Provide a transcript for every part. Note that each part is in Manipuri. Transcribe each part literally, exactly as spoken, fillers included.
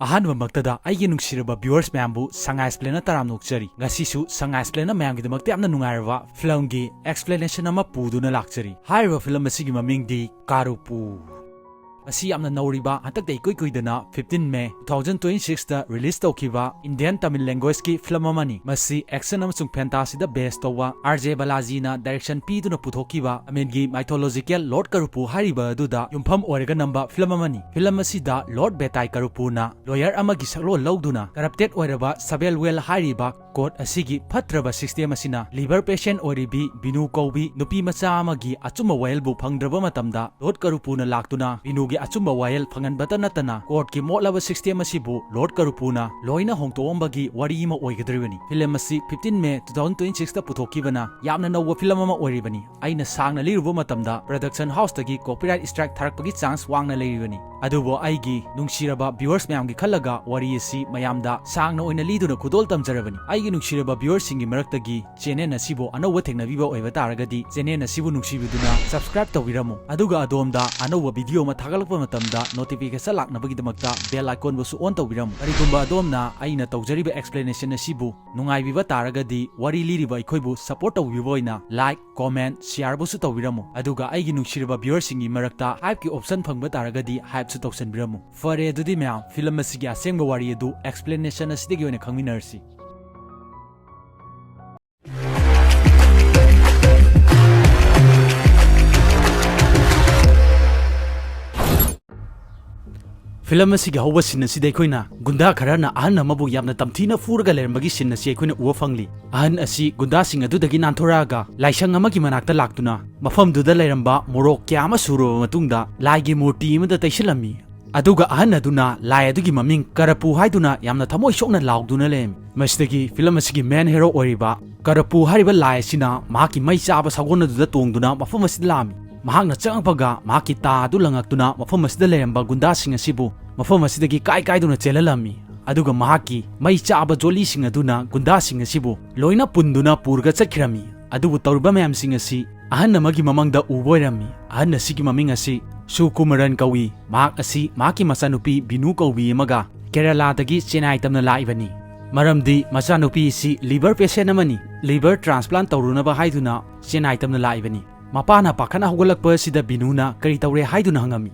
ꯑꯍꯥꯟꯕꯃꯛꯇꯗ ꯑꯩꯒꯤ ꯅꯨꯡꯁꯤꯔꯕ viewers ꯃꯌꯥꯝꯕꯨ ꯁꯉꯥꯏ Explainꯅ ꯇꯔꯥꯝꯅ ꯑꯣꯛꯆꯔꯤ꯫ ꯉꯁꯤꯁꯨ ꯁꯉꯥꯏ Explainꯅ ꯃꯌꯥꯝꯒꯤꯗꯃꯛꯇ ꯌꯥꯝꯅ ꯅꯨꯡꯉꯥꯏꯔꯕ filmꯒꯤ explanation ꯑꯃ ꯄꯨꯗꯨꯅ ꯂꯥꯛꯆꯔꯤ꯫ ꯍꯥꯏꯔꯤꯕ film ꯑꯁꯤꯒꯤ ꯃꯃꯤꯡꯗꯤ ꯀꯥꯔꯨꯄꯨ꯫ ꯃꯁꯤ ꯌꯥꯝꯅ ꯅꯧꯔꯤꯕ, ꯍꯟꯗꯛꯇ ꯏꯀꯨꯏ ꯀꯨꯏꯗꯅ fifteen May two thousand twenty-sixꯇ release ꯇꯧꯈꯤꯕ Indian Tamil languageꯀꯤ film ꯑꯃꯅꯤ꯫ ꯃꯁꯤ action ꯑꯃꯁꯨꯡ fantasyꯗ base ꯇꯧꯕ R J ꯕꯥꯂꯥꯖꯤꯅ direction ꯄꯤꯗꯨꯅ ꯄꯨꯊꯣꯛꯈꯤꯕ Tamilꯒꯤ mythological Lord ꯀꯔꯨꯄꯨ ꯍꯥꯏꯔꯤꯕ ꯑꯗꯨꯗ ꯌꯨꯝꯐꯝ ꯑꯣꯏꯔꯒ ꯅꯝꯕ film ꯑꯃꯅꯤ꯫ Film ꯑꯁꯤꯗ Lord ꯕꯦꯇꯥꯏ ꯀꯔꯨꯄꯨꯅ lawyer ꯑꯃꯒꯤ ꯁꯛꯂꯣꯟ ꯂꯧꯗꯨꯅ corrupted ꯑꯣꯏꯔꯕ ꯁꯕꯦꯜꯋꯦꯜ ꯍꯥꯏꯔꯤꯕ court ꯑꯁꯤꯒꯤ ꯐꯠꯇ꯭ꯔꯕ system ꯑꯁꯤꯅ liver patient ꯑꯣꯏꯔꯤꯕꯤ ꯕꯤꯅꯨ ꯀꯧꯕꯤ ꯅꯨꯄꯤ ꯃꯆꯥ ꯑꯃꯒꯤ ꯑꯆꯨꯝꯕ ꯋꯥꯌꯦꯜꯕꯨ ꯐꯪꯗ꯭ꯔꯕ ꯃꯇꯝꯗ Lord ꯀꯔꯨꯄꯨꯅ ꯂꯥꯛꯇꯨꯅ ꯕꯤꯅꯨꯒꯤ ꯑꯆꯨꯝꯕ ꯋꯥꯌꯦꯜ ꯐꯪꯍꯟꯕꯇ ꯅꯠꯇꯅ courtꯀꯤ ꯃꯣꯠꯂꯕ system ꯑꯁꯤꯕꯨ Lord ꯀꯔꯨꯄꯨꯅ ꯂꯣꯏꯅ ꯍꯣꯡꯗꯣꯛꯑꯝꯕꯒꯤ ꯋꯥꯔꯤ ꯑꯃ ꯑꯣꯏꯒꯗꯧꯔꯤꯕꯅꯤ꯫ Film ꯑꯁꯤ fifteen May two thousand twenty-sixꯇ ꯄꯨꯊꯣꯛꯈꯤꯕꯅ ꯌꯥꯝꯅ ꯅꯧꯕ film ꯑꯃ ꯑꯣꯏꯔꯤꯕꯅꯤ꯫ ꯑꯩꯅ ꯁꯥꯡꯅ ꯂꯤꯔꯨꯕ ꯃꯇꯝꯗ production houseꯇꯒꯤ copyright strike ꯊꯥꯔꯛꯄꯒꯤ chance ꯋꯥꯡꯅ ꯂꯩꯔꯤꯕꯅꯤ꯫ ꯑꯗꯨꯕꯨ ꯑꯩꯒꯤ ꯅꯨꯡꯁꯤꯔꯕ viewers ꯃꯌꯥꯝꯒꯤ ꯈꯜꯂꯒ ꯋꯥꯔꯤ ꯑꯁꯤ ꯃꯌꯥꯝꯗ ꯁꯥꯡꯅ ꯑꯣꯏꯅ ꯂꯤꯗꯨꯅ ꯈꯨꯗꯣꯜ ꯇꯝꯖꯔꯕꯅꯤ꯫ ꯑꯩꯒꯤ ꯅꯨꯡꯁꯤꯔꯕ viewerꯁꯤꯡꯒꯤ ꯃꯔꯛꯇꯒꯤ channel ꯑꯁꯤꯕꯨ ꯑꯅꯧꯕ ꯊꯦꯡꯅꯕꯤꯕ ꯑꯣꯏꯕ ꯇꯥꯔꯒꯗꯤ channel ꯑꯁꯤꯕꯨ ꯅꯨꯡꯁꯤꯕꯤꯗꯨꯅ subscribe ꯇꯧꯕꯤꯔꯝꯃꯨ꯫ ꯑꯗꯨꯒ ꯑꯗꯣꯝꯗ ꯑꯅꯧꯕ video ꯑꯃ ꯊꯥꯒꯠꯂꯛꯄ ꯃꯇꯝꯗ notification ꯂꯥꯛꯅꯕꯒꯤꯗꯃꯛꯇ bell iconꯕꯨꯁꯨ on ꯇꯧꯕꯤꯔꯝꯃꯨ꯫ ꯀꯔꯤꯒꯨꯝꯕ ꯑꯗꯣꯝꯅ ꯑꯩꯅ ꯇꯧꯖꯔꯤꯕ explanation ꯑꯁꯤꯕꯨ ꯅꯨꯡꯉꯥꯏꯕꯤꯕ ꯇꯥꯔꯒꯗꯤ ꯋꯥꯔꯤ ꯂꯤꯔꯤꯕ ꯑꯩꯈꯣꯏꯕꯨ support ꯇꯧꯕꯤꯕ ꯑꯣꯏꯅ like, comment, shareꯕꯨꯁꯨ ꯇꯧꯕꯤꯔꯝꯃꯨ꯫ ꯑꯗꯨꯒ ꯑꯩꯒꯤ ꯅꯨꯡꯁꯤꯔꯕ viewerꯁꯤꯡꯒꯤ ꯃꯔꯛꯇ hypeꯀꯤ option ꯐꯪꯕ ꯇꯥꯔꯒꯗꯤ hypeꯁꯨ ꯇꯧꯁꯟꯕꯤꯔꯝꯃꯨ꯫ ꯐꯔꯦ, ꯑꯗꯨꯗꯤ ꯃꯌꯥꯝ, film ꯑꯁꯤꯒꯤ ꯑꯁꯦꯡꯕ ꯋꯥꯔꯤ ꯑꯗꯨ explanation ꯑꯁꯤꯗꯒꯤ ꯑꯣꯏꯅ ꯈꯪꯃꯤꯟꯅꯔꯁꯤ꯫ Film ꯑꯁꯤꯒꯤ ꯍꯧꯕ scene ꯑꯁꯤꯗ ꯑꯩꯈꯣꯏꯅ ꯒꯨꯟꯗꯥ ꯈꯔꯅ ꯑꯍꯟ ꯑꯃꯕꯨ ꯌꯥꯝꯅ ꯇꯝꯊꯤꯅ ꯐꯨꯔꯒ ꯂꯩꯔꯝꯕꯒꯤ scene ꯑꯁꯤ ꯑꯩꯈꯣꯏꯅ ꯎꯕ ꯐꯪꯂꯤ꯫ ꯑꯍꯟ ꯑꯁꯤ ꯒꯨꯟꯗꯥꯁꯤꯡ ꯑꯗꯨꯗꯒꯤ ꯅꯥꯟꯊꯣꯔꯛꯑꯒ ꯂꯥꯏꯁꯪ ꯑꯃꯒꯤ ꯃꯅꯥꯛꯇ ꯂꯥꯛꯇꯨꯅ ꯃꯐꯝꯗꯨꯗ ꯂꯩꯔꯝꯕ ꯃꯣꯔꯣꯛ ꯀꯌꯥ ꯑꯃ ꯁꯨꯔꯕ ꯃꯇꯨꯡꯗ ꯂꯥꯏꯒꯤ ꯃꯨꯔꯇꯤ ꯑꯃꯗ ꯇꯩꯁꯤꯜꯂꯝꯃꯤ꯫ ꯑꯗꯨꯒ ꯑꯍꯟ ꯑꯗꯨꯅ ꯂꯥꯏ ꯑꯗꯨꯒꯤ ꯃꯃꯤꯡ ꯀꯔꯄꯨ ꯍꯥꯏꯗꯨꯅ ꯌꯥꯝꯅ ꯊꯃꯣꯏ ꯁꯣꯛꯅ ꯂꯥꯎꯗꯨꯅ ꯂꯩꯔꯝꯃꯤ꯫ ꯃꯁꯤꯗꯒꯤ film ꯑꯁꯤꯒꯤ main hero ꯑꯣꯏꯔꯤꯕ ꯀꯔꯄꯨ ꯍꯥꯏꯔꯤꯕ ꯂꯥꯏ ꯑꯁꯤꯅ ꯃꯍꯥꯛꯀꯤ ꯃꯩ ꯆꯥꯕ ꯁꯒꯣꯜ ꯑꯗꯨꯗ ꯇꯣꯡꯗꯨꯅ ꯃꯐꯝ ꯑꯁꯤꯗ ꯂꯥꯛꯑꯝꯃꯤ꯫ ꯃꯍꯥꯛꯅ ꯆꯪꯉꯛꯄꯒ ꯃꯍꯥꯛꯀꯤ ꯇꯥ ꯑꯗꯨ ꯂꯪꯉꯛꯇꯨꯅ ꯃꯐꯝ ꯑꯁꯤꯗ ꯂꯩꯔꯝꯕ ꯒꯨꯟꯗꯥꯁꯤꯡ ꯑꯁꯤꯕꯨ ꯃꯐꯝ ꯑꯁꯤꯗꯒꯤ ꯀꯥꯏ ꯀꯥꯏꯗꯨꯅ ꯆꯦꯜꯍꯜꯂꯝꯃꯤ꯫ ꯑꯗꯨꯒ ꯃꯍꯥꯛꯀꯤ ꯃꯩ ꯆꯥꯕ ꯖꯣꯂꯤꯁꯤꯡ ꯑꯗꯨꯅ ꯒꯨꯟꯗꯥꯁꯤꯡ ꯑꯁꯤꯕꯨ ꯂꯣꯏꯅ ꯄꯨꯟꯗꯨꯅ ꯄꯨꯔꯒ ꯆꯠꯈꯤꯔꯝꯃꯤ꯫ ꯑꯗꯨꯕꯨ ꯇꯧꯔꯤꯕ ꯃꯌꯥꯝꯁꯤꯡ ꯑꯁꯤ ꯑꯍꯟ ꯑꯃꯒꯤ ꯃꯃꯥꯡꯗ ꯎꯕ ꯑꯣꯏꯔꯝꯃꯤ꯫ ꯑꯍꯟ ꯑꯁꯤꯒꯤ ꯃꯃꯤꯡ ꯑꯁꯤ ꯁꯨꯀꯨꯃꯔꯟ ꯀꯧꯏ꯫ ꯃꯍꯥꯛ ꯑꯁꯤ ꯃꯍꯥꯛꯀꯤ ꯃꯆꯥꯅꯨꯄꯤ ꯕꯤꯅꯨ ꯀꯧꯕꯤ ꯑꯃꯒ ꯀꯦꯔꯂꯥꯗꯒꯤ ꯆꯦꯟꯅꯥꯏ ꯇꯝꯅ ꯂꯥꯛꯏꯕꯅꯤ꯫ ꯃꯔꯝꯗꯤ ꯃꯆꯥꯅꯨꯄꯤ ꯑꯁꯤ liver patient ꯑꯃꯅꯤ꯫ Liver transplant ꯇꯧꯔꯨꯅꯕ ꯍꯥꯏꯗꯨꯅ ꯆꯦꯟꯅꯥꯏ ꯇꯝꯅ ꯂꯥꯛꯏꯕꯅꯤ꯫ ꯃꯄꯥꯅ ꯄꯥꯈꯠꯅ ꯍꯧꯒꯠꯂꯛꯄ ꯑꯁꯤꯗ ꯕꯤꯅꯨꯅ ꯀꯔꯤ ꯇꯧꯔꯦ ꯍꯥꯏꯗꯨꯅ ꯍꯪꯉꯝꯃꯤ꯫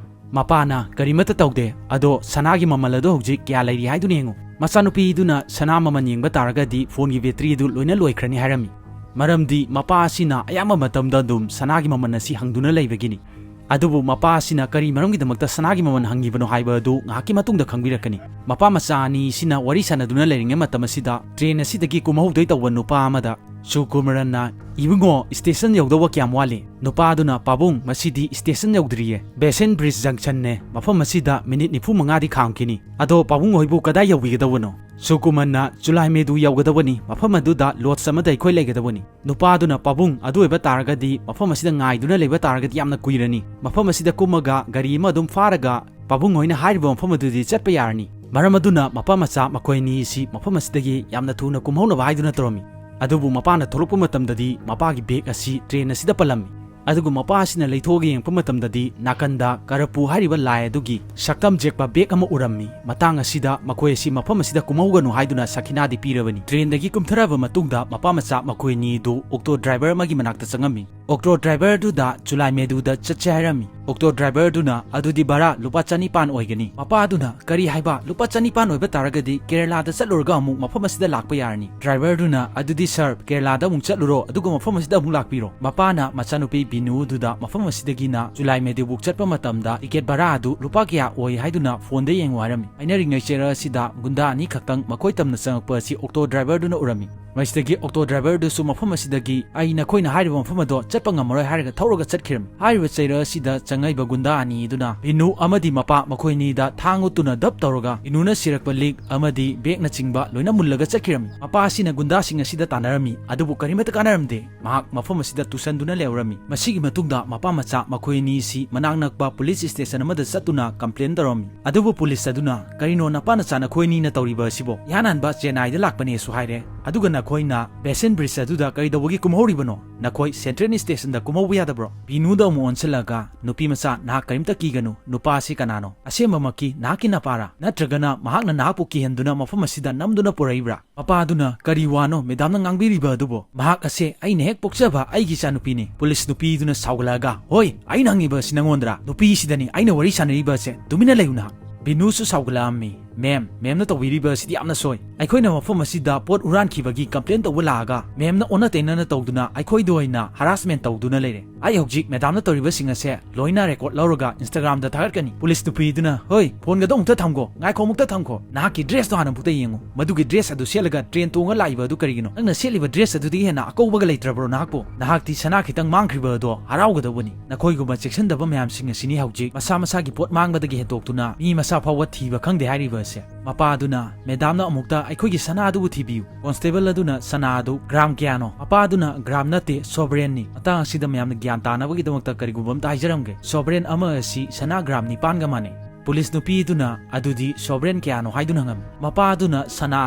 ꯃꯄꯥꯅ ꯀꯔꯤꯃꯠꯇ ꯇꯧꯗꯦ, ꯑꯗꯣ ꯁꯅꯥꯒꯤ ꯃꯃꯜ ꯑꯗꯣ ꯍꯧꯖꯤꯛ ꯀꯌꯥ ꯂꯩꯔꯤ ꯍꯥꯏꯗꯨꯅ ꯌꯦꯡꯉꯨ꯫ ꯃꯆꯥꯅꯨꯄꯤꯗꯨꯅ ꯁꯅꯥ ꯃꯃꯜ ꯌꯦꯡꯕ ꯇꯥꯔꯒꯗꯤ phoneꯒꯤ batteryꯗꯨ ꯂꯣꯏꯅ ꯂꯣꯏꯈ꯭ꯔꯅꯤ ꯍꯥꯏꯔꯝꯃꯤ꯫ ꯃꯔꯝꯗꯤ ꯃꯄꯥ ꯑꯁꯤꯅ ꯑꯌꯥꯝꯕ ꯃꯇꯝꯗ ꯑꯗꯨꯝ ꯁꯅꯥꯒꯤ ꯃꯃꯜ ꯑꯁꯤ ꯍꯪꯗꯨꯅ ꯂꯩꯕꯒꯤꯅꯤ꯫ ꯑꯗꯨꯕꯨ ꯃꯄꯥ ꯑꯁꯤꯅ ꯀꯔꯤ ꯃꯔꯝꯒꯤꯗꯃꯛꯇ ꯁꯅꯥꯒꯤ ꯃꯃꯜ ꯍꯪꯉꯤꯕꯅꯣ ꯍꯥꯏꯕ ꯑꯗꯨ ꯉꯥꯏꯍꯥꯛꯀꯤ ꯃꯇꯨꯡꯗ ꯈꯪꯕꯤꯔꯛꯀꯅꯤ꯫ ꯃꯄꯥ ꯃꯆꯥ ꯑꯅꯤ ꯑꯁꯤꯅ ꯋꯥꯔꯤ ꯁꯥꯟꯅꯗꯨꯅ ꯂꯩꯔꯤꯉꯩ ꯃꯇꯝ ꯑꯁꯤꯗ train ꯑꯁꯤꯗꯒꯤ ꯀꯨꯝꯍꯧꯗꯣꯏ ꯇꯧꯕ ꯅꯨꯄꯥ ꯑꯃꯗ ꯁꯨꯀꯨꯃꯔꯟꯅ, "ꯏꯕꯨꯡꯉꯣ, station ꯌꯧꯗꯧꯕ ꯀꯌꯥꯝ ꯋꯥꯠꯂꯤ?" ꯅꯨꯄꯥꯗꯨꯅ, "ꯄꯥꯕꯨꯡ, ꯉꯁꯤꯗꯤ station ꯌꯧꯗ꯭ꯔꯤꯌꯦ꯫ Basant Bridge junctionꯅꯦ꯫ ꯃꯐꯝ ꯑꯁꯤꯗ minute ꯅꯤꯐꯨ ꯃꯉꯥꯗꯤ ꯈꯥꯝꯈꯤꯅꯤ꯫ ꯑꯗꯣ ꯄꯥꯕꯨꯡ ꯍꯣꯏꯕꯨ ꯀꯗꯥꯏ ꯌꯧꯕꯤꯒꯗꯧꯕꯅꯣ?" ꯁꯨꯀꯨꯃꯟꯅ, "ꯆꯨꯂꯥꯏꯃꯦꯗꯨ ꯌꯧꯒꯗꯕꯅꯤ꯫ ꯃꯐꯝ ꯑꯗꯨꯗ lodge ꯑꯃꯗ ꯑꯩꯈꯣꯏ ꯂꯩꯒꯗꯕꯅꯤ꯫" ꯅꯨꯄꯥꯗꯨꯅ, "ꯄꯥꯕꯨꯡ, ꯑꯗꯨ ꯑꯣꯏꯕ ꯇꯥꯔꯒꯗꯤ ꯃꯐꯝ ꯑꯁꯤꯗ ꯉꯥꯏꯗꯨꯅ ꯂꯩꯕ ꯇꯥꯔꯒꯗꯤ ꯌꯥꯝꯅ ꯀꯨꯏꯔꯅꯤ꯫ ꯃꯐꯝ ꯑꯁꯤꯗ ꯀꯨꯝꯃꯒ ꯒꯥꯔꯤ ꯑꯃ ꯑꯗꯨꯝ ꯐꯥꯔꯒ ꯄꯥꯕꯨꯡ ꯍꯣꯏꯅ ꯍꯥꯏꯔꯤꯕ ꯃꯐꯝ ꯑꯗꯨꯗꯤ ꯆꯠꯄ ꯌꯥꯔꯅꯤ꯫" ꯃꯔꯝ ꯑꯗꯨꯅ ꯃꯄꯥ ꯃꯆꯥ ꯃꯈꯣꯏ ꯑꯅꯤ ꯑꯁꯤ ꯃꯐꯝ ꯑꯁꯤꯗꯒꯤ ꯌꯥꯝꯅ ꯊꯨꯅ ꯀꯨꯝꯍꯧꯅꯕ ꯍꯥꯏꯗꯨꯅ ꯇꯧꯔꯝꯃꯤ꯫ ꯑꯗꯨꯕꯨ ꯃꯄꯥꯅ ꯊꯣꯛꯂꯛꯄ ꯃꯇꯝꯗꯗꯤ ꯃꯄꯥꯒꯤ bag ꯑꯁꯤ train ꯑꯁꯤꯗ ꯄꯜꯂꯝꯃꯤ꯫ ꯑꯗꯨꯒ ꯃꯄꯥ ꯑꯁꯤꯅ ꯂꯩꯊꯣꯛꯑꯒ ꯌꯦꯡꯉꯛꯄ ꯃꯇꯝꯗꯗꯤ ꯅꯥꯀꯟꯗ ꯀꯔꯄꯨ ꯍꯥꯏꯔꯤꯕ ꯂꯥꯏ ꯑꯗꯨꯒꯤ ꯁꯛꯇꯝ ꯖꯦꯛꯄ bag ꯑꯃ ꯎꯔꯝꯃꯤ꯫ ꯃꯇꯥꯡ ꯑꯁꯤꯗ ꯃꯈꯣꯏ ꯑꯁꯤ ꯃꯐꯝ ꯑꯁꯤꯗ ꯀꯨꯝꯍꯧꯒꯅꯨ ꯍꯥꯏꯗꯨꯅ ꯁꯈꯤꯅꯥꯗꯤ ꯄꯤꯔꯕꯅꯤ꯫ Trainꯗꯒꯤ ꯀꯨꯝꯊꯔꯕ ꯃꯇꯨꯡꯗ ꯃꯄꯥ ꯃꯆꯥ ꯃꯈꯣꯏ ꯑꯅꯤꯗꯨ auto driver ꯑꯃꯒꯤ ꯃꯅꯥꯛꯇ ꯆꯪꯉꯝꯃꯤ꯫ Auto driverꯗꯨꯗ ꯆꯨꯂꯥꯏꯃꯦꯗꯨꯗ ꯆꯠꯁꯦ ꯍꯥꯏꯔꯝꯃꯤ꯫ Auto driverꯗꯨꯅ, "ꯑꯗꯨꯗꯤ ꯚꯔꯥ ꯂꯨꯄꯥ ꯆꯅꯤꯄꯥꯟ ꯑꯣꯏꯒꯅꯤ꯫" ꯃꯄꯥꯗꯨꯅ, "ꯀꯔꯤ ꯍꯥꯏꯕ? ꯂꯨꯄꯥ ꯆꯅꯤꯄꯥꯟ ꯑꯣꯏꯕ ꯇꯥꯔꯒꯗꯤ ꯀꯦꯔꯂꯥꯗ ꯆꯠꯂꯨꯔꯒ ꯑꯃꯨꯛ ꯃꯐꯝ ꯑꯁꯤꯗ ꯂꯥꯛꯄ ꯌꯥꯔꯅꯤ꯫" Driverꯗꯨꯅ, "ꯑꯗꯨꯗꯤ sir, ꯀꯦꯔꯂꯥꯗ ꯑꯃꯨꯛ ꯆꯠꯂꯨꯔꯣ, ꯑꯗꯨꯒ ꯃꯐꯝ ꯑꯁꯤꯗ ꯑꯃꯨꯛ ꯂꯥꯛꯄꯤꯔꯣ꯫" ꯃꯄꯥꯅ ꯃꯆꯥꯅꯨꯄꯤ ꯕꯤꯅꯨꯗꯨꯗ ꯃꯐꯝ ꯑꯁꯤꯗꯒꯤꯅ ꯆꯨꯂꯥꯏꯃꯦꯗꯨꯕꯨꯛ ꯆꯠꯄ ꯃꯇꯝꯗ ticket ꯚꯔꯥ ꯑꯗꯨ ꯂꯨꯄꯥ ꯀꯌꯥ ꯑꯣꯏ ꯍꯥꯏꯗꯨꯅ phoneꯗ ꯌꯦꯡꯉꯨ ꯍꯥꯏꯔꯝꯃꯤ꯫ ꯍꯥꯏꯅꯔꯤꯉꯩ ꯆꯦꯔ ꯑꯁꯤꯗ ꯒꯨꯟꯗꯥ ꯑꯅꯤ ꯈꯛꯇꯪ ꯃꯈꯣꯏ ꯇꯝꯅ ꯆꯪꯉꯛꯄ ꯑꯁꯤ auto driverꯗꯨꯅ ꯎꯔꯝꯃꯤ꯫ ꯃꯁꯤꯗꯒꯤ auto driverꯗꯨꯁꯨ ꯃꯐꯝ ꯑꯁꯤꯗꯒꯤ "ꯑꯩ ꯅꯈꯣꯏꯅ ꯍꯥꯏꯔꯤꯕ ꯃꯐꯝ ꯑꯗꯣ ꯆꯠꯄ ꯉꯝꯃꯔꯣꯏ" ꯍꯥꯏꯔꯒ ꯊꯧꯔꯒ ꯆꯠꯈꯤꯔꯝꯃꯤ꯫ ꯍꯥꯏꯔꯤꯕ ꯆꯩꯔ ꯑꯁꯤꯗ ꯆꯪꯉꯛꯏꯕ ꯒꯨꯟꯗꯥ ꯑꯅꯤꯗꯨꯅ ꯕꯤꯅꯨ ꯑꯃꯗꯤ ꯃꯄꯥ ꯃꯈꯣꯏ ꯑꯅꯤꯗ ꯊꯥꯡ ꯎꯠꯇꯨꯅ ꯙꯞ ꯇꯧꯔꯒ ꯕꯤꯅꯨꯅ ꯁꯤꯔꯛꯄ ꯂꯤꯛ ꯑꯃꯗꯤ bagꯅꯆꯤꯡꯕ ꯂꯣꯏꯅ ꯃꯨꯜꯂꯒ ꯆꯠꯈꯤꯔꯝꯃꯤ꯫ ꯃꯄꯥ ꯑꯁꯤꯅ ꯒꯨꯟꯗꯥꯁꯤꯡ ꯑꯁꯤꯗ ꯇꯥꯟꯅꯔꯝꯃꯤ, ꯑꯗꯨꯕꯨ ꯀꯔꯤꯃꯠꯇ ꯀꯥꯟꯅꯔꯝꯗꯦ꯫ ꯃꯍꯥꯛ ꯃꯐꯝ ꯑꯁꯤꯗ ꯇꯨꯁꯟꯗꯨꯅ ꯂꯩꯍꯧꯔꯝꯃꯤ꯫ ꯃꯁꯤꯒꯤ ꯃꯇꯨꯡꯗ ꯃꯄꯥ ꯃꯆꯥ ꯃꯈꯣꯏ ꯑꯅꯤ ꯑꯁꯤ ꯃꯅꯥꯛ ꯅꯛꯄ police station ꯑꯃꯗ ꯆꯠꯇꯨꯅ complain ꯇꯧꯔꯝꯃꯤ꯫ ꯑꯗꯨꯕꯨ police ꯑꯗꯨꯅ, "ꯀꯔꯤꯅꯣ ꯅꯄꯥ ꯅꯆꯥ ꯅꯈꯣꯏ ꯑꯅꯤꯅ ꯇꯧꯔꯤꯕ ꯑꯁꯤꯕꯣ? ꯏꯍꯥꯟ ꯍꯥꯟꯕ ꯆꯦꯟꯅꯥꯏꯗ ꯂꯥꯛꯄꯅꯦꯁꯨ ꯍꯥꯏꯔꯦ, ꯑꯗꯨꯒ ꯑꯩꯈꯣꯏꯅ ꯕꯦꯁꯟ ꯕ꯭ꯔꯤꯖ ꯑꯗꯨꯗ ꯀꯔꯤꯗꯧꯕꯒꯤ ꯀꯨꯝꯍꯧꯔꯤꯕꯅꯣ? ꯅꯈꯣꯏ ꯁꯦꯟꯇ꯭ꯔꯦꯜ ꯁ꯭ꯇꯦꯁꯟꯗ ꯀꯨꯝꯍꯧꯕ ꯌꯥꯗꯕ꯭ꯔꯣ?" ꯕꯤꯅꯨꯗ ꯑꯃꯨꯛ ꯑꯣꯟꯁꯤꯜꯂꯒ, "ꯅꯨꯄꯤ ꯃꯆꯥ, ꯅꯍꯥꯛ ꯀꯔꯤꯝꯇ ꯀꯤꯒꯅꯨ꯫ ꯅꯨꯄꯥ ꯑꯁꯤ ꯀꯅꯥꯅꯣ? ꯑꯁꯦꯡꯕꯃꯛꯀꯤ ꯅꯍꯥꯛꯀꯤ ꯅꯄꯥꯔꯥ? ꯅꯠꯇ꯭ꯔꯒꯅ ꯃꯍꯥꯛꯅ ꯅꯍꯥꯛꯄꯨ ꯀꯤꯍꯟꯗꯨꯅ ꯃꯐꯝ ꯑꯁꯤꯗ ꯅꯝꯗꯨꯅ ꯄꯨꯔꯛꯏꯕ꯭ꯔꯥ?" ꯃꯄꯥꯗꯨꯅ, "ꯀꯔꯤ ꯋꯥꯅꯣ ꯃꯦꯗꯥꯝꯅ ꯉꯥꯡꯕꯤꯔꯤꯕ ꯑꯗꯨꯕꯨ? ꯃꯍꯥꯛ ꯑꯁꯦ ꯑꯩꯅ ꯍꯦꯛ ꯄꯣꯛꯆꯕ ꯑꯩꯒꯤ ꯏꯆꯥꯅꯨꯄꯤꯅꯤ꯫" ꯄꯨꯂꯤꯁ ꯅꯨꯄꯤꯗꯨꯅ ꯁꯥꯎꯒꯠꯂꯛꯑꯒ, "ꯍꯣꯏ, ꯑꯩꯅ ꯍꯪꯉꯤꯕ ꯑꯁꯤ ꯅꯉꯣꯟꯗꯔꯥ? ꯅꯨꯄꯤꯁꯤꯗꯅꯤ ꯑꯩꯅ ꯋꯥꯔꯤ ꯁꯥꯟꯅꯔꯤꯕ ꯑꯁꯦ꯫ ꯇꯨꯃꯤꯟꯅ ꯂꯩꯌꯨ ꯅꯍꯥꯛ꯫" ꯕꯤꯅꯨꯁꯨ ꯁꯥꯎꯒꯠꯂꯛꯑꯝꯃꯤ꯫ "ꯃꯦꯝ, ꯃꯦꯝꯅ ꯇꯧꯕꯤꯔꯤꯕ ꯑꯁꯤꯗꯤ ꯌꯥꯝꯅ ꯁꯣꯏ꯫ ꯑꯩꯈꯣꯏꯅ ꯃꯐꯝ ꯑꯁꯤꯗ ꯄꯣꯠ ꯍꯨꯔꯥꯟꯈꯤꯕꯒꯤ ꯀꯝꯄ꯭ꯂꯦꯟ ꯇꯧꯕ ꯂꯥꯛꯑꯒ ꯃꯦꯝꯅ ꯑꯣꯟꯅ ꯇꯩꯅꯅ ꯇꯧꯗꯨꯅ ꯑꯩꯈꯣꯏꯗ ꯑꯣꯏꯅ ꯍꯔꯥꯁꯃꯦꯟ ꯇꯧꯗꯨꯅ ꯂꯩꯔꯦ꯫ ꯑꯩ ꯍꯧꯖꯤꯛ ꯃꯦꯗꯥꯝꯅ ꯇꯧꯔꯤꯕꯁꯤꯡ ꯑꯁꯦ ꯂꯣꯏꯅ ꯔꯦꯀꯣꯔꯗ ꯂꯧꯔꯒ ꯏꯟꯁꯇꯥꯒ꯭ꯔꯥꯝꯗ ꯊꯥꯒꯠꯀꯅꯤ꯫" ꯄꯨꯂꯤꯁ ꯅꯨꯄꯤꯗꯨꯅ, "ꯍꯣꯏ, ꯐꯣꯟꯒꯗꯣ ꯑꯃꯨꯛꯇ ꯊꯝꯈꯣ, ꯉꯥꯏꯈꯣ, ꯑꯃꯨꯛꯇ ꯊꯝꯈꯣ꯫ ꯅꯍꯥꯛꯀꯤ ꯗ꯭ꯔꯦꯁꯇꯣ ꯍꯥꯟꯅ ꯑꯃꯨꯛꯇ ꯌꯦꯡꯉꯨ꯫ ꯃꯗꯨꯒꯤ ꯗ꯭ꯔꯦꯁ ꯑꯗꯨ ꯁꯦꯠꯂꯒ ꯇ꯭ꯔꯦꯟ ꯇꯣꯡꯉ ꯂꯥꯛꯏꯕ ꯑꯗꯨ ꯀꯔꯤꯒꯤꯅꯣ? ꯅꯪꯅ ꯁꯦꯠꯂꯤꯕ ꯗ꯭ꯔꯦꯁ ꯑꯗꯨꯗꯒꯤ ꯍꯦꯟꯅ ꯑꯀꯧꯕꯒ ꯂꯩꯇ꯭ꯔꯕ꯭ꯔꯣ ꯅꯍꯥꯛꯄꯨ? ꯅꯍꯥꯛꯇꯤ ꯁꯅꯥ ꯈꯤꯇꯪ ꯃꯥꯡꯈ꯭ꯔꯤꯕ ꯑꯗꯣ ꯍꯔꯥꯎꯒꯗꯧꯕꯅꯤ꯫ ꯅꯈꯣꯏꯒꯨꯝꯕ ꯆꯦꯛꯁꯤꯟꯗꯕ ꯃꯌꯥꯝꯁꯤꯡ ꯑꯁꯤꯅꯤ ꯍꯧꯖꯤꯛ ꯃꯁꯥ ꯃꯁꯥꯒꯤ ꯄꯣꯠ ꯃꯥꯡꯕꯗꯒꯤ ꯍꯦꯟꯗꯣꯛꯇꯨꯅ ꯃꯤ ꯃꯁꯥ ꯐꯥꯎꯕ ꯊꯤꯕ ꯈꯪꯗꯦ ꯍꯥꯏꯔꯤꯕ ꯑꯁꯦ꯫" ꯃꯄꯥ ꯑꯗꯨꯅ, "ꯃꯦꯗꯥꯝꯅ ꯑꯃꯨꯛꯇ ꯑꯩꯈꯣꯏꯒꯤ ꯁꯅꯥ ꯑꯗꯨꯕꯨ ꯊꯤꯕꯤꯌꯨ꯫" ꯀꯣꯟꯁꯇꯦꯕꯜ ꯑꯗꯨꯅ, "ꯁꯅꯥ ꯑꯗꯨ ꯒ꯭ꯔꯥꯝ ꯀꯌꯥꯅꯣ?" ꯃꯄꯥ ꯑꯗꯨꯅ, "ꯒ꯭ꯔꯥꯝ ꯅꯠꯇꯦ, ꯁꯣꯚꯔꯦꯟꯅꯤ꯫" ꯃꯇꯥꯡ ꯑꯁꯤꯗ ꯃꯌꯥꯝꯅ ꯒ꯭ꯌꯥꯟ ꯇꯥꯅꯕꯒꯤꯗꯃꯛꯇ ꯀꯔꯤꯒꯨꯝꯕ ꯑꯝꯇ ꯍꯥꯏꯖꯔꯝꯒꯦ꯫ ꯁꯣꯚꯔꯦꯟ ꯑꯃ ꯑꯁꯤ ꯁꯅꯥ ꯒ꯭ꯔꯥꯝ ꯅꯤꯄꯥꯟꯒ ꯃꯥꯟꯅꯩ꯫ ꯄꯨꯂꯤꯁ ꯅꯨꯄꯤ ꯑꯗꯨꯅ, "ꯑꯗꯨꯗꯤ ꯁꯣꯚꯔꯦꯟ ꯀꯌꯥꯅꯣ?" ꯍꯥꯏꯗꯨꯅ ꯍꯪꯉꯝꯃꯤ꯫ ꯃꯄꯥ ꯑꯗꯨꯅ, "ꯁꯅꯥ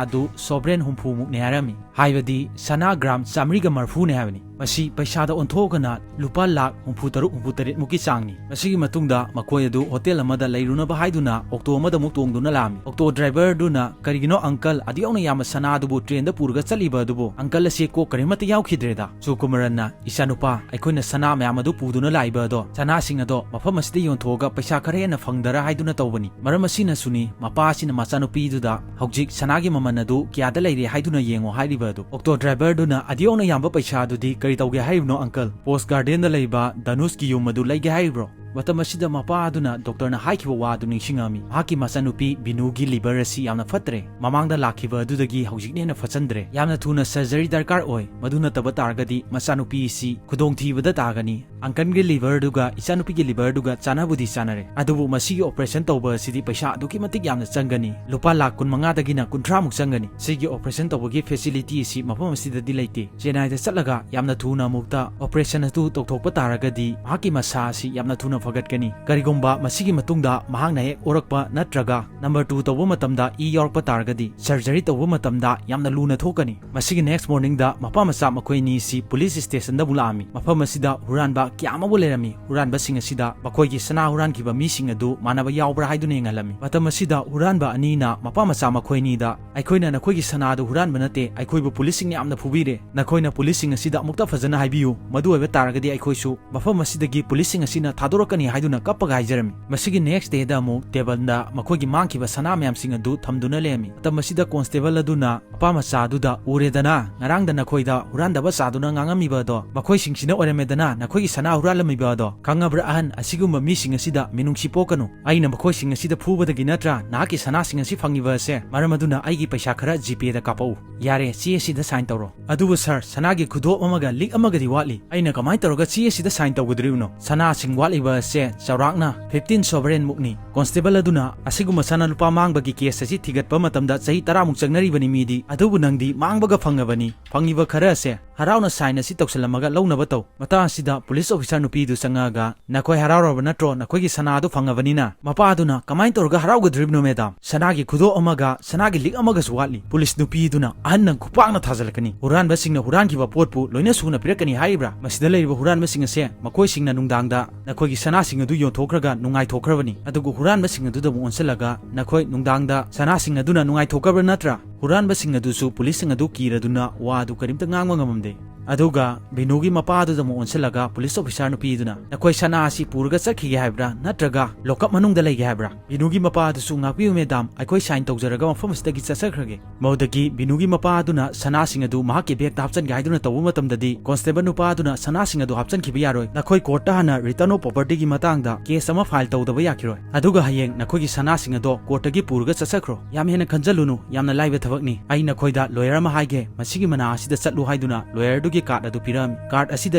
ꯑꯗꯨ ꯁꯣꯚꯔꯦꯟ ꯍꯨꯝꯐꯨ ꯃꯨꯛꯅꯦ" ꯍꯥꯏꯔꯝꯃꯤ꯫ ꯍꯥꯏꯕꯗꯤ ꯁꯅꯥ ꯒ꯭ꯔꯥꯝ ꯆꯥꯃꯔꯤꯒ ꯃꯔꯤꯐꯨꯅꯦ ꯍꯥꯏꯕꯅꯤ꯫ ꯃꯁꯤ ꯄꯩꯁꯥꯗ ꯑꯣꯟꯊꯣꯛꯑꯒꯅ ꯂꯨꯄꯥ ꯂꯥꯈ ꯍꯨꯝꯐꯨ ꯇꯔꯨꯛ, ꯍꯨꯝꯐꯨ ꯇꯔꯦꯠ ꯃꯨꯛꯀꯤ ꯆꯥꯡꯅꯤ꯫ ꯃꯁꯤꯒꯤ ꯃꯇꯨꯡꯗ ꯃꯈꯣꯏ ꯑꯗꯨ ꯍꯣꯇꯦꯜ ꯑꯃꯗ ꯂꯩꯔꯨꯅꯕ ꯍꯥꯏꯗꯨꯅ ꯑꯣꯛꯇꯣ ꯑꯃꯗ ꯑꯃꯨꯛ ꯇꯣꯡꯗꯨꯅ ꯂꯥꯛꯑꯝꯃꯤ꯫ ꯑꯣꯛꯇꯣ ꯗ꯭ꯔꯥꯏꯚꯔꯗꯨꯅ, "ꯀꯔꯤꯒꯤꯅꯣ ꯑꯪꯀꯜ, ꯑꯗꯨꯛ ꯌꯥꯝꯅ ꯌꯥꯝꯕ ꯁꯅꯥ ꯑꯗꯨꯕꯨ ꯇ꯭ꯔꯦꯟꯗ ꯄꯨꯔꯒ ꯆꯠꯂꯤꯕ ꯑꯗꯨꯕꯨ? ꯑꯪꯀꯜ ꯑꯁꯤ ꯀꯣꯛ ꯀꯔꯤꯃꯠꯇ ꯌꯥꯎꯈꯤꯗ꯭ꯔꯦꯗ?" ꯁꯨꯀꯨꯃꯥꯔꯟꯅ, "ꯏꯆꯥꯅꯨꯄꯥ, ꯑꯩꯈꯣꯏꯅ ꯁꯅꯥ ꯃꯌꯥꯝ ꯑꯗꯨ ꯄꯨꯗꯨꯅ ꯂꯥꯛꯏꯕ ꯑꯗꯣ, ꯁꯅꯥꯁꯤꯡ ꯑꯗꯣ ꯃꯐꯝ ꯑꯁꯤꯗ ꯌꯣꯟꯊꯣꯛꯑꯒ ꯄꯩꯁꯥ ꯈꯔ ꯍꯦꯟꯅ ꯐꯪꯗꯔꯥ ꯍꯥꯏꯗꯨꯅ ꯇꯧꯕꯅꯤ꯫ ꯃꯔꯝ ꯑꯁꯤꯅꯁꯨꯅꯤ ꯃꯄꯥ ꯑꯁꯤꯅ ꯃꯆꯥꯅꯨꯄꯤꯗꯨꯗ ꯍꯧꯖꯤꯛ ꯁꯅꯥꯒꯤ ꯃꯃꯜ ꯑꯗꯨ ꯀꯌꯥꯗ ꯂꯩꯔꯦ ꯍꯥꯏꯗꯨꯅ ꯌꯦꯡꯉꯣ ꯍꯥꯏꯔꯤꯕ ꯑꯗꯨ꯫" ꯑꯣꯛꯇꯣ ꯗ꯭ꯔꯥꯏꯚꯔꯗꯨꯅ, "ꯑꯗꯨꯛ ꯌꯥꯝꯅ ꯌꯥꯝꯕ ꯄꯩꯁꯥ ꯑꯗꯨꯗꯤ ꯀꯔꯤ ꯇꯧꯒꯦ ꯍꯥꯏꯔꯤꯕꯅꯣ ꯑꯪꯀꯜ?" "ꯄꯣꯁ ꯒꯥꯔꯗꯦꯟꯗ ꯂꯩꯕ ꯙꯅꯨꯁꯀꯤ ꯌꯨꯝ ꯑꯗꯨ ꯂꯩꯒꯦ ꯍꯥꯏꯔꯤꯕ꯭ꯔꯣ?" ꯃꯇꯝ ꯑꯁꯤꯗ ꯃꯄꯥ ꯑꯗꯨꯅ ꯗꯣꯛꯇꯔꯅ ꯍꯥꯏꯈꯤꯕ ꯋꯥ ꯑꯗꯨ ꯅꯤꯡꯁꯤꯡꯉꯛꯑꯝꯃꯤ꯫ ꯃꯍꯥꯛꯀꯤ ꯃꯆꯥꯅꯨꯄꯤ ꯕꯤꯅꯨꯒꯤ ꯂꯤꯚꯔ ꯑꯁꯤ ꯌꯥꯝꯅ ꯐꯠꯇ꯭ꯔꯦ꯫ ꯃꯃꯥꯡꯗ ꯂꯥꯛꯈꯤꯕ ꯑꯗꯨꯗꯒꯤ ꯍꯧꯖꯤꯛꯅ ꯍꯦꯟꯅ ꯐꯠꯆꯟꯗ꯭ꯔꯦ꯫ ꯌꯥꯝꯅ ꯊꯨꯅ ꯁꯔꯖꯔꯤ ꯗꯔꯀꯥꯔ ꯑꯣꯏ꯫ ꯃꯗꯨ ꯅꯠꯇꯕ ꯇꯥꯔꯒꯗꯤ ꯃꯆꯥꯅꯨꯄꯤ ꯑꯁꯤ ꯈꯨꯗꯣꯡꯊꯤꯕꯗ ꯇꯥꯒꯅꯤ꯫ ꯑꯪꯀꯜꯒꯤ ꯂꯤꯚꯔꯗꯨꯒ ꯏꯆꯥꯅꯨꯄꯤꯒꯤ ꯂꯤꯚꯔꯗꯨꯒ ꯆꯥꯟꯅꯕꯨꯗꯤ ꯆꯥꯟꯅꯔꯦ, ꯑꯗꯨꯕꯨ ꯃꯁꯤꯒꯤ ꯑꯣꯄꯔꯦꯁꯟ ꯇꯧꯕ ꯑꯁꯤꯗꯤ ꯄꯩꯁꯥ ꯑꯗꯨꯛꯀꯤ ꯃꯇꯤꯛ ꯌꯥꯝꯅ ꯆꯪꯒꯅꯤ꯫ ꯂꯨꯄꯥ ꯂꯥꯈ ꯀꯨꯟꯃꯉꯥꯗꯒꯤꯅ ꯀꯨꯟꯊ꯭ꯔꯥꯃꯨꯛ ꯆꯪꯒꯅꯤ꯫ ꯁꯤꯒꯤ ꯑꯣꯄꯔꯦꯁꯟ ꯇꯧꯕꯒꯤ ꯐꯦꯁꯤꯂꯤꯇꯤ ꯑꯁꯤ ꯃꯐꯝ ꯑꯁꯤꯗꯗꯤ ꯂꯩꯇꯦ꯫ ꯆꯦꯟꯅꯥꯏꯗ ꯆꯠꯂꯒ ꯌꯥꯝꯅ ꯊꯨꯅ ꯑꯃꯨꯛꯇ ꯑꯣꯄꯔꯦꯁꯟ ꯑꯗꯨ ꯇꯧꯊꯣꯛꯄ ꯇꯥꯔꯒꯗꯤ ꯃꯍꯥꯛꯀꯤ ꯃꯁꯥ ꯑꯁꯤ ꯌꯥꯝꯅ ꯊꯨꯅ ꯐꯒꯠꯀꯅꯤ꯫ ꯀꯔꯤꯒꯨꯝꯕ ꯃꯁꯤꯒꯤ ꯃꯇꯨꯡꯗ ꯃꯍꯥꯛꯅ ꯍꯦꯛ ꯑꯣꯔꯛꯄ ꯅꯠꯇ꯭ꯔꯒ number two ꯇꯧꯕ ꯃꯇꯝꯗ ꯏ ꯌꯥꯎꯔꯛꯄ ꯇꯥꯔꯒꯗꯤ surgery ꯇꯧꯕ ꯃꯇꯝꯗ ꯌꯥꯝꯅ ꯂꯨꯅ ꯊꯣꯛꯀꯅꯤ꯫ ꯃꯁꯤꯒꯤ next morningꯗ ꯃꯄꯥ ꯃꯆꯥ ꯃꯈꯣꯏ ꯑꯅꯤꯁꯤ police stationꯗ ꯑꯃꯨꯛ ꯂꯥꯛꯑꯝꯃꯤ꯫ ꯃꯐꯝ ꯑꯁꯤꯗ ꯍꯨꯔꯥꯟꯕ ꯀꯌꯥ ꯑꯃꯕꯨ ꯂꯩꯔꯝꯃꯤ꯫ ꯍꯨꯔꯥꯟꯕꯁꯤꯡ ꯑꯁꯤꯗ ꯃꯈꯣꯏꯒꯤ ꯁꯅꯥ ꯍꯨꯔꯥꯟꯈꯤꯕ ꯃꯤꯁꯤꯡ ꯑꯗꯨ ꯃꯥꯟꯅꯕ ꯌꯥꯎꯕ꯭ꯔꯥ ꯍꯥꯏꯗꯨꯅ ꯌꯦꯡꯍꯜꯂꯝꯃꯤ꯫ ꯃꯇꯝ ꯑꯁꯤꯗ ꯍꯨꯔꯥꯟꯕ ꯑꯅꯤꯅ ꯃꯄꯥ ꯃꯆꯥ ꯃꯈꯣꯏ ꯑꯅꯤꯗ, "ꯑꯩꯈꯣꯏꯅ ꯅꯈꯣꯏꯒꯤ ꯁꯅꯥꯗꯨ ꯍꯨꯔꯥꯟꯕ ꯅꯠꯇꯦ, ꯑꯩꯈꯣꯏꯕꯨ policeꯁꯤꯡꯅ ꯌꯥꯝꯅ ꯐꯨꯕꯤꯔꯦ꯫ ꯅꯈꯣꯏꯅ policeꯁꯤꯡ ꯑꯁꯤꯗ ꯑꯃꯨꯛꯇ ꯐꯖꯅ ꯍꯥꯏꯕꯤꯌꯨ, ꯃꯗꯨ ꯑꯣꯏꯕ ꯇꯥꯔꯒꯗꯤ ꯑꯩꯈꯣꯏꯁꯨ ꯃꯐꯝ ꯑꯁꯤꯗꯒꯤ policeꯁꯤꯡ ꯑꯁꯤꯅ ꯊꯥꯗꯣꯔꯛꯀꯅꯤ" ꯍꯥꯏꯗꯨꯅ ꯀꯞꯄꯒ ꯍꯥꯏꯖꯔꯝꯃꯤ꯫ ꯃꯁꯤꯒꯤ next dayꯗ ꯑꯃꯨꯛ tableꯗ ꯃꯈꯣꯏꯒꯤ ꯃꯥꯡꯈꯤꯕ ꯁꯅꯥ ꯃꯌꯥꯝꯁꯤꯡ ꯑꯗꯨ ꯊꯝꯗꯨꯅ ꯂꯩꯔꯝꯃꯤ꯫ ꯃꯇꯝ ꯑꯁꯤꯗ constable ꯑꯗꯨꯅ ꯃꯄꯥ ꯃꯆꯥ ꯑꯗꯨꯗ, "ꯎꯔꯦꯗꯅ, ꯉꯔꯥꯡꯗ ꯅꯈꯣꯏꯗ ꯍꯨꯔꯥꯟꯗꯕ ꯆꯥꯗꯨꯅ ꯉꯥꯡꯉꯝꯃꯤꯕ ꯑꯗꯣ, ꯃꯈꯣꯏꯁꯤꯡꯁꯤꯅ ꯑꯣꯏꯔꯝꯃꯦꯗꯅ ꯅꯈꯣꯏꯒꯤ ꯁꯅꯥ ꯍꯨꯔꯥꯜꯂꯝꯃꯤꯕ ꯑꯗꯣ꯫ ꯈꯪꯉꯕ꯭ꯔꯥ ꯑꯍꯟ, ꯑꯁꯤꯒꯨꯝꯕ ꯃꯤꯁꯤꯡ ꯑꯁꯤꯗ ꯃꯤꯅꯨꯡꯁꯤ ꯄꯣꯛꯀꯅꯨ꯫ ꯑꯩꯅ ꯃꯈꯣꯏꯁꯤꯡ ꯑꯁꯤꯗ ꯐꯨꯕꯗꯒꯤ ꯅꯠꯇ꯭ꯔꯥ ꯅꯍꯥꯛꯀꯤ ꯁꯅꯥꯁꯤꯡ ꯑꯁꯤ ꯐꯪꯉꯤꯕ ꯑꯁꯦ꯫ ꯃꯔꯝ ꯑꯗꯨꯅ ꯑꯩꯒꯤ ꯄꯩꯁꯥ ꯈꯔ GPayꯗ ꯀꯥꯞꯄꯛꯎ꯫ ꯌꯥꯔꯦ, ꯆꯦ ꯑꯁꯤꯗ sign ꯇꯧꯔꯣ꯫ ꯑꯗꯨꯕꯨ sir, ꯁꯅꯥꯒꯤ ꯈꯨꯗꯣꯞ ꯑꯃꯒ ꯂꯤꯛ ꯑꯃꯒꯗꯤ ꯋꯥꯠꯂꯤ꯫ ꯑꯩꯅ ꯀꯃꯥꯏꯅ ꯇꯧꯔꯒ ꯆꯦ ꯑꯁꯤꯗ sign ꯇꯧꯒꯗꯧꯔꯤꯕꯅꯣ? ꯁꯅꯥꯁꯤꯡ ꯋꯥꯠꯂꯤꯕ ꯑꯁꯦ ꯆꯥꯎꯔꯥꯛꯅ fifteen sovereign ꯃꯨꯛꯅꯤ꯫ Constable ꯑꯗꯨꯅ, "ꯑꯁꯤꯒꯨꯝꯕ ꯁꯅꯥ ꯂꯨꯄꯥ ꯃꯥꯡꯕꯒꯤ case ꯑꯁꯤ ꯊꯤꯒꯠꯄ ꯃꯇꯝꯗ ꯆꯍꯤ ꯇꯔꯥꯃꯨꯛ ꯆꯪꯅꯔꯤꯕꯅꯤ ꯃꯤꯗꯤ, ꯑꯗꯨꯕꯨ ꯅꯪꯗꯤ ꯃꯥꯡꯕꯒ ꯐꯪꯉꯕꯅꯤ꯫ ꯐꯪꯉꯤꯕ ꯈꯔ ꯑꯁꯦ ꯍꯔꯥꯎꯅ sign ꯑꯁꯤ ꯇꯧꯁꯜꯂꯝꯃꯒ ꯂꯧꯅꯕ ꯇꯧ"꯫ ꯃꯇꯥꯡ ꯑꯁꯤꯗ police officer ꯅꯨꯄꯤꯗꯨ ꯆꯪꯉꯛꯑꯒ, "ꯅꯈꯣꯏ ꯍꯔꯥꯎꯔꯕ ꯅꯠꯇ꯭ꯔꯣ? ꯅꯈꯣꯏꯒꯤ ꯁꯅꯥꯗꯨ ꯐꯪꯉꯕꯅꯤꯅ?" ꯃꯄꯥꯗꯨꯅ, "ꯀꯃꯥꯏꯅ ꯇꯧꯔꯒ ꯍꯔꯥꯎꯒꯗꯧꯔꯤꯕꯅꯣ madam? ꯁꯅꯥꯒꯤ ꯈꯨꯗꯣꯞ ꯑꯃꯒ ꯁꯅꯥꯒꯤ ꯂꯤꯛ ꯑꯃꯒꯁꯨ ꯋꯥꯠꯂꯤ"꯫ Police ꯅꯨꯄꯤꯗꯨꯅ, "ꯑꯍꯟ, ꯅꯪ ꯈꯨꯄꯥꯛꯅ ꯊꯥꯖꯤꯜꯂꯛꯀꯅꯤ꯫ ꯍꯨꯔꯥꯟꯕꯁꯤꯡꯅ ꯍꯨꯔꯥꯟꯈꯤꯕ ꯄꯣꯠꯄꯨ ꯂꯣꯏꯅ ꯁꯨꯅ ꯄꯤꯔꯛꯀꯅꯤ ꯍꯥꯏꯔꯤꯕ꯭ꯔꯥ? ꯃꯁꯤꯗ ꯂꯩꯔꯤꯕ ꯍꯨꯔꯥꯟꯕꯁꯤꯡ ꯑꯁꯦ ꯃꯈꯣꯏꯁꯤꯡꯅ ꯅꯨꯡꯗꯥꯡꯗ ꯅꯈꯣꯏꯒꯤ ꯁꯅꯥꯁꯤꯡ ꯑꯗꯨ ꯌꯣꯟꯊꯣꯛꯈ꯭ꯔꯒ ꯅꯨꯡꯉꯥꯏꯊꯣꯛꯈ꯭ꯔꯕꯅꯤ꯫ ꯑꯗꯨꯒ ꯍꯨꯔꯥꯟꯕꯁꯤꯡ ꯑꯗꯨꯗ ꯑꯃꯨꯛ ꯑꯣꯟꯁꯤꯜꯂꯒ ꯅꯈꯣꯏ ꯅꯨꯡꯗꯥꯡꯗ ꯁꯅꯥꯁꯤꯡ ꯑꯗꯨꯅ ꯅꯨꯡꯉꯥꯏꯊꯣꯛꯈ꯭ꯔꯕ ꯅꯠꯇ꯭ꯔꯥ?" ꯍꯨꯔꯥꯟꯕꯁꯤꯡ ꯑꯗꯨꯁꯨ policeꯁꯤꯡ ꯑꯗꯨ ꯀꯤꯔꯗꯨꯅ ꯋꯥꯗꯨ ꯀꯔꯤꯝꯇ ꯉꯥꯡꯕ ꯉꯝꯃꯝꯗꯦ꯫ ꯑꯗꯨꯒ ꯕꯤꯅꯨꯒꯤ ꯃꯄꯥꯗꯨꯗ ꯑꯃꯨꯛ ꯑꯣꯟꯁꯤꯜꯂꯒ police officer ꯅꯨꯄꯤꯗꯨꯅ, "ꯅꯈꯣꯏ ꯁꯅꯥ ꯑꯁꯤ ꯄꯨꯔꯒ ꯆꯠꯈꯤꯒꯦ ꯍꯥꯏꯕ꯭ꯔꯥ ꯅꯠꯇ꯭ꯔꯒ ꯂꯣꯀꯞ ꯃꯅꯨꯡꯗ ꯂꯩꯒꯦ ꯍꯥꯏꯕ꯭ꯔꯥ?" ꯕꯤꯅꯨꯒꯤ ꯃꯄꯥꯗꯨꯁꯨ, "ꯉꯥꯛꯄꯤꯌꯨ madam, ꯑꯩꯈꯣꯏ sign ꯇꯧꯖꯔꯒ ꯃꯐꯝ ꯑꯁꯤꯗꯒꯤ ꯆꯠꯆꯈ꯭ꯔꯒꯦ"꯫ ꯃꯗꯨꯗꯒꯤ ꯕꯤꯅꯨꯒꯤ ꯃꯄꯥꯗꯨꯅ ꯁꯅꯥꯁꯤꯡ ꯑꯗꯨ ꯃꯍꯥꯛꯀꯤ bagꯇ ꯍꯥꯞꯆꯤꯟꯒꯦ ꯍꯥꯏꯗꯨꯅ ꯇꯧꯕ ꯃꯇꯝꯗꯗꯤ constable ꯅꯨꯄꯥꯗꯨꯅ, "ꯁꯅꯥꯁꯤꯡ ꯑꯗꯨ ꯍꯥꯞꯆꯤꯟꯈꯤꯕ ꯌꯥꯔꯣꯏ꯫ ꯅꯈꯣꯏ courtꯇ ꯍꯥꯟꯅ return of propertyꯒꯤ ꯃꯇꯥꯡꯗ case ꯑꯃ file ꯇꯧꯗꯕ ꯌꯥꯈꯤꯔꯣꯏ꯫ ꯑꯗꯨꯒ ꯍꯌꯦꯡ ꯅꯈꯣꯏꯒꯤ ꯁꯅꯥꯁꯤꯡ ꯑꯗꯣ courtꯇꯒꯤ ꯄꯨꯔꯒ ꯆꯠꯆꯈ꯭ꯔꯣ꯫ ꯌꯥꯝ ꯍꯦꯟꯅ ꯈꯟꯖꯜꯂꯨꯅꯨ, ꯌꯥꯝꯅ ꯂꯥꯏꯕ ꯊꯕꯛꯅꯤ꯫ ꯑꯩ ꯅꯈꯣꯏꯗ lawyer ꯑꯃ ꯍꯥꯏꯒꯦ, ꯃꯁꯤꯒꯤ ꯃꯅꯥ ꯑꯁꯤꯗ ꯆꯠꯂꯨ" ꯍꯥꯏꯗꯨꯅ lawyerꯗꯨꯒꯤ ꯀꯥꯔꯗ ꯑꯗꯨ ꯄꯤꯔꯛꯑꯝꯃꯤ꯫ ꯀꯥꯔꯗ ꯑꯁꯤꯗ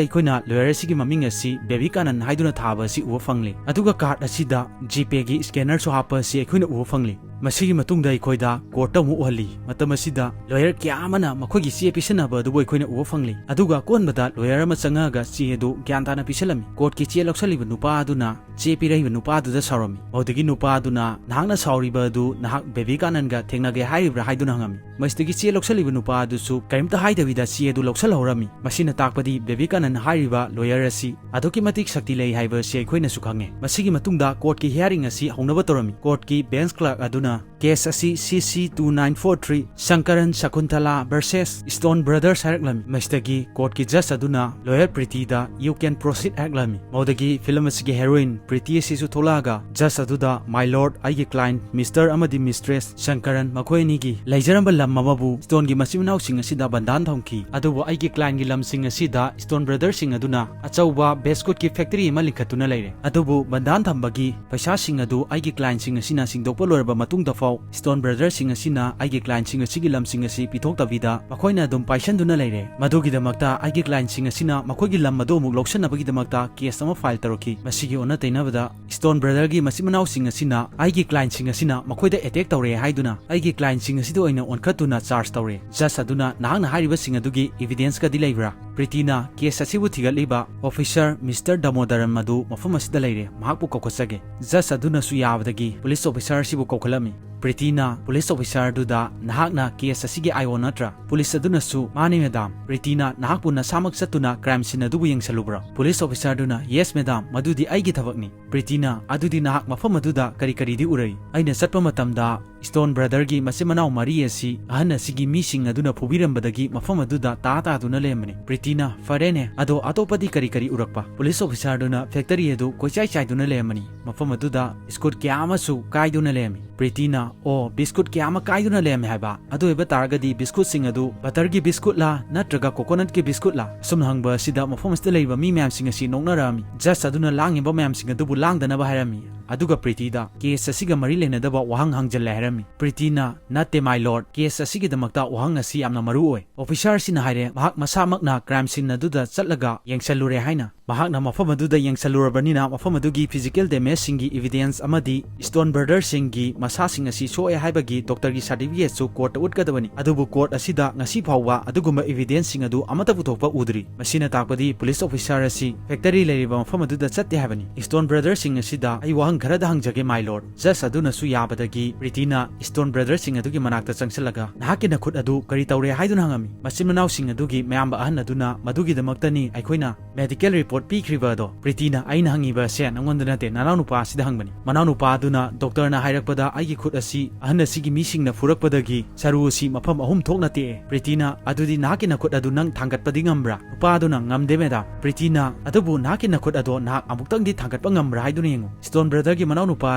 ꯑꯩꯈꯣꯏꯅ ꯂꯣꯌꯔ ꯑꯁꯤꯒꯤ ꯃꯃꯤꯡ ꯑꯁꯤ ꯕꯦꯕꯤꯀꯥꯅꯟ ꯍꯥꯏꯗꯨꯅ ꯊꯥꯕ ꯑꯁꯤ ꯎꯕ ꯐꯪꯂꯤ꯫ ꯑꯗꯨꯒ ꯀꯥꯔꯗ ꯑꯁꯤꯗ ꯖꯤꯄꯦꯒꯤ ꯁ꯭ꯀꯦꯅꯔꯁꯨ ꯍꯥꯞꯄ ꯑꯁꯤ ꯑꯩꯈꯣꯏꯅ ꯎꯕ ꯐꯪꯂꯤ꯫ ꯃꯁꯤꯒꯤ ꯃꯇꯨꯡꯗ ꯑꯩꯈꯣꯏꯗ ꯀꯣꯔꯠꯇ ꯑꯃꯨꯛ ꯎꯍꯜꯂꯤ꯫ ꯃꯇꯝ ꯑꯁꯤꯗ ꯂꯣꯌꯔ ꯀꯌꯥ ꯑꯃꯅ ꯃꯈꯣꯏꯒꯤ ꯆꯦ ꯄꯤꯁꯟꯅꯕ ꯑꯗꯨꯕꯨ ꯑꯩꯈꯣꯏꯅ ꯎꯕ ꯐꯪꯂꯤ꯫ ꯑꯗꯨꯒ ꯑꯀꯣꯟꯕꯗ ꯂꯣꯌꯔ ꯑꯃ ꯆꯪꯉꯛꯑꯒ ꯆꯦ ꯑꯗꯨ ꯒ꯭ꯌꯥꯟ ꯇꯥꯅ ꯄꯤꯁꯜꯂꯝꯃꯤ꯫ ꯀꯣꯔꯠꯀꯤ ꯆꯦ ꯂꯧꯁꯜꯂꯤꯕ ꯅꯨꯄꯥ ꯑꯗꯨꯅ ꯆꯦ ꯄꯤꯔꯛꯏꯕ ꯅꯨꯄꯥ ꯑꯗꯨꯗ ꯁꯥꯎꯔꯝꯃꯤ꯫ ꯃꯗꯨꯗꯒꯤ ꯅꯨꯄꯥ ꯑꯗꯨꯅ, "ꯅꯍꯥꯛꯅ ꯁꯥꯎꯔꯤꯕ ꯑꯗꯨ ꯅꯍꯥꯛ ꯕꯦꯕꯤꯀꯥꯅꯟꯒ ꯊꯦꯡꯅꯒꯦ ꯍꯥꯏꯔꯤꯕ꯭ꯔꯥ?" ꯍꯥꯏꯗꯨꯅ ꯍꯪꯉꯝꯃꯤ꯫ ꯃꯁꯤꯗꯒꯤ ꯆꯦ ꯂꯧꯁꯜꯂꯤꯕ ꯅꯨꯄꯥ ꯑꯗꯨꯁꯨ ꯀꯔꯤꯝꯇ ꯍꯥꯏꯗꯕꯤꯗ ꯆꯦ ꯑꯗꯨ ꯂꯧꯁꯜꯍꯧꯔꯝꯃꯤ꯫ ꯃꯁꯤꯅ ꯇꯥꯛꯄꯗꯤ ꯕꯦꯕꯤꯀꯥꯅꯟ ꯍꯥꯏꯔꯤꯕ ꯂꯣꯌꯔ ꯑꯁꯤ ꯑꯗꯨꯛꯀꯤ ꯃꯇꯤꯛ ꯁꯛꯇꯤ ꯂꯩ ꯍꯥꯏꯕ ꯑꯁꯤ ꯑꯩꯈꯣꯏꯅꯁꯨ ꯈꯪꯉꯦ꯫ ꯃꯁꯤꯒꯤ ꯃꯇꯨꯡꯗ ꯀꯣꯔꯠꯀꯤ ꯍꯤꯌꯥꯔꯤꯡ ꯑꯁꯤ ꯍꯧꯅꯕ ꯇꯧꯔꯝꯃꯤ꯫ ꯀꯣꯔꯠꯀꯤ ꯕꯦꯟꯆ ꯀ꯭ꯂꯥꯔꯛ ꯑꯗꯨꯅ ꯀꯦꯁ ꯑꯁꯤ C C two nine four three ꯁꯪꯀꯔꯟ ꯁꯀꯨꯟꯊꯂꯥ versus Stone Brothers ꯍꯥꯏꯔꯛꯂꯝꯃꯤ꯫ ꯃꯁꯤꯗꯒꯤ ꯀꯣꯔꯠꯀꯤ ꯖꯖ ꯑꯗꯨꯅ ꯂꯣꯌꯔ ꯄ꯭ꯔꯤꯇꯤꯗ "You can proceed" ꯍꯥꯏꯔꯛꯂꯝꯃꯤ꯫ ꯃꯗꯨꯗꯒꯤ ꯐꯤꯂꯝ ꯑꯁꯤꯒꯤ ꯍꯦꯔꯣꯏꯟ ꯄ꯭ꯔꯤꯇꯤ ꯑꯁꯤꯁꯨ ꯊꯣꯛꯂꯛꯑꯒ ꯖꯖ ꯑꯗꯨꯗ, "My lord, ꯑꯩꯒꯤ ꯀ꯭ꯂꯥꯏꯟꯠ ꯃꯤꯁꯇꯔ ꯑꯃꯗꯤ ꯃꯤꯁꯇ꯭ꯔꯦꯁ ꯁꯪꯀꯔꯟ ꯃꯈꯣꯏ ꯑꯅꯤꯒꯤ ꯂꯩꯖꯔꯝꯕ ꯂꯝ ꯑꯃꯕꯨ ꯁ꯭ꯇꯣꯟꯒꯤ ꯃꯆꯤꯟ ꯃꯅꯥꯎꯁꯤꯡ ꯑꯁꯤꯗ ꯕꯟꯗꯥꯟ ꯊꯝꯈꯤ, ꯑꯗꯨꯕꯨ ꯑꯩꯒꯤ ꯀ꯭ꯂꯥꯏꯟꯒꯤ ꯂꯝꯁꯤꯡ ꯑꯁꯤꯗ ꯁ꯭ꯇꯣꯟ ꯕ꯭ꯔꯗꯔꯁꯤꯡ ꯑꯗꯨꯅ ꯑꯆꯧꯕ ꯕꯦꯁꯀꯨꯠꯀꯤ ꯐꯦꯛꯇꯔꯤ ꯑꯃ ꯂꯤꯡꯈꯠꯇꯨꯅ ꯂꯩꯔꯦ꯫ ꯑꯗꯨꯕꯨ ꯕꯟꯗꯥꯟ ꯊꯝꯕꯒꯤ ꯄꯩꯁꯥꯁꯤꯡ ꯑꯗꯨ ꯑꯩꯒꯤ ꯀ꯭ꯂꯥꯏꯟꯁꯤꯡ ꯑꯁꯤꯅ ꯁꯤꯡꯗꯣꯛꯄ ꯂꯣꯏꯔꯕ ꯃꯇꯨꯡꯗ ꯐꯥꯎ ꯁ꯭ꯇꯣꯟ ꯕ꯭ꯔꯗꯔꯁꯤꯡ ꯑꯁꯤꯅ ꯑꯩꯒꯤ ꯀ꯭ꯂꯥꯏꯟꯁꯤꯡ ꯑꯁꯤꯒꯤ ꯂꯝꯁꯤꯡ ꯑꯁꯤ ꯄꯤꯊꯣꯛꯇꯕꯤꯗ ꯃꯈꯣꯏꯅ ꯑꯗꯨꯝ ꯄꯥꯏꯁꯟꯗꯨꯅ ꯂꯩꯔꯦ꯫ ꯃꯗꯨꯒꯤꯗꯃꯛꯇ ꯑꯩꯒꯤ ꯀ꯭ꯂꯥꯏꯟꯁꯤꯡ ꯑꯁꯤꯅ ꯃꯈꯣꯏꯒꯤ ꯂꯝ ꯑꯗꯨ ꯑꯃꯨꯛ ꯂꯧꯁꯤꯟꯅꯕꯒꯤꯗꯃꯛꯇ ꯀꯦꯁ ꯑꯃ ꯐꯥꯏꯜ ꯇꯧꯔꯛꯈꯤ꯫ ꯃꯁꯤꯒꯤ ꯑꯣꯟꯅ ꯇꯩꯅꯕꯗ ꯁ꯭ꯇꯣꯟ ꯕ꯭ꯔꯗꯔꯒꯤ ꯃꯆꯤꯟ ꯃꯅꯥꯎꯁꯤꯡ ꯑꯁꯤꯅ ꯑꯩꯒꯤ ꯀ꯭ꯂꯥꯏꯟꯁꯤꯡ ꯑꯁꯤꯅ ꯃꯈꯣꯏꯗ ꯑꯦꯇꯦꯛ ꯇꯧꯔꯦ ꯍꯥꯏꯗꯨꯅ ꯑꯩꯒꯤ ꯀ꯭ꯂꯥꯏꯟꯁꯤꯡ ꯑꯁꯤꯗ ꯑꯣꯏꯅ ꯑꯣꯟꯈꯠꯇꯨꯅ ꯆꯥꯔꯖ ꯇꯧꯔꯦ꯫ ꯖꯖ ꯑꯗꯨꯅ, "ꯅꯍꯥꯛꯅ ꯍꯥꯏꯔꯤꯕꯁꯤꯡ ꯑꯗꯨꯒꯤ ꯏꯚꯤꯗꯦꯟꯁꯀꯗꯤ ꯂꯩꯕ꯭ꯔꯥ?" ꯄ꯭ꯔꯤꯇꯤꯅ, "ꯀꯦꯁ ꯑꯁꯤꯕꯨ ꯊꯤꯒꯠꯂꯤꯕ ꯑꯣꯐꯤꯁꯔ ꯃꯤꯁꯇꯔ ꯗꯥꯃꯣꯗꯔꯟ ꯑꯗꯨ ꯃꯐꯝ ꯑꯁꯤꯗ ꯂꯩꯔꯦ, ꯃꯍꯥꯛꯄꯨ ꯀꯧꯈꯠꯆꯒꯦ꯫" ꯖꯖ ꯑꯗꯨꯅꯁꯨ ꯌꯥꯕꯗꯒꯤ ꯄꯨꯂꯤꯁ ꯑꯣꯐꯤꯁꯔ ꯑꯁꯤꯕꯨ ꯀꯧꯈꯠꯂꯝꯃꯤ꯫ ꯄ꯭ꯔꯤꯇꯤꯅ ꯄꯨꯂꯤꯁ ꯑꯣꯐꯤꯁꯔꯗꯨꯗ, "ꯅꯍꯥꯛꯅ ꯀꯦꯁ ꯑꯁꯤꯒꯤ ꯑꯥꯏ ꯑꯣ ꯅꯠꯇ꯭ꯔꯥ?" ꯄꯨꯂꯤꯁ ꯑꯗꯨꯅꯁꯨ, "ꯃꯥꯅꯤ, ꯃꯦꯗꯥꯝ꯫" ꯄ꯭ꯔꯤꯇꯤꯅ, "ꯅꯍꯥꯛꯄꯨ ꯅꯁꯥꯃꯛ ꯆꯠꯇꯨꯅ ꯀ꯭ꯔꯥꯏꯝ ꯁꯤꯟ ꯑꯗꯨꯕꯨ ꯌꯦꯡꯁꯜꯂꯨꯕ꯭ꯔꯥ?" ꯄꯨꯂꯤꯁ ꯑꯣꯐꯤꯁꯔꯗꯨꯅ, "ꯌꯦꯁ, ꯃꯦꯗꯥꯝ, ꯃꯗꯨꯗꯤ ꯑꯩꯒꯤ ꯊꯕꯛꯅꯤ꯫" ꯄ꯭ꯔꯤꯇꯤꯅ, "ꯑꯗꯨꯗꯤ ꯅꯍꯥꯛ ꯃꯐꯝ ꯑꯗꯨꯗ ꯀꯔꯤ ꯀꯔꯤꯗꯤ ꯎꯔꯛꯏ?" "ꯑꯩꯅ ꯆꯠꯄ ꯃꯇꯝꯗ ꯁ꯭ꯇꯣꯟ ꯕ꯭ꯔꯗꯔꯒꯤ ꯃꯆꯤꯟ ꯃꯅꯥꯎ ꯃꯔꯤ ꯑꯁꯤ ꯑꯍꯟ ꯑꯁꯤꯒꯤ ꯃꯤꯁꯤꯡ ꯑꯗꯨꯅ ꯐꯨꯕꯤꯔꯝꯕꯗꯒꯤ ꯃꯐꯝ ꯑꯗꯨꯗ ꯇꯥ ꯇꯥꯗꯨꯅ ꯂꯩꯔꯝꯕꯅꯤ꯫" ꯄ꯭ꯔꯤꯇꯤꯅ, "ꯐꯔꯦꯅꯦ, ꯑꯗꯣ ꯑꯇꯣꯞꯄꯗꯤ ꯀꯔꯤ ꯀꯔꯤ ꯎꯔꯛꯄ?" ꯄꯨꯂꯤꯁ ꯑꯣꯐꯤꯁꯔꯗꯨꯅ, "ꯐꯦꯛꯇꯔꯤ ꯑꯗꯨ ꯀꯣꯏꯆꯥꯏ ꯆꯥꯏꯗꯨꯅ ꯂꯩꯔꯝꯕꯅꯤ꯫ ꯃꯐꯝ ꯑꯗꯨꯗ ꯁ꯭ꯀꯨꯠ ꯀꯌꯥ ꯑꯃꯁꯨ ꯀꯥꯏꯗꯨꯅ ꯂꯩꯔꯝꯃꯤ꯫" ꯄ꯭ꯔꯤꯇꯤꯅ, "ꯑꯣ, ꯕꯤꯁꯀꯨꯠ ꯀꯌꯥ ꯑꯃ ꯀꯥꯏꯗꯨꯅ ꯂꯩꯔꯝꯃꯦ ꯍꯥꯏꯕ? ꯑꯗꯨ ꯑꯣꯏꯕ ꯇꯥꯔꯒꯗꯤ ꯕꯤꯁꯀꯨꯠꯁꯤꯡ ꯑꯗꯨ ꯕꯇꯔꯒꯤ ꯕꯤꯁꯀꯨꯠꯂꯥ ꯅꯠꯇ꯭ꯔꯒ ꯀꯣꯀꯣꯅꯠꯀꯤ ꯕꯤꯁꯀꯨꯠꯂꯥ?" ꯑꯁꯨꯝꯅ ꯍꯪꯕ ꯑꯁꯤꯗ ꯃꯐꯝ ꯑꯁꯤꯗ ꯂꯩꯔꯤꯕ ꯃꯤ ꯃꯌꯥꯝꯁꯤꯡ ꯑꯁꯤ ꯅꯣꯛꯅꯔꯛꯑꯝꯃꯤ꯫ ꯖꯖ ꯑꯗꯨꯅ ꯂꯥꯡꯉꯤꯕ ꯃꯌꯥꯝꯁꯤꯡ ꯑꯗꯨꯕꯨ ꯂꯥꯡꯗꯅꯕ ꯍꯥꯏꯔꯝꯃꯤ꯫ ꯑꯗꯨꯒ ꯄ꯭ꯔꯤꯇꯤꯗ ꯀꯦꯁ ꯑꯁꯤꯒ ꯃꯔꯤ ꯂꯩꯅꯗꯕ ꯋꯥꯍꯪ ꯍꯪꯖꯜꯂꯦ ꯍꯥꯏꯔꯝꯃꯤ꯫ ꯄ꯭ꯔꯤꯇꯤꯅ, "ꯅꯠꯇꯦ, ꯃꯥꯏ ꯂꯣꯔꯗ, ꯀꯦꯁ ꯑꯁꯤꯒꯤꯗꯃꯛꯇ ꯋꯥꯍꯪ ꯑꯁꯤ ꯌꯥꯝꯅ ꯃꯔꯨ ꯑꯣꯏ꯫ ꯑꯣꯐꯤꯁꯥꯔ ꯑꯁꯤꯅ ꯍꯥꯏꯔꯦ, ꯃꯍꯥꯛ ꯃꯁꯥꯃꯛꯅ ꯀ꯭ꯔꯥꯏꯝ ꯁꯤꯟ ꯑꯗꯨꯗ ꯆꯠꯂꯒ ꯌꯦꯡꯁꯜꯂꯨꯔꯦ ꯍꯥꯏꯅ꯫ ꯃꯍꯥꯛꯅ ꯃꯐꯝ ꯑꯗꯨꯗ ꯌꯦꯡꯁꯜꯂꯨꯔꯕꯅꯤꯅ, ꯃꯐꯝ ꯑꯗꯨꯒꯤ ꯐꯤꯖꯤꯀꯦꯜ ꯗꯦꯃꯦꯖꯁꯤꯡꯒꯤ ꯏꯚꯤꯗꯦꯟꯁ ꯑꯃꯗꯤ ꯁ꯭ꯇꯣꯟ ꯕ꯭ꯔꯗꯔꯁꯤꯡꯒꯤ ꯃꯁꯥꯁꯤꯡ ꯑꯁꯤ ꯁꯣꯛꯑꯦ ꯍꯥꯏꯕꯒꯤ ꯗꯣꯛꯇꯔꯒꯤ ꯁꯥꯔꯇꯤꯐꯤꯀꯦꯠꯁꯨ ꯀꯣꯔꯠꯇ ꯎꯠꯀꯗꯕꯅꯤ꯫ ꯑꯗꯨꯕꯨ ꯀꯣꯔꯠ ꯑꯁꯤꯗ ꯉꯁꯤ ꯐꯥꯎꯕ ꯑꯗꯨꯒꯨꯝꯕ ꯏꯚꯤꯗꯦꯟꯁꯁꯤꯡ ꯑꯗꯨ ꯑꯃꯠꯇ ꯄꯨꯊꯣꯛꯄ ꯎꯗ꯭ꯔꯤ꯫ ꯃꯁꯤꯅ ꯇꯥꯛꯄꯗꯤ ꯄꯨꯂꯤꯁ ꯑꯣꯐꯤꯁꯥꯔ ꯑꯁꯤ ꯐꯦꯛꯇꯔꯤ ꯂꯩꯔꯤꯕ ꯃꯐꯝ ꯑꯗꯨꯗ ꯆꯠꯇꯦ ꯍꯥꯏꯕꯅꯤ꯫ ꯁ꯭ꯇꯣꯟ ꯕ꯭ꯔꯗꯔꯁꯤꯡ ꯑꯁꯤꯗ ꯑꯩ ꯋꯥꯍꯪ ꯈꯔꯗ ꯍꯪꯖꯒꯦ, ꯃꯥꯏ ꯂꯣꯔꯗ꯫ ꯖꯖ ꯑꯗꯨꯅꯁꯨ ꯌꯥꯕꯗꯒꯤ ꯄ꯭ꯔꯤꯇꯤꯅ ꯁ꯭ꯇꯣꯟ ꯕ꯭ꯔꯗꯔꯁꯤꯡ ꯑꯗꯨꯒꯤ ꯃꯅꯥꯛꯇ ꯆꯪꯁꯤꯜꯂꯒ, "ꯅꯍꯥꯛꯀꯤ ꯅꯈꯨꯠ ꯑꯗꯨ ꯀꯔꯤ ꯇꯧꯔꯦ?" ꯍꯥꯏꯗꯨꯅ ꯍꯪꯉꯝꯃꯤ꯫ ꯃꯆꯤꯟ ꯃꯅꯥꯎꯁꯤꯡ ꯑꯗꯨꯒꯤ ꯃꯌꯥꯝꯕ ꯑꯍꯟ ꯑꯗꯨꯅ, "ꯃꯗꯨꯒꯤꯗꯃꯛꯇꯅꯤ ꯑꯩꯈꯣꯏꯅ ꯃꯦꯗꯤꯀꯦꯜ ꯔꯤꯄꯣꯔꯠ ꯄꯤꯈ꯭ꯔꯤꯕ ꯑꯗꯣ?" ꯄ꯭ꯔꯤꯇꯤꯅ, "ꯑꯩꯅ ꯍꯪꯉꯤꯕ ꯑꯁꯦ ꯅꯉꯣꯟꯗ ꯅꯠꯇꯦ, ꯅꯅꯥꯎꯅꯨꯄꯥ ꯑꯁꯤꯗ ꯍꯪꯕꯅꯤ꯫ ꯃꯅꯥꯎꯅꯨꯄꯥ ꯑꯗꯨꯅ ꯗꯣꯛꯇꯔꯅ ꯍꯥꯏꯔꯛꯄꯗ ꯑꯩꯒꯤ ꯈꯨꯠ ꯑꯁꯤ ꯑꯍꯟ ꯑꯁꯤꯒꯤ ꯃꯤꯁꯤꯡꯅ ꯐꯨꯔꯛꯄꯗꯒꯤ ꯁꯔꯨ ꯑꯁꯤ ꯃꯐꯝ ꯑꯍꯨꯝ ꯊꯣꯛꯅ ꯇꯦꯛꯑꯦ꯫" ꯄ꯭ꯔꯤꯇꯤꯅ, "ꯑꯗꯨꯗꯤ ꯅꯍꯥꯛꯀꯤ ꯅꯈꯨꯠ ꯑꯗꯨ ꯅꯪ ꯊꯥꯡꯒꯠꯄꯗꯤ ꯉꯝꯕ꯭ꯔꯥ?" ꯅꯨꯄꯥ ꯑꯗꯨꯅ, "ꯉꯝꯗꯦ, ꯃꯦꯗꯥꯝ꯫" ꯄ꯭ꯔꯤꯇꯤꯅ, "ꯑꯗꯨꯕꯨ ꯅꯍꯥꯛꯀꯤ ꯅꯈꯨꯠ ꯑꯗꯣ ꯅꯍꯥꯛ ꯑꯃꯨꯛꯇꯪꯗꯤ ꯊꯥꯡꯒꯠꯄ ꯉꯝꯕ꯭ꯔꯥ ꯍꯥꯏꯗꯨꯅ ꯌꯦꯡꯉꯨ꯫ ꯁ꯭ꯇꯣꯟ ꯕ꯭ꯔꯗꯔꯒꯤ ꯃꯅꯥꯎꯅꯨꯄꯥ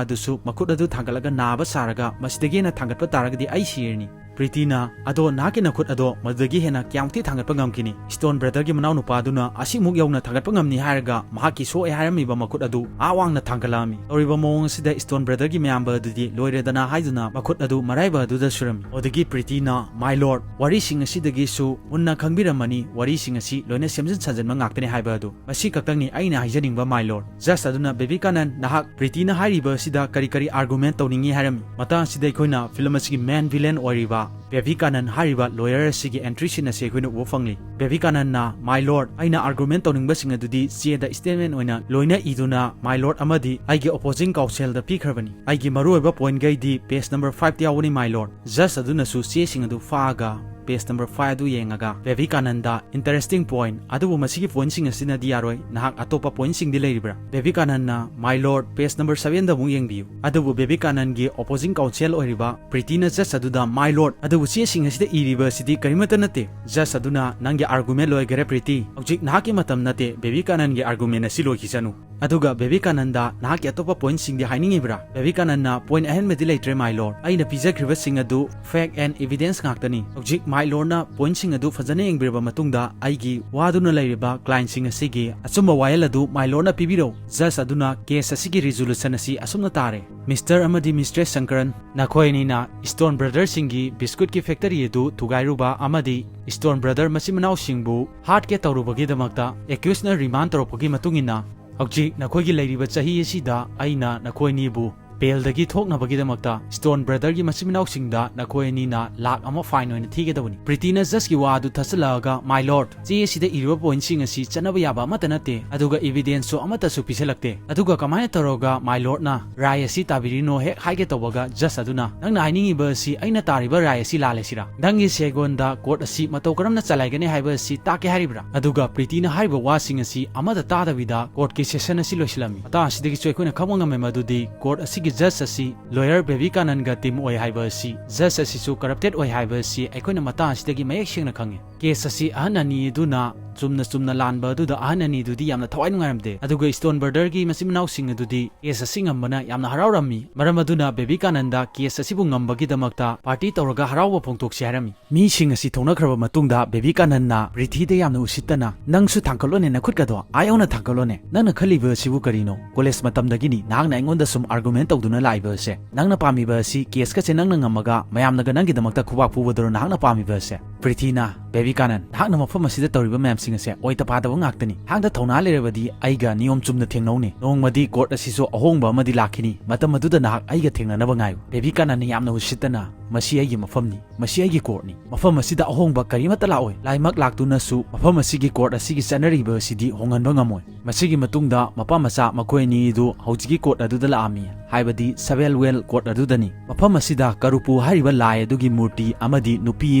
ꯑꯗꯨꯁꯨ ꯃꯈꯨꯠ ꯑꯗꯨ ꯊꯥꯡꯒꯠꯂꯒ ꯅꯥꯕ ꯁꯥꯔꯒ ꯃꯁꯤꯗꯒꯤ ꯍꯦꯟꯅ ꯊꯥꯡꯒꯠꯄ ꯇꯥꯔꯒꯗꯤ ꯑꯩ ꯁꯤꯔꯅꯤ꯫" ꯄ꯭ꯔꯤꯇꯤꯅ, "ꯑꯗꯣ ꯅꯍꯥꯛꯀꯤ ꯅꯈꯨꯠ ꯑꯗꯣ ꯃꯗꯨꯗꯒꯤ ꯍꯦꯟꯅ ꯀꯌꯥꯃꯨꯛꯇꯤ ꯊꯥꯡꯒꯠꯄ ꯉꯝꯈꯤꯅꯤ?" ꯁ꯭ꯇꯣꯟ ꯕ꯭ꯔꯗꯔꯒꯤ ꯃꯅꯥꯎꯅꯨꯄꯥ ꯑꯗꯨꯅ ꯑꯁꯤꯃꯨꯛ ꯌꯧꯅ ꯊꯥꯡꯒꯠꯄ ꯉꯝꯅꯤ ꯍꯥꯏꯔꯒ ꯃꯍꯥꯛꯀꯤ ꯁꯣꯛꯑꯦ ꯍꯥꯏꯔꯝꯃꯤꯕ ꯃꯈꯨꯠ ꯑꯗꯨ ꯑꯥ ꯋꯥꯡꯅ ꯊꯥꯡꯒꯠꯂꯛꯑꯝꯃꯤ꯫ ꯇꯧꯔꯤꯕ ꯃꯑꯣꯡ ꯑꯁꯤꯗ ꯁ꯭ꯇꯣꯟ ꯕ꯭ꯔꯗꯔꯒꯤ ꯃꯌꯥꯝꯕ ꯑꯗꯨꯗꯤ ꯂꯣꯏꯔꯦꯗꯅ ꯍꯥꯏꯗꯨꯅ ꯃꯈꯨꯠ ꯑꯗꯨ ꯃꯔꯥꯏꯕ ꯑꯗꯨꯗ ꯁꯨꯔꯝꯃꯤ꯫ ꯑꯗꯨꯗꯒꯤ ꯄ꯭ꯔꯤꯇꯤꯅ, "ꯃꯥꯏ ꯂꯣꯔꯗ, ꯋꯥꯔꯤꯁꯤꯡ ꯑꯁꯤꯗꯒꯤꯁꯨ ꯃꯨꯟꯅ ꯈꯪꯕꯤꯔꯝꯃꯅꯤ, ꯋꯥꯔꯤꯁꯤꯡ ꯑꯁꯤ ꯂꯣꯏꯅ ꯁꯦꯝꯖꯤꯟ ꯁꯥꯖꯤꯟꯕ ꯉꯥꯛꯇꯅꯤ ꯍꯥꯏꯕ ꯑꯗꯨ꯫ ꯃꯁꯤ ꯈꯛꯇꯪꯅꯤ ꯑꯩꯅ ꯍꯥꯏꯖꯅꯤꯡꯕ, ꯃꯥꯏ ꯂꯣꯔꯗ꯫" ꯖꯖ ꯑꯗꯨꯅ, "ꯕꯦꯕꯤ ꯀꯥꯅꯟ, ꯅꯍꯥꯛ ꯄ꯭ꯔꯤꯇꯤꯅ ꯍꯥꯏꯔꯤꯕ ꯑꯁꯤꯗ ꯀꯔꯤ ꯀꯔꯤ ꯑꯥꯔꯒꯨꯃꯦꯟ ꯇꯧꯅꯤꯡꯉꯤ ꯍꯥꯏꯔꯝꯃꯤ?" ꯃꯇꯥꯡ ꯑꯁꯤꯗ ꯑꯩꯈꯣꯏꯅ ꯐꯤꯂꯝ ꯑꯁꯤꯒꯤ ꯃꯦꯟ ꯚꯤꯂꯦꯟ ꯑꯣꯏꯔꯤꯕ ꯕꯦꯕꯤ ꯀꯥꯅꯟ ꯍꯥꯏꯔꯤꯕ ꯂꯣꯌꯔ ꯑꯁꯤꯒꯤ ꯑꯦꯟꯇ꯭ꯔꯤ ꯁꯤꯟ ꯑꯁꯤ ꯑꯩꯈꯣꯏꯅ ꯎꯕ ꯐꯪꯂꯤ꯫ ꯕꯦꯕꯤ ꯀꯥꯅꯟꯅ, "ꯃꯥꯏ ꯂꯣꯔꯗ, ꯑꯩꯅ ꯑꯥꯔꯒꯨꯃꯦꯟ ꯇꯧꯅꯤꯡꯕꯁꯤꯡ ꯑꯗꯨꯗꯤ ꯆꯦꯗ ꯁ꯭ꯇꯦꯠꯃꯦꯟ ꯑꯣꯏꯅ ꯂꯣꯏꯅ ꯏꯗꯨꯅ ꯃꯥꯏ ꯂꯣꯔꯗ ꯑꯃꯗꯤ ꯑꯩꯒꯤ ꯑꯣꯄꯣꯖꯤꯡ ꯀꯥꯎꯟꯁꯤꯜꯗ ꯄꯤꯈ꯭ꯔꯕꯅꯤ꯫ ꯑꯩꯒꯤ ꯃꯔꯨꯑꯣꯏꯕ ꯄꯣꯏꯟꯠꯈꯩꯗꯤ ꯄꯦꯖ ꯅꯝꯕꯔ ꯐꯥꯏꯚꯇ ꯌꯥꯎꯕꯅꯤ, ꯃꯥꯏ ꯂꯣꯔꯗ꯫" ꯖꯖ ꯑꯗꯨꯅꯁꯨ ꯆꯦꯁꯤꯡ ꯑꯗꯨ ꯐꯥꯛꯑꯒ, page number five ꯑꯗꯨ ꯌꯦꯡꯉꯒ, ꯕꯦꯕꯤꯀꯥꯅꯟꯗ, interesting point, ꯑꯗꯨꯕꯨ ꯃꯁꯤꯒꯤ pointꯁꯤꯡ ꯑꯁꯤꯅꯗꯤ ꯌꯥꯔꯣꯏ, ꯅꯍꯥꯛ ꯑꯇꯣꯞꯄ pointꯁꯤꯡꯗꯤ ꯂꯩꯔꯤꯕ꯭ꯔꯥ? ꯕꯦꯕꯤꯀꯥꯅꯟꯗꯅ, "My lord, page number sevenꯗ ꯑꯃꯨꯛ ꯌꯦꯡꯕꯤꯌꯨ"꯫ ꯑꯗꯨꯕꯨ ꯕꯦꯕꯤꯀꯥꯅꯟꯒꯤ opposing counsel ꯑꯣꯏꯔꯤꯕ ꯄ꯭ꯔꯤꯇꯤꯅ judge ꯑꯗꯨꯗ, "My lord, ꯑꯗꯨꯕꯨ ꯆꯦꯁꯤꯡ ꯑꯁꯤꯗ ꯏꯔꯤꯕ ꯑꯁꯤꯗꯤ ꯀꯔꯤꯃꯠꯇ ꯅꯠꯇꯦ"꯫ Judge ꯑꯗꯨꯅ, "ꯅꯪꯒꯤ argument ꯂꯣꯏꯈꯔꯦ ꯄ꯭ꯔꯤꯇꯤ, ꯍꯧꯖꯤꯛ ꯅꯍꯥꯛꯀꯤ ꯃꯇꯝ ꯅꯠꯇꯦ, ꯕꯦꯕꯤꯀꯥꯅꯟꯒꯤ argument ꯑꯁꯤ ꯂꯣꯏꯈꯤꯁꯅꯨ"꯫ ꯑꯗꯨꯒ ꯕꯦꯕꯤꯀꯥꯅꯟꯗ, "ꯅꯍꯥꯛꯀꯤ ꯑꯇꯣꯞꯄ pointꯁꯤꯡꯗꯤ ꯍꯥꯏꯅꯤꯡꯉꯤꯕ꯭ꯔꯥ?" ꯕꯦꯕꯤꯀꯥꯅꯟꯗꯅ, "Point ꯑꯍꯦꯟꯕꯗꯤ ꯂꯩꯇ꯭ꯔꯦ, my lord꯫ ꯑꯩꯅ ꯄꯤꯖꯈ꯭ꯔꯤꯕꯁꯤꯡ ꯑꯗꯨ fact and evidence ꯉꯥꯛꯇꯅꯤ꯫ ꯍꯧꯖꯤꯛ my lordꯅ pointꯁꯤꯡ ꯑꯗꯨ ꯐꯖꯅ ꯌꯦꯡꯕꯤꯔꯕ ꯃꯇꯨꯡꯗ, ꯑꯩꯒꯤ ꯋꯥꯗꯨꯅ ꯂꯩꯔꯤꯕ clientꯁꯤꯡ ꯑꯁꯤꯒꯤ ꯑꯆꯨꯝꯕ ꯋꯥꯌꯦꯜ ꯑꯗꯨ my lordꯅ ꯄꯤꯕꯤꯔꯛꯎ"꯫ Judge ꯑꯗꯨꯅ, "Case ꯑꯁꯤꯒꯤ resolution ꯑꯁꯤ ꯑꯁꯨꯝꯅ ꯇꯥꯔꯦ꯫ Mister ꯑꯃꯗꯤ Mistress ꯁꯪꯀꯔꯟ, ꯅꯈꯣꯏ ꯑꯅꯤꯅ Stone Brotherꯁꯤꯡꯒꯤ biscuitꯀꯤ factory ꯑꯗꯨ ꯊꯨꯒꯥꯏꯔꯨꯕ ꯑꯃꯗꯤ Stone Brother ꯃꯆꯤꯟ ꯃꯅꯥꯎꯁꯤꯡꯕꯨ heart attack ꯇꯧꯔꯨꯕꯒꯤꯗꯃꯛꯇ accusedꯅ remand ꯇꯧꯔꯛꯄꯒꯤ ꯃꯇꯨꯡ ꯏꯟꯅ, ꯍꯧꯖꯤꯛ ꯅꯈꯣꯏꯒꯤ ꯂꯩꯔꯤꯕ ꯆꯍꯤ ꯑꯁꯤꯗ ꯑꯩꯅ ꯅꯈꯣꯏ ꯑꯅꯤꯕꯨ bailꯗꯒꯤ ꯊꯣꯛꯅꯕꯒꯤꯗꯃꯛꯇ Stone Brotherꯒꯤ ꯃꯆꯤꯟ ꯃꯅꯥꯎꯁꯤꯡꯗ ꯅꯈꯣꯏ ꯑꯅꯤꯅ ꯂꯥꯈ ꯑꯃ fine ꯑꯣꯏꯅ ꯊꯤꯒꯗꯕꯅꯤ"꯫ ꯄ꯭ꯔꯤꯇꯤꯅ judgeꯀꯤ ꯋꯥ ꯑꯗꯨ ꯊꯥꯖꯤꯜꯂꯛꯑꯒ, "My lord, ꯆꯦ ꯑꯁꯤꯗ ꯏꯔꯤꯕ pointꯁꯤꯡ ꯑꯁꯤ ꯆꯠꯅꯕ ꯌꯥꯕ ꯑꯃꯠꯇ ꯅꯠꯇꯦ, ꯑꯗꯨꯒ evidenceꯁꯨ ꯑꯃꯠꯇꯁꯨ ꯄꯤꯁꯤꯜꯂꯛꯇꯦ꯫ ꯑꯗꯨꯒ ꯀꯃꯥꯏꯅ ꯇꯧꯔꯒ my lordꯅ ꯔꯥꯏ ꯑꯁꯤ ꯇꯥꯕꯤꯔꯤꯅꯣ?" ꯍꯦꯛ ꯍꯥꯏꯒꯦ ꯇꯧꯕꯒ, judge ꯑꯗꯨꯅ, "ꯅꯪꯅ ꯍꯥꯏꯅꯤꯡꯉꯤꯕ ꯑꯁꯤ ꯑꯩꯅ ꯇꯥꯔꯤꯕ ꯔꯥꯏ ꯑꯁꯤ ꯂꯥꯜꯂꯦ ꯁꯤꯔꯥ? ꯅꯪꯒꯤ ꯁꯦꯒꯣꯟꯗ court ꯑꯁꯤ ꯃꯇꯧ ꯀꯔꯝꯅ ꯆꯂꯥꯏꯒꯅꯤ ꯍꯥꯏꯕ ꯑꯁꯤ ꯇꯥꯛꯀꯦ ꯍꯥꯏꯔꯤꯕ꯭ꯔꯥ?" ꯑꯗꯨꯒ ꯄ꯭ꯔꯤꯇꯤꯅ ꯍꯥꯏꯔꯤꯕ ꯋꯥꯁꯤꯡ ꯑꯁꯤ ꯑꯃꯠꯇ ꯇꯥꯗꯕꯤꯗ courtꯀꯤ session ꯑꯁꯤ ꯂꯣꯏꯁꯤꯜꯂꯝꯃꯤ꯫ ꯃꯇꯥꯡ ꯑꯁꯤꯗꯒꯤꯁꯨ ꯑꯩꯈꯣꯏꯅ ꯈꯪꯕ ꯉꯝꯃꯦ ꯃꯗꯨꯗꯤ court ꯑꯁꯤꯒꯤ judge ꯑꯁꯤ lawyer ꯕꯦꯕꯤꯀꯥꯅꯟꯒ team ꯑꯣꯏ ꯍꯥꯏꯕ ꯑꯁꯤ, judge ꯑꯁꯤꯁꯨ corrupted ꯑꯣꯏ ꯍꯥꯏꯕ ꯑꯁꯤ ꯑꯩꯈꯣꯏꯅ ꯃꯇꯥꯡ ꯑꯁꯤꯗꯒꯤ ꯃꯌꯦꯛ ꯁꯦꯡꯅ ꯈꯪꯉꯤ꯫ Case ꯑꯁꯤ ꯑꯍꯟ ꯑꯅꯤ ꯑꯗꯨꯅ ꯆꯨꯝꯅ ꯆꯨꯝꯅ ꯂꯥꯟꯕ ꯑꯗꯨꯗ ꯑꯍꯟ ꯑꯅꯤ ꯑꯗꯨꯗꯤ ꯌꯥꯝꯅ ꯊꯋꯥꯏ ꯅꯨꯡꯉꯥꯏꯔꯝꯗꯦ, ꯑꯗꯨꯒ Stone Brotherꯒꯤ ꯃꯆꯤꯟ ꯃꯅꯥꯎꯁꯤꯡ ꯑꯗꯨꯗꯤ case ꯑꯁꯤ ꯉꯝꯕꯅ ꯌꯥꯝꯅ ꯍꯔꯥꯎꯔꯝꯃꯤ꯫ ꯃꯔꯝ ꯑꯗꯨꯅ ꯕꯦꯕꯤꯀꯥꯅꯟꯗ case ꯑꯁꯤꯕꯨ ꯉꯝꯕꯒꯤꯗꯃꯛꯇ party ꯇꯧꯔꯒ ꯍꯔꯥꯎꯕ ꯐꯣꯡꯗꯣꯛꯁꯤ ꯍꯥꯏꯔꯝꯃꯤ꯫ ꯃꯤꯁꯤꯡ ꯑꯁꯤ ꯊꯣꯛꯅꯈ꯭ꯔꯕ ꯃꯇꯨꯡꯗ ꯕꯦꯕꯤꯀꯥꯅꯟꯗꯅ ꯄ꯭ꯔꯤꯇꯤꯗ ꯌꯥꯝꯅ ꯎꯁꯤꯠꯇꯅ, "ꯅꯪꯁꯨ ꯊꯥꯡꯒꯠꯂꯣꯅꯦ ꯅꯈꯨꯠꯀꯗꯣ, ꯑꯥ ꯌꯧꯅ ꯊꯥꯡꯒꯠꯂꯣꯅꯦ꯫ ꯅꯪꯅ ꯈꯜꯂꯤꯕ ꯑꯁꯤꯕꯨ ꯀꯔꯤꯅꯣ? College ꯃꯇꯝꯗꯒꯤꯅꯤ ꯅꯍꯥꯛꯅ ꯑꯩꯉꯣꯟꯗ ꯁꯨꯝ argument ꯇꯧꯗꯨꯅ ꯂꯥꯛꯏꯕ ꯑꯁꯦ꯫ ꯅꯪꯅ ꯄꯥꯝꯃꯤꯕ ꯑꯁꯤ caseꯀꯁꯦ ꯅꯪꯅ ꯉꯝꯃꯒ ꯃꯌꯥꯝꯅꯒ ꯅꯪꯒꯤꯗꯃꯛꯇ ꯈꯨꯕꯥꯛ ꯐꯨꯕꯗꯨꯔꯣ ꯅꯍꯥꯛꯅ ꯄꯥꯝꯃꯤꯕ ꯑꯁꯦ?" ꯄ꯭ꯔꯤꯇꯤꯅ, "ꯕꯦꯕꯤꯀꯥꯅꯟ, ꯅꯍꯥꯛꯅ ꯃꯐꯝ ꯑꯁꯤꯗ ꯇꯧꯔꯤꯕ ꯃꯌꯥꯝꯁꯤꯡ ꯑꯁꯦ ꯑꯣꯏꯇ ꯄꯥꯗꯕ ꯉꯥꯛꯇꯅꯤ꯫ ꯅꯍꯥꯛꯅ ꯊꯧꯅꯥ ꯂꯩꯔꯕꯗꯤ ꯑꯩꯒ ꯅꯤꯌꯣꯝ ꯆꯨꯝꯅ ꯊꯦꯡꯅꯧꯅꯦ꯫ ꯅꯣꯡꯃꯗꯤ court ꯑꯁꯤꯁꯨ ꯑꯍꯣꯡꯕ ꯑꯃꯗꯤ ꯂꯥꯛꯈꯤꯅꯤ꯫ ꯃꯇꯝ ꯑꯗꯨꯗ ꯅꯍꯥꯛ ꯑꯩꯒ ꯊꯦꯡꯅꯅꯕ ꯉꯥꯏꯌꯨ"꯫ ꯕꯦꯕꯤꯀꯥꯅꯟꯅ ꯌꯥꯝꯅ ꯎꯁꯤꯠꯇꯅ, "ꯃꯁꯤ ꯑꯩꯒꯤ ꯃꯐꯝꯅꯤ, ꯃꯁꯤ ꯑꯩꯒꯤ ꯀꯣꯔꯠꯅꯤ꯫ ꯃꯐꯝ ꯑꯁꯤꯗ ꯑꯍꯣꯡꯕ ꯀꯔꯤꯃꯠꯇ ꯂꯥꯛꯑꯣꯏ꯫ ꯂꯥꯏꯃꯛ ꯂꯥꯛꯇꯨꯅꯁꯨ ꯃꯐꯝ ꯑꯁꯤꯒꯤ ꯀꯣꯔꯠ ꯑꯁꯤꯒꯤ ꯆꯠꯅꯔꯤꯕ ꯑꯁꯤꯗꯤ ꯍꯣꯡꯍꯟꯕ ꯉꯝꯃꯣꯏ"꯫ ꯃꯁꯤꯒꯤ ꯃꯇꯨꯡꯗ ꯃꯄꯥ ꯃꯆꯥ ꯃꯈꯣꯏ ꯑꯅꯤ ꯑꯗꯨ ꯍꯧꯖꯤꯛꯀꯤ ꯀꯣꯔꯠ ꯑꯗꯨꯗ ꯂꯥꯛꯑꯝꯃꯤ, ꯍꯥꯏꯕꯗꯤ ꯁꯕꯦꯜꯋꯦꯜ ꯀꯣꯔꯠ ꯑꯗꯨꯗꯅꯤ꯫ ꯃꯐꯝ ꯑꯁꯤꯗ ꯀꯔꯨꯄꯨ ꯍꯥꯏꯔꯤꯕ ꯂꯥꯏ ꯑꯗꯨꯒꯤ ꯃꯨꯔꯇꯤ ꯑꯃꯗꯤ ꯅꯨꯄꯤ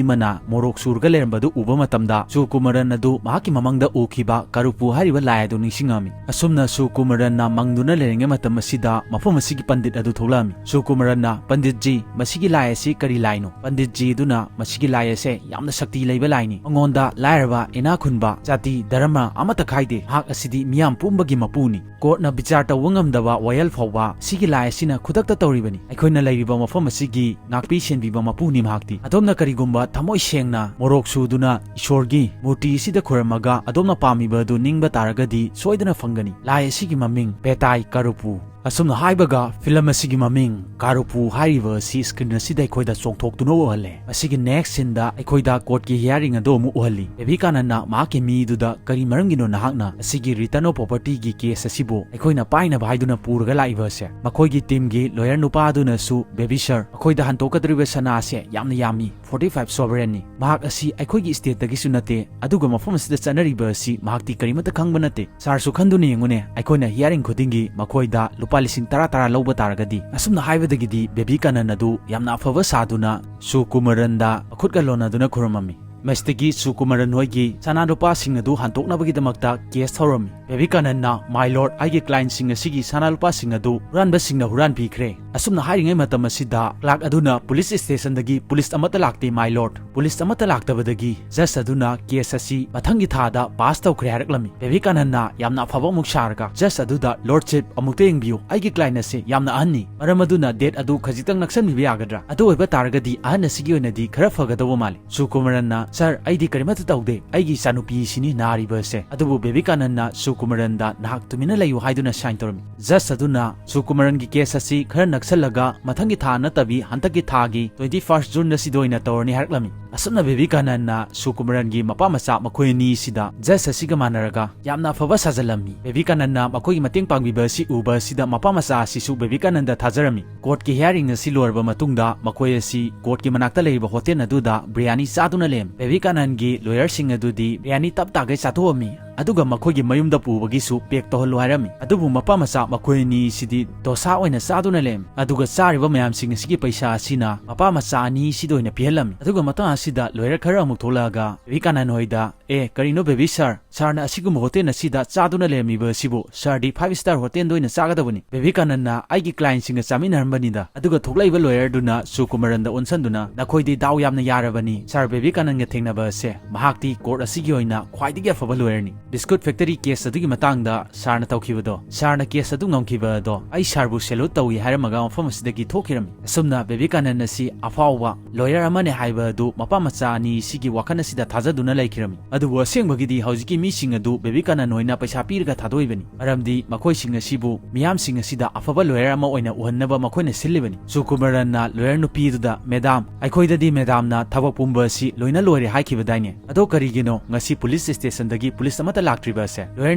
ꯑꯃꯅ ꯃꯣꯔꯣꯛ ꯁꯨꯔꯒ ꯂꯩꯔꯝꯕꯗꯨ ꯎꯕ ꯃꯇꯝꯗ, ꯁꯨꯀꯨꯃꯔꯟ ꯑꯗꯨ ꯃꯍꯥꯛꯀꯤ ꯃꯃꯪꯗ ꯎꯈꯤꯕ ꯀꯔꯨꯄꯨ ꯍꯥꯏꯔꯤꯕ ꯂꯥꯏ ꯑꯗꯨ ꯅꯤꯡꯁꯤꯡꯉꯝꯃꯤ꯫ ꯑꯁꯨꯝꯅ ꯁꯨꯀꯨꯃꯔꯟꯅ ꯃꯪꯗꯨꯅ ꯂꯩꯔꯤꯉꯩ ꯃꯇꯝ ꯑꯁꯤꯗ ꯃꯐꯝ ꯑꯁꯤꯒꯤ ꯄꯟꯗꯤꯠ ꯑꯗꯨ ꯊꯣꯛꯂꯛꯑꯝꯃꯤ꯫ ꯁꯨꯀꯨꯃꯔꯟꯅ, "ꯄꯟꯗꯤꯠꯖꯤ, ꯃꯁꯤꯒꯤ ꯂꯥꯏ ꯑꯁꯤ ꯀꯔꯤ ꯂꯥꯏꯅꯣ?" ꯄꯟꯗꯤꯠꯖꯤ ꯑꯗꯨꯅ, "ꯃꯁꯤꯒꯤ ꯂꯥꯏ ꯑꯁꯦ ꯌꯥꯝꯅ ꯁꯛꯇꯤ ꯂꯩꯕ ꯂꯥꯏꯅꯤ꯫ ꯃꯉꯣꯟꯗ ꯂꯥꯏꯔꯕ, ꯏꯅꯥꯛ ꯈꯨꯟꯕ, ꯖꯥꯇꯤ, ꯙꯔꯃ ꯑꯃꯠꯇ ꯈꯥꯏꯗꯦ꯫ ꯃꯍꯥꯛ ꯑꯁꯤꯗꯤ ꯃꯤꯌꯥꯝ ꯄꯨꯝꯕꯒꯤ ꯃꯄꯨꯅꯤ꯫ ꯀꯣꯔꯠꯅ ꯕꯤꯆꯥꯔ ꯇꯧꯕ ꯉꯝꯗꯕ ꯋꯥꯌꯦꯜ ꯐꯥꯎꯕ ꯁꯤꯒꯤ ꯂꯥꯏ ꯑꯁꯤꯅ ꯈꯨꯗꯛꯇ ꯇꯧꯔꯤꯕꯅꯤ꯫ ꯑꯩꯈꯣꯏꯅ ꯂꯩꯔꯤꯕ ꯃꯐꯝ ꯑꯁꯤꯒꯤ ꯉꯥꯛꯄꯤ ꯁꯦꯟꯕꯤꯕ ꯃꯄꯨꯅꯤ ꯃꯍꯥꯛꯇꯤ꯫ ꯑꯗꯣꯝꯅ ꯀꯔꯤꯒꯨꯝꯕ ꯊꯃꯣꯏ ꯁꯦꯡꯅ ꯃꯣꯔꯣꯛ ꯁꯨꯗꯨꯅ ꯏꯁꯣꯔꯒꯤ ꯃꯨꯔꯇꯤ ꯑꯁꯤꯗ ꯈꯨꯔꯨꯝꯃꯒ ꯑꯗꯣꯝꯅ ꯄꯥꯝꯃꯤꯕ ꯑꯗꯨ ꯅꯤꯡꯕ ꯇꯥꯔꯒꯗꯤ ꯁꯣꯏꯗꯅ ꯐꯪꯒꯅꯤ꯫ ꯂꯥꯏ ꯑꯁꯤꯒꯤ ꯃꯃꯤꯡ ꯕꯦꯇꯥꯏ ꯀꯥꯔꯨꯄꯨ"꯫ ꯑꯁꯨꯝꯅ ꯍꯥꯏꯕꯒ ꯐꯤꯂꯝ ꯑꯁꯤꯒꯤ ꯃꯃꯤꯡ ꯀꯥꯔꯨꯄꯨ ꯍꯥꯏꯔꯤꯕ ꯑꯁꯤ ꯁ꯭ꯀ꯭ꯔꯤꯟ ꯑꯁꯤꯗ ꯑꯩꯈꯣꯏꯗ ꯆꯣꯡꯊꯣꯛꯇꯨꯅ ꯎꯍꯜꯂꯦ꯫ ꯃꯁꯤꯒꯤ ꯅꯦꯛꯁ ꯁꯤꯟꯗ ꯑꯩꯈꯣꯏꯗ ꯀꯣꯔꯠꯀꯤ ꯍꯤꯌꯥꯔꯤꯡ ꯑꯗꯨ ꯑꯃꯨꯛ ꯎꯍꯜꯂꯤ꯫ ꯕꯦꯕꯤꯀꯥꯅꯟꯅ ꯃꯍꯥꯛꯀꯤ ꯃꯤꯗꯨꯗ, "ꯀꯔꯤ ꯃꯔꯝꯒꯤꯅꯣ ꯅꯍꯥꯛꯅ ꯑꯁꯤꯒꯤ ꯔꯤꯇꯔꯟ ꯑꯣꯐ ꯄ꯭ꯔꯣꯄꯔꯇꯤꯒꯤ ꯀꯦꯁ ꯑꯁꯤꯕꯨ ꯑꯩꯈꯣꯏꯅ ꯄꯥꯏꯅꯕ ꯍꯥꯏꯗꯨꯅ ꯄꯨꯔꯒ ꯂꯥꯛꯏꯕ ꯑꯁꯦ?" ꯃꯈꯣꯏꯒꯤ ꯇꯤꯝꯒꯤ ꯂꯣꯌꯔ ꯅꯨꯄꯥ ꯑꯗꯨꯅꯁꯨ, "ꯕꯦꯕꯤ ꯁꯔ, ꯑꯩꯈꯣꯏꯗ ꯍꯟꯗꯣꯛꯀꯗꯧꯔꯤꯕ ꯁꯅꯥ ꯑꯁꯦ ꯌꯥꯝꯅ ꯌꯥꯝꯃꯤ, ꯐꯣꯔꯇꯤ ꯐꯥꯏꯚ ꯁꯣꯚꯔꯦꯟꯅꯤ꯫ ꯃꯍꯥꯛ ꯑꯁꯤ ꯑꯩꯈꯣꯏꯒꯤ ꯁ꯭ꯇꯦꯠꯇꯒꯤꯁꯨ ꯅꯠꯇꯦ, ꯑꯗꯨꯒ ꯃꯐꯝ ꯑꯁꯤꯗ ꯆꯠꯅꯔꯤꯕ ꯑꯁꯤ ꯃꯍꯥꯛꯇꯤ ꯀꯔꯤꯃꯠꯇ ꯈꯪꯕ ꯅꯠꯇꯦ꯫ ꯁꯥꯔꯁꯨ ꯈꯟꯗꯨꯅ ꯌꯦꯡꯉꯨꯅꯦ, ꯑꯩꯈꯣꯏꯅ ꯍꯤꯌꯥꯔꯤꯡ ꯈꯨꯗꯤꯡꯒꯤ ꯃꯈꯣꯏꯗ ꯂꯨꯄꯥ ꯂꯤꯁꯤꯡ ꯇꯔꯥ ꯇꯔꯥ ꯂꯧꯕ ꯇꯥꯔꯒꯗꯤ"꯫ ꯑꯁꯨꯝꯅ ꯍꯥꯏꯕꯗꯒꯤꯗꯤ ꯕꯦꯕꯤꯀꯥꯅꯟ ꯑꯗꯨ ꯌꯥꯝꯅ ꯑꯐꯕ ꯁꯥꯗꯨꯅ ꯁꯨꯀꯨꯃꯔꯟꯗ ꯃꯈꯨꯠꯀ ꯂꯣꯟꯅꯗꯨꯅ ꯈꯨꯔꯨꯝꯃꯝꯃꯤ꯫ ꯃꯁꯤꯗꯒꯤ ꯁꯨꯀꯨꯃꯔꯟ ꯍꯣꯏꯒꯤ ꯁꯅꯥ ꯂꯨꯄꯥꯁꯤꯡ ꯑꯗꯨ ꯍꯟꯗꯣꯛꯅꯕꯒꯤꯗꯃꯛꯇ ꯀꯦꯁ ꯊꯧꯔꯝꯃꯤ꯫ ꯕꯦꯕꯤꯀꯥꯅꯟꯅ, "My lord, ꯑꯩꯒꯤ ꯀ꯭ꯂꯥꯏꯟꯁꯤꯡ ꯑꯁꯤꯒꯤ ꯁꯅꯥ ꯂꯨꯄꯥꯁꯤꯡ ꯑꯗꯨ ꯍꯨꯔꯥꯟꯕꯁꯤꯡꯅ ꯍꯨꯔꯥꯟꯕꯤꯈ꯭ꯔꯦ"꯫ ꯑꯁꯨꯝꯅ ꯍꯥꯏꯔꯤꯉꯩ ꯃꯇꯝ ꯑꯁꯤꯗ ꯀ꯭ꯂꯥꯔꯛ ꯑꯗꯨꯅ, "ꯄꯨꯂꯤꯁ ꯁ꯭ꯇꯦꯁꯟꯗꯒꯤ ꯄꯨꯂꯤꯁ ꯑꯃꯠꯇ ꯂꯥꯛꯇꯦ, my lord"꯫ ꯄꯨꯂꯤꯁ ꯑꯃꯠꯇ ꯂꯥꯛꯇꯕꯗꯒꯤ ꯖꯖ ꯑꯗꯨꯅ ꯀꯦꯁ ꯑꯁꯤ ꯃꯊꯪꯒꯤ ꯊꯥꯗ ꯄꯥꯁ ꯇꯧꯈ꯭ꯔꯦ ꯍꯥꯏꯔꯛꯂꯝꯃꯤ꯫ ꯕꯦꯕꯤꯀꯥꯅꯟꯅ ꯌꯥꯝꯅ ꯑꯐꯕ ꯑꯃꯨꯛ ꯁꯥꯔꯒ, "ꯖꯖ ꯑꯗꯨꯗ, 'Lordship, ꯑꯃꯨꯛꯇ ꯌꯦꯡꯕꯤꯌꯨ, ꯑꯩꯒꯤ ꯀ꯭ꯂꯥꯏꯟ ꯑꯁꯤ ꯌꯥꯝꯅ ꯑꯍꯟꯅꯤ, ꯃꯔꯝ ꯑꯗꯨꯅ ꯗꯦꯠ ꯑꯗꯨ ꯈꯖꯤꯛꯇꯪ ꯅꯛꯁꯟꯕꯤꯕ ꯌꯥꯒꯗ꯭ꯔꯥ? ꯑꯗꯨ ꯑꯣꯏꯕ ꯇꯥꯔꯒꯗꯤ ꯑꯍꯟ ꯑꯁꯤꯒꯤ ꯑꯣꯏꯅꯗꯤ ꯈꯔ ꯐꯒꯗꯧꯕ ꯃꯥꯜꯂꯤ"꯫ ꯁꯨꯀꯨꯃꯔꯟꯅ, "ꯁꯔ, ꯑꯩꯗꯤ ꯀꯔꯤꯃꯠꯇ ꯇꯧꯗꯦ, ꯑꯩꯒꯤ ꯏꯆꯥꯅꯨꯄꯤ ꯑꯁꯤꯅꯤ ꯅꯥꯔꯤꯕ ꯑꯁꯦ"꯫ ꯑꯗꯨꯕꯨ ꯕꯦꯕꯤꯀꯥꯅꯟꯅ ꯁꯨ ꯁꯨꯀꯨꯃꯥꯔꯟꯗ "ꯅꯍꯥꯛ ꯇꯨꯃꯤꯟꯅ ꯂꯩꯌꯨ" ꯍꯥꯏꯗꯨꯅ ꯁꯥꯏꯟ ꯇꯧꯔꯝꯃꯤ꯫ ꯖꯖ ꯑꯗꯨꯅ ꯁꯨꯀꯨꯃꯥꯔꯟꯒꯤ ꯀꯦꯁ ꯑꯁꯤ ꯈꯔ ꯅꯛꯁꯜꯂꯒ ꯃꯊꯪꯒꯤ ꯊꯥ ꯅꯠꯇꯕꯤ ꯍꯟꯗꯛꯀꯤ ꯊꯥꯒꯤ twenty first June ꯑꯁꯤꯗ ꯑꯣꯏꯅ ꯇꯧꯔꯅꯤ ꯍꯥꯏꯔꯛꯂꯝꯃꯤ꯫ ꯑꯁꯨꯝꯅ ꯕꯤꯕꯤꯀꯥꯅꯟꯅ ꯁꯨꯀꯨꯃꯥꯔꯟꯒꯤ ꯃꯄꯥ ꯃꯆꯥ ꯃꯈꯣꯏ ꯑꯅꯤ ꯑꯁꯤꯗ ꯖꯖ ꯑꯁꯤꯒ ꯃꯥꯟꯅꯔꯒ ꯌꯥꯝꯅ ꯑꯐꯕ ꯁꯥꯖꯜꯂꯝꯃꯤ꯫ ꯕꯤꯕꯤꯀꯥꯅꯟꯅ ꯃꯈꯣꯏꯒꯤ ꯃꯇꯦꯡ ꯄꯥꯡꯕꯤꯕ ꯑꯁꯤ ꯎꯕ ꯑꯁꯤꯗ ꯃꯄꯥ ꯃꯆꯥ ꯑꯁꯤꯁꯨ ꯕꯤꯕꯤꯀꯥꯅꯟꯗ ꯊꯥꯖꯔꯝꯃꯤ꯫ ꯀꯣꯔꯠꯀꯤ ꯍꯤꯌꯥꯔꯤꯡ ꯑꯁꯤ ꯂꯣꯏꯔꯕ ꯃꯇꯨꯡꯗ ꯃꯈꯣꯏ ꯑꯁꯤ ꯀꯣꯔꯠꯀꯤ ꯃꯅꯥꯛꯇ ꯂꯩꯔꯤꯕ ꯍꯣꯇꯦꯜ ꯑꯗꯨꯗ ꯕꯤꯔꯌꯥꯅꯤ ꯆꯥꯗꯨꯅ ꯂꯩꯔꯝꯃꯤ꯫ ꯕꯤꯕꯤꯀꯥꯅꯟꯒꯤ ꯂꯣꯌꯔꯁꯤꯡ ꯑꯗꯨꯗꯤ ꯕꯤꯔꯌꯥꯅꯤ ꯇꯞ ꯇꯥꯒꯩ ꯆꯥꯊꯣꯛꯑꯝꯃꯤ꯫ ꯑꯗꯨꯒ ꯃꯈꯣꯏꯒꯤ ꯃꯌꯨꯝꯗ ꯄꯨꯕꯒꯤꯁꯨ ꯄꯦꯛ ꯇꯧꯍꯜꯂꯨ ꯍꯥꯏꯔꯝꯃꯤ꯫ ꯑꯗꯨꯕꯨ ꯃꯄꯥ ꯃꯆꯥ ꯃꯈꯣꯏ ꯑꯅꯤ ꯁꯤꯗꯤ ꯗꯣꯁꯥ ꯑꯣꯏꯅ ꯆꯥꯗꯨꯅ ꯂꯩꯔꯝꯃꯤ꯫ ꯑꯗꯨꯒ ꯆꯥꯔꯤꯕ ꯃꯌꯥꯝꯁꯤꯡ ꯑꯁꯤꯒꯤ ꯄꯩꯁꯥ ꯑꯁꯤꯅ ꯃꯄꯥ ꯃꯆꯥ ꯑꯅꯤ ꯁꯤꯗ ꯑꯣꯏꯅ ꯄꯤꯍꯜꯂꯝꯃꯤ꯫ ꯑꯗꯨꯒ ꯃꯇꯥꯡ ꯑꯁꯤꯗ ꯂꯣꯌꯔ ꯈꯔ ꯑꯃꯨꯛ ꯊꯣꯛꯂꯛꯑꯒ ꯕꯤꯕꯤꯀꯥꯅꯟ ꯍꯣꯏꯗ, "ꯑꯦ, ꯀꯔꯤꯅꯣ ꯕꯦꯕꯤ ꯁꯥꯔ? ꯁꯥꯔꯅ ꯑꯁꯤꯒꯨꯝꯕ ꯍꯣꯇꯦꯜ ꯑꯁꯤꯗ ꯆꯥꯗꯨꯅ ꯂꯩꯔꯝꯃꯤꯕ ꯑꯁꯤꯕꯨ? ꯁꯥꯔꯗꯤ five star ꯍꯣꯇꯦꯜꯗ ꯑꯣꯏꯅ ꯆꯥꯒꯗꯕꯅꯤ꯫ ꯕꯤꯕꯤꯀꯥꯅꯟꯅ ꯑꯩꯒꯤ ꯀ꯭ꯂꯥꯏꯟꯁꯤꯡꯒ ꯆꯥꯃꯤꯟꯅꯔꯝꯕꯅꯤꯗ"꯫ ꯑꯗꯨꯒ ꯊꯣꯛꯂꯛꯏꯕ ꯂꯣꯌꯔꯗꯨꯅ ꯁꯨꯀꯨꯃꯥꯔꯟꯗ ꯑꯣꯟꯁꯟꯗꯨꯅ, "ꯅꯈꯣꯏꯗꯤ ꯗꯥꯎ ꯌꯥꯝꯅ ꯌꯥꯔꯕꯅꯤ꯫ ꯁꯥꯔ ꯕꯤꯕꯤꯀꯥꯅꯟꯒ ꯊꯦꯡꯅꯕ ꯑꯁꯦ ꯃꯍꯥꯛꯇꯤ ꯀꯣꯔꯠ ꯑꯁꯤꯒꯤ ꯑꯣꯏꯅ ꯈ꯭ꯋꯥꯏꯗꯒꯤ ꯑꯐꯕ ꯂꯣꯌꯔꯅꯤ꯫ ꯕꯤꯁꯀꯨꯠ ꯐꯦꯛꯇꯔꯤ ꯀꯦꯁ ꯑꯗꯨꯒꯤ ꯃꯇꯥꯡꯗ ꯁꯥꯔꯅ ꯇꯧꯈꯤꯕꯗꯣ, ꯁꯥꯔꯅ ꯀꯦꯁ ꯑꯗꯨ ꯉꯝꯈꯤꯕ ꯑꯗꯣ ꯑꯩ ꯁꯥꯔꯕꯨ ꯁꯦꯂꯨꯠ ꯇꯧꯏ" ꯍꯥꯏꯔꯝꯃꯒ ꯃꯐꯝ ꯑꯁꯤꯗꯒꯤ ꯊꯣꯛꯈꯤꯔꯝꯃꯤ꯫ ꯑꯁꯨꯝꯅ ꯕꯤꯕꯤꯀꯥꯅꯟ ꯑꯁꯤ ꯑꯐꯥꯎꯕ ꯂꯣꯌꯔ ꯑꯃꯅꯤ ꯍꯥꯏꯕ ꯑꯗꯨ ꯃꯄꯥ ꯃꯆꯥ ꯑꯅꯤ ꯁꯤꯒꯤ ꯋꯥꯈꯜ ꯑꯁꯤꯗ ꯊꯥꯖꯗꯨꯅ ꯂꯩꯈꯤꯔꯝꯃꯤ꯫ ꯑꯗꯨꯕꯨ ꯑꯁꯦꯡꯕꯒꯤꯗꯤ ꯍꯧꯖꯤꯛꯀꯤ ꯃꯤꯁꯤꯡ ꯑꯗꯨ ꯕꯤꯕꯤꯀꯥꯅꯟ ꯍꯣꯏꯅ ꯄꯩꯁꯥ ꯄꯤꯔꯒ ꯊꯥꯗꯣꯛꯏꯕꯅꯤ, ꯃꯔꯝꯗꯤ ꯃꯈꯣꯏꯁꯤꯡ ꯑꯁꯤꯕꯨ ꯃꯤꯌꯥꯝꯁꯤꯡ ꯑꯁꯤꯗ ꯑꯐꯕ ꯂꯣꯌꯔ ꯑꯃ ꯑꯣꯏꯅ ꯎꯍꯟꯅꯕ ꯃꯈꯣꯏꯅ ꯁꯤꯜꯂꯤꯕꯅꯤ꯫ ꯁꯨꯀꯨꯃꯥꯔꯟꯅ ꯂꯣꯌꯔ ꯅꯨꯄꯤꯗꯨꯗ, "ꯃꯦꯗꯥꯝ, ꯑꯩꯈꯣꯏꯗꯗꯤ ꯃꯦꯗꯥꯝꯅ ꯊꯕꯛ ꯄꯨꯝꯕ ꯑꯁꯤ ꯂꯣꯏꯅ ꯂꯣꯏꯔꯦ ꯍꯥꯏꯈꯤꯕꯗꯥꯏꯅꯦ? ꯑꯗꯣ ꯀꯔꯤꯒꯤꯅꯣ ꯉꯁꯤ ꯄꯨꯂꯤꯁ ꯁ꯭ꯇꯦꯁꯟꯗꯒꯤ ꯄꯨꯂꯤꯁ ꯑꯃꯠꯇ ꯂꯥꯛꯇ꯭ꯔꯤꯕ ꯑꯁꯦ?" ꯂꯣꯌꯔ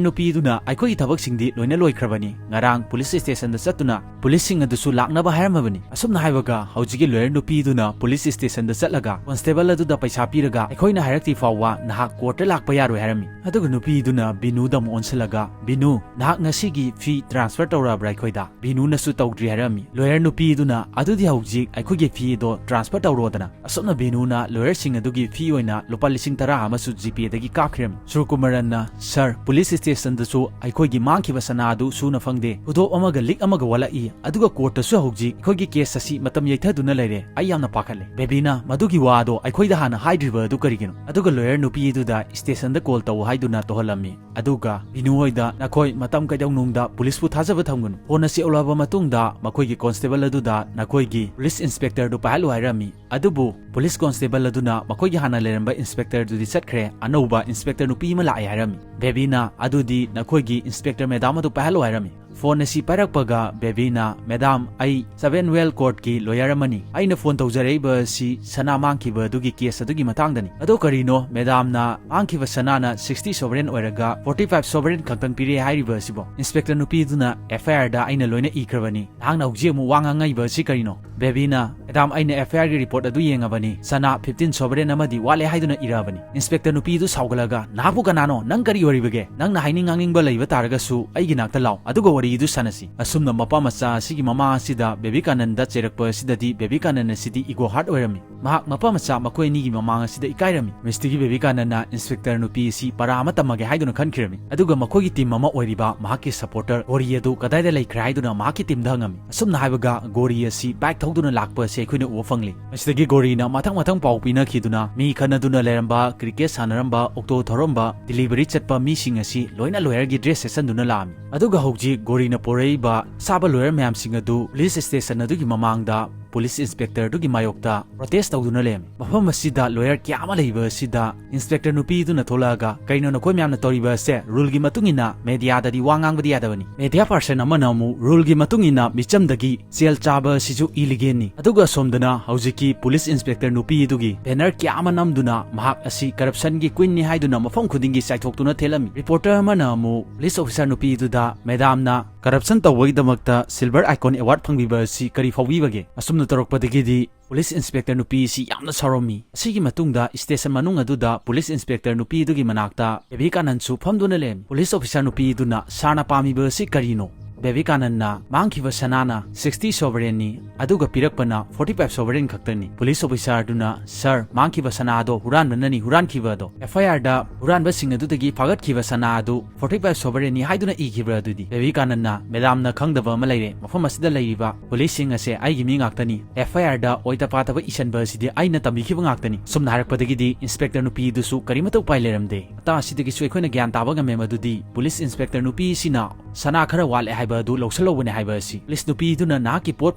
ꯅꯨꯄꯤꯗꯨꯅ, "ꯑꯩꯈꯣꯏꯒꯤ ꯊꯕꯛꯁꯤꯡꯗꯤ ꯂꯣꯏꯅ ꯂꯣꯏꯈ꯭ꯔꯕꯅꯤ꯫ ꯉꯔꯥꯡ ꯄꯨꯂꯤꯁ ꯁ꯭ꯇꯦꯁꯟꯗ ꯆꯠꯇꯨꯅ ꯄꯨꯂꯤꯁꯁꯤꯡ ꯑꯗꯨꯁꯨ ꯂꯥꯛꯅꯕ ꯍꯥꯏꯔꯝꯃꯕꯅꯤ"꯫ ꯑꯁꯨꯝꯅ ꯍꯥꯏꯕꯒ ꯍꯧꯖꯤꯛꯀꯤ ꯂꯣꯌꯔ ꯅꯨꯄꯤꯗꯨꯅ ꯄꯨꯂꯤꯁ ꯁ꯭ꯇꯦꯁꯟꯗ ꯆꯠꯂꯒ ꯀꯣꯟꯁꯇꯦꯕꯜ ꯑꯗꯨꯗ ꯄꯩꯁꯥ ꯄꯤꯔꯒ, "ꯑꯩꯈꯣꯏꯅ ꯍꯥꯏꯔꯛꯇ꯭ꯔꯤ ꯐꯥꯎꯕ ꯅꯍꯥꯛ ꯀꯣꯔꯠꯇ ꯂꯥꯛꯄ ꯌꯥꯔꯣꯏ" ꯍꯥꯏꯔꯝꯃꯤ꯫ ꯑꯗꯨꯒ ꯅꯨꯄꯤꯗꯨꯅ ꯕꯤꯅꯨꯗ ꯑꯃꯨꯛ ꯑꯣꯟꯁꯤꯜꯂꯒ, "ꯕꯤꯅꯨ, ꯅꯍꯥꯛ ꯉꯁꯤꯒꯤ ꯐꯤ ꯇ꯭ꯔꯥꯟꯁꯐꯔ ꯇꯧꯔꯛꯑꯕ꯭ꯔꯥ ꯑꯩꯈꯣꯏꯗ?" ꯕꯤꯅꯨꯅꯁꯨ ꯇꯧꯗ꯭ꯔꯤ ꯍꯥꯏꯔꯝꯃꯤ꯫ ꯂꯣꯌꯔ ꯅꯨꯄꯤꯗꯨꯅ, "ꯑꯗꯨꯗꯤ ꯍꯧꯖꯤꯛ ꯑꯩꯈꯣꯏꯒꯤ ꯐꯤ ꯑꯗꯣ ꯇ꯭ꯔꯥꯟꯁꯐꯔ ꯇꯧꯔꯣꯗꯅ"꯫ ꯑꯁꯨꯝꯅ ꯕꯤꯅꯨꯅ ꯂꯣꯌꯔꯁꯤꯡ ꯑꯗꯨꯒꯤ ꯐꯤ ꯑꯣꯏꯅ ꯂꯨꯄꯥ ꯂꯤꯁꯤꯡ ꯇꯔꯥ ꯑꯃꯁꯨ ꯖꯤꯄꯦꯗꯒꯤ ꯀꯥꯞꯈꯤꯔꯝꯃꯤ꯫ ꯁꯨꯔꯀꯨꯃꯥꯔꯟꯅ, "ꯁꯥꯔ, ꯄꯨꯂꯤꯁ ꯁ꯭ꯇꯦꯁꯟꯗꯁꯨ ꯑꯩꯈꯣꯏꯒꯤ ꯃꯥꯡꯈꯤꯕ ꯁꯅꯥ ꯑꯗꯨ ꯁꯨꯅ ꯐꯪꯗꯦ꯫ ꯈꯨꯗꯣꯞ ꯑꯃꯒ ꯂꯤꯛ ꯑꯃꯒ ꯋꯥꯠꯂꯛꯏ꯫ ꯑꯗꯨꯒ ꯀꯣꯔꯠꯇꯁꯨ ꯍꯧꯖꯤꯛ ꯑꯩꯈꯣꯏꯒꯤ ꯀꯦꯁ ꯑꯁꯤ ꯃꯇꯝ ꯌꯩꯊꯗꯨꯅ ꯂꯩꯔꯦ꯫ ꯑꯩ ꯌꯥꯝꯅ ꯄꯥꯈꯠꯂꯦ꯫ ꯕꯦꯕꯤꯅ, ꯃꯗꯨꯒꯤ ꯋꯥ ꯑꯗꯣ ꯑꯩꯈꯣꯏꯗ ꯍꯥꯟꯅ ꯍꯥꯏꯗ꯭ꯔꯤꯕ ꯑꯗꯨ ꯀꯔꯤꯒꯤꯅꯣ?" ꯑꯗꯨꯒ ꯂꯣꯌꯔ ꯅꯨꯄꯤ ꯑꯗꯨꯗ, ꯁ꯭ꯇꯦꯁꯟꯗ ꯀꯣꯜ ꯇꯧ ꯍꯥꯏꯗꯨꯅ ꯇꯧꯍꯜꯂꯝꯃꯤ꯫ ꯑꯗꯨꯒ ꯕꯤꯅꯨ ꯍꯣꯏꯗ, "ꯅꯈꯣꯏ ꯃꯇꯝ ꯀꯩꯗꯧꯅꯨꯡꯗ ꯄꯨꯂꯤꯁꯄꯨ ꯊꯥꯖꯕ ꯊꯝꯒꯅꯨ꯫ ꯐꯣꯟ ꯑꯁꯤ ꯑꯣꯜꯂꯛꯂꯕ ꯃꯇꯨꯡꯗ ꯃꯈꯣꯏꯒꯤ ꯀꯣꯟꯁꯇꯦꯕꯜ ꯑꯗꯨꯗ ꯅꯈꯣꯏꯒꯤ ꯄꯨꯂꯤꯁ ꯏꯟꯁꯄꯦꯛꯇꯔꯗꯨ ꯄꯥꯏꯍꯜꯂꯨ" ꯍꯥꯏꯔꯝꯃꯤ꯫ ꯑꯗꯨꯕꯨ ꯄꯨꯂꯤꯁ ꯀꯣꯟꯁꯇꯦꯕꯜ ꯑꯗꯨꯅ ꯃꯈꯣꯏꯒꯤ ꯍꯥꯟꯅ ꯂꯩꯔꯝꯕ ꯏꯟꯁꯄꯦꯛꯇꯔꯗꯨꯗꯤ ꯆꯠꯈ꯭ꯔꯦ, ꯑꯅꯧꯕ ꯏꯟꯁꯄꯦꯛꯇꯔ ꯅꯨꯄꯤ ꯑꯃ ꯂꯥꯛꯑꯦ ꯍꯥꯏꯔꯝꯃꯤ꯫ ꯕꯦꯕꯤꯅ, "ꯑꯗꯨꯗꯤ ꯅꯈꯣꯏꯒꯤ ꯏꯟꯁꯄꯦꯛꯇꯔ ꯃꯦꯗꯥꯝ ꯑꯗꯨ ꯄꯥꯏꯍꯜꯂꯨ" ꯍꯥꯏꯔꯝꯃꯤ꯫ ꯐꯣꯟ ꯑꯁꯤ ꯄꯥꯏꯔꯛꯄꯒ ꯕꯦꯕꯤꯅ, "ꯃꯦꯗꯥꯝ, ꯑꯩ ꯁꯕꯦꯟ ꯋꯦꯜ ꯀꯣꯔꯠꯀꯤ ꯂꯣꯌꯔ ꯑꯃꯅꯤ꯫ ꯑꯩꯅ ꯐꯣꯟ ꯇꯧꯖꯔꯛꯏꯕ ꯑꯁꯤ ꯁꯅꯥ ꯃꯥꯡꯈꯤꯕ ꯑꯗꯨꯒꯤ ꯀꯦꯁ ꯑꯗꯨꯒꯤ ꯃꯇꯥꯡꯗꯅꯤ꯫ ꯑꯗꯣ ꯀꯔꯤꯅꯣ ꯃꯦꯗꯥꯝꯅ ꯃꯥꯡꯈꯤꯕ ꯁꯅꯥꯅ ꯁꯤꯛꯁꯇꯤ ꯁꯣꯚꯔꯦꯟ ꯑꯣꯏꯔꯒ ꯐꯣꯔꯇꯤ ꯐꯥꯏꯚ ꯁꯣꯚꯔꯦꯟ ꯈꯛꯇꯪ ꯄꯤꯔꯛꯑꯦ ꯍꯥꯏꯔꯤꯕ ꯑꯁꯤꯕꯣ?" ꯏꯟꯁꯄꯦꯛꯇꯔ ꯅꯨꯄꯤꯗꯨꯅ, "ꯑꯦꯐ ꯑꯥꯏ ꯑꯥꯔꯗ ꯑꯩꯅ ꯂꯣꯏꯅ ꯏꯈ꯭ꯔꯕꯅꯤ꯫ ꯅꯍꯥꯛꯅ ꯍꯧꯖꯤꯛ ꯑꯃꯨꯛ ꯋꯥ ꯉꯥꯡꯉꯛꯏꯕ ꯑꯁꯤ ꯀꯔꯤꯅꯣ?" ꯕꯦꯕꯤꯅ, "ꯃꯦꯗꯥꯝ, ꯑꯩꯅ ꯑꯦꯐ ꯑꯥꯏ ꯑꯥꯔꯒꯤ ꯔꯤꯄꯣꯔꯠ ꯑꯗꯨ ꯌꯦꯡꯉꯕꯅꯤ꯫ ꯁꯅꯥ ꯐꯤꯐꯇꯤꯟ ꯁꯣꯚꯔꯦꯟ ꯑꯃꯗꯤ ꯋꯥꯠꯂꯦ ꯍꯥꯏꯗꯨꯅ ꯏꯔꯛꯑꯕꯅꯤ꯫" ꯏꯟꯁꯄꯦꯛꯇꯔ ꯅꯨꯄꯤꯗꯨ ꯁꯥꯎꯒꯠꯂꯒ, "ꯅꯍꯥꯛꯄꯨ ꯀꯅꯥꯅꯣ? ꯅꯪ ꯀꯔꯤ ꯑꯣꯏꯔꯤꯕꯒꯦ? ꯅꯪꯅ ꯍꯥꯏꯅꯤꯡ ꯉꯥꯡꯅꯤꯡꯕ ꯂꯩꯕ ꯇꯥꯔꯒꯁꯨ ꯑꯩꯒꯤ ꯅꯥꯛꯇ ꯂꯥꯛꯑꯣ, ꯑꯗꯨꯒ ꯋꯥꯔꯤꯗꯨ ꯁꯥꯟꯅꯁꯤ꯫" ꯑꯁꯨꯝꯅ ꯃꯄꯥ ꯃꯆꯥ ꯑꯁꯤꯒꯤ ꯃꯃꯥ ꯑꯁꯤꯗ ꯕꯦꯕꯤꯀꯥꯅꯟꯗ ꯆꯩꯔꯛꯄ ꯑꯁꯤꯗꯗꯤ ꯕꯦꯕꯤꯀꯥꯅꯟꯗ ꯑꯁꯤꯗꯤ ꯏꯒꯣ ꯍꯥꯔꯠ ꯑꯣꯏꯔꯝꯃꯤ꯫ ꯃꯍꯥꯛ ꯃꯄꯥ ꯃꯆꯥ ꯃꯈꯣꯏ ꯑꯅꯤꯒꯤ ꯃꯃꯥꯡ ꯑꯁꯤꯗ ꯏꯀꯥꯏꯔꯝꯃꯤ꯫ ꯃꯁꯤꯗꯒꯤ ꯕꯦꯕꯤꯀꯥꯅꯟꯗꯅ ꯏꯟꯁꯄꯦꯛꯇꯔ ꯅꯨꯄꯤ ꯑꯁꯤ ꯄꯔꯥ ꯑꯃ ꯇꯝꯃꯒꯦ ꯍꯥꯏꯗꯨꯅ ꯈꯟꯈꯤꯔꯝꯃꯤ꯫ ꯑꯗꯨꯒ ꯃꯈꯣꯏꯒꯤ ꯇꯤꯝ ꯑꯃ ꯑꯣꯏꯔꯤꯕ ꯃꯍꯥꯛꯀꯤ ꯁꯄꯣꯔꯇꯔ ꯒꯣꯔꯤ ꯑꯗꯨ ꯀꯗꯥꯏꯗ ꯂꯩꯈ꯭ꯔꯦ ꯍꯥꯏꯗꯨꯅ ꯃꯍꯥꯛꯀꯤ ꯇꯤꯝꯗ ꯍꯪꯉꯝꯃꯤ꯫ ꯑꯁꯨꯝꯅ ꯍꯥꯏꯕꯒ ꯒꯣꯔꯤ ꯑꯁꯤ ꯕꯥꯏꯛ ꯊꯧꯗꯨꯅ ꯂꯥꯛꯄ ꯑꯁꯤ ꯑꯩꯈꯣꯏꯅ ꯎꯕ ꯐꯪꯂꯤ꯫ ꯃꯁꯤꯗꯒꯤ ꯒꯣꯔꯤꯅ ꯃꯊꯪ ꯃꯊꯪ ꯄꯥꯎ ꯄꯤꯅꯈꯤꯗꯨꯅ ꯃꯤ ꯈꯠꯅꯗꯨꯅ ꯂꯩꯔꯝꯕ, ꯀ꯭ꯔꯤꯀꯦꯠ ꯁꯥꯟꯅꯔꯝꯕ, ꯑꯣꯛꯇꯣ ꯊꯧꯔꯝꯕ, ꯗꯤꯂꯤꯚꯔꯤ ꯆꯠꯄ ꯃꯤꯁꯤꯡ ꯑꯁꯤ ꯂꯣꯏꯅ ꯂꯣꯌꯔꯒꯤ ꯗ꯭ꯔꯦꯁ ꯁꯦꯠꯆꯟꯗꯨꯅ ꯂꯥꯛꯑꯝꯃꯤ꯫ ꯑꯗꯨꯒ ꯍꯧꯖꯤꯛ ꯒꯣꯔꯤꯅ ꯄꯣꯔꯛꯏꯕ ꯑꯁꯥꯕ ꯂꯣꯌꯔ ꯃꯌꯥꯝꯁꯤꯡ ꯑꯗꯨ ꯄꯨꯂꯤꯁ ꯁ꯭ꯇꯦꯁꯟ ꯑꯗꯨꯒꯤ ꯃꯃꯥꯡꯗ ꯄꯨꯂꯤꯁ ꯏꯟꯁꯄꯦꯛꯇꯔꯗꯨꯒꯤ ꯃꯥꯌꯣꯛꯇ ꯄ꯭ꯔꯣꯇꯦꯁ ꯇꯧꯗꯨꯅ ꯂꯩꯔꯝꯃꯤ꯫ ꯃꯐꯝ ꯑꯁꯤꯗ ꯂꯣꯌꯔ ꯀꯌꯥ ꯑꯃ ꯂꯩꯕ ꯑꯁꯤꯗ ꯏꯟꯁꯄꯦꯛꯇꯔ ꯅꯨꯄꯤꯗꯨꯅ ꯊꯣꯛꯂꯛꯑꯒ, "ꯀꯩꯅꯣ ꯅꯈꯣꯏ ꯃꯌꯥꯝꯅ ꯇꯧꯔꯤꯕ ꯑꯁꯦ? ꯔꯨꯜꯒꯤ ꯃꯇꯨꯡ ꯏꯟꯅ ꯃꯦꯗꯤꯌꯥꯗꯗꯤ ꯋꯥ ꯉꯥꯡꯕꯗꯤ ꯌꯥꯗꯕꯅꯤ꯫" ꯃꯦꯗꯤꯌꯥ ꯄꯥꯔꯁꯟ ꯑꯃꯅ ꯑꯃꯨꯛ, "ꯔꯨꯜꯒꯤ ꯃꯇꯨꯡ ꯏꯟꯅ ꯃꯤꯆꯝꯗꯒꯤ ꯁꯦꯜ ꯆꯥꯕ ꯑꯁꯤꯁꯨ ꯏꯂꯤꯒꯦꯜꯅꯤ꯫" ꯑꯗꯨꯒ ꯑꯁꯣꯝꯗꯅ ꯍꯧꯖꯤꯛꯀꯤ ꯄꯨꯂꯤꯁ ꯏꯟꯁꯄꯦꯛꯇꯔ ꯅꯨꯄꯤꯗꯨꯒꯤ ꯕꯦꯅꯔ ꯀꯌꯥ ꯑꯃ ꯅꯝꯗꯨꯅ ꯃꯍꯥꯛ ꯑꯁꯤ ꯀꯔꯞꯁꯟꯒꯤ ꯀ꯭ꯋꯤꯟꯅꯤ ꯍꯥꯏꯗꯨꯅ ꯃꯐꯝ ꯈꯨꯗꯤꯡꯒꯤ ꯆꯥꯏꯊꯣꯛꯇꯨꯅ ꯊꯦꯠꯂꯝꯃꯤ꯫ ꯔꯤꯄꯣꯔꯇꯔ ꯑꯃꯅ ꯑꯃꯨꯛ ꯄꯨꯂꯤꯁ ꯑꯣꯐꯤꯁꯥꯔ ꯅꯨꯄꯤꯗꯨꯗ, "ꯃꯦꯗꯥꯝꯅ ꯀꯔꯞꯁꯟ ꯇꯧꯕꯒꯤꯗꯃꯛꯇ ꯁꯤꯜꯚꯔ ꯑꯥꯏꯀꯣꯟ ꯑꯦꯋꯥꯔꯗ ꯐꯪꯕꯤꯕ ꯑꯁꯤ ꯀꯔꯤ ꯐꯥꯎꯕꯤꯕꯒꯦ?" ꯑꯁꯨꯝꯅ ꯇꯧꯔꯛꯄꯗꯒꯤꯗꯤ ꯄꯨꯂꯤꯁ ꯏꯟꯁꯄꯦꯛꯇꯔ ꯅꯨꯄꯤ ꯑꯁꯤ ꯌꯥꯝꯅ ꯁꯥꯎꯔꯝꯃꯤ꯫ ꯑꯁꯤꯒꯤ ꯃꯇꯨꯡꯗ ꯁ꯭ꯇꯦꯁꯟ ꯃꯅꯨꯡ ꯑꯗꯨꯗ ꯄꯨꯂꯤꯁ ꯏꯟꯁꯄꯦꯛꯇꯔ ꯅꯨꯄꯤꯗꯨꯒꯤ ꯃꯅꯥꯛꯇ ꯕꯦꯕꯤꯀꯥꯅꯟꯁꯨ ꯐꯝꯗꯨꯅ ꯂꯩꯔꯝꯃꯤ꯫ ꯄꯨꯂꯤꯁ ꯑꯣꯐꯤꯁꯥꯔ ꯅꯨꯄꯤꯗꯨꯅ, "ꯁꯥꯔꯅ ꯄꯥꯝꯃꯤꯕ ꯑꯁꯤ ꯀꯔꯤꯅꯣ?" ꯕꯦꯕꯤꯀꯥꯅꯟꯅ ꯃꯥꯡꯈꯤꯕ ꯁꯅꯥꯅ sixty sovereignꯅꯤ, ꯑꯗꯨꯒ ꯄꯤꯔꯛꯄꯅ forty five sovereign ꯈꯛꯇꯅꯤ꯫ ꯄꯨꯂꯤꯁ ꯑꯣꯐꯤꯁꯥꯔꯗꯨꯅ, "ꯁꯔ, ꯃꯥꯡꯈꯤꯕ ꯁꯅꯥ ꯑꯗꯣ ꯍꯨꯔꯥꯟꯕꯅꯅꯤ ꯍꯨꯔꯥꯟꯈꯤꯕ ꯑꯗꯣ꯫ FIRꯗ ꯍꯨꯔꯥꯟꯕꯁꯤꯡ ꯑꯗꯨꯗꯒꯤ ꯐꯥꯒꯠꯈꯤꯕ ꯁꯅꯥ ꯑꯗꯨ forty five sovereignꯅꯤ ꯍꯥꯏꯗꯨꯅ ꯏꯈꯤꯕ꯭ꯔꯥ?" ꯑꯗꯨꯗꯤ ꯕꯦꯕꯤꯀꯥꯅꯟꯅ, "ꯃꯦꯗꯥꯝꯅ ꯈꯪꯗꯕ ꯑꯃ ꯂꯩꯔꯦ꯫ ꯃꯐꯝ ꯑꯁꯤꯗ ꯂꯩꯔꯤꯕ ꯄꯨꯂꯤꯁꯁꯤꯡ ꯑꯁꯦ ꯑꯩꯒꯤ ꯃꯤ ꯉꯥꯛꯇꯅꯤ꯫ FIRꯗ ꯑꯣꯏꯇ ꯄꯥꯇꯕ ꯏꯁꯟꯕ ꯑꯁꯤꯗꯤ ꯑꯩꯅ ꯇꯝꯕꯤꯈꯤꯕ ꯉꯥꯛꯇꯅꯤ꯫" ꯁꯨꯝꯅ ꯍꯥꯏꯔꯛꯄꯗꯒꯤꯗꯤ ꯏꯟꯁꯄꯦꯛꯇꯔ ꯅꯨꯄꯤꯗꯨꯁꯨ ꯀꯔꯤꯃꯠꯇ ꯎꯄꯥꯏ ꯂꯩꯔꯝꯗꯦ꯫ ꯃꯇꯥꯡ ꯑꯁꯤꯗꯒꯤꯁꯨ ꯑꯩꯈꯣꯏꯅ ꯒ꯭ꯌꯥꯟ ꯇꯥꯕ ꯉꯝꯃꯦ ꯃꯗꯨꯗꯤ ꯄꯨꯂꯤꯁ ꯏꯟꯁꯄꯦꯛꯇꯔ ꯅꯨꯄꯤ ꯑꯁꯤꯅ ꯁꯅꯥ ꯈꯔ ꯋꯥꯠꯂꯦ ꯍꯥꯏꯕ ꯑꯗꯨ ꯂꯧꯁꯜꯍꯧꯕꯅꯦ ꯍꯥꯏꯕ ꯑꯁꯤ꯫ ꯄꯨꯂꯤꯁ ꯅꯨꯄꯤꯗꯨꯅ, "ꯅꯍꯥꯛꯀꯤ ꯄꯣꯠ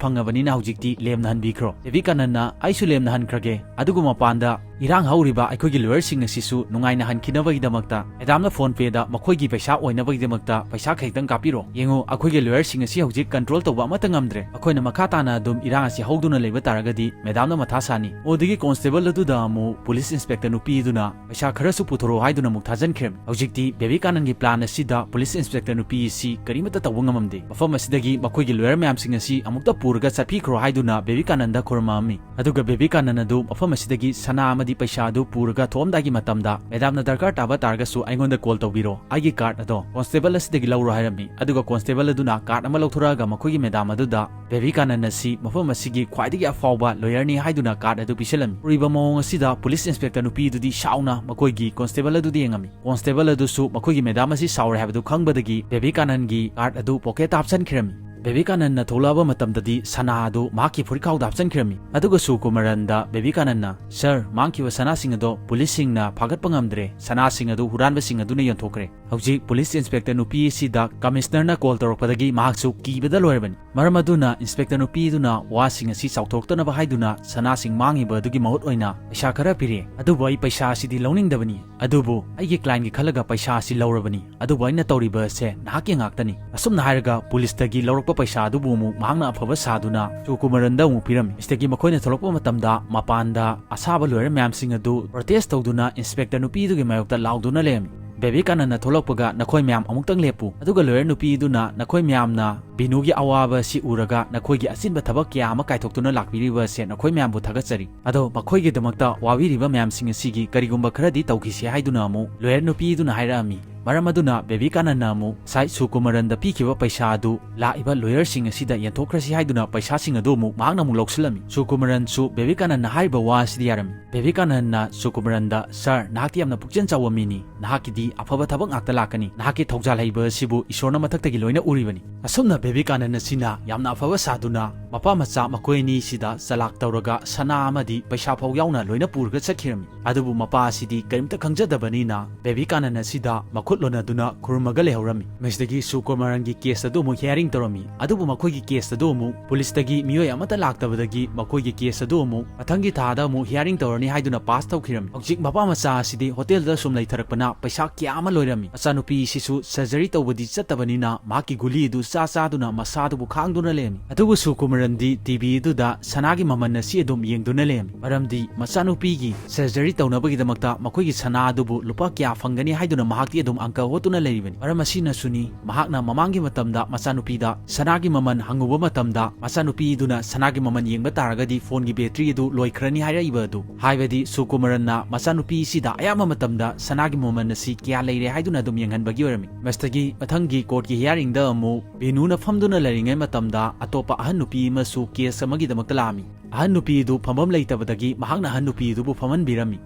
ꯐꯪꯉꯕꯅꯤꯅ ꯍꯧꯖꯤꯛꯇꯤ ꯂꯦꯝꯅ ꯍꯟꯕꯤꯈ꯭ꯔꯣ꯫" ꯕꯦꯕꯤꯀꯥꯅꯟꯅ, "ꯑꯩꯁꯨ ꯂꯦꯝꯅ ꯍꯟꯈ꯭ꯔꯒꯦ, ꯑꯗꯨꯒ ꯃꯄꯥꯟꯗ ꯏꯔꯥꯡ ꯍꯧꯔꯤꯕ ꯑꯩꯈꯣꯏꯒꯤ ꯂꯣꯌꯔꯁꯤꯡ ꯑꯁꯤꯁꯨ ꯅꯨꯡꯉꯥꯏꯅ ꯍꯟꯈꯤꯅꯕꯒꯤꯗꯃꯛꯇ ꯃꯦꯗꯥꯝꯅ PhonePeꯗ ꯃꯈꯣꯏꯒꯤ ꯄꯩꯁꯥ ꯑꯣꯏꯅꯕꯒꯤꯗꯃꯛꯇ ꯄꯩꯁꯥ ꯈꯖꯤꯛꯇꯪ ꯀꯥꯞꯄꯤꯔꯣ꯫ ꯌꯦꯡꯉꯨ, ꯑꯩꯈꯣꯏꯒꯤ ꯂꯣꯌꯔꯁꯤꯡ ꯑꯁꯤ ꯍꯧꯖꯤꯛ ꯀꯟꯇ꯭ꯔꯣꯜ ꯇꯧꯕ ꯑꯃꯠꯇ ꯉꯝꯗ꯭ꯔꯦ꯫ ꯃꯈꯣꯏꯅ ꯃꯈꯥ ꯇꯥꯅ ꯑꯗꯨꯝ ꯏꯔꯥꯡ ꯑꯁꯤ ꯍꯧꯗꯨꯅ ꯂꯩꯕ ꯇꯥꯔꯒꯗꯤ ꯃꯦꯗꯥꯝꯅ ꯃꯊꯥ ꯁꯥꯅꯤ꯫" ꯑꯗꯨꯗꯒꯤ ꯀꯣꯟꯁꯇꯦꯕꯜ ꯑꯗꯨꯗ ꯑꯃꯨꯛ ꯄꯨꯂꯤꯁ ꯏꯟꯁꯄꯦꯛꯇꯔ ꯅꯨꯄꯤꯗꯨꯅ ꯄꯩꯁꯥ ꯈꯔꯁꯨ ꯄꯨꯊꯣꯔꯛꯑꯣ ꯍꯥꯏꯗꯨꯅ ꯑꯃꯨꯛ ꯊꯥꯖꯤꯟꯈ꯭ꯔꯦ꯫ ꯍꯧꯖꯤꯛꯇꯤ ꯕꯦꯕꯤꯀꯥꯅꯟꯒꯤ ꯄ꯭ꯂꯥꯟ ꯑꯁꯤꯗ ꯄꯨꯂꯤꯁ ꯏꯟꯁꯄꯦꯛꯇꯔ ꯅꯨꯄꯤ ꯑꯁꯤ ꯀꯔꯤꯃꯠꯇ ꯇꯧꯕ ꯉꯝꯃꯝꯗꯦ꯫ ꯃꯐꯝ ꯑꯁꯤꯗꯒꯤ ꯃꯈꯣꯏꯒꯤ ꯂꯣꯌꯔ ꯃꯌꯥꯝꯁꯤꯡ ꯑꯁꯤ ꯑꯃꯨꯛꯇ ꯄꯨꯔꯒ ꯆꯠꯄꯤꯈ꯭ꯔꯣ ꯍꯥꯏꯗꯨꯅ ꯕꯦꯕꯤꯀꯥꯅꯟꯗ ꯈꯨꯔꯨꯝꯃꯛꯑꯝꯃꯤ꯫ ꯑꯗꯨꯒ ꯕꯦꯕꯤꯀꯥꯅꯟ ꯑꯗꯨ ꯃꯐꯝ ꯑꯁꯤꯗꯒꯤ ꯁꯅꯥ ꯑꯃꯗꯤ ꯄꯩꯁꯥ ꯑꯗꯨ ꯄꯨꯔꯒ ꯊꯣꯛꯑꯝꯗꯥꯏꯒꯤ ꯃꯇꯝꯗ "ꯃꯦꯗꯥꯝꯅ ꯗꯔꯀꯥꯔ ꯇꯥꯕ ꯇꯥꯔꯒꯁꯨ ꯑꯩꯉꯣꯟꯗ ꯀꯣꯜ ꯇꯧꯕꯤꯔꯣ, ꯑꯩꯒꯤ ꯀꯥꯔꯗ ꯑꯗꯣ ꯀꯣꯟꯁꯇꯦꯕꯜ ꯑꯁꯤꯗꯒꯤ ꯂꯧꯔꯣ" ꯍꯥꯏꯔꯝꯃꯤ꯫ ꯑꯗꯨꯒ ꯀꯣꯟꯁꯇꯦꯕꯜ ꯑꯗꯨꯅ ꯀꯥꯔꯗ ꯑꯃ ꯂꯧꯊꯣꯔꯛꯑꯒ ꯃꯈꯣꯏꯒꯤ ꯃꯦꯗꯥꯝ ꯑꯗꯨꯗ, "ꯕꯦꯕꯤꯀꯥꯅꯟ ꯑꯁꯤ ꯃꯐꯝ ꯑꯁꯤꯒꯤ ꯈ꯭ꯋꯥꯏꯗꯒꯤ ꯑꯐꯥꯎꯕ ꯂꯣꯌꯔꯅꯤ" ꯍꯥꯏꯗꯨꯅ ꯀꯥꯔꯗ ꯑꯗꯨ ꯄꯤꯁꯤꯜꯂꯝꯃꯤ꯫ ꯎꯔꯤꯕ ꯃꯑꯣꯡ ꯑꯁꯤꯗ ꯄꯨꯂꯤꯁ ꯏꯟꯁꯄꯦꯛꯇꯔ ꯅꯨꯄꯤ ꯑꯗꯨꯗꯤ ꯁꯥꯎꯅ ꯃꯈꯣꯏꯒꯤ ꯀꯣꯟꯁꯇꯦꯕꯜ ꯑꯗꯨꯗ ꯌꯦꯡꯉꯝꯃꯤ꯫ ꯀꯣꯟꯁꯇꯦꯕꯜ ꯑꯗꯨꯁꯨ ꯃꯈꯣꯏꯒꯤ ꯃꯦꯗꯥꯝ ꯑꯁꯤ ꯁꯥꯎꯔꯦ ꯍꯥꯏꯕꯗꯨ ꯈꯪꯕꯗꯒꯤ ꯕꯦꯕꯤꯀꯥꯅꯟꯒꯤ ꯀꯥꯔꯗ ꯑꯗꯨ ꯄꯣꯀꯦꯠꯇ ꯍꯥꯞꯆꯤꯟꯈꯤꯔꯝꯃꯤ꯫ ꯕꯦꯕꯤꯀꯥꯅꯟꯅ ꯊꯣꯛꯂꯛꯑꯕ ꯃꯇꯝꯗꯗꯤ ꯁꯅꯥ ꯑꯗꯨ ꯃꯍꯥꯛꯀꯤ ꯐꯨꯔꯤꯠꯈꯥꯎꯗ ꯍꯥꯞꯆꯤꯟꯈꯤꯔꯝꯃꯤ꯫ ꯑꯗꯨꯒ ꯁꯨꯀꯨꯃꯔꯟꯗ ꯕꯦꯕꯤꯀꯥꯅꯟꯅ, "ꯁꯔ, ꯃꯥꯡꯈꯤꯕ ꯁꯅꯥꯁꯤꯡ ꯑꯗꯣ ꯄꯨꯂꯤꯁꯁꯤꯡꯅ ꯐꯥꯒꯠꯄ ꯉꯝꯗ꯭ꯔꯦ꯫ ꯁꯅꯥꯁꯤꯡ ꯑꯗꯨ ꯍꯨꯔꯥꯟꯕꯁꯤꯡ ꯑꯗꯨꯅ ꯌꯣꯟꯊꯣꯛꯈ꯭ꯔꯦ꯫" ꯍꯧꯖꯤꯛ ꯄꯨꯂꯤꯁ ꯏꯟꯁꯄꯦꯛꯇꯔ ꯅꯨꯄꯤ ꯑꯁꯤꯗ ꯀꯃꯤꯁꯅꯔꯅ ꯀꯣꯜ ꯇꯧꯔꯛꯄꯗꯒꯤ ꯃꯍꯥꯛꯁꯨ ꯀꯤꯕꯗ ꯂꯣꯏꯔꯕꯅꯤ꯫ ꯃꯔꯝ ꯑꯗꯨꯅ ꯏꯟꯁꯄꯦꯛꯇꯔ ꯅꯨꯄꯤ ꯑꯗꯨꯅ ꯋꯥꯁꯤꯡ ꯑꯁꯤ ꯆꯥꯎꯊꯣꯔꯛꯇꯅꯕ ꯍꯥꯏꯗꯨꯅ ꯁꯅꯥꯁꯤꯡ ꯃꯥꯡꯉꯤꯕ ꯑꯗꯨꯒꯤ ꯃꯍꯨꯠ ꯑꯣꯏꯅ ꯄꯩꯁꯥ ꯈꯔ ꯄꯤꯔꯛꯑꯦ꯫ "ꯑꯗꯨꯕꯨ ꯑꯩ ꯄꯩꯁꯥ ꯑꯁꯤꯗꯤ ꯂꯧꯅꯤꯡꯗꯕꯅꯤ꯫ ꯑꯗꯨꯕꯨ ꯑꯩꯒꯤ ꯀ꯭ꯂꯥꯏꯟꯒꯤ ꯈꯜꯂꯒ ꯄꯩꯁꯥ ꯑꯁꯤ ꯂꯧꯔꯕꯅꯤ꯫ ꯑꯗꯨꯕꯨ ꯑꯩꯅ ꯇꯧꯔꯤꯕ ꯑꯁꯦ ꯅꯍꯥꯛꯀꯤ ꯉꯥꯛꯇꯅꯤ꯫" ꯑꯁꯨꯝꯅ ꯍꯥꯏꯔꯒ ꯄꯨꯂꯤꯁꯇꯒꯤ ꯂꯧꯔꯛꯄ ꯄꯩꯁꯥ ꯑꯗꯨꯕꯨ ꯑꯃꯨꯛ ꯃꯍꯥꯛꯅ ꯑꯐꯕ ꯁꯥꯗꯨꯅ ꯁꯨꯀꯨꯃꯔꯟꯗ ꯑꯃꯨꯛ ꯄꯤꯔꯝꯃꯤ꯫ ꯁꯤꯗꯒꯤ ꯃꯈꯣꯏꯅ ꯊꯣꯛꯂꯛꯄ ꯃꯇꯝꯗ ꯃꯄꯥꯟꯗ ꯑꯁꯥꯕ ꯂꯣꯌꯔ ꯃꯌꯥꯝꯁꯤꯡ ꯑꯗꯨ ꯄ꯭ꯔꯣꯇꯦꯁ ꯇꯧꯗꯨꯅ ꯏꯟꯁꯄꯦꯛꯇꯔ ꯅꯨꯄꯤꯗꯨꯒꯤ ꯃꯥꯌꯣꯛꯇ ꯂꯥꯎꯗꯨꯅ ꯂꯩꯔꯝꯃꯤ꯫ ꯕꯦꯕꯤꯀꯥꯅꯟꯅ ꯊꯣꯛꯂꯛꯄꯒ, "ꯅꯈꯣꯏ ꯃꯌꯥꯝ ꯑꯃꯨꯛꯇꯪ ꯂꯦꯞꯄꯨ, ꯑꯗꯨꯒ ꯂꯣꯌꯔ ꯅꯨꯄꯤꯗꯨꯅ ꯅꯈꯣꯏ ꯃꯌꯥꯝꯅ ꯕꯤꯅꯨꯒꯤ ꯑꯋꯥꯕ ꯑꯁꯤ ꯎꯔꯒ ꯅꯈꯣꯏꯒꯤ ꯑꯆꯤꯟꯕ ꯊꯕꯛ ꯀꯌꯥ ꯑꯃ ꯀꯥꯏꯊꯣꯛꯇꯨꯅ ꯂꯥꯛꯄꯤꯔꯤꯕ ꯑꯁꯦ ꯅꯈꯣꯏ ꯃꯌꯥꯝꯕꯨ ꯊꯥꯒꯠꯆꯔꯤ꯫ ꯑꯗꯣ ꯃꯈꯣꯏꯒꯤꯗꯃꯛꯇ ꯋꯥꯕꯤꯔꯤꯕ ꯃꯌꯥꯝꯁꯤꯡ ꯑꯁꯤꯒꯤ ꯀꯔꯤꯒꯨꯝꯕ ꯈꯔꯗꯤ ꯇꯧꯈꯤꯁꯤ" ꯍꯥꯏꯗꯨꯅ ꯑꯃꯨꯛ ꯂꯣꯌꯔ ꯅꯨꯄꯤꯗꯨꯅ ꯍꯥꯏꯔꯛꯑꯝꯃꯤ꯫ ꯃꯔꯝ ꯑꯗꯨꯅ ꯕꯦꯕꯤꯀꯥꯅꯟꯅ ꯑꯃꯨꯛ ꯉꯁꯥꯏ ꯁꯨꯀꯨꯃꯔꯟꯗ ꯄꯤꯈꯤꯕ ꯄꯩꯁꯥ ꯑꯗꯨ ꯂꯥꯛꯏꯕ ꯂꯣꯌꯔꯁꯤꯡ ꯑꯁꯤꯗ ꯌꯦꯟꯊꯣꯛꯈ꯭ꯔꯁꯤ ꯍꯥꯏꯗꯨꯅ ꯄꯩꯁꯥꯁꯤꯡ ꯑꯗꯨ ꯑꯃꯨꯛ ꯃꯍꯥꯛꯅ ꯑꯃꯨꯛ ꯂꯧꯁꯤꯜꯂꯝꯃꯤ꯫ ꯁꯨꯀꯨꯃꯔꯟꯁꯨ ꯕꯦꯕꯤꯀꯥꯅꯟꯅ ꯍꯥꯏꯔꯤꯕ ꯋꯥ ꯑꯁꯤꯗ ꯌꯥꯔꯝꯃꯤ꯫ ꯕꯦꯕꯤꯀꯥꯅꯟꯅ ꯁꯨꯀꯨꯃꯔꯟꯗ, "ꯁꯥꯔ, ꯅꯍꯥꯛꯇꯤ ꯌꯥꯝꯅ ꯄꯨꯛꯆꯦꯜ ꯆꯥꯎꯕ ꯃꯤꯅꯤ, ꯅꯍꯥꯛꯀꯤꯗꯤ ꯑꯐꯕ ꯊꯕꯛ ꯉꯥꯛꯇ ꯂꯥꯛꯀꯅꯤ, ꯅꯍꯥꯛꯀꯤ ꯊꯧꯖꯥꯜ ꯍꯩꯕ ꯑꯁꯤꯕꯨ ꯏꯁꯣꯔꯅ ꯃꯊꯛꯇꯒꯤ ꯂꯣꯏꯅ ꯎꯔꯤꯕꯅꯤ"꯫ ꯑꯁꯨꯝꯅ ꯕꯦꯕꯤꯀꯥꯅꯟ ꯑꯁꯤꯅ ꯌꯥꯝꯅ ꯑꯐꯕ ꯁꯥꯗꯨꯅ ꯃꯄꯥ ꯃꯆꯥ ꯃꯈꯣꯏ ꯑꯅꯤꯁꯤꯗ ꯆꯂꯥꯛ ꯇꯧꯔꯒ ꯁꯅꯥ ꯑꯃꯗꯤ ꯄꯩꯁꯥ ꯐꯥꯎ ꯌꯥꯎꯅ ꯂꯣꯏꯅ ꯄꯨꯔꯒ ꯆꯠꯈꯤꯔꯝꯃꯤ꯫ ꯑꯗꯨꯕꯨ ꯃꯄꯥ ꯑꯁꯤꯗꯤ ꯀꯔꯤꯝꯇ ꯈꯪꯖꯗꯕꯅꯤꯅ ꯕꯦꯕꯤꯀꯥꯅꯟ ꯑꯁꯤꯗ ꯃꯈꯨꯠ ꯂꯣꯟꯅꯗꯨꯅ ꯈꯨꯔꯨꯝꯃꯒ ꯂꯩꯍꯧꯔꯝꯃꯤ꯫ ꯃꯁꯤꯗꯒꯤ ꯁꯨꯀꯨꯃꯥꯔꯟꯒꯤ ꯀꯦꯁ ꯑꯗꯨ ꯑꯃꯨꯛ ꯍꯤꯌꯥꯔꯤꯡ ꯇꯧꯔꯝꯃꯤ꯫ ꯑꯗꯨꯕꯨ ꯃꯈꯣꯏꯒꯤ ꯀꯦꯁ ꯑꯗꯨ ꯑꯃꯨꯛ ꯄꯨꯂꯤꯁꯇꯒꯤ ꯃꯤꯑꯣꯏ ꯑꯃꯠꯇ ꯂꯥꯛꯇꯕꯗꯒꯤ ꯃꯈꯣꯏꯒꯤ ꯀꯦꯁ ꯑꯗꯨ ꯑꯃꯨꯛ ꯃꯊꯪꯒꯤ ꯊꯥꯗ ꯑꯃꯨꯛ ꯍꯤꯌꯥꯔꯤꯡ ꯇꯧꯔꯅꯤ ꯍꯥꯏꯗꯨꯅ ꯄꯥꯁ ꯇꯧꯈꯤꯔꯝꯃꯤ꯫ ꯍꯧꯖꯤꯛ ꯃꯄꯥ ꯃꯆꯥ ꯑꯁꯤꯗꯤ ꯍꯣꯇꯦꯜꯗ ꯁꯨꯝ ꯂꯩꯊꯔꯛꯄꯅ ꯄꯩꯁꯥ ꯀꯌꯥ ꯑꯃ ꯂꯣꯏꯔꯝꯃꯤ꯫ ꯃꯆꯥꯅꯨꯄꯤ ꯑꯁꯤꯁꯨ ꯁꯔꯖꯔꯤ ꯇꯧꯕꯗꯤ ꯆꯠꯇꯕꯅꯤꯅ ꯃꯍꯥꯛꯀꯤ ꯒꯨꯂꯤ ꯑꯗꯨ ꯆꯥ ꯆꯥꯗꯨꯅ ꯃꯁꯥꯗꯨꯕꯨ ꯈꯥꯡꯗꯨꯅ ꯂꯩꯔꯝꯃꯤ꯫ ꯑꯗꯨꯕꯨ ꯁꯨꯀꯨꯃꯥꯔꯟꯗꯤ ꯇꯤꯚꯤ ꯑꯗꯨꯗ ꯁꯅꯥꯒꯤ ꯃꯃꯜ ꯑꯁꯤ ꯑꯗꯨꯝ ꯌꯦꯡꯗꯨꯅ ꯂꯩꯔꯝꯃꯤ꯫ ꯃꯔꯝꯗꯤ ꯃꯆꯥꯅꯨꯄꯤꯒꯤ ꯁꯔꯖꯔꯤ ꯇꯧꯅꯕꯒꯤꯗꯃꯛꯇ ꯃꯈꯣꯏꯒꯤ ꯁꯅꯥ ꯑꯗꯨꯕꯨ ꯂꯨꯄꯥ ꯀꯌꯥ ꯐꯪꯒꯅꯤ ꯍꯥꯏꯗꯨꯅ ꯃꯍꯥꯛꯇꯤ ꯑꯗꯨꯝ ꯑꯪꯀ ꯍꯣꯠꯇꯨꯅ ꯂꯩꯔꯤꯕꯅꯤ꯫ ꯃꯔꯝ ꯑꯁꯤꯅꯁꯨꯅꯤ ꯃꯍꯥꯛꯅ ꯃꯃꯥꯡꯒꯤ ꯃꯇꯝꯗ ꯃꯆꯥꯅꯨꯄꯤꯗ ꯁꯅꯥꯒꯤ ꯃꯃꯜ ꯍꯪꯉꯨꯕ ꯃꯇꯝꯗ ꯃꯆꯥꯅꯨꯄꯤꯗꯨꯅ ꯁꯅꯥꯒꯤ ꯃꯃꯜ ꯌꯦꯡꯕ ꯇꯥꯔꯒꯗꯤ ꯐꯣꯟꯒꯤ ꯕꯦꯇ꯭ꯔꯤ ꯑꯗꯨ ꯂꯣꯏꯈ꯭ꯔꯅꯤ ꯍꯥꯏꯔꯛꯏꯕ ꯑꯗꯨ꯫ ꯍꯥꯏꯕꯗꯤ ꯁꯨꯀꯨꯃꯥꯔꯟꯅ ꯃꯆꯥꯅꯨꯄꯤꯁꯤꯗ ꯑꯌꯥꯝꯕ ꯃꯇꯝꯗ ꯁꯅꯥꯒꯤ ꯃꯃꯜ ꯑꯁꯤ ꯀꯌꯥ ꯂꯩꯔꯦ ꯍꯥꯏꯗꯨꯅ ꯑꯗꯨꯝ ꯌꯦꯡꯍꯟꯕꯒꯤ ꯑꯣꯏꯔꯝꯃꯤ꯫ ꯃꯁꯤꯗꯒꯤ ꯃꯊꯪꯒꯤ ꯀꯣꯔꯠꯀꯤ ꯍꯤꯌꯥꯔꯤꯡꯗ ꯑꯃꯨꯛ ꯕꯤꯅꯨꯅ ꯐꯝꯗꯨꯅ ꯂꯩꯔꯤꯉꯩ ꯃꯇꯝꯗ ꯑꯇꯣꯞꯄ ꯑꯍꯟ ꯅꯨꯄꯤ ꯑꯃꯁꯨ ꯀꯦꯁ ꯑꯃꯒꯤꯗꯃꯛꯇ ꯂꯥꯛꯑꯝꯃꯤ꯫ ꯑꯍꯟ ꯅꯨꯄꯤ ꯑꯗꯨ ꯐꯝꯐꯝ ꯂꯩꯇꯕꯗꯒꯤ ꯃꯍꯥꯛꯅ ꯑꯍꯟ ꯅꯨꯄꯤ ꯑꯗꯨꯕꯨ ꯐꯝꯍꯟꯕꯤꯔꯝꯃꯤ꯫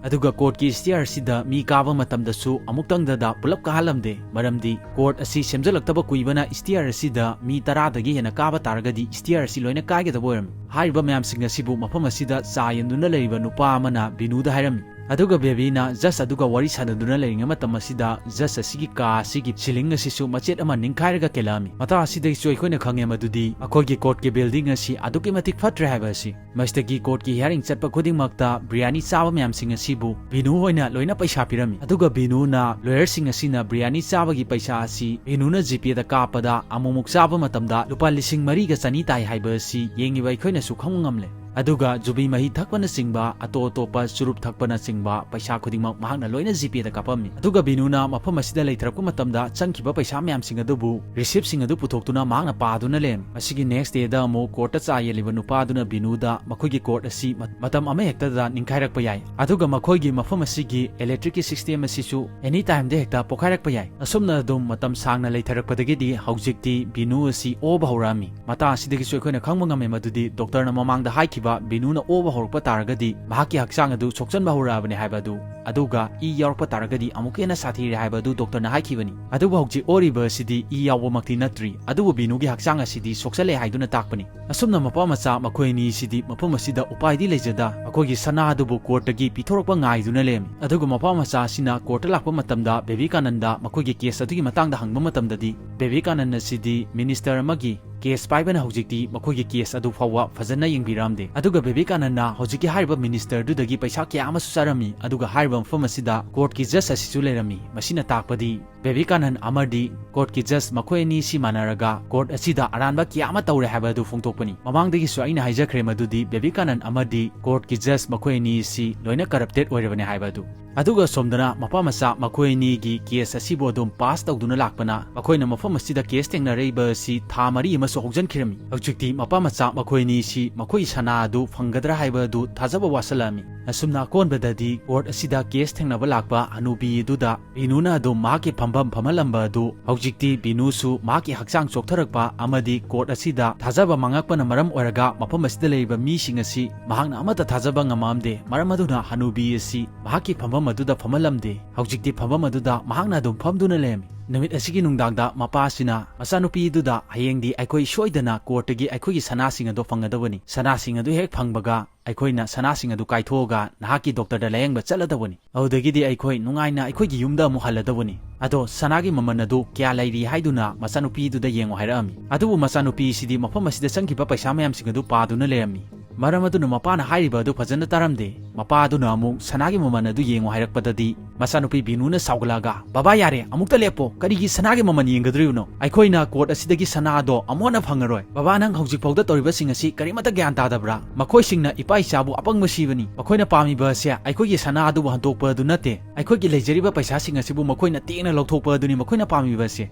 ꯑꯗꯨꯒ ꯀꯣꯔꯠꯀꯤ ꯁ꯭ꯇꯤꯌꯔꯁꯤꯗ ꯃꯤ ꯀꯥꯕ ꯃꯇꯝꯗꯁꯨ ꯑꯃꯨꯛꯇꯪꯗꯗ ꯄꯨꯂꯞ ꯀꯥꯍꯜꯂꯝꯗꯦ, ꯃꯔꯝꯗꯤ ꯀꯣꯔꯠ ꯑꯁꯤ ꯁꯦꯝꯖꯤꯜꯂꯛꯇꯕ ꯀꯨꯏꯕꯅ ꯁ꯭ꯇꯤꯌꯔ ꯑꯁꯤꯗ ꯃꯤ ꯇꯔꯥꯗꯒꯤ ꯍꯦꯟꯅ ꯀꯥꯕ ꯇꯥꯔꯒꯗꯤ ꯁ꯭ꯇꯤꯌꯔ ꯑꯁꯤ ꯂꯣꯏꯅ ꯀꯥꯏꯒꯗꯕ ꯑꯣꯏꯔꯝꯃꯤ꯫ ꯍꯥꯏꯔꯤꯕ ꯃꯌꯥꯝꯁꯤꯡ ꯑꯁꯤꯕꯨ ꯃꯐꯝ ꯑꯁꯤꯗ ꯆꯥ ꯌꯦꯟꯗꯨꯅ ꯂꯩꯔꯤꯕ ꯅꯨꯄꯥ ꯑꯃꯅ ꯕꯤꯅꯨꯗ ꯍꯥꯏꯔꯝꯃꯤ꯫ ꯑꯗꯨꯒ ꯕꯦꯕꯤꯅ ꯖꯁ ꯑꯗꯨꯒ ꯋꯥꯔꯤ ꯁꯥꯟꯅꯗꯨꯅ ꯂꯩꯔꯤꯉꯩ ꯃꯇꯝ ꯑꯁꯤꯗ ꯖꯁ ꯑꯁꯤꯒꯤ ꯀꯥ ꯑꯁꯤꯒꯤ ꯁꯤꯂꯤꯡ ꯑꯁꯤꯁꯨ ꯃꯆꯦꯠ ꯑꯃ ꯅꯤꯡꯈꯥꯏꯔꯒ ꯀꯦꯜꯂꯛꯑꯝꯃꯤ꯫ ꯃꯇꯥꯡ ꯑꯁꯤꯗꯒꯤꯁꯨ ꯑꯩꯈꯣꯏꯅ ꯈꯪꯉꯦ ꯃꯗꯨꯗꯤ ꯑꯩꯈꯣꯏꯒꯤ ꯀꯣꯔꯠꯀꯤ ꯕꯤꯜꯗꯤꯡ ꯑꯁꯤ ꯑꯗꯨꯛꯀꯤ ꯃꯇꯤꯛ ꯐꯠꯇ꯭ꯔꯦ ꯍꯥꯏꯕ ꯑꯁꯤ꯫ ꯃꯁꯤꯗꯒꯤ ꯀꯣꯔꯠꯀꯤ ꯍꯤꯌꯥꯔꯤꯡ ꯆꯠꯄ ꯈꯨꯗꯤꯡꯃꯛꯇ ꯕꯤꯔꯌꯥꯅꯤ ꯆꯥꯕ ꯃꯌꯥꯝꯁꯤꯡ ꯑꯁꯤꯕꯨ ꯕꯤꯅꯨ ꯍꯣꯏꯅ ꯂꯣꯏꯅ ꯄꯩꯁꯥ ꯄꯤꯔꯝꯃꯤ꯫ ꯑꯗꯨꯒ ꯕꯤꯅꯨꯅ ꯂꯣꯌꯔꯁꯤꯡ ꯑꯁꯤꯅ ꯕꯤꯔꯌꯥꯅꯤ ꯆꯥꯕꯒꯤ ꯄꯩꯁꯥ ꯑꯁꯤ ꯕꯤꯅꯨꯅ ꯖꯤꯄꯦꯗ ꯀꯥꯞꯄꯗ ꯑꯃꯨꯛꯃꯨꯛ ꯆꯥꯕ ꯃꯇꯝꯗ ꯂꯨꯄꯥ ꯂꯤꯁꯤꯡ ꯃꯔꯤꯒ ꯆꯅꯤ ꯇꯥꯏ ꯍꯥꯏꯕ ꯑꯁꯤ ꯌꯦꯡꯉꯤꯕ ꯑꯩꯈꯣꯏꯅꯁꯨ ꯈꯪꯕ ꯉꯝꯂꯦ꯫ ꯑꯗꯨꯒ ꯖꯨꯕꯤ ꯃꯍꯤ ꯊꯛꯄꯅꯆꯤꯡꯕ, ꯑꯇꯣꯞ ꯑꯇꯣꯞꯄ ꯆꯨꯔꯨꯞ ꯊꯛꯄꯅꯆꯤꯡꯕ ꯄꯩꯁꯥ ꯈꯨꯗꯤꯡꯃꯛ ꯃꯍꯥꯛꯅ ꯂꯣꯏꯅ ꯖꯤꯄꯦꯗ ꯀꯥꯞꯄꯝꯃꯤ꯫ ꯑꯗꯨꯒ ꯕꯤꯅꯨꯅ ꯃꯐꯝ ꯑꯁꯤꯗ ꯂꯩꯊꯔꯛꯄ ꯃꯇꯝꯗ ꯆꯪꯈꯤꯕ ꯄꯩꯁꯥ ꯃꯌꯥꯝꯁꯤꯡ ꯑꯗꯨꯕꯨ ꯔꯤꯁꯤꯞꯁꯤꯡ ꯑꯗꯨ ꯄꯨꯊꯣꯛꯇꯨꯅ ꯃꯍꯥꯛꯅ ꯄꯥꯗꯨꯅ ꯂꯩꯔꯝꯃꯤ꯫ ꯃꯁꯤꯒꯤ next dayꯗ ꯑꯃꯨꯛ courtꯇ ꯆꯥ ꯌꯦꯜꯂꯤꯕ ꯅꯨꯄꯥ ꯑꯗꯨꯅ ꯕꯤꯅꯨꯗ ꯃꯈꯣꯏꯒꯤ court ꯑꯁꯤ ꯃ-, ꯃꯇꯝ ꯑꯃꯍꯦꯛꯇꯗ ꯅꯤꯡꯈꯥꯏꯔꯛꯄ ꯌꯥꯏ, ꯑꯗꯨꯒ ꯃꯈꯣꯏꯒꯤ ꯃꯐꯝ ꯑꯁꯤꯒꯤ electricꯀꯤ system ꯑꯁꯤꯁꯨ any timeꯗ ꯍꯦꯛꯇ ꯄꯣꯈꯥꯏꯔꯛꯄ ꯌꯥꯏ꯫ ꯑꯁꯨꯝꯅ ꯑꯗꯨꯝ ꯃꯇꯝ ꯁꯥꯡꯅ ꯂꯩꯊꯔꯛꯄꯗꯒꯤꯗꯤ ꯍꯧꯖꯤꯛꯇꯤ ꯕꯤꯅꯨ ꯑꯁꯤ ꯑꯣꯕ ꯍꯧꯔꯛꯑꯝꯃꯤ꯫ ꯃꯇꯥꯡ ꯑꯁꯤꯗꯒꯤꯁꯨ ꯑꯩꯈꯣꯏꯅ ꯈꯪꯕ ꯉꯝꯃꯦ ꯃꯗꯨꯗꯤ ꯗꯣꯛꯇꯔꯅ ꯃꯃꯥꯡꯗ ꯍꯥꯏꯈꯤꯕ ꯕꯤꯅꯨꯅ ꯑꯣꯕ ꯍꯧꯔꯛꯄ ꯇꯥꯔꯒꯗꯤ ꯃꯍꯥꯛꯀꯤ ꯍꯛꯆꯥꯡ ꯑꯗꯨ ꯁꯣꯛꯆꯟꯕ ꯍꯧꯔꯛꯑꯕꯅꯤ ꯍꯥꯏꯕ ꯑꯗꯨ, ꯑꯗꯨꯒ ꯏ ꯌꯥꯎꯔꯛꯄ ꯇꯥꯔꯒꯗꯤ ꯑꯃꯨꯛꯀ ꯍꯦꯟꯅ ꯁꯥꯊꯤꯔꯦ ꯍꯥꯏꯕ ꯑꯗꯨ ꯗꯣꯛꯇꯔꯅ ꯍꯥꯏꯈꯤꯕꯅꯤ꯫ ꯑꯗꯨꯕꯨ ꯍꯧꯖꯤꯛ ꯑꯣꯔꯤꯕ ꯑꯁꯤꯗꯤ ꯏ ꯌꯥꯎꯕꯃꯛꯇꯤ ꯅꯠꯇ꯭ꯔꯤ, ꯑꯗꯨꯕꯨ ꯕꯤꯅꯨꯒꯤ ꯍꯛꯆꯥꯡ ꯑꯁꯤꯗꯤ ꯁꯣꯛꯆꯜꯂꯦ ꯍꯥꯏꯗꯨꯅ ꯇꯥꯛꯄꯅꯤ꯫ ꯑꯁꯨꯝꯅ ꯃꯄꯥ ꯃꯆꯥ ꯃꯈꯣꯏ ꯑꯅꯤꯁꯤꯗꯤ ꯃꯐꯝ ꯑꯁꯤꯗ ꯎꯄꯥꯏꯗꯤ ꯂꯩꯖꯗ ꯃꯈꯣꯏꯒꯤ ꯁꯅꯥ ꯑꯗꯨꯕꯨ courtꯇꯒꯤ ꯄꯤꯊꯣꯔꯛꯄ ꯉꯥꯏꯗꯨꯅ ꯂꯩꯔꯝꯃꯤ꯫ ꯑꯗꯨꯒ ꯃꯄꯥ ꯃꯆꯥ ꯑꯁꯤꯅ courtꯇ ꯂꯥꯛꯄ ꯃꯇꯝꯗ ꯕꯦꯕꯤꯀꯥꯅꯟꯗ ꯃꯈꯣꯏꯒꯤ case ꯑꯗꯨꯒꯤ ꯃꯇꯥꯡꯗ ꯍꯪꯕ ꯃꯇꯝꯗꯗꯤ ꯕꯦꯕꯤꯀꯥꯅꯟꯗ ꯑꯁꯤꯗꯤ minister ꯑꯃꯒꯤ case ꯄꯥꯏꯕꯅ ꯍꯧꯖꯤꯛꯇꯤ ꯃꯈꯣꯏꯒꯤ case ꯑꯗꯨ ꯐꯥꯎꯕ ꯐꯖꯅ ꯌꯦꯡꯕꯤꯔꯝꯗꯦ꯫ ꯑꯗꯨꯒ ꯕꯦꯕꯤꯀꯥꯅꯟꯗ ꯍꯧꯖꯤꯛꯀꯤ ꯍꯥꯏꯔꯤꯕ ministerꯗꯨꯗꯒꯤ ꯄꯩꯁꯥ ꯀꯌꯥ ꯑꯃꯁꯨ ꯆꯥꯔꯝꯃꯤ꯫ ꯑꯗꯨꯒ ꯍꯥꯏꯔꯤꯕ ꯃꯐꯝ ꯑꯁꯤꯗ courtꯀꯤ judge ꯑꯁꯤꯁꯨ ꯂꯩꯔꯝꯃꯤ꯫ ꯃꯁꯤꯅ ꯇꯥꯛꯄꯗꯤ ꯕꯦꯕꯤꯀꯥꯅꯟ ꯑꯃꯔꯗꯤ courtꯀꯤ judge ꯃꯈꯣꯏ ꯑꯅꯤ ꯑꯁꯤ ꯃꯥꯟꯅꯔꯒ court ꯑꯁꯤꯗ ꯑꯔꯥꯟꯕ ꯀꯌꯥ ꯑꯃ ꯇꯧꯔꯦ ꯍꯥꯏꯕ ꯑꯗꯨ ꯐꯣꯡꯗꯣꯛꯄꯅꯤ꯫ ꯃꯃꯥꯡꯗꯒꯤꯁꯨ ꯑꯩꯅ ꯍꯥꯏꯖꯈ꯭ꯔꯦ ꯃꯗꯨꯗꯤ ꯕꯦꯕꯤꯀꯥꯅꯟ ꯑꯃꯔꯗꯤ courtꯀꯤ judge ꯃꯈꯣꯏ ꯑꯅꯤ ꯑꯁꯤ ꯂꯣꯏꯅ corrupted ꯑꯣꯏꯔꯕꯅꯤ ꯍꯥꯏꯕ ꯑꯗꯨ꯫ ꯑꯗꯨꯒ ꯁꯣꯝꯗꯅ ꯃꯄꯥ ꯃꯆꯥ ꯃꯈꯣꯏ ꯑꯅꯤꯒꯤ case ꯑꯁꯤꯕꯨ ꯑꯗꯨꯝ pass ꯇꯧꯗꯨꯅ ꯂꯥꯛꯄꯅ ꯃꯈꯣꯏꯅ ꯃꯐꯝ ꯑꯁꯤꯗ case ꯊꯦꯡꯅꯔꯛꯏꯕ ꯑꯁꯤ ꯊꯥ ꯃꯔꯤ ꯑꯃꯁꯨ ꯍꯧꯖꯤꯟꯈꯤꯔꯝꯃꯤ꯫ ꯍꯧꯖꯤꯛꯇꯤ ꯃꯄꯥ ꯃꯆꯥ ꯃꯈꯣꯏ ꯑꯅꯤ ꯑꯁꯤ ꯃꯈꯣꯏꯒꯤ ꯁꯅꯥ ꯑꯗꯨ ꯐꯪꯒꯗ꯭ꯔꯥ ꯍꯥꯏꯕ ꯑꯗꯨ ꯊꯥꯖꯕ ꯋꯥꯠꯁꯤꯜꯂꯛꯑꯝꯃꯤ꯫ ꯑꯁꯨꯝꯅ ꯑꯀꯣꯟꯕꯗꯗꯤ court ꯑꯁꯤꯗ case ꯊꯦꯡꯅꯕ ꯂꯥꯛꯄ ꯍꯅꯨꯕꯤ ꯑꯗꯨꯗ ꯕꯤꯅꯨꯅ ꯑꯗꯨꯝ ꯃꯍꯥꯛꯀꯤ ꯐꯝꯐꯝ ꯐꯝꯍꯜꯂꯝꯕ ꯑꯗꯨ ꯍꯧꯖꯤꯛꯇꯤ ꯕꯤꯅꯨꯁꯨ ꯃꯍꯥꯛꯀꯤ ꯍꯛꯆꯥꯡ ꯆꯣꯛꯊꯔꯛꯄ ꯑꯃꯗꯤ court ꯑꯁꯤꯗ ꯊꯥꯖꯕ ꯃꯥꯡꯉꯛꯄꯅ ꯃꯔꯝ ꯑꯣꯏꯔꯒ ꯃꯐꯝ ꯑꯁꯤꯗ ꯂꯩꯔꯤꯕ ꯃꯤꯁꯤꯡ ꯑꯁꯤ ꯃꯍꯥꯛꯅ ꯑꯃꯠꯇ ꯊꯥꯖꯕ ꯉꯝꯃꯝꯗꯦ꯫ ꯃꯔꯝ ꯑꯗꯨꯅ ꯍꯅꯨꯕꯤ ꯑꯁꯤ ꯃꯍꯥꯛꯀꯤ ꯐꯝꯐꯝ ꯑꯗꯨꯗ ꯐꯝꯍꯜꯂꯝꯗꯦ꯫ ꯍꯧꯖꯤꯛꯇꯤ ꯐꯝꯐꯝ ꯑꯗꯨꯗ ꯃꯍꯥꯛꯅ ꯑꯗꯨꯝ ꯐꯝꯗꯨꯅ ꯂꯩꯔꯝꯃꯤ꯫ ꯅꯨꯃꯤꯠ ꯑꯁꯤꯒꯤ ꯅꯨꯡꯗꯥꯡꯗ ꯃꯄꯥ ꯑꯁꯤꯅ ꯃꯆꯥꯅꯨꯄꯤ ꯑꯗꯨꯗ ꯍꯌꯦꯡꯗꯤ ꯑꯩꯈꯣꯏ ꯁꯣꯏꯗꯅ courtꯇꯒꯤ ꯑꯩꯈꯣꯏꯒꯤ ꯁꯅꯥꯁꯤꯡ ꯑꯗꯨ ꯐꯪꯒꯗꯕꯅꯤ꯫ ꯁꯅꯥꯁꯤꯡ ꯑꯗꯨ ꯍꯦꯛ ꯐꯪꯕꯒ ꯑꯩꯈꯣꯏꯅ ꯁꯅꯥꯁꯤꯡ ꯑꯗꯨ ꯀꯥꯏꯊꯣꯛꯑꯒ ꯅꯍꯥꯛꯀꯤ ꯗꯣꯛꯇꯔꯗ ꯂꯥꯌꯦꯡꯕ ꯆꯠꯂꯗꯕꯅꯤ꯫ ꯑꯗꯨꯗꯒꯤꯗꯤ ꯑꯩꯈꯣꯏ ꯅꯨꯡꯉꯥꯏꯅ ꯑꯩꯈꯣꯏꯒꯤ ꯌꯨꯝꯗ ꯑꯃꯨꯛ ꯍꯜꯂꯗꯕꯅꯤ꯫ ꯑꯗꯣ ꯁꯅꯥꯒꯤ ꯃꯃꯜ ꯑꯗꯨ ꯀꯌꯥ ꯂꯩꯔꯤ ꯍꯥꯏꯗꯨꯅ ꯃꯆꯥꯅꯨꯄꯤꯗꯨꯗ ꯌꯦꯡꯉꯨ ꯍꯥꯏꯔꯛꯑꯝꯃꯤ꯫ ꯑꯗꯨꯕꯨ ꯃꯆꯥꯅꯨꯄꯤꯁꯤꯗꯤ ꯃꯐꯝ ꯑꯁꯤꯗ ꯆꯪꯈꯤꯕ ꯄꯩꯁꯥ ꯃꯌꯥꯝꯁꯤꯡ ꯑꯗꯨ ꯄꯥꯗꯨꯅ ꯂꯩꯔꯝꯃꯤ꯫ ꯃꯔꯝ ꯑꯗꯨꯅ ꯃꯄꯥꯅ ꯍꯥꯏꯔꯤꯕ ꯑꯗꯨ ꯐꯖꯅ ꯇꯥꯔꯝꯗꯦ꯫ ꯃꯄꯥ ꯑꯗꯨꯅ ꯑꯃꯨꯛ ꯁꯅꯥꯒꯤ ꯃꯃꯜ ꯑꯗꯨ ꯌꯦꯡꯉꯨ ꯍꯥꯏꯔꯛꯄꯗꯗꯤ ꯃꯆꯥꯅꯨꯄꯤ ꯕꯤꯅꯨꯅ ꯁꯥꯎꯒꯠꯂꯛꯑꯒ, "ꯕꯕꯥ, ꯌꯥꯔꯦ, ꯑꯃꯨꯛꯇ ꯂꯦꯞꯄꯣ꯫ ꯀꯔꯤꯒꯤ ꯁꯅꯥꯒꯤ ꯃꯃꯜ ꯌꯦꯡꯒꯗꯣꯔꯤꯕꯅꯣ? ꯑꯩꯈꯣꯏꯅ ꯀꯣꯔꯠ ꯑꯁꯤꯗꯒꯤ ꯁꯅꯥ ꯑꯗꯣ ꯑꯃꯨꯛ ꯍꯟꯅ ꯐꯪꯉꯔꯣꯏ꯫ ꯕꯕꯥ, ꯅꯪ ꯍꯧꯖꯤꯛ ꯐꯥꯎꯗ ꯇꯧꯔꯤꯕꯁꯤꯡ ꯑꯁꯤ ꯀꯔꯤꯃꯠꯇ ꯒ꯭ꯌꯥꯟ ꯇꯥꯗꯕ꯭ꯔꯥ? ꯃꯈꯣꯏꯁꯤꯡꯅ ꯏꯄꯥ ꯏꯆꯥꯕꯨ ꯑꯄꯪꯕ ꯁꯤꯕꯅꯤ꯫ ꯃꯈꯣꯏꯅ ꯄꯥꯝꯃꯤꯕ ꯑꯁꯦ ꯑꯩꯈꯣꯏꯒꯤ ꯁꯅꯥ ꯑꯗꯨꯕꯨ ꯍꯟꯗꯣꯛꯄ ꯑꯗꯨ ꯅꯠꯇꯦ꯫ ꯑꯩꯈꯣꯏꯒꯤ ꯂꯩꯖꯔꯤꯕ ꯄꯩꯁꯥꯁꯤꯡ ꯑꯁꯤꯕꯨ ꯃꯈꯣꯏꯅ ꯇꯦꯡꯅ ꯂꯧꯊꯣꯛꯄ ꯑꯗꯨꯅꯤ ꯃꯈꯣꯏꯅ ꯄꯥꯝꯃꯤꯕ ꯑꯁꯦ꯫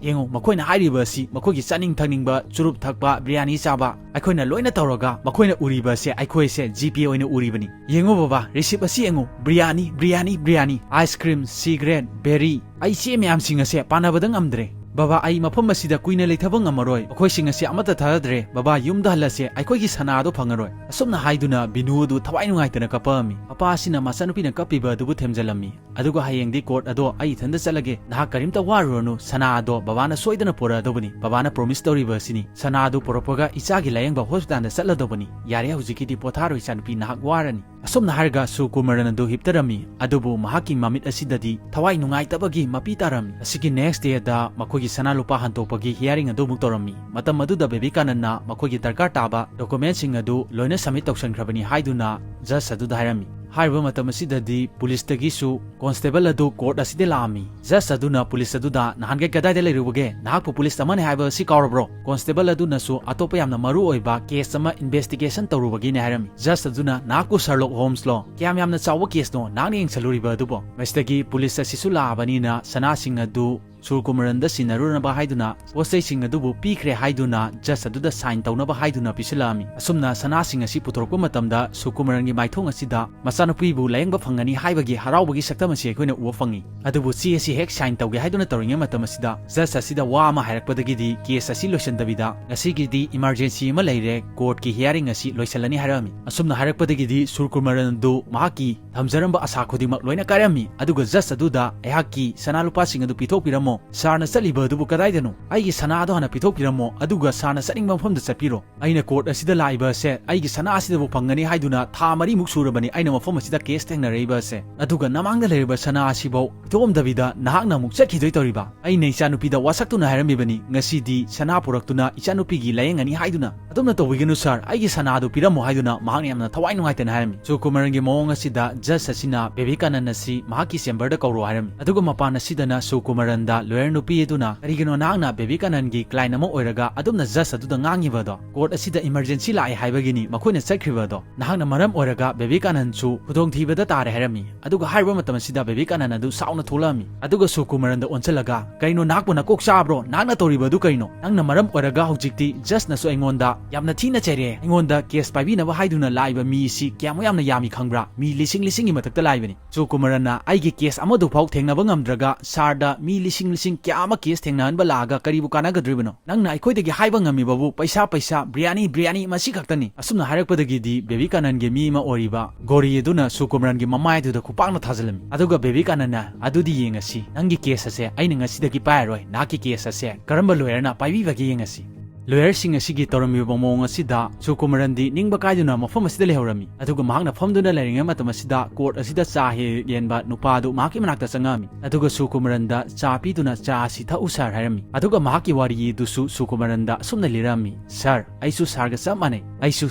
ꯌꯦꯡꯉꯨ, ꯃꯈꯣꯏꯅ ꯍꯥꯏꯔꯤꯕ ꯑꯁꯤ ꯃꯈꯣꯏꯒꯤ ꯆꯥꯅꯤꯡ ꯊꯛꯅꯤꯡꯕ, ꯆꯨꯔꯨꯞ ꯊꯛꯄ, ꯕꯤꯔꯌꯥꯅꯤ ꯆꯥꯕ, ꯑꯩꯈꯣꯏꯅ ꯂꯣꯏꯅ ꯇꯧꯔꯒ ꯃꯈꯣꯏꯅ ꯎꯔꯤꯕ ꯑꯁꯦ ꯑꯩꯈꯣꯏꯁꯦ ꯖꯤ ꯄꯦ ꯑꯣꯏꯅ ꯎꯔꯤꯕꯅꯤ꯫ ꯌꯦꯡꯉꯨ ꯕꯕꯥ, ꯔꯤꯁꯤꯞ ꯑꯁꯤ ꯌꯦꯡꯉꯨ, biryani, biryani, biryani, ice cream, cigarette, very. ꯑꯩ ꯁꯤ ꯃꯌꯥꯝꯁꯤꯡ ꯑꯁꯦ ꯄꯥꯅꯕꯗ ꯉꯝꯗ꯭ꯔꯦ꯫ ꯕꯕꯥ, ꯑꯩ ꯃꯐꯝ ꯑꯁꯤꯗ ꯀꯨꯏꯅ ꯂꯩꯊꯕ ꯉꯝꯃꯔꯣꯏ꯫ ꯃꯈꯣꯏꯁꯤꯡ ꯑꯁꯦ ꯑꯃꯠꯇ ꯊꯥꯗꯗ꯭ꯔꯦ꯫ ꯕꯕꯥ, ꯌꯨꯝꯗ ꯍꯜꯂꯁꯦ, ꯑꯩꯈꯣꯏꯒꯤ ꯁꯅꯥ ꯑꯗꯨ ꯐꯪꯉꯔꯣꯏ꯫" ꯑꯁꯨꯝꯅ ꯍꯥꯏꯗꯨꯅ ꯕꯤꯅꯨ ꯑꯗꯨ ꯊꯋꯥꯏ ꯅꯨꯡꯉꯥꯏꯇꯅ ꯀꯞꯄꯛꯑꯝꯃꯤ꯫ ꯃꯄꯥ ꯑꯁꯤꯅ ꯃꯆꯥꯅꯨꯄꯤꯅ ꯀꯞꯄꯤꯕ ꯑꯗꯨꯕꯨ ꯊꯦꯝꯖꯤꯜꯂꯝꯃꯤ꯫ "ꯑꯗꯨꯒ ꯍꯌꯦꯡꯗꯤ ꯀꯣꯔꯠ ꯑꯗꯣ ꯑꯩ ꯏꯊꯟꯗ ꯆꯠꯂꯒꯦ꯫ ꯅꯍꯥꯛ ꯀꯔꯤꯝꯇ ꯋꯥꯔꯨꯔꯅꯨ, ꯁꯅꯥ ꯑꯗꯣ ꯕꯕꯥꯅ ꯁꯣꯏꯗꯅ ꯄꯨꯔꯛꯑꯗꯧꯕꯅꯤ꯫ ꯕꯕꯥꯅ ꯄ꯭ꯔꯣꯃꯤꯁ ꯇꯧꯔꯤꯕ ꯑꯁꯤꯅꯤ꯫ ꯁꯅꯥ ꯑꯗꯨ ꯄꯨꯔꯛꯄꯒ ꯏꯆꯥꯒꯤ ꯂꯥꯌꯦꯡꯕ ꯍꯣꯁꯄꯤꯇꯥꯜꯗ ꯆꯠꯂꯗꯧꯕꯅꯤ꯫ ꯌꯥꯔꯦ, ꯍꯧꯖꯤꯛꯀꯤꯗꯤ ꯄꯣꯊꯥꯔꯣ ꯏꯆꯥꯅꯨꯄꯤ, ꯅꯍꯥꯛ ꯋꯥꯔꯅꯤ꯫" ꯑꯁꯨꯝꯅ ꯍꯥꯏꯔꯒ ꯁꯨꯀꯨꯃꯔꯟ ꯑꯗꯨ ꯍꯤꯞꯇꯔꯝꯃꯤ꯫ ꯑꯗꯨꯕꯨ ꯃꯍꯥꯛꯀꯤ ꯃꯃꯤꯠ ꯑꯁꯤꯗꯗꯤ ꯊꯋꯥꯏ ꯅꯨꯡꯉꯥꯏꯇꯕꯒꯤ ꯃꯄꯤ ꯇꯥꯔꯝꯃꯤ꯫ ꯑꯁꯤꯒꯤ ꯅꯦꯛꯁ ꯗꯦꯗ ꯃꯈꯣꯏꯒꯤ ꯁꯅꯥ ꯂꯨꯄꯥ ꯍꯟꯗꯣꯛꯄꯒꯤ ꯍꯤꯌꯥꯔꯤꯡ ꯑꯗꯨ ꯑꯃꯨꯛ ꯇꯧꯔꯝꯃꯤ꯫ ꯃꯇꯝ ꯑꯗꯨꯗ ꯕꯦꯕꯤꯀꯥꯅꯟꯅ ꯃꯈꯣꯏꯒꯤ ꯗꯔꯀꯥꯔ ꯇꯥꯕ ꯗꯣꯀꯨꯃꯦꯟꯁꯤꯡ ꯑꯗꯨ ꯂꯣꯏꯅ ꯁꯕꯃꯤꯠ ꯇꯧꯁꯟꯈ꯭ꯔꯕꯅꯤ ꯍꯥꯏꯗꯨꯅ ꯖꯁ ꯑꯗꯨꯗ ꯍꯥꯏꯔꯝꯃꯤ꯫ ꯍꯥꯏꯔꯤꯕ ꯃꯇꯝ ꯑꯁꯤꯗꯗꯤ ꯄꯨꯂꯤꯁꯇꯒꯤꯁꯨ ꯀꯣꯟꯁꯇꯦꯕꯜ ꯑꯗꯨ ꯀꯣꯔꯠ ꯑꯁꯤꯗ ꯂꯥꯛꯑꯝꯃꯤ꯫ ꯖꯁ ꯑꯗꯨꯅ ꯄꯨꯂꯤꯁ ꯑꯗꯨꯗ, "ꯅꯍꯥꯟꯒꯩ ꯀꯗꯥꯏꯗ ꯂꯩꯔꯨꯕꯒꯦ? ꯅꯍꯥꯛꯄꯨ ꯄꯨꯂꯤꯁ ꯑꯃꯅꯤ ꯍꯥꯏꯕ ꯑꯁꯤ ꯀꯥꯎꯔꯕ꯭ꯔꯣ?" ꯀꯣꯟꯁꯇꯦꯕꯜ ꯑꯗꯨꯅꯁꯨ ꯑꯇꯣꯞꯄ ꯌꯥꯝꯅ ꯃꯔꯨ ꯑꯣꯏꯕ ꯀꯦꯁ ꯑꯃ ꯏꯟꯚꯦꯁꯇꯤꯒꯦꯁꯟ ꯇꯧꯔꯨꯕꯒꯤꯅꯦ ꯍꯥꯏꯔꯝꯃꯤ꯫ ꯖꯁ ꯑꯗꯨꯅ, "ꯅꯍꯥꯛꯄꯨ ꯁꯔꯂꯣꯛ ꯍꯣꯝꯁꯂꯣ? ꯀꯌꯥꯝ ꯌꯥꯝꯅ ꯆꯥꯎꯕ ꯀꯦꯁꯅꯣ ꯅꯍꯥꯛꯅ ꯌꯦꯡꯁꯜꯂꯨꯔꯤꯕ ꯑꯗꯨꯕꯣ?" ꯃꯁꯤꯗꯒꯤ ꯄꯨꯂꯤꯁ ꯑꯁꯤꯁꯨ ꯂꯥꯛꯑꯕꯅꯤꯅ ꯁꯅꯥꯁꯤꯡ ꯑꯗꯨ ꯁꯨꯔꯀꯨꯃꯔꯟꯗ ꯁꯤꯟꯅꯔꯨꯅꯕ ꯍꯥꯏꯗꯨꯅ ꯄꯣꯠ ꯆꯩꯁꯤꯡ ꯑꯗꯨꯕꯨ ꯄꯤꯈ꯭ꯔꯦ ꯍꯥꯏꯗꯨꯅ ꯖꯁ ꯑꯗꯨꯗ ꯁꯥꯏꯟ ꯇꯧꯅꯕ ꯍꯥꯏꯗꯨꯅ ꯄꯤꯁꯤꯜꯂꯛꯑꯝꯃꯤ꯫ ꯑꯁꯨꯝꯅ ꯁꯅꯥꯁꯤꯡ ꯑꯁꯤ ꯄꯨꯊꯣꯔꯛꯄ ꯃꯇꯝꯗ ꯁꯨꯔꯀꯨꯃꯔꯟꯒꯤ ꯃꯥꯏꯊꯣꯡ ꯑꯁꯤꯗ ꯃꯆꯥꯅꯨꯄꯤꯕꯨ ꯂꯥꯌꯦꯡꯕ ꯐꯪꯒꯅꯤ ꯍꯥꯏꯕꯒꯤ ꯍꯔꯥꯎꯕꯒꯤ ꯁꯛꯇꯝ ꯑꯁꯤ ꯑꯩꯈꯣꯏꯅ ꯎꯕ ꯐꯪꯉꯤ꯫ ꯑꯗꯨꯕꯨ ꯆꯦ ꯑꯁꯤ ꯍꯦꯛ ꯁꯥꯏꯟ ꯇꯧꯒꯦ ꯍꯥꯏꯗꯨꯅ ꯇꯧꯔꯤꯉꯩ ꯃꯇꯝ ꯑꯁꯤꯗ ꯖꯁ ꯑꯁꯤꯗ ꯋꯥ ꯑꯃ ꯍꯥꯏꯔꯛꯄꯗꯒꯤꯗꯤ ꯀꯦꯁ ꯑꯁꯤ ꯂꯣꯏꯁꯤꯟꯗꯕꯤꯗ, "ꯉꯁꯤꯒꯤꯗꯤ ꯏꯃꯥꯔꯖꯦꯟꯁꯤ ꯑꯃ ꯂꯩꯔꯦ, ꯀꯣꯔꯠꯀꯤ ꯍꯤꯌꯥꯔꯤꯡ ꯑꯁꯤ ꯂꯣꯏꯁꯤꯜꯂꯅꯤ" ꯍꯥꯏꯔꯛꯑꯝꯃꯤ꯫ ꯑꯁꯨꯝꯅ ꯍꯥꯏꯔꯛꯄꯗꯒꯤꯗꯤ ꯁꯨꯔꯀꯨꯃꯔꯟ ꯑꯗꯨ ꯃꯍꯥꯛꯀꯤ ꯊꯝꯖꯔꯝꯕ ꯑꯁꯥ ꯈꯨꯗꯤꯡꯃꯛ ꯂꯣꯏꯅ ꯀꯥꯏꯔꯝꯃꯤ꯫ ꯑꯗꯨꯒ ꯖꯁ ꯑꯗꯨꯗ, "ꯑꯩꯍꯥꯛꯀꯤ ꯁꯅꯥ ꯂꯨꯄꯥꯁꯤꯡ ꯑꯗꯨ ꯄꯤꯊꯣꯛꯄꯤꯔꯝꯃꯣ, ꯁꯥꯔꯅ ꯆꯠꯂꯤꯕ ꯑꯗꯨꯕꯨ ꯀꯗꯥꯏꯗꯅꯣ? ꯑꯩꯒꯤ ꯁꯅꯥꯗꯣ ꯍꯥꯟꯅ ꯄꯤꯊꯣꯛꯄꯤꯔꯝꯃꯣ, ꯑꯗꯨꯒ ꯁꯥꯔꯅ ꯆꯠꯅꯤꯡꯕ ꯃꯐꯝꯗ ꯆꯠꯄꯤꯔꯣ꯫ ꯑꯩꯅ ꯀꯣꯔꯠ ꯑꯁꯤꯗ ꯂꯥꯛꯏꯕ ꯑꯁꯦ ꯑꯩꯒꯤ ꯁꯅꯥ ꯑꯁꯤꯗꯕꯨ ꯐꯪꯒꯅꯤ ꯍꯥꯏꯗꯨꯅ ꯊꯥ ꯃꯔꯤꯃꯨꯛ ꯁꯨꯔꯕꯅꯤ ꯑꯩꯅ ꯃꯐꯝ ꯑꯁꯤꯗ ꯀꯦꯁ ꯊꯦꯡꯅꯔꯛꯏꯕ ꯑꯁꯦ꯫ ꯑꯗꯨꯒ ꯅꯃꯥꯡꯗ ꯂꯩꯔꯤꯕ ꯁꯅꯥ ꯑꯁꯤꯐꯥꯎ ꯄꯤꯊꯣꯛꯑꯝꯗꯕꯤꯗ ꯅꯍꯥꯛꯅ ꯑꯃꯨꯛ ꯆꯠꯈꯤꯗꯣꯏ ꯇꯧꯔꯤꯕ? ꯑꯩꯅ ꯏꯆꯥꯅꯨꯄꯤꯗ ꯋꯥꯁꯛꯇꯨꯅ ꯍꯥꯏꯔꯝꯃꯤꯕꯅꯤ, ꯉꯁꯤꯗꯤ ꯁꯅꯥ ꯄꯨꯔꯛꯇꯨꯅ ꯏꯆꯥꯅꯨꯄꯤꯒꯤ ꯂꯥꯌꯦꯡꯉꯅꯤ ꯍꯥꯏꯗꯨꯅ꯫ ꯑꯗꯨꯝꯅ ꯇꯧꯕꯤꯒꯅꯨ ꯁꯥꯔ, ꯑꯩꯒꯤ ꯁꯅꯥꯗꯨ ꯄꯤꯔꯝꯃꯣ ꯍꯥꯏꯗꯨꯅ ꯃꯍꯥꯛꯅ ꯌꯥꯝꯅ ꯊꯋꯥꯏ ꯅꯨꯡꯉꯥꯏꯇꯅ ꯍꯥꯏꯔꯝꯃꯤ꯫ ꯁꯨꯀꯨꯃꯥꯔꯟꯒꯤ ꯃꯑꯣꯡ ꯑꯁꯤꯗ ꯖꯖ ꯑꯁꯤꯅ ꯕꯦꯕꯤꯀꯥꯅꯟ ꯑꯁꯤ ꯃꯍꯥꯛꯀꯤ ꯆꯦꯝꯕꯔꯗ ꯀꯧꯔꯣ ꯍꯥꯏꯔꯝꯃꯤ꯫ ꯑꯗꯨꯒ ꯃꯄꯥꯟ ꯑꯁꯤꯗꯅ ꯁꯨꯀꯨꯃꯥꯔꯟꯗ ꯂꯣꯌꯔ ꯅꯨꯄꯤ ꯑꯗꯨꯅ, "ꯀꯔꯤꯒꯤꯅꯣ ꯅꯍꯥꯛꯅ ꯕꯦꯕꯤꯀꯥꯅꯟꯒꯤ ꯀ꯭ꯂꯥꯏꯟ ꯑꯃ ꯑꯣꯏꯔꯒ ꯑꯗꯨꯝꯅ ꯖꯖ ꯑꯗꯨꯗ ꯉꯥꯡꯉꯤꯕ ꯑꯗꯣ? ꯀꯣꯔꯠ ꯑꯁꯤꯗ ꯏꯃꯔꯖꯦꯟꯁꯤ ꯂꯥꯛꯑꯦ ꯍꯥꯏꯕꯒꯤꯅꯤ ꯃꯈꯣꯏꯅ ꯆꯠꯈ꯭ꯔꯤꯕ ꯑꯗꯣ꯫ ꯅꯍꯥꯛꯅ ꯃꯔꯝ ꯑꯣꯏꯔꯒ ꯕꯦꯕꯤꯀꯥꯅꯟꯁꯨ ꯈꯨꯗꯣꯡꯊꯤꯕꯗ ꯇꯥꯔꯦ" ꯍꯥꯏꯔꯝꯃꯤ꯫ ꯑꯗꯨꯒ ꯍꯥꯏꯔꯤꯕ ꯃꯇꯝ ꯑꯁꯤꯗ ꯕꯦꯕꯤꯀꯥꯅꯟ ꯑꯗꯨ ꯁꯥꯎꯅ ꯊꯣꯛꯂꯛꯑꯝꯃꯤ꯫ ꯑꯗꯨꯒ ꯁꯨꯀꯨꯃꯥꯔꯟꯗ ꯑꯣꯟꯁꯤꯜꯂꯒ, "ꯀꯩꯅꯣ ꯅꯍꯥꯛꯄꯨ ꯅꯀꯣꯛ ꯆꯥꯕ꯭ꯔꯣ? ꯅꯍꯥꯛꯅ ꯇꯧꯔꯤꯕ ꯑꯗꯨ ꯀꯩꯅꯣ? ꯅꯪꯅ ꯃꯔꯝ ꯑꯣꯏꯔꯒ ꯍꯧꯖꯤꯛꯇꯤ ꯖꯖꯅꯁꯨ ꯑꯩꯉꯣꯟꯗ ꯌꯥꯝꯅ ꯊꯤꯅ ꯆꯩꯔꯛꯑꯦ꯫ ꯑꯩꯉꯣꯟꯗ ꯀꯦꯁ ꯄꯥꯏꯕꯤꯅꯕ ꯍꯥꯏꯗꯨꯅ ꯂꯥꯛꯏꯕ ꯃꯤ ꯑꯁꯤ ꯀꯌꯥꯃꯨꯛ ꯌꯥꯝꯅ ꯌꯌꯥꯝꯃꯤ ꯈꯪꯕ꯭ꯔꯥ? ꯃꯤ ꯂꯤꯁꯤꯡ ꯂꯤꯁꯤꯡꯒꯤ ꯃꯊꯛꯇ ꯂꯥꯛꯏꯕꯅꯤ꯫ ꯁꯨꯀꯨꯃꯥꯔꯟꯅ ꯑꯩꯒꯤ ꯀꯦꯁ ꯑꯃꯗꯨ ꯐꯥꯎ ꯊꯦꯡꯅꯕ ꯉꯝꯗ꯭ꯔꯒ ꯁꯥꯔꯗ ꯃꯤ ꯂꯤꯁꯤꯡ ꯂꯤꯁꯤꯡ ꯀꯌꯥ ꯑꯃ ꯀꯦꯁ ꯊꯦꯡꯅꯍꯟꯕ ꯂꯥꯛꯑꯒ ꯀꯔꯤꯕꯨ ꯀꯥꯟꯅꯒꯗ꯭ꯔꯤꯕꯅꯣ? ꯅꯪꯅ ꯑꯩꯈꯣꯏꯗꯒꯤ ꯍꯥꯏꯕ ꯉꯝꯃꯤꯕꯕꯨ ꯄꯩꯁꯥ, ꯄꯩꯁꯥ, ꯕꯤꯔꯌꯥꯅꯤ, ꯕꯤꯔꯌꯥꯅꯤ, ꯃꯁꯤ ꯈꯛꯇꯅꯤ"꯫ ꯑꯁꯨꯝꯅ ꯍꯥꯏꯔꯛꯄꯗꯒꯤꯗꯤ ꯕꯦꯕꯤꯀꯥꯅꯟꯒꯤ ꯃꯤ ꯑꯃ ꯑꯣꯏꯔꯤꯕ ꯒꯣꯔꯤ ꯑꯗꯨꯅ ꯁꯨꯀꯨꯃꯥꯔꯟꯒꯤ ꯃꯃꯥꯏꯗꯨꯗ ꯈꯨꯄꯥꯛꯅ ꯊꯥꯖꯤꯜꯂꯝꯃꯤ꯫ ꯑꯗꯨꯒ ꯕꯦꯕꯤꯀꯥꯅꯟꯅ, "ꯑꯗꯨꯗꯤ ꯌꯦꯡꯉꯁꯤ, ꯅꯪꯒꯤ ꯀꯦꯁ ꯑꯁꯦ ꯑꯩꯅ ꯉꯁꯤꯗꯒꯤ ꯄꯥꯏꯔꯔꯣꯏ, ꯅꯍꯥꯛꯀꯤ ꯀꯦꯁ ꯑꯁꯦ ꯀꯔꯝꯕ ꯂꯣꯌꯔꯅ ꯄꯥꯏꯕꯤꯕꯒꯦ ꯌꯦꯡꯉꯁꯤ"꯫ ꯂꯣꯌꯔꯁꯤꯡ ꯑꯁꯤꯒꯤ ꯇꯧꯔꯝꯃꯤꯕ ꯃꯑꯣꯡ ꯑꯁꯤꯗ ꯁꯨꯀꯨꯃꯥꯔꯟꯗꯤ ꯅꯤꯡꯕ ꯀꯥꯏꯗꯨꯅ ꯃꯐꯝ ꯑꯁꯤꯗ ꯂꯩꯍꯧꯔꯝꯃꯤ꯫ ꯑꯗꯨꯒ ꯃꯍꯥꯛꯅ ꯐꯝꯗꯨꯅ ꯂꯩꯔꯤꯉꯩ ꯃꯇꯝ ꯑꯁꯤꯗ ꯀꯣꯔꯠ ꯑꯁꯤꯗ ꯆꯥ ꯍꯦꯛ ꯍꯦꯛ ꯌꯦꯟꯕ ꯅꯨꯄꯥ ꯑꯗꯨ ꯃꯍꯥꯛꯀꯤ ꯃꯅꯥꯛꯇ ꯆꯪꯉꯛꯑꯝꯃꯤ꯫ ꯑꯗꯨꯒ ꯁꯨꯀꯨꯃꯥꯔꯟꯗ ꯆꯥ ꯄꯤꯗꯨꯅ, "ꯆꯥ ꯑꯁꯤ ꯊꯛꯎ ꯁꯥꯔ" ꯍꯥꯏꯔꯝꯃꯤ꯫ ꯑꯗꯨꯒ ꯃꯍꯥꯛꯀꯤ ꯋꯥꯔꯤ ꯑꯗꯨꯁꯨ ꯁꯨꯀꯨꯃꯥꯔꯟꯗ ꯑꯁꯨꯝꯅ ꯂꯤꯔꯛꯑꯝꯃꯤ, "ꯁꯥꯔ, ꯑꯩꯁꯨ ꯁꯥꯔꯒ ꯆꯞ ꯃꯥꯟꯅꯩ꯫ ꯑꯩꯁꯨ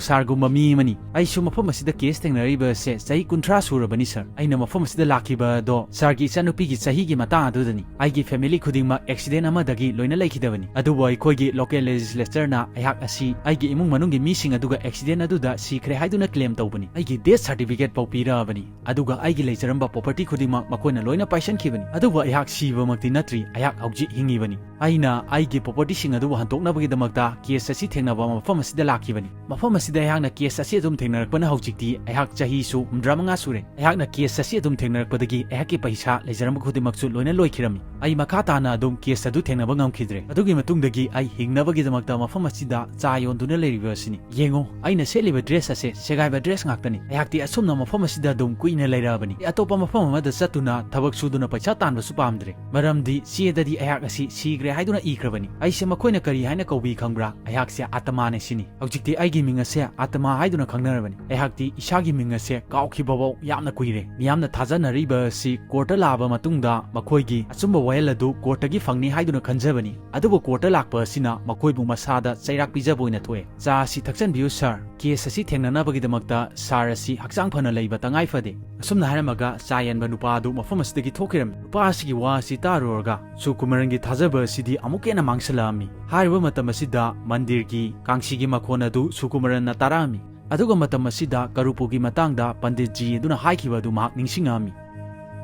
ꯁꯥꯔꯒꯨꯝꯕ ꯃꯤ ꯑꯃꯅꯤ꯫ ꯑꯩꯁꯨ ꯃꯐꯝ ꯑꯁꯤꯗ ꯀꯦꯁ ꯊꯦꯡꯅꯔꯤꯕ ꯑꯁꯦ ꯆꯍꯤ ꯀꯨꯟꯊ꯭ꯔꯥ ꯁꯨꯔꯕꯅꯤ ꯁꯥꯔ꯫ ꯑꯩꯅ ꯃꯐꯝ ꯑꯁꯤꯗ ꯂꯥꯛꯈꯤꯕ ꯑꯗꯣ ꯁꯥꯔꯒꯤ ꯏꯆꯥꯅꯨꯄꯤꯒꯤ ꯆꯍꯤꯒꯤ ꯃꯇꯥꯡ ꯑꯗꯨꯗꯅꯤ꯫ ꯑꯩꯒꯤ ꯐꯦꯃꯤꯂꯤ ꯈꯨꯗꯤꯡꯃꯛ ꯑꯦꯛꯁꯤꯗꯦꯟ ꯑꯃꯗꯒꯤ ꯂꯣꯏꯅ ꯂꯩꯈꯤꯗꯕꯅꯤ꯫ ꯑꯗꯨꯕꯨ ꯑꯩꯈꯣꯏꯒꯤ ꯂꯣꯀꯦꯜ ꯂꯦꯖꯤꯁꯂꯦꯆꯔꯅ ꯑꯩꯍꯥꯛ ꯑꯁꯤ ꯑꯩꯒꯤ ꯏꯃꯨꯡ ꯃꯅꯨꯡꯒꯤ ꯃꯤꯁꯤꯡ ꯑꯗꯨꯒ ꯑꯦꯛꯁꯤꯗꯦꯟ ꯑꯗꯨꯗ ꯁꯤꯈ꯭ꯔꯦ ꯍꯥꯏꯗꯨꯅ ꯀ꯭ꯂꯦꯝ ꯇꯧꯕꯅꯤ꯫ ꯑꯩꯒꯤ ꯗꯦꯊ ꯁꯥꯔꯇꯤꯐꯤꯀꯦꯠ ꯐꯥꯎ ꯄꯤꯔꯛꯑꯕꯅꯤ꯫ ꯑꯗꯨꯒ ꯑꯩꯒꯤ ꯂꯩꯖꯔꯝꯕ ꯄ꯭ꯔꯣꯄꯔꯇꯤ ꯈꯨꯗꯤꯡꯃꯛ ꯃꯈꯣꯏꯅ ꯂꯣꯏꯅ ꯄꯥꯏꯁꯟꯈꯤꯕꯅꯤ꯫ ꯑꯗꯨꯕꯨ ꯑꯩꯍꯥꯛ ꯁꯤꯕꯃꯛꯇꯤ ꯅꯠꯇ꯭ꯔꯤ, ꯑꯩꯍꯥꯛ ꯍꯧꯖꯤꯛ ꯍꯤꯡꯉꯤꯕꯅꯤ꯫ ꯑꯩꯅ ꯑꯩꯒꯤ ꯄ꯭ꯔꯣꯄꯔꯇꯤꯁꯤꯡ ꯑꯗꯨꯕꯨ ꯍꯟꯗꯣꯛꯅꯕꯒꯤꯗꯃꯛꯇ ꯀꯦꯁ ꯑꯁꯤ ꯊꯦꯡꯅꯕ ꯃꯐꯝ ꯑꯁꯤꯗ ꯂꯥꯛꯈꯤꯕꯅꯤ꯫ ꯃꯐꯝ ꯑꯁꯤꯗ ꯑꯩꯍꯥꯛꯅ ꯀꯦꯁ ꯑꯁꯤ ꯑꯗꯨꯝ ꯊꯦꯡꯅꯔꯛꯄꯅ ꯍꯧꯖꯤꯛꯇꯤ ꯑꯩꯍꯥꯛ ꯆꯍꯤꯁꯨ ꯍꯨꯝꯗ꯭ꯔꯥ ꯃꯉꯥ ꯁꯨꯔꯦ꯫ ꯑꯩꯍꯥꯛꯅ ꯀꯦꯁ ꯑꯁꯤ ꯑꯗꯨꯝ ꯊꯦꯡꯅꯔꯛꯄꯗꯒꯤ ꯑꯩꯍꯥꯛꯀꯤ ꯄꯩꯁꯥ ꯂꯩꯖꯔꯝꯕ ꯈꯨꯗꯤꯡꯃꯛꯁꯨ ꯂꯣꯏꯅ ꯂꯣꯏꯈꯤꯔꯝꯃꯤ꯫ ꯑꯩ ꯃꯈꯥ ꯇꯥꯅ ꯑꯗꯨꯝ ꯀꯦꯁ ꯑꯗꯨ ꯊꯦꯡꯅꯕ ꯉꯝꯈꯤꯗ꯭ꯔꯦ꯫ ꯑꯗꯨꯒꯤ ꯃꯇꯨꯡꯗꯒꯤ ꯑꯩ ꯍꯤꯡꯅꯕꯒꯤꯗꯃꯛꯇ ꯃꯐꯝ ꯑꯁꯤꯗ ꯆꯥ ꯌꯣꯟꯗꯨꯅ ꯂꯩꯔꯤꯕ ꯑꯁꯤꯅꯤ꯫ ꯌꯦꯡꯉꯣ, ꯑꯩꯅ ꯁꯦꯠꯂꯤꯕ dress ꯑꯁꯦ ꯁꯦꯒꯥꯏꯕ dress ꯉꯥꯛꯇꯅꯤ꯫ ꯑꯩꯍꯥꯛꯇꯤ ꯑꯁꯨꯝꯅ ꯃꯐꯝ ꯑꯁꯤꯗ ꯑꯗꯨꯝ ꯀꯨꯏꯅ ꯂꯩꯔꯛꯑꯕꯅꯤ꯫ ꯑꯩ ꯑꯇꯣꯞꯄ ꯃꯐꯝ ꯑꯃꯗ ꯆꯠꯇꯨꯅ ꯊꯕꯛ ꯁꯨꯗꯨꯅ ꯄꯩꯁꯥ ꯇꯥꯟꯕꯁꯨ ꯄꯥꯝꯗ꯭ꯔꯦ, ꯃꯔꯝꯗꯤ ꯆꯦꯗꯗꯤ ꯑꯩꯍꯥꯛ ꯑꯁꯤ ꯁꯤꯈ꯭ꯔꯦ ꯍꯥꯏꯗꯨꯅ ꯏꯈ꯭ꯔꯕꯅꯤ꯫ ꯑꯩꯁꯦ ꯃꯈꯣꯏꯅ ꯀꯔꯤ ꯍꯥꯏꯅ ꯀꯧꯕꯤ ꯈꯪꯕ꯭ꯔꯥ? ꯑꯩꯍꯥꯛꯁꯦ ꯑꯥꯇꯃꯥꯅꯦ ꯁꯤꯅꯤ꯫ ꯍꯧꯖꯤꯛꯇꯤ ꯑꯩꯒꯤ ꯃꯤꯡ ꯑꯁꯦ ꯑꯥꯇꯃꯥ ꯍꯥꯏꯗꯨꯅ ꯈꯪꯅꯔꯕꯅꯤ꯫ ꯑꯩꯍꯥꯛꯇꯤ ꯏꯁꯥꯒꯤ ꯃꯤꯡ ꯑꯁꯦ ꯀꯥꯎꯈꯤꯕꯐꯥꯎ ꯌꯥꯝꯅ ꯀꯨꯏꯔꯦ꯫ ꯃꯤꯌꯥꯝꯅ ꯊꯥꯖꯅꯔꯤꯕ ꯑꯁꯤ courtꯇ ꯂꯥꯛꯑꯕ ꯃꯇꯨꯡꯗ ꯃꯈꯣꯏꯒꯤ ꯑꯆꯨꯝꯕ ꯋꯥꯌꯦꯜ ꯑꯗꯨ courtꯇꯒꯤ ꯐꯪꯅꯤ ꯍꯥꯏꯗꯨꯅ ꯈꯟꯖꯕꯅꯤ꯫ ꯑꯗꯨꯕꯨ courtꯇ ꯂꯥꯛꯄ ꯑꯁꯤꯅ ꯃꯈꯣꯏꯕꯨ ꯃꯁꯥꯗ ꯆꯩꯔꯥꯛ ꯄꯤꯖꯕ ꯑꯣꯏꯅ ꯊꯣꯛꯑꯦ꯫ "ꯆꯥ ꯑꯁꯤ ꯊꯛꯆꯟꯕꯤꯌꯨ sir꯫ Case ꯑꯁꯤ ꯊꯦꯡꯅꯅꯕꯒꯤꯗꯃꯛꯇ sir ꯑꯁꯤ ꯍꯛꯆꯥꯡ ꯐꯅ ꯂꯩꯕ ꯇꯉꯥꯏ ꯐꯗꯦ"꯫ ꯑꯁꯨꯝꯅ ꯍꯥꯏꯔꯝꯃꯒ ꯆꯥ ꯌꯦꯟꯕ ꯅꯨꯄꯥ ꯑꯗꯨ ꯃꯐꯝ ꯑꯁꯤꯗꯒꯤ ꯊꯣꯛꯈꯤꯔꯝꯃꯤ꯫ ꯅꯨꯄꯥ ꯑꯁꯤꯒꯤ ꯋꯥ ꯑꯁꯤ ꯇꯥꯔꯨꯔꯒ ꯁꯨꯀꯨꯃꯔꯟꯒꯤ ꯊꯥꯖꯕ ꯑꯁꯤꯗꯤ ꯑꯃꯨꯛꯀ ꯍꯦꯟꯅ ꯃꯥꯡꯁꯤꯜꯂꯛꯑꯝꯃꯤ꯫ ꯍꯥꯏꯔꯤꯕ ꯃꯇꯝ ꯑꯁꯤꯗ ꯃꯟꯗꯤꯔꯒꯤ ꯀꯥꯡꯁꯤꯒꯤ ꯃꯈꯣꯟ ꯑꯗꯨ ꯁꯨꯀꯨꯃꯔꯟꯅ ꯇꯥꯔꯛꯑꯝꯃꯤ꯫ ꯑꯗꯨꯒ ꯃꯇꯝ ꯑꯁꯤꯗ ꯀꯔꯨꯄꯨꯒꯤ ꯃꯇꯥꯡꯗ ꯄꯟꯗꯤꯠꯖꯤ ꯑꯗꯨꯅ ꯍꯥꯏꯈꯤꯕ ꯑꯗꯨ ꯃꯍꯥꯛ ꯅꯤꯡꯁꯤꯡꯉꯛꯑꯝꯃꯤ꯫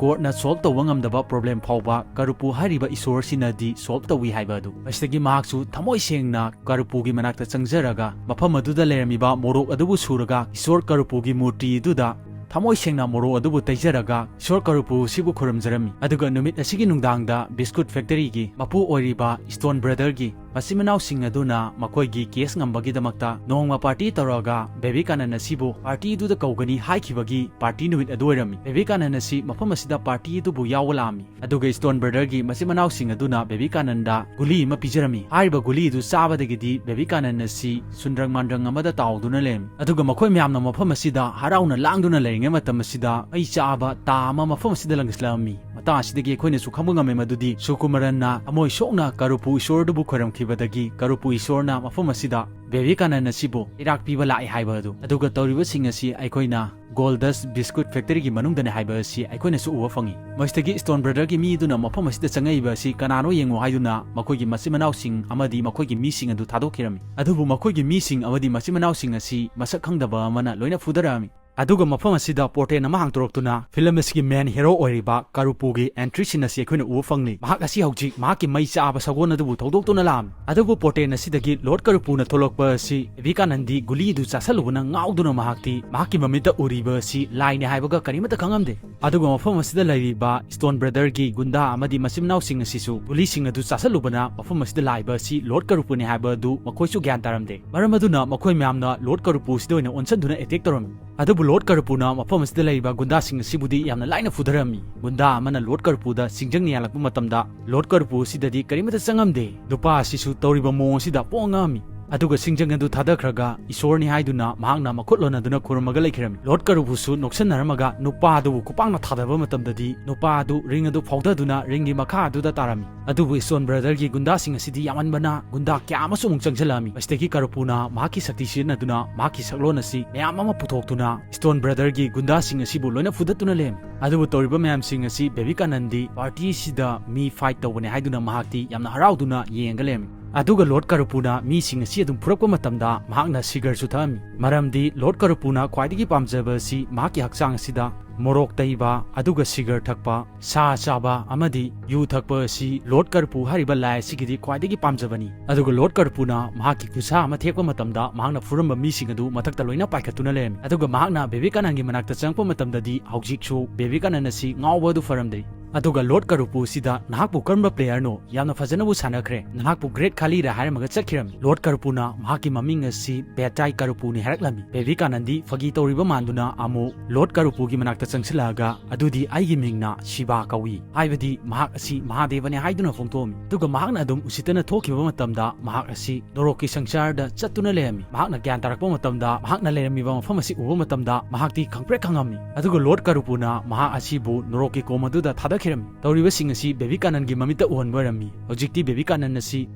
Courtꯅ solve ꯇꯧꯕ ꯉꯝꯗꯕ problem ꯐꯥꯎꯕ ꯀꯔꯨꯄꯨ ꯍꯥꯏꯔꯤꯕ ꯏꯁꯣꯔꯁꯤꯅꯗꯤ solve ꯇꯧꯏ ꯍꯥꯏꯕ ꯑꯗꯨ꯫ ꯃꯁꯤꯗꯒꯤ ꯃꯍꯥꯛꯁꯨ ꯊꯃꯣꯏ ꯁꯦꯡꯅ ꯀꯔꯨꯄꯨꯒꯤ ꯃꯅꯥꯛꯇ ꯆꯪꯖꯔꯒ ꯃꯐꯝ ꯑꯗꯨꯗ ꯂꯩꯔꯝꯃꯤꯕ ꯃꯣꯔꯣꯛ ꯑꯗꯨꯕꯨ ꯁꯨꯔꯒ ꯏꯁꯣꯔ ꯀꯔꯨꯄꯨꯒꯤ ꯃꯨꯔꯇꯤ ꯑꯗꯨꯗ ꯊꯃꯣꯏ ꯁꯦꯡꯅ ꯃꯣꯔꯣꯛ ꯑꯗꯨꯕꯨ ꯇꯩꯖꯔꯒ ꯏꯁꯣꯔ ꯀꯔꯨꯄꯨ ꯑꯁꯤꯕꯨ ꯈꯨꯔꯨꯝꯖꯔꯝꯃꯤ꯫ ꯑꯗꯨꯒ ꯅꯨꯃꯤꯠ ꯑꯁꯤꯒꯤ ꯅꯨꯡꯗꯥꯡꯗ biscuit factoryꯒꯤ ꯃꯄꯨ ꯑꯣꯏꯔꯤꯕ Stone Brotherꯒꯤ ꯃꯆꯤꯟ ꯃꯅꯥꯎꯁꯤꯡ ꯑꯗꯨꯅ ꯃꯈꯣꯏꯒꯤ case ꯉꯝꯕꯒꯤꯗꯃꯛꯇ ꯅꯣꯡꯃ party ꯇꯧꯔꯒ ꯕꯦꯕꯤꯀꯥꯅꯟ ꯑꯁꯤꯕꯨ partyꯗꯨꯗ ꯀꯧꯒꯅꯤ ꯍꯥꯏꯈꯤꯕꯒꯤ party ꯅꯨꯃꯤꯠ ꯑꯗꯨ ꯑꯣꯏꯔꯝꯃꯤ꯫ ꯕꯦꯕꯤꯀꯥꯅꯟ ꯑꯁꯤ ꯃꯐꯝ ꯑꯁꯤꯗ partyꯗꯨꯕꯨ ꯌꯥꯎꯕ ꯂꯥꯛꯑꯝꯃꯤ꯫ ꯑꯗꯨꯒ Stone Brotherꯒꯤ ꯃꯆꯤꯟ ꯃꯅꯥꯎꯁꯤꯡ ꯑꯗꯨꯅ ꯕꯦꯕꯤꯀꯥꯅꯟꯗ ꯒꯨꯂꯤ ꯑꯃ ꯄꯤꯖꯔꯝꯃꯤ꯫ ꯍꯥꯏꯔꯤꯕ ꯒꯨꯂꯤ ꯑꯗꯨ ꯆꯥꯕꯗꯒꯤꯗꯤ ꯕꯦꯕꯤꯀꯥꯅꯟ ꯑꯁꯤ ꯁꯨꯟꯗ꯭ꯔꯪ ꯃꯥꯟꯗ꯭ꯔꯪ ꯑꯃꯗ ꯇꯥꯎꯗꯨꯅ ꯂꯩꯔꯝꯃꯤ꯫ ꯑꯗꯨꯒ ꯃꯈꯣꯏ ꯃꯌꯥꯝꯅ ꯃꯐꯝ ꯑꯁꯤꯗ ꯍꯔꯥꯎꯅ ꯂꯥꯡꯗꯨꯅ ꯂꯩꯔꯤꯉꯩ ꯃꯇꯝ ꯑꯁꯤꯗ ꯃꯩ ꯆꯥꯕ ꯇꯥ ꯑꯃ ꯃꯐꯝ ꯑꯁꯤꯗ ꯂꯪꯁꯤꯜꯂꯛꯑꯝꯃꯤ꯫ ꯃꯇꯥꯡ ꯑꯁꯤꯗꯒꯤ ꯑꯩꯈꯣꯏꯅꯁꯨ ꯈꯪꯕ ꯉꯝꯃꯦ ꯃꯗꯨꯗꯤ ꯁꯨꯀꯨꯃꯔꯟꯅ ꯊꯃꯣꯏ ꯁꯣꯛꯅ ꯀꯔꯨꯄꯨ ꯏꯁꯣꯔꯗꯨꯕꯨ ꯈꯣꯏꯔꯝꯈꯤꯕꯗꯒꯤ ꯀꯔꯨꯄꯨ ꯏꯁꯣꯔꯅ ꯃꯐꯝ ꯑꯁꯤꯗ ꯕꯦꯕꯤꯀꯥꯅꯟ ꯑꯁꯤꯕꯨ ꯏꯔꯥꯛ ꯄꯤꯕ ꯂꯥꯛꯏ ꯍꯥꯏꯕ ꯑꯗꯨ꯫ ꯑꯗꯨꯒ ꯇꯧꯔꯤꯕꯁꯤꯡ ꯑꯁꯤ ꯑꯩꯈꯣꯏꯅ Goldust Biscuit Factoryꯒꯤ ꯃꯅꯨꯡꯗꯅꯤ ꯍꯥꯏꯕ ꯑꯁꯤ ꯑꯩꯈꯣꯏꯅꯁꯨ ꯎꯕ ꯐꯪꯏ꯫ ꯃꯁꯤꯗꯒꯤ Stone Brotherꯒꯤ ꯃꯤ ꯑꯗꯨꯅ ꯃꯐꯝ ꯑꯁꯤꯗ ꯆꯪꯉꯛꯏꯕ ꯑꯁꯤ ꯀꯅꯥꯅꯣ ꯌꯦꯡꯉꯨ ꯍꯥꯏꯗꯨꯅ ꯃꯈꯣꯏꯒꯤ ꯃꯆꯤꯟ ꯃꯅꯥꯎꯁꯤꯡ ꯑꯃꯗꯤ ꯃꯈꯣꯏꯒꯤ ꯃꯤꯁꯤꯡ ꯑꯗꯨ ꯊꯥꯗꯣꯛꯈꯤꯔꯝꯃꯤ꯫ ꯑꯗꯨꯕꯨ ꯃꯈꯣꯏꯒꯤ ꯃꯤꯁꯤꯡ ꯑꯃꯗꯤ ꯃꯆꯤꯟ ꯃꯅꯥꯎꯁꯤꯡ ꯑꯁꯤ ꯃꯁꯛ ꯈꯪꯗꯕ ꯑꯃꯅ ꯂꯣꯏꯅ ꯐꯨꯗꯔꯛꯑꯝꯃꯤ꯫ ꯑꯗꯨꯒ ꯃꯐꯝ ꯑꯁꯤꯗ portal ꯑꯃ ꯍꯥꯡꯗꯣꯔꯛꯇꯨꯅ film ꯑꯁꯤꯒꯤ main hero ꯑꯣꯏꯔꯤꯕ ꯀꯔꯨꯄꯨꯒꯤ entry scene ꯑꯁꯤ ꯑꯩꯈꯣꯏꯅ ꯎꯕ ꯐꯪꯂꯤ꯫ ꯃꯍꯥꯛ ꯑꯁꯤ ꯍꯧꯖꯤꯛ ꯃꯍꯥꯛꯀꯤ ꯃꯩ ꯆꯥꯕ ꯁꯒꯣꯜ ꯑꯗꯨꯕꯨ ꯊꯧꯗꯣꯛꯇꯨꯅ ꯂꯥꯛꯂꯝꯃꯤ꯫ ꯑꯗꯨꯕꯨ portal ꯑꯁꯤꯗꯒꯤ Lord ꯀꯔꯨꯄꯨꯅ ꯊꯣꯛꯂꯛꯄ ꯑꯁꯤ ꯕꯤꯕꯦꯀꯥꯅꯟꯗꯤ ꯒꯨꯂꯤ ꯑꯗꯨ ꯆꯥꯁꯜꯂꯨꯕꯅ ꯉꯥꯎꯗꯨꯅ ꯃꯍꯥꯛꯇꯤ ꯃꯍꯥꯛꯀꯤ ꯃꯃꯤꯠꯇ ꯎꯔꯤꯕ ꯑꯁꯤ ꯂꯥꯏꯅꯤ ꯍꯥꯏꯕꯒ ꯀꯔꯤꯃꯠꯇ ꯈꯪꯉꯝꯗꯦ꯫ ꯑꯗꯨꯒ ꯃꯐꯝ ꯑꯁꯤꯗ ꯂꯩꯔꯤꯕ Stone Brotherꯒꯤ ꯒꯨꯟꯗꯥ ꯑꯃꯗꯤ ꯃꯆꯤꯟ ꯃꯅꯥꯎꯁꯤꯡ ꯑꯁꯤꯁꯨ ꯒꯨꯂꯤꯁꯤꯡ ꯑꯗꯨ ꯆꯥꯁꯜꯂꯨꯕꯅ ꯃꯐꯝ ꯑꯁꯤꯗ ꯂꯥꯛꯏꯕ ꯑꯁꯤ Lord ꯀꯔꯨꯄꯨꯅꯤ ꯍꯥꯏꯕ ꯑꯗꯨ ꯃꯈꯣꯏꯁꯨ ꯒ꯭ꯌꯥꯟ ꯇꯥꯔꯝꯗꯦ꯫ ꯃꯔꯝ ꯑꯗꯨꯅ ꯃꯈꯣꯏ ꯃꯌꯥꯝꯅ Lord ꯀꯔꯨꯄꯨ ꯑꯁꯤꯗ ꯑꯣꯏꯅ ꯑꯣꯟꯁꯤꯟꯗꯨꯅ attack ꯇꯧꯔꯝꯃꯤ꯫ ꯑꯗꯨꯕꯨ Lord ꯀꯔꯨꯄꯨꯅ ꯃꯐꯝ ꯑꯁꯤꯗ ꯂꯩꯔꯤꯕ ꯒꯨꯟꯗꯥꯁꯤꯡ ꯑꯁꯤꯕꯨꯗꯤ ꯌꯥꯝꯅ ꯂꯥꯏꯅ ꯐꯨꯊꯔꯝꯃꯤ꯫ ꯒꯨꯟꯗꯥ ꯑꯃꯅ Lord ꯀꯔꯨꯄꯨꯗ ꯁꯤꯡꯖꯪꯅ ꯌꯥꯜꯂꯛꯄ ꯃꯇꯝꯗ Lord ꯀꯔꯨꯄꯨ ꯑꯁꯤꯗꯗꯤ ꯀꯔꯤꯃꯠꯇ ꯆꯪꯉꯝꯗꯦ꯫ ꯅꯨꯄꯥ ꯑꯁꯤꯁꯨ ꯇꯧꯔꯤꯕ ꯃꯑꯣꯡ ꯑꯁꯤꯗ ꯄꯣꯛ ꯉꯛꯑꯝꯃꯤ꯫ ꯑꯗꯨꯒ ꯁꯤꯡꯖꯪ ꯑꯗꯨ ꯊꯥꯗꯈ꯭ꯔꯒ ꯏꯁꯣꯔꯅꯤ ꯍꯥꯏꯗꯨꯅ ꯃꯍꯥꯛꯅ ꯃꯈꯨꯠ ꯂꯣꯟꯅꯗꯨꯅ ꯈꯨꯔꯨꯝꯃꯒ ꯂꯩꯈꯤꯔꯝꯃꯤ꯫ Lord ꯀꯔꯨꯄꯨꯁꯨ ꯅꯣꯛꯁꯟꯅꯔꯝꯃꯒ ꯅꯨꯄꯥ ꯑꯗꯨꯕꯨ ꯈꯨꯄꯥꯛꯅ ꯊꯥꯗꯕ ꯃꯇꯝꯗꯗꯤ ꯅꯨꯄꯥ ꯑꯗꯨ ring ꯑꯗꯨ ꯐꯥꯎꯊꯗꯨꯅ ringꯒꯤ ꯃꯈꯥ ꯑꯗꯨꯗ ꯇꯥꯔꯝꯃꯤ꯫ ꯑꯗꯨꯕꯨ Stone Brotherꯒꯤ ꯒꯨꯟꯗꯥꯁꯤꯡ ꯑꯁꯤꯗꯤ ꯌꯥꯝꯃꯟꯕꯅ ꯒꯨꯟꯗꯥ ꯀꯌꯥ ꯑꯃꯁꯨ ꯑꯃꯨꯛ ꯆꯪꯁꯤꯜꯂꯛꯑꯝꯃꯤ꯫ ꯃꯁꯤꯗꯒꯤ ꯀꯔꯨꯄꯨꯅ ꯃꯍꯥꯛꯀꯤ ꯁꯛꯇꯤ ꯁꯤꯖꯤꯟꯅꯗꯨꯅ ꯃꯍꯥꯛꯀꯤ ꯁꯛꯂꯣꯟ ꯑꯁꯤ ꯃꯌꯥꯝ ꯑꯃ ꯄꯨꯊꯣꯛꯇꯨꯅ Stone Brotherꯒꯤ ꯒꯨꯟꯗꯥꯁꯤꯡ ꯑꯁꯤꯕꯨ ꯂꯣꯏꯅ ꯐꯨꯗꯠꯇꯨꯅ ꯂꯩꯔꯝꯃꯤ꯫ ꯑꯗꯨꯕꯨ ꯇꯧꯔꯤꯕ ꯃꯌꯥꯝꯁꯤꯡ ꯑꯁꯤ ꯕꯤꯕꯦꯀꯥꯅꯟꯗꯤ party ꯑꯁꯤꯗ ꯃꯤ fight ꯇꯧꯕꯅꯦ ꯍꯥꯏꯗꯨꯅ ꯃꯍꯥꯛꯇꯤ ꯌꯥꯝꯅ ꯍꯔꯥꯎꯗꯨꯅ ꯌꯦꯡꯉꯒ ꯂꯩꯔꯝꯃꯤ꯫ ꯑꯗꯨꯒ Lord ꯀꯔꯨꯄꯨꯅ ꯃꯤꯁꯤꯡ ꯑꯁꯤ ꯑꯗꯨꯝ ꯐꯨꯔꯛꯄ ꯃꯇꯝꯗ ꯃꯍꯥꯛꯅ cigaretteꯁꯨ ꯊꯛꯑꯝꯃꯤ꯫ ꯃꯔꯝꯗꯤ Lord ꯀꯔꯨꯄꯨꯅ ꯈ꯭ꯋꯥꯏꯗꯒꯤ ꯄꯥꯝꯖꯕ ꯑꯁꯤ ꯃꯍꯥꯛꯀꯤ ꯍꯛꯆꯥꯡ ꯑꯁꯤꯗ ꯃꯣꯔꯣꯛ ꯇꯩꯕ, ꯑꯗꯨꯒ cigarette ꯊꯛꯄ, ꯁꯥ ꯆꯥꯕ ꯑꯃꯗꯤ ꯌꯨ ꯊꯛꯄ ꯑꯁꯤ Lord ꯀꯔꯨꯄꯨ ꯍꯥꯏꯔꯤꯕ ꯂꯥꯏ ꯑꯁꯤꯒꯤꯗꯤ ꯈ꯭ꯋꯥꯏꯗꯒꯤ ꯄꯥꯝꯖꯕꯅꯤ꯫ ꯑꯗꯨꯒ Lord ꯀꯔꯨꯄꯨꯅ ꯃꯍꯥꯛꯀꯤ ꯈꯨꯠꯁꯥ ꯑꯃ ꯊꯦꯛꯄ ꯃꯇꯝꯗ ꯃꯍꯥꯛꯅ ꯐꯨꯔꯝꯕ ꯃꯤꯁꯤꯡ ꯑꯗꯨ ꯃꯊꯛꯇ ꯂꯣꯏꯅ ꯄꯥꯏꯈꯠꯇꯨꯅ ꯂꯩꯔꯝꯃꯤ꯫ ꯑꯗꯨꯒ ꯃꯍꯥꯛꯅ ꯕꯤꯕꯦꯀꯥꯅꯟꯒꯤ ꯃꯅꯥꯛꯇ ꯆꯪꯉꯛꯄ ꯃꯇꯝꯗꯗꯤ ꯍꯧꯖꯤꯛꯁꯨ ꯕꯤꯕꯦꯀꯥꯅꯟ ꯑꯁꯤ ꯉꯥꯎꯕ ꯑꯗꯨ ꯐꯔꯝꯗ꯭ꯔꯤ꯫ ꯑꯗꯨꯒ Lord ꯀꯔꯨꯄꯨ ꯑꯁꯤꯗ "ꯅꯍꯥꯛꯄꯨ ꯀꯔꯝꯕ playerꯅꯣ? ꯌꯥꯝꯅ ꯐꯖꯅꯕꯨ ꯁꯥꯟꯅꯈ꯭ꯔꯦ꯫ ꯅꯍꯥꯛꯄꯨ great ꯈꯥꯂꯤꯔꯥ?" ꯍꯥꯏꯔꯝꯃꯒ ꯆꯠꯈꯤꯔꯝꯃꯤ꯫ Lord ꯀꯔꯨꯄꯨꯅ ꯃꯍꯥꯛꯀꯤ ꯃꯃꯤꯡ ꯑꯁꯤ ꯕꯦꯇꯥꯏ ꯀꯔꯨꯄꯨꯅꯤ ꯍꯥꯏꯔꯛꯂꯝꯃꯤ꯫ ꯕꯤꯕꯦꯀꯥꯅꯟꯗꯤ ꯐꯥꯒꯤ ꯇꯧꯔꯤꯕ ꯃꯥꯟꯗꯨꯅ ꯑꯃꯨꯛ Lord ꯀꯔꯨꯄꯨꯒꯤ ꯃꯅꯥꯛꯇ ꯆꯪꯁꯤꯜꯂꯛꯑꯒ, "ꯑꯗꯨꯗꯤ ꯑꯩꯒꯤ ꯃꯤꯡꯅ ꯁꯤꯕꯥ ꯀꯧꯏ, ꯍꯥꯏꯕꯗꯤ ꯃꯍꯥꯛ ꯑꯁꯤ ꯃꯍꯥꯗꯦꯕꯅꯤ" ꯍꯥꯏꯗꯨꯅ ꯐꯣꯡꯗꯣꯛꯑꯝꯃꯤ꯫ ꯑꯗꯨꯒ ꯃꯍꯥꯛꯅ ꯑꯗꯨꯝ ꯎꯁꯤꯠꯇꯅ ꯊꯣꯛꯈꯤꯕ ꯃꯇꯝꯗ ꯃꯍꯥꯛ ꯑꯁꯤ ꯅꯣꯔꯣꯛꯀꯤ ꯁꯪꯁꯥꯔꯗ ꯆꯠꯇꯨꯅ ꯂꯩꯔꯝꯃꯤ꯫ ꯃꯍꯥꯛꯅ ꯒ꯭ꯌꯥꯟ ꯇꯥꯔꯛꯄ ꯃꯇꯝꯗ, ꯃꯍꯥꯛꯅ ꯂꯩꯔꯝꯃꯤꯕ ꯃꯐꯝ ꯑꯁꯤ ꯎꯕ ꯃꯇꯝꯗ ꯃꯍꯥꯛꯇꯤ ꯈꯪꯄ꯭ꯔꯦꯛ ꯈꯪꯉꯝꯃꯤ꯫ ꯑꯗꯨꯒ Lord ꯀꯔꯨꯄꯨꯅ ꯃꯍꯥꯛ ꯑꯁꯤꯕꯨ ꯅꯣꯔꯣꯛꯀꯤ ꯀꯣꯝ ꯑꯗꯨꯗ ꯊꯥꯗꯈꯤ꯫ ꯈꯤꯔꯝꯃꯤ꯫ ꯇꯧꯔꯤꯕꯁꯤꯡ ꯑꯁꯤ ꯕꯦꯕꯤꯀꯥꯅꯟꯒꯤ ꯃꯃꯤꯠꯇ ꯎꯍꯟꯕ ꯑꯣꯏꯔꯝꯃꯤ꯫ ꯍꯧꯖꯤꯛꯇꯤ ꯕꯦꯕꯤꯀꯥꯅꯟ ꯑꯁꯤ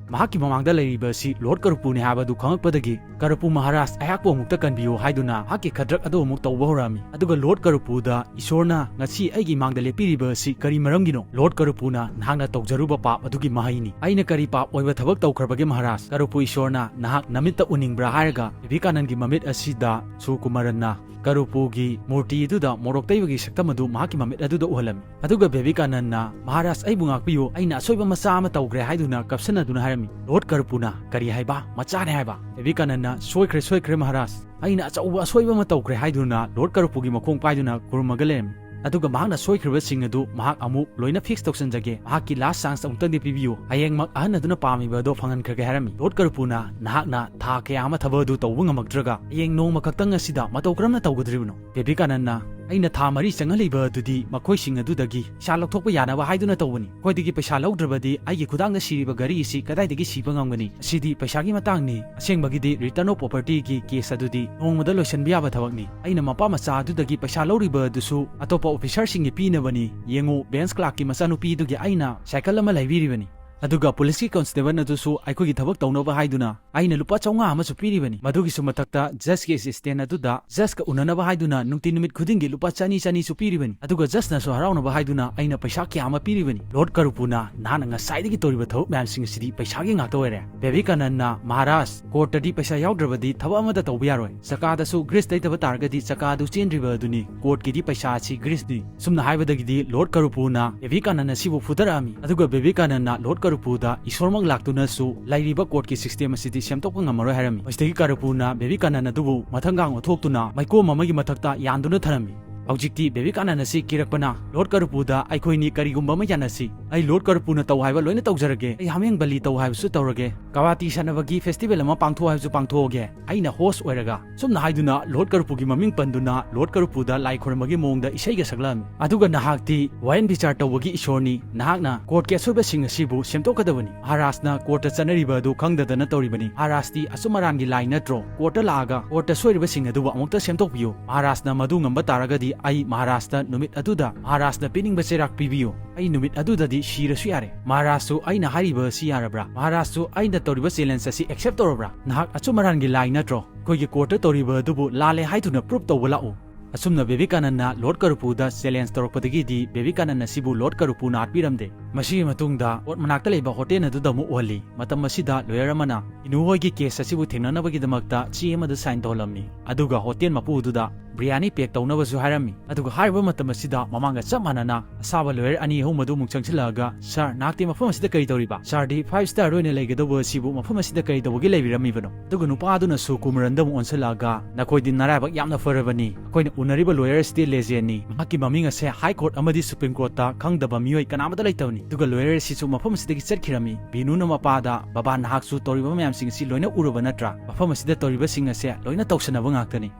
ꯃꯍꯥꯛꯀꯤ ꯃꯃꯥꯡꯗ ꯂꯩꯔꯤꯕ ꯑꯁꯤ ꯂꯣꯔꯗ ꯀꯔꯨꯄꯨꯅꯤ ꯍꯥꯏꯕ ꯑꯗꯨ ꯈꯪꯂꯛꯄꯗꯒꯤ, "ꯀꯔꯨꯄꯨ ꯃꯍꯥꯔꯥꯖ, ꯑꯩꯍꯥꯛꯄꯨ ꯑꯃꯨꯛꯇ ꯀꯟꯕꯤꯌꯨ" ꯍꯥꯏꯗꯨꯅ ꯃꯍꯥꯛꯀꯤ ꯈꯗ꯭ꯔꯛ ꯑꯗꯨ ꯑꯃꯨꯛ ꯇꯧꯕ ꯍꯧꯔꯛꯑꯝꯃꯤ꯫ ꯑꯗꯨꯒ ꯂꯣꯔꯗ ꯀꯔꯨꯄꯨꯗ, "ꯏꯁꯣꯔꯅ ꯉꯁꯤ ꯑꯩꯒꯤ ꯏꯃꯥꯡꯗ ꯂꯦꯞꯄꯤꯔꯤꯕ ꯑꯁꯤ ꯀꯔꯤ ꯃꯔꯝꯒꯤꯅꯣ?" "ꯂꯣꯔꯗ ꯀꯔꯨꯄꯨꯅ, ꯅꯍꯥꯛꯅ ꯇꯧꯖꯔꯨꯕ ꯄꯥꯞ ꯑꯗꯨꯒꯤ ꯃꯍꯩꯅꯤ꯫ ꯑꯩꯅ ꯀꯔꯤ ꯄꯥꯞ ꯑꯣꯏꯕ ꯊꯕꯛ ꯇꯧꯈ꯭ꯔꯕꯒꯦ ꯃꯍꯥꯔꯥꯖ? ꯀꯔꯨꯄꯨ ꯏꯁꯣꯔꯅ ꯅꯍꯥꯛ ꯅꯃꯤꯠꯇ ꯎꯅꯤꯡꯕ꯭ꯔꯥ?" ꯍꯥꯏꯔꯒ ꯕꯦꯕꯤꯀꯥꯅꯟꯒꯤ ꯃꯃꯤꯠ ꯑꯁꯤꯗ ꯁꯨꯀꯨꯃꯥꯔꯟꯅ ꯀꯔꯨꯄꯨꯒꯤ ꯃꯨꯔꯇꯤ ꯑꯗꯨꯗ ꯃꯣꯔꯣꯛ ꯇꯩꯕꯒꯤ ꯁꯛꯇꯝ ꯑꯗꯨ ꯃꯍꯥꯛꯀꯤ ꯃꯃꯤꯠ ꯑꯗꯨꯗ ꯎꯍꯜꯂꯝꯃꯤ꯫ ꯑꯗꯨꯒ ꯕꯦꯕꯤꯀꯥꯅꯟꯅ, "ꯃꯍꯥꯔꯥꯖ, ꯑꯩꯕꯨ ꯉꯥꯛꯄꯤꯌꯨ, ꯑꯩꯅ ꯑꯁꯣꯏꯕ ꯃꯆꯥ ꯑꯃ ꯇꯧꯈ꯭ꯔꯦ" ꯍꯥꯏꯗꯨꯅ ꯀꯞꯁꯟꯅꯗꯨꯅ ꯍꯥꯏꯔꯝꯃꯤ꯫ ꯂꯣꯔꯗ ꯀꯔꯨꯄꯨꯅ, "ꯀꯔꯤ ꯍꯥꯏꯕ? ꯃꯆꯥꯅꯦ ꯍꯥꯏꯕ?" ꯕꯦꯕꯤꯀꯥꯅꯟꯅ, "ꯁꯣꯏꯈ꯭ꯔꯦ, ꯁꯣꯏꯈ꯭ꯔꯦ ꯃꯍꯥꯔꯥꯖ, ꯑꯩꯅ ꯑꯆꯧꯕ ꯑꯁꯣꯏꯕ ꯑꯃ ꯇꯧꯈ꯭ꯔꯦ" ꯍꯥꯏꯗꯨꯅ ꯂꯣꯔꯗ ꯀꯔꯨꯄꯨꯒꯤ ꯃꯈꯣꯡ ꯄꯥꯏꯗꯨꯅ ꯈꯨꯔꯨꯝꯃꯒ ꯂꯩꯔꯝꯃꯤ꯫ ꯑꯗꯨꯒ ꯃꯍꯥꯛꯅ ꯁꯣꯏꯈ꯭ꯔꯤꯕꯁꯤꯡ ꯑꯗꯨ ꯃꯍꯥꯛ ꯑꯃꯨꯛ ꯂꯣꯏꯅ ꯐꯤꯛꯁ ꯇꯧꯁꯤꯟꯖꯒꯦ, ꯃꯍꯥꯛꯀꯤ ꯂꯥꯁ ꯆꯥꯟꯁ ꯑꯃꯨꯛꯇꯪꯗꯤ ꯄꯤꯕꯤꯌꯨ, ꯍꯌꯦꯡꯃꯛ ꯑꯍꯟ ꯑꯗꯨꯅ ꯄꯥꯝꯃꯤꯕ ꯑꯗꯣ ꯐꯪꯍꯟꯈ꯭ꯔꯒꯦ ꯍꯥꯏꯔꯝꯃꯤ꯫ ꯂꯣꯔꯗ ꯀꯔꯨꯄꯨꯅ, "ꯅꯍꯥꯛꯅ ꯊꯥ ꯀꯌꯥ ꯑꯃ ꯊꯕꯛ ꯑꯗꯨ ꯇꯧꯕ ꯉꯝꯃꯛꯇ꯭ꯔꯒ ꯍꯌꯦꯡ ꯅꯣꯡꯃ ꯈꯛꯇꯪ ꯑꯁꯤꯗ ꯃꯇꯧ ꯀꯔꯝꯅ ꯇꯧꯒꯗꯧꯔꯤꯕꯅꯣ?" ꯕꯦꯕꯤꯀꯥꯅꯟꯅ, "ꯑꯩꯅ ꯊꯥ ꯃꯔꯤ ꯆꯪꯍꯜꯂꯤꯕ ꯑꯗꯨꯗꯤ ꯃꯈꯣꯏꯁꯤꯡ ꯑꯗꯨꯗꯒꯤ ꯄꯩꯁꯥ ꯂꯧꯊꯣꯛꯄ ꯌꯥꯅꯕ ꯍꯥꯏꯗꯨꯅ ꯇꯧꯕꯅꯤ꯫ ꯃꯈꯣꯏꯗꯒꯤ ꯄꯩꯁꯥ ꯂꯧꯗ꯭ꯔꯕꯗꯤ ꯑꯩꯒꯤ ꯈꯨꯊꯥꯡꯗ ꯁꯤꯔꯤꯕ ꯒꯥꯔꯤ ꯑꯁꯤ ꯀꯗꯥꯏꯗꯒꯤ ꯁꯤꯕ ꯉꯝꯒꯅꯤ? ꯑꯁꯤꯗꯤ ꯄꯩꯁꯥꯒꯤ ꯃꯇꯥꯡꯅꯤ꯫ ꯑꯁꯦꯡꯕꯒꯤꯗꯤ return of property ꯒꯤ ꯀꯦꯁ ꯑꯗꯨꯗꯤ ꯅꯣꯡꯃꯗ ꯂꯣꯏꯁꯤꯟꯕ ꯌꯥꯕ ꯊꯕꯛꯅꯤ꯫ ꯑꯩꯅ ꯃꯄꯥ ꯃꯆꯥ ꯑꯗꯨꯗꯒꯤ ꯄꯩꯁꯥ ꯂꯧꯔꯤꯕ ꯑꯗꯨꯁꯨ ꯑꯇꯣꯞꯄ ꯑꯣꯐꯤꯁꯔꯁꯤꯡꯒꯤ ꯄꯤꯅꯕꯅꯤ꯫ ꯌꯦꯡꯉꯨ, ꯕꯦꯟꯁ ꯀ꯭ꯂꯥꯔꯛꯀꯤ ꯃꯆꯥꯅꯨꯄꯤ ꯑꯗꯨꯒꯤ ꯑꯩꯅ ꯁꯥꯏꯀꯜ ꯑꯃ ꯂꯩꯕꯤꯔꯤꯕꯅꯤ꯫ ꯑꯗꯨꯒ ꯄꯨꯂꯤꯁꯀꯤ ꯀꯣꯟꯁꯇꯦꯕꯜ ꯑꯗꯨꯁꯨ ꯑꯩꯈꯣꯏꯒꯤ ꯊꯕꯛ ꯇꯧꯅꯕ ꯍꯥꯏꯗꯨꯅ ꯑꯩꯅ ꯂꯨꯄꯥ ꯆꯥꯝꯃꯉꯥ ꯑꯃꯁꯨ ꯄꯤꯔꯤꯕꯅꯤ꯫ ꯃꯗꯨꯒꯤꯁꯨ ꯃꯊꯛꯇ ꯖꯖꯀꯤ ꯑꯦꯁꯤꯁꯇꯦꯟ ꯑꯗꯨꯗ ꯖꯖꯀ ꯎꯅꯅꯕ ꯍꯥꯏꯗꯨꯅ ꯅꯨꯡꯇꯤ ꯅꯨꯃꯤꯠ ꯈꯨꯗꯤꯡꯒꯤ ꯂꯨꯄꯥ ꯆꯅꯤ ꯆꯅꯤꯁꯨ ꯄꯤꯔꯤꯕꯅꯤ꯫ ꯑꯗꯨꯒ ꯖꯖꯅꯁꯨ ꯍꯔꯥꯎꯅꯕ ꯍꯥꯏꯗꯨꯅ ꯑꯩꯅ ꯄꯩꯁꯥ ꯀꯌꯥ ꯑꯃ ꯄꯤꯔꯤꯕꯅꯤ꯫ ꯂꯣꯔꯗ ꯀꯔꯨꯄꯨꯅ, ꯅꯍꯥꯛꯅ ꯉꯁꯥꯏꯗꯒꯤ ꯇꯧꯔꯤꯕ ꯊꯕꯛ ꯃꯌꯥꯝꯁꯤꯡ ꯑꯁꯤꯗꯤ ꯄꯩꯁꯥꯒꯤ ꯉꯥꯛꯇ ꯑꯣꯏꯔꯦ꯫ ꯕꯦꯕꯤꯀꯥꯅꯟꯅ, ꯃꯍꯥꯔꯥꯖ, ꯀꯣꯔꯠꯇꯗꯤ ꯄꯩꯁꯥ ꯌꯥꯎꯗ꯭ꯔꯕꯗꯤ ꯊꯕꯛ ꯑꯃꯠꯇ ꯇꯧꯕ ꯌꯥꯔꯣꯏ꯫ ꯆꯀꯥꯗꯁꯨ ꯒ꯭ꯔꯤꯁ ꯇꯩꯗꯕ ꯇꯥꯔꯒꯗꯤ ꯆꯀꯥ ꯑꯗꯨ ꯆꯦꯟꯗ꯭ꯔꯤꯕ ꯑꯗꯨꯅꯤ꯫ ꯀꯣꯔꯠꯀꯤꯗꯤ ꯄꯩꯁꯥ ꯑꯁꯤ ꯒ꯭ꯔꯤꯁꯅꯤ꯫ ꯁꯨꯝꯅ ꯍꯥꯏꯕꯗꯒꯤꯗꯤ ꯂꯣꯔꯗ ꯀꯔꯨꯄꯨꯅ ꯕꯦꯕꯤꯀꯥꯅꯟ ꯑꯁꯤꯕꯨ ꯐꯨꯊꯔꯛꯑꯝꯃꯤ꯫ ꯑꯗꯨꯒ ꯕꯦꯕꯤꯀꯥꯅꯟꯅ ꯂꯣꯔꯗ ꯀꯔꯨꯄꯨꯗ ꯏꯁꯣꯔꯃꯛ ꯂꯥꯛꯇꯨꯅꯁꯨ ꯂꯩꯔꯤꯕ ꯀꯣꯔꯠꯀꯤ ꯁꯤꯁꯇꯦꯝ ꯑꯁꯤꯗꯤ ꯁꯦꯝꯗꯣꯛꯄ ꯉꯝꯃꯔꯣꯏ ꯍꯥꯏꯔꯝꯃꯤ꯫ ꯃꯁꯤꯗꯒꯤ ꯀꯔꯨꯄꯨꯅ ꯕꯦꯕꯤꯀꯥꯅꯟ ꯑꯗꯨꯕꯨ ꯃꯊꯪꯒꯥꯡ ꯑꯣꯟꯊꯣꯛꯇꯨꯅ ꯃꯩꯀꯣꯝ ꯑꯃꯒꯤ ꯃꯊꯛꯇ ꯌꯥꯟꯗꯨꯅ ꯊꯅꯝꯃꯤ꯫ ꯍꯧꯖꯤꯛꯇꯤ ꯕꯦꯕꯤꯀꯥꯅꯟ ꯑꯁꯤ ꯀꯤꯔꯛꯄꯅ ꯂꯣꯔꯗ ꯀꯔꯨꯄꯨꯗ, "ꯑꯩꯈꯣꯏꯅꯤ ꯀꯔꯤꯒꯨꯝꯕ ꯑꯃ ꯌꯥꯅꯁꯤ꯫ ꯑꯩ ꯂꯣꯔꯗ ꯀꯔꯨꯄꯨꯅ ꯇꯧ ꯍꯥꯏꯕ ꯂꯣꯏꯅ ꯇꯧꯖꯔꯒꯦ꯫ ꯑꯩ ꯍꯥꯃꯦꯡ ꯕꯂꯤ ꯇꯧ ꯍꯥꯏꯕꯁꯨ ꯇꯧꯔꯒꯦ꯫ ꯀꯕꯥꯇꯤ ꯁꯥꯟꯅꯕꯒꯤ ꯐꯦꯁꯇꯤꯚꯦꯜ ꯑꯃ ꯄꯥꯡꯊꯣꯛ ꯍꯥꯏꯕꯁꯨ ꯄꯥꯡꯊꯣꯛꯑꯒꯦ꯫ ꯑꯩꯅ ꯍꯣꯁ ꯑꯣꯏꯔꯒ", ꯁꯨꯝꯅ ꯍꯥꯏꯗꯨꯅ ꯂꯣꯔꯗ ꯀꯔꯨꯄꯨꯒꯤ ꯃꯃꯤꯡ ꯄꯟꯗꯨꯅ ꯂꯣꯔꯗ ꯀꯔꯨꯄꯨꯗ ꯂꯥꯏ ꯈꯣꯏꯔꯝꯕꯒꯤ ꯃꯑꯣꯡꯗ ꯏꯁꯩꯒ ꯁꯛꯂꯛꯂꯝꯃꯤ꯫ ꯑꯗꯨꯒ, "ꯅꯍꯥꯛꯇꯤ ꯋꯥꯌꯦꯟ ꯕꯤꯆꯥꯔ ꯇꯧꯕꯒꯤ ꯏꯁꯣꯔꯅꯤ, ꯅꯍꯥꯛꯅ ꯀꯣꯔꯠꯀꯤ ꯑꯁꯣꯏꯕꯁꯤꯡ ꯑꯁꯤꯕꯨ ꯁꯦꯝꯗꯣꯛꯀꯗꯕꯅꯤ꯫ ꯃꯍꯥꯔꯥꯖꯅ ꯀꯣꯔꯠꯇ ꯆꯠꯅꯔꯤꯕ ꯑꯗꯨ ꯈꯪꯗꯗꯅ ꯇꯧꯔꯤꯕꯅꯤ꯫ ꯃꯍꯥꯔꯥꯖꯇꯤ ꯑꯆꯨꯝ ꯑꯔꯥꯟꯒꯤ ꯂꯥꯏ ꯅꯠꯇ꯭ꯔꯣ? ꯀꯣꯔꯠꯇ ꯂꯥꯛꯑꯒ ꯀꯣꯔꯠꯇ ꯁꯣꯏꯔꯤꯕꯁꯤꯡ ꯑꯗꯨꯕꯨ ꯑꯃꯨꯛꯇ ꯁꯦꯝꯗꯣꯛꯄꯤꯌꯨ꯫ ꯃꯍꯥꯔꯥꯖꯅ ꯃꯗꯨ ꯉꯝꯕ ꯇꯥꯔꯒꯗꯤ "ꯑꯩ ꯃꯍꯥꯔꯥꯖꯇ ꯅꯨꯃꯤꯠ ꯑꯗꯨꯗ ꯃꯍꯥꯔꯥꯖꯅ ꯄꯤꯅꯤꯡꯕ ꯆꯩꯔꯥꯛ ꯄꯤꯕꯤꯌꯨ꯫ ꯑꯩ ꯅꯨꯃꯤꯠ ꯑꯗꯨꯗꯗꯤ ꯁꯤꯔꯁꯨ ꯌꯥꯔꯦ꯫ ꯃꯍꯥꯔꯥꯖꯁꯨ ꯑꯩꯅ ꯍꯥꯏꯔꯤꯕ ꯑꯁꯤ ꯌꯥꯔꯕ꯭ꯔꯥ? ꯃꯍꯥꯔꯥꯖꯁꯨ ꯑꯩꯅ ꯇꯧꯔꯤꯕ ꯆꯦꯂꯦꯟꯖ ꯑꯁꯤ ꯑꯦꯛꯁꯦꯞ ꯇꯧꯔꯕ꯭ꯔꯥ? ꯅꯍꯥꯛ ꯑꯆꯨꯝ ꯑꯔꯥꯟꯒꯤ ꯂꯥꯏ ꯅꯠꯇ꯭ꯔꯣ? ꯑꯩꯈꯣꯏꯒꯤ ꯀꯣꯔꯠꯇ ꯇꯧꯔꯤꯕ ꯑꯗꯨꯕꯨ ꯂꯥꯜꯂꯦ ꯍꯥꯏꯗꯨꯅ ꯄ꯭ꯔꯨꯞ ꯇꯧꯕ ꯂꯥꯛꯎ"꯫ ꯑꯁꯨꯝꯅ ꯕꯤꯕꯦꯀꯥꯅꯟꯗꯅ ꯂꯣꯔꯗ ꯀꯔꯨꯄꯨꯗ ꯆꯦꯂꯦꯟꯖ ꯇꯧꯔꯛꯄꯗꯒꯤꯗꯤ ꯕꯤꯕꯦꯀꯥꯅꯟꯗ ꯑꯁꯤꯕꯨ ꯂꯣꯔꯗ ꯀꯔꯨꯄꯨꯅ ꯍꯥꯠꯄꯤꯔꯝꯗꯦ꯫ ꯃꯁꯤꯒꯤ ꯃꯇꯨꯡꯗ ꯀꯣꯔꯠ ꯃꯅꯥꯛꯇ ꯂꯩꯕ ꯍꯣꯇꯦꯜ ꯑꯗꯨꯗ ꯑꯃꯨꯛ ꯎꯍꯜꯂꯤ꯫ ꯃꯇꯝ ꯑꯁꯤꯗ ꯂꯣꯌꯔ ꯑꯃꯅ ꯏꯅꯨ ꯍꯣꯏꯒꯤ ꯀꯦꯁ ꯑꯁꯤꯕꯨ ꯊꯦꯡꯅꯅꯕꯒꯤꯗꯃꯛꯇ ꯆꯦ ꯑꯃꯗ ꯁꯥꯏꯟ ꯇꯧꯍꯜꯂꯝꯃꯤ꯫ ꯑꯗꯨꯒ ꯍꯣꯇꯦꯜ ꯃꯄꯨ ꯑꯗꯨꯗ ꯕ꯭ꯔꯤꯌꯥꯅꯤ ꯄꯦꯛ ꯇꯧꯅꯕꯁꯨ ꯍꯥꯏꯔꯝꯃꯤ꯫ ꯑꯗꯨꯒ ꯍꯥꯏꯔꯤꯕ ꯃꯇꯝ ꯑꯁꯤꯗ ꯃꯃꯥꯡꯒ ꯆꯞ ꯃꯥꯟꯅꯅ ꯑꯁꯥꯕ ꯂꯣꯌꯔ ꯑꯅꯤ ꯑꯍꯨꯝ ꯑꯗꯨ ꯑꯃꯨꯛ ꯆꯪꯁꯤꯜꯂꯛꯑꯒ, "ꯁꯥꯔ, ꯅꯍꯥꯛꯇꯤ ꯃꯐꯝ ꯑꯁꯤꯗ ꯀꯔꯤ ꯇꯧꯔꯤꯕ? ꯁꯥꯔꯗꯤ ꯐꯥꯏꯚ ꯁ꯭ꯇꯥꯔ ꯑꯣꯏꯅ ꯂꯩꯒꯗꯧꯕ ꯑꯁꯤꯕꯨ ꯃꯐꯝ ꯑꯁꯤꯗ ꯀꯔꯤ ꯇꯧꯕꯒꯤ ꯂꯩꯕꯤꯔꯝꯃꯤꯕꯅꯣ?" ꯑꯗꯨꯒ ꯅꯨꯄꯥ ꯑꯗꯨꯅꯁꯨ ꯀꯨꯃꯔꯟꯗ ꯑꯃꯨꯛ ꯑꯣꯟꯁꯤꯜꯂꯛꯑꯒ, "ꯅꯈꯣꯏꯗꯤ ꯅꯔꯥꯏꯕꯛ ꯌꯥꯝꯅ ꯐꯔꯕꯅꯤ꯫ ꯑꯩꯈꯣꯏꯅ ꯎꯅꯔꯤꯕ ꯂꯣꯌꯔ ꯑꯁꯤꯗꯤ ꯂꯦꯖꯦꯟꯅꯤ꯫ ꯃꯍꯥꯛꯀꯤ ꯃꯃꯤꯡ ꯑꯁꯦ ꯍꯥꯏ ꯀꯣꯔꯠ ꯑꯃꯗꯤ ꯁꯨꯄ꯭ꯔꯤꯝ ꯀꯣꯔꯠꯇ ꯈꯪꯗꯕ ꯃꯤꯑꯣꯏ ꯀꯅꯥꯃꯠꯇ ꯂꯩꯇꯕꯅꯤ꯫ ꯑꯗꯨꯒ ꯂꯣꯌꯔ ꯑꯁꯤꯁꯨ ꯃꯐꯝ ꯑꯁꯤꯗꯒꯤ ꯆꯠꯈꯤꯔꯝꯃꯤ꯫" ꯕꯤꯅꯨꯅ ꯃꯄꯥꯗ, "ꯕꯕꯥ, ꯅꯍꯥꯛꯁꯨ ꯇꯧꯔꯤꯕ ꯃꯌꯥꯝꯁꯤꯡ ꯑꯁꯤ ꯂꯣꯏꯅ ꯎꯔꯕ ꯅꯠꯇ꯭ꯔꯥ? ꯃꯐꯝ ꯑꯁꯤꯗ ꯇꯧꯔꯤꯕꯁꯤꯡ ꯑꯁꯦ ꯂꯣꯏꯅ ꯇꯧꯁꯟꯅꯕ ꯉꯥꯛꯇꯅꯤ꯫"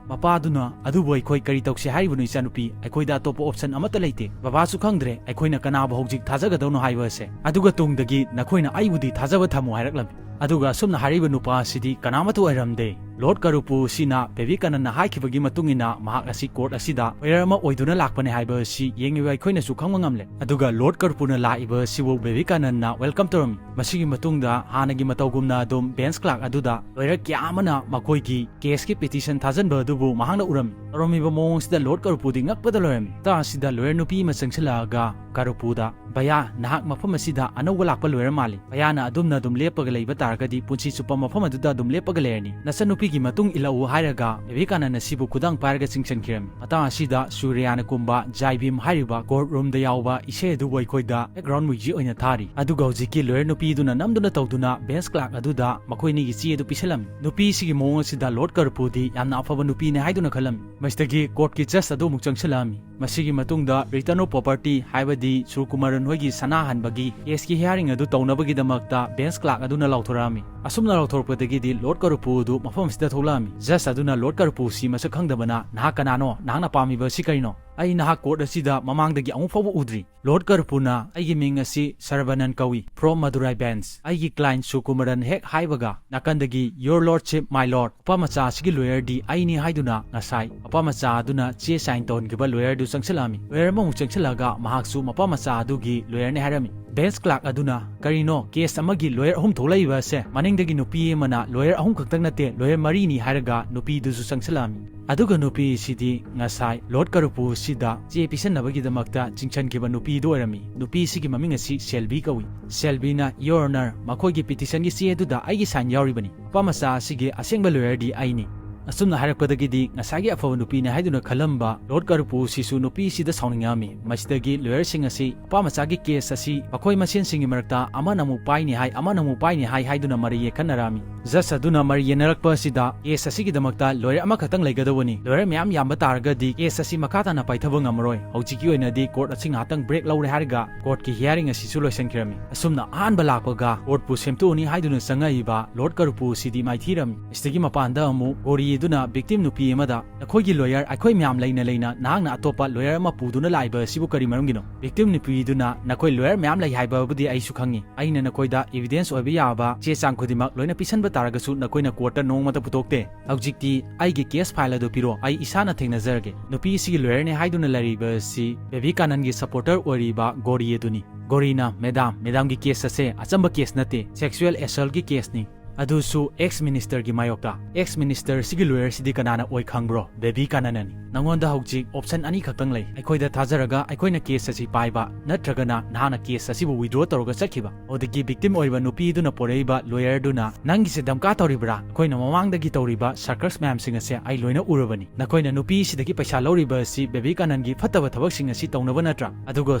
ꯃꯄꯥꯗꯨꯅ, "ꯑꯗꯨꯕꯨ ꯑꯩꯈꯣꯏ ꯀꯔꯤ ꯇꯧꯁꯤ ꯍꯥꯏꯔꯤꯕꯅꯣ, ꯏꯆꯥꯅꯨꯄꯤ? ꯑꯩꯈꯣꯏꯗ ꯑꯇꯣꯞꯄ ꯑꯣꯞꯁꯟ ꯑꯃꯠꯇ ꯂꯩꯇꯦ꯫ ꯕꯕꯥꯁꯨ ꯈꯪꯗ꯭ꯔꯦ ꯑꯩꯈꯣꯏꯅ ꯀꯅꯥꯕꯨ ꯍꯧꯖꯤꯛ ꯊꯥꯖꯒꯗꯧꯅꯣ ꯍꯥꯏꯕ ꯑꯁꯦ꯫ ꯑꯗꯨꯒ ꯇꯨꯡꯗꯒꯤ ꯅꯈꯣꯏꯅ ꯑꯩꯕꯨꯗꯤ ꯊꯥꯖꯕ ꯊꯝꯃꯨ ꯍꯥꯏꯔꯛꯂꯝꯃꯤ꯫" ꯑꯗꯨꯒ ꯑꯁꯨꯝꯅ ꯍꯥꯏꯔꯤꯕ ꯅꯨꯄꯥ ꯑꯁꯤꯗꯤ ꯀꯅꯥꯃꯠꯇ ꯑꯣꯏꯔꯝꯗꯦ꯫ ꯂꯣꯔꯗ ꯀꯔꯨꯄꯨ ꯑꯁꯤꯅ ꯕꯤꯕꯦꯀꯥꯅꯟꯗꯅ ꯍꯥꯏꯈꯤꯕꯒꯤ ꯃꯇꯨꯡ ꯏꯟꯅ ꯃꯍꯥꯛ ꯑꯁꯤ ꯀꯣꯔꯠ ꯑꯁꯤꯗ ꯂꯣꯌꯔ ꯑꯃ ꯑꯣꯏꯗꯨꯅ ꯂꯥꯛꯄꯅꯦ ꯍꯥꯏꯕ ꯑꯁꯤ ꯌꯦꯡꯉꯤꯕ ꯑꯩꯈꯣꯏꯅꯁꯨ ꯈꯪꯕ ꯉꯝꯂꯦ꯫ ꯑꯗꯨꯒ ꯂꯣꯔꯗ ꯀꯔꯨꯄꯨꯅ ꯂꯥꯛꯏꯕ ꯑꯁꯤꯕꯨ ꯕꯤꯕꯦꯀꯥꯅꯟꯗꯅ ꯋꯦꯜꯀꯝ ꯇꯧꯔꯝꯃꯤ꯫ ꯃꯁꯤꯒꯤ ꯃꯇꯨꯡꯗ ꯍꯥꯟꯅꯒꯤ ꯃꯇꯧꯒꯨꯝꯅ ꯑꯗꯨꯝ ꯕꯦꯟꯆ ꯀ꯭ꯂꯥꯔꯛ ꯑꯗꯨꯗ ꯂꯣꯌꯔ ꯀꯌꯥ ꯑꯃꯅ ꯃꯈꯣꯏꯒꯤ ꯀꯦꯁꯀꯤ ꯄꯤꯇꯤꯁꯟ ꯊꯥꯖꯟꯕ ꯑꯗꯨꯕꯨ ꯃꯍꯥꯛꯅ ꯎꯔꯝꯃꯤ꯫ ꯇꯧꯔꯝꯃꯤꯕ ꯃꯑꯣꯡ ꯑꯁꯤꯗ ꯂꯣꯔꯗ ꯀꯔꯨꯄꯨꯗꯤ ꯉꯛꯄꯗ ꯂꯣꯏꯔꯝꯃꯤ꯫ ꯃꯇꯥꯡ ꯑꯁꯤꯗ ꯂꯣꯌꯔ ꯅꯨꯄꯤ ꯑꯃ ꯆꯪꯁꯤꯜꯂꯛꯑꯒ ꯀꯔꯨꯄꯨꯗ, "ꯚꯌꯥ, ꯅꯍꯥꯛ ꯃꯐꯝ ꯑꯁꯤꯗ ꯑꯅꯧꯕ ꯂꯥꯛꯄ ꯂꯣꯌꯔ ꯃꯥꯜꯂꯤ꯫ ꯚꯌꯥꯅ ꯑꯗꯨꯝꯅ ꯑꯗꯨꯝ ꯂꯦꯞꯄꯒ ꯂꯩꯕ ꯇꯥꯔꯒꯗꯤ ꯄꯨꯟꯁꯤ ꯆꯨꯞꯄ ꯃꯐꯝ ꯑꯗꯨꯗ ꯑꯗꯨꯝ ꯂꯦꯞꯄꯒ ꯂꯩꯔꯅꯤ꯫ ꯅꯆꯟꯅꯨꯄꯤꯒꯤ ꯃꯇꯨꯡ ꯏꯜꯂꯛꯎ" ꯍꯥꯏꯔꯒ ꯕꯤꯕꯦꯀꯥꯅꯟꯗ ꯑꯁꯤꯕꯨ ꯈꯨꯗꯥꯡ ꯄꯥꯏꯔꯒ ꯆꯤꯡꯁꯤꯟꯈꯤꯔꯝꯃꯤ꯫ ꯃꯇꯥꯡ ꯑꯁꯤꯗ ꯁꯨꯔꯤꯌꯥꯅ ꯀꯨꯝꯕ ꯖꯥꯏ ꯚꯤꯝ ꯍꯥꯏꯔꯤꯕ ꯀꯣꯔꯠ ꯔꯨꯝꯗ ꯌꯥꯎꯕ ꯏꯁꯩ ꯑꯗꯨꯕꯨ ꯑꯩꯈꯣꯏꯗ ꯕꯦꯛꯒ꯭ꯔꯥꯎꯟ ꯃ꯭ꯌꯨꯖꯤꯛ ꯑꯣꯏꯅ ꯊꯥꯔꯤ꯫ ꯑꯗꯨꯒ ꯍꯧꯖꯤꯛꯀꯤ ꯂꯣꯌꯔ ꯅꯨꯄꯤꯗꯨꯅ ꯅꯝꯗꯨꯅ ꯇꯧꯗꯨꯅ ꯕꯦꯟꯆ ꯀ꯭ꯂꯥꯔꯛ ꯑꯗꯨꯗ ꯃꯈꯣꯏꯅꯤꯒꯤ ꯆꯦ ꯑꯗꯨ ꯄꯤꯁꯜꯂꯝꯃꯤ꯫ ꯅꯨꯄꯤꯁꯤꯒꯤ ꯃꯑꯣꯡ ꯑꯁꯤꯗ ꯂꯣꯔꯗ ꯀꯔꯨꯄꯨꯗꯤ ꯌꯥꯝꯅ ꯑꯐꯕ ꯅꯨꯄꯤꯅꯦ ꯍꯥꯏꯗꯨꯅ ꯈꯜꯂꯝꯃꯤ꯫ ꯃꯁꯤꯗꯒꯤ ꯀꯣꯔꯠꯀꯤ ꯖꯖ ꯑꯗꯨ ꯑꯃꯨꯛ ꯆꯪꯁꯤꯜꯂꯛꯑꯝꯃꯤ꯫ ꯃꯁꯤꯒꯤ ꯃꯇꯨꯡꯗ ꯔꯤꯇꯔꯟ ꯑꯣꯐ ꯄ꯭ꯔꯣꯄꯔꯇꯤ, ꯍꯥꯏꯕꯗꯤ ꯁꯨꯔꯀꯨꯃꯥꯔꯟ ꯍꯣꯏꯒꯤ ꯁꯅꯥ ꯍꯟꯕꯒꯤ ꯀꯦꯁꯀꯤ ꯍꯤꯌꯥꯔꯤꯡ ꯑꯗꯨ ꯇꯧꯅꯕꯒꯤꯗꯃꯛꯇ ꯕꯦꯟꯆ ꯀ꯭ꯂꯥꯔꯛ ꯑꯗꯨꯅ ꯂꯥꯎꯊꯣꯔꯛꯑꯝꯃꯤ꯫ ꯑꯁꯨꯝꯅ ꯂꯥꯎꯊꯣꯔꯛꯄꯗꯒꯤꯗꯤ ꯂꯣꯔꯗ ꯀꯔꯨꯄꯨ ꯑꯗꯨ ꯃꯐꯝ ꯑꯁꯤꯗ ꯊꯣꯛꯂꯛꯑꯝꯃꯤ꯫ ꯖꯖ ꯑꯗꯨꯅ ꯂꯣꯔꯗ ꯀꯔꯨꯄꯨ ꯑꯁꯤ ꯃꯁꯛ ꯈꯪꯗꯕꯅ, "ꯅꯍꯥꯛ ꯀꯅꯥꯅꯣ? ꯅꯍꯥꯛꯅ ꯄꯥꯝꯃꯤꯕ ꯑꯁꯤ ꯀꯔꯤꯅꯣ?" "ꯑꯩ ꯅꯍꯥꯛ ꯀꯣꯔꯠ ꯑꯁꯤꯗ ꯃꯃꯥꯡꯗꯒꯤ ꯑꯃꯨꯛ ꯐꯥꯎꯕ ꯎꯗ꯭ꯔꯤ꯫ ꯂꯣꯔꯗ ꯀꯔꯨꯄꯨꯅ ꯑꯩꯒꯤ ꯃꯤꯡ ꯑꯁꯤ ꯁꯔꯕꯅꯟ ꯀꯧꯏ, from ꯃꯗꯨꯔꯥꯏ ꯕꯦꯟꯁ꯫ ꯑꯩꯒꯤ ꯀ꯭ꯂꯥꯏꯟ ꯁꯨꯀꯨꯃꯔꯟ ꯍꯦꯛ ꯍꯥꯏꯕꯒ ꯅꯥꯀꯟꯗꯒꯤ, Your Lordship, my lord, ꯃꯄꯥ ꯃꯆꯥ ꯑꯁꯤꯒꯤ ꯂꯣꯌꯔꯗꯤ ꯑꯩꯅꯤ" ꯍꯥꯏꯗꯨꯅ ꯉꯁꯥꯏ ꯃꯄꯥ ꯃꯆꯥ ꯑꯗꯨꯅ ꯆꯦ ꯁꯥꯏꯟ ꯇꯧꯍꯟꯈꯤꯕ ꯂꯣꯌꯔꯗꯨ ꯆꯪꯁꯤꯜꯂꯛꯑꯝꯃꯤ꯫ ꯂꯣꯌꯔ ꯑꯃꯃꯨꯛ ꯆꯪꯁꯤꯜꯂꯛꯑꯒ ꯃꯍꯥꯛꯁꯨ ꯃꯄꯥ ꯃꯆꯥ ꯑꯗꯨꯒꯤ ꯂꯣꯌꯔꯅꯤ ꯍꯥꯏꯔꯝꯃꯤ꯫ ꯕꯦꯟꯁ ꯀ꯭ꯂꯥꯔꯛ ꯑꯗꯨꯅ, "ꯀꯔꯤꯅꯣ, ꯀꯦꯁ ꯑꯃꯒꯤ ꯂꯣꯌꯔ ꯑꯍꯨꯝ ꯊꯣꯛꯂꯛꯏꯕ ꯑꯁꯦ? ꯃꯅꯤꯡꯗꯒꯤ ꯅꯨꯄꯤ ꯑꯃꯅ ꯂꯣꯌꯔ ꯑꯍꯨꯝ ꯈꯛꯇꯪ ꯅꯠꯇꯦ, ꯂꯣꯌꯔ ꯃꯔꯤꯅꯤ" ꯍꯥꯏꯔꯒ ꯅꯨꯄꯤꯗꯨꯁꯨ ꯆꯪꯁꯤꯜꯂꯛꯑꯝꯃꯤ꯫ ꯑꯗꯨꯒ ꯅꯨꯄꯤꯁꯤꯗꯤ ꯉꯁꯥꯏ ꯂꯣꯔꯗ ꯀꯔꯨꯄꯨꯁꯤꯗ ꯆꯦ ꯄꯤꯁꯟꯅꯕꯒꯤꯗꯃꯛꯇ ꯆꯤꯡꯁꯤꯟꯈꯤꯕ ꯅꯨꯄꯤꯗꯨ ꯑꯣꯏꯔꯝꯃꯤ꯫ ꯅꯨꯄꯤꯁꯤꯒꯤ ꯃꯃꯤꯡ ꯑꯁꯤ ꯁꯦꯜꯕꯤ ꯀꯧꯏ꯫ ꯁꯦꯜꯕꯤꯅ, "Your Honor, ꯃꯈꯣꯏꯒꯤ ꯄꯤꯇꯤꯁꯟꯒꯤ ꯆꯦ ꯑꯗꯨꯗ ꯑꯩꯒꯤ ꯁꯥꯏꯟ ꯌꯥꯎꯔꯤꯕꯅꯤ꯫ ꯃꯄꯥ ꯃꯆꯥ ꯑꯁꯤꯒꯤ ꯑꯁꯦꯡꯕ ꯂꯣꯌꯔꯗꯤ ꯑꯩꯅꯤ"꯫ ꯑꯁꯨꯝꯅ ꯍꯥꯏꯔꯛꯄꯗꯒꯤꯗꯤ ꯉꯁꯥꯏꯒꯤ ꯑꯐꯕ ꯅꯨꯄꯤꯅꯤ ꯍꯥꯏꯗꯨꯅ ꯈꯜꯂꯝꯕ ꯂꯣꯔꯗ ꯀꯔꯨꯄꯨꯁꯤꯁꯨ ꯅꯨꯄꯤꯁꯤꯗ ꯁꯥꯎꯅꯤꯡꯉꯛꯑꯝꯃꯤ꯫ ꯃꯁꯤꯗꯒꯤ ꯂꯣꯌꯔꯁꯤꯡ ꯑꯁꯤ ꯃꯄꯥ ꯃꯆꯥꯒꯤ ꯀꯦꯁ ꯑꯁꯤ ꯃꯈꯣꯏ ꯃꯁꯦꯟꯁꯤꯡꯒꯤ ꯃꯔꯛꯇ ꯑꯃꯅ ꯑꯃꯨꯛ ꯄꯥꯏꯅꯤ ꯍꯥꯏ, ꯑꯃꯅ ꯑꯃꯨꯛ ꯄꯥꯏꯅꯤ ꯍꯥꯏ ꯍꯥꯏꯗꯨꯅ ꯃꯔꯩ ꯌꯦꯠꯈꯠꯅꯔꯛꯑꯝꯃꯤ꯫ ꯖꯖ ꯑꯗꯨꯅ ꯃꯔꯩ ꯌꯦꯠꯅꯔꯛꯄ ꯑꯁꯤꯗ, "ꯀꯦꯁ ꯑꯁꯤꯒꯤꯗꯃꯛꯇ ꯂꯣꯌꯔ ꯑꯃꯈꯛꯇꯪ ꯂꯩꯒꯗꯧꯕꯅꯤ꯫ ꯂꯣꯌꯔ ꯃꯌꯥꯝ ꯌꯥꯝꯕ ꯇꯥꯔꯒꯗꯤ ꯀꯦꯁ ꯑꯁꯤ ꯃꯈꯥ ꯇꯥꯅ ꯄꯥꯏꯊꯕ ꯉꯝꯃꯔꯣꯏ꯫ ꯍꯧꯖꯤꯛꯀꯤ ꯑꯣꯏꯅꯗꯤ ꯀꯣꯔꯠ ꯑꯁꯤ ꯉꯥꯏꯍꯥꯛꯇꯪ ꯕ꯭ꯔꯦꯛ ꯂꯧꯔꯦ" ꯍꯥꯏꯔꯒ ꯀꯣꯔꯠꯀꯤ ꯍꯤꯌꯥꯔꯤꯡ ꯑꯁꯤꯁꯨ ꯂꯣꯏꯁꯤꯟꯈꯤꯔꯝꯃꯤ꯫ ꯑꯁꯨꯝꯅ ꯑꯍꯥꯟꯕ ꯂꯥꯛꯄꯒ ꯀꯣꯔꯠꯄꯨ ꯁꯦꯝꯗꯣꯛꯎꯅꯤ ꯍꯥꯏꯗꯨꯅ ꯆꯪꯉꯛꯏꯕ ꯂꯣꯔꯗ ꯀꯔꯨꯄꯨ ꯑꯁꯤꯗꯤ ꯃꯥꯏꯊꯤꯔꯝꯃꯤ꯫ ꯁꯤꯗꯒꯤ ꯃꯄꯥꯟꯗ ꯑꯃꯨꯛ ꯒꯣꯔꯤ ꯑꯗꯨꯅ ꯚꯤꯛꯇꯤꯝ ꯅꯨꯄꯤ ꯑꯃꯗ, "ꯅꯈꯣꯏꯒꯤ ꯂꯣꯌꯔ ꯑꯩꯈꯣꯏ ꯃꯌꯥꯝ ꯂꯩꯅ ꯂꯩꯅ ꯅꯍꯥꯛꯅ ꯑꯇꯣꯞꯄ ꯂꯣꯌꯔ ꯑꯃ ꯄꯨꯗꯨꯅ ꯂꯥꯛꯏꯕ ꯑꯁꯤꯕꯨ ꯀꯔꯤ ꯃꯔꯝꯒꯤꯅꯣ?" ꯚꯤꯛꯇꯤꯝ ꯅꯨꯄꯤꯗꯨꯅ, "ꯅꯈꯣꯏ ꯂꯣꯌꯔ ꯃꯌꯥꯝ ꯂꯩ ꯍꯥꯏꯕꯕꯨꯗꯤ ꯑꯩꯁꯨ ꯈꯪꯉꯤ꯫ ꯑꯩꯅ ꯅꯈꯣꯏꯗ ꯏꯕꯤꯗꯦꯟꯁ ꯑꯣꯏꯕ ꯌꯥꯕ ꯆꯦ ꯆꯥꯡ ꯈꯨꯗꯤꯡꯃꯛ ꯂꯣꯏꯅ ꯄꯤꯁꯟꯕ ꯇꯥꯔꯒꯁꯨ ꯅꯈꯣꯏꯅ ꯀꯣꯔꯠꯇ ꯅꯣꯡꯃꯇ ꯄꯨꯊꯣꯛꯇꯦ꯫ ꯍꯧꯖꯤꯛꯇꯤ ꯑꯩꯒꯤ ꯀꯦꯁ ꯐꯥꯏꯜ ꯑꯗꯨ ꯄꯤꯔꯣ, ꯑꯩ ꯏꯁꯥꯅ ꯊꯦꯡꯅꯖꯔꯒꯦ꯫ ꯅꯨꯄꯤ ꯑꯁꯤꯒꯤ ꯂꯣꯌꯔꯅꯦ ꯍꯥꯏꯗꯨꯅ ꯂꯩꯔꯤꯕ ꯑꯁꯤ ꯕꯦꯕꯤ ꯀꯥꯅꯟꯒꯤ ꯁꯄꯣꯔꯇꯔ ꯑꯣꯏꯔꯤꯕ ꯒꯣꯔꯤ ꯑꯗꯨꯅꯤ꯫ ꯒꯣꯔꯤꯅ, "ꯃꯦꯗꯥꯝ, ꯃꯦꯗꯥꯝꯒꯤ ꯀꯦꯁ ꯑꯁꯦ ꯑꯆꯝꯕ ꯀꯦꯁ ꯅꯠꯇꯦ, ꯁꯦꯛꯁꯨꯑꯦꯜ ꯑꯦꯁꯜꯒꯤ ꯀꯦꯁꯅꯤ꯫ ꯑꯗꯨꯁꯨ ꯑꯦꯛꯁ ꯃꯤꯅꯤꯁꯇꯔꯒꯤ ꯃꯥꯌꯣꯛꯇ꯫ ꯑꯦꯛꯁ ꯃꯤꯅꯤꯁꯇꯔ ꯑꯁꯤꯒꯤ ꯂꯣꯌꯔꯁꯤꯗꯤ ꯀꯅꯥꯅ ꯑꯣꯏ ꯈꯪꯕ꯭ꯔꯣ? ꯕꯦꯕꯤ ꯀꯥꯅꯟꯅꯅꯤ꯫ ꯅꯉꯣꯟꯗ ꯍꯧꯖꯤꯛ ꯑꯣꯞꯁꯟ ꯑꯅꯤ ꯈꯛꯇꯪ ꯂꯩ꯫ ꯑꯩꯈꯣꯏꯗ ꯊꯥꯖꯔꯒ ꯑꯩꯈꯣꯏꯅ ꯀꯦꯁ ꯑꯁꯤ ꯄꯥꯏꯕ, ꯅꯠꯇ꯭ꯔꯒꯅ ꯅꯍꯥꯛꯅ ꯀꯦꯁ ꯑꯁꯤꯕꯨ ꯋꯤꯗ꯭ꯔꯣ ꯇꯧꯔꯒ ꯆꯠꯈꯤꯕ"꯫ ꯑꯗꯨꯗꯒꯤ ꯚꯤꯛꯇꯤꯝ ꯑꯣꯏꯔꯤꯕ ꯅꯨꯄꯤꯗꯨꯅ ꯄꯣꯔꯛꯏꯕ ꯂꯣꯌꯔꯗꯨꯅ, "ꯅꯪꯒꯤꯁꯦ ꯗꯝꯀꯥ ꯇꯧꯔꯤꯕ꯭ꯔꯥ? ꯑꯩꯈꯣꯏꯅ ꯃꯃꯥꯡꯗꯒꯤ ꯇꯧꯔꯤꯕ ꯁꯔꯀꯁ ꯃꯌꯥꯝꯁꯤꯡ ꯑꯁꯦ ꯑꯩ ꯂꯣꯏꯅ ꯎꯔꯕꯅꯤ꯫ ꯅꯈꯣꯏꯅ ꯅꯨꯄꯤ ꯑꯁꯤꯗꯒꯤ ꯄꯩꯁꯥ ꯂꯧꯔꯤꯕ ꯑꯁꯤ ꯕꯦꯕꯤ ꯀꯥꯅꯟꯒꯤ ꯐꯠꯇꯕ ꯊꯕꯛꯁꯤꯡ ꯑꯁꯤ ꯇꯧꯅꯕ ꯅꯠꯇ꯭ꯔꯥ?" ꯑꯗꯨꯒ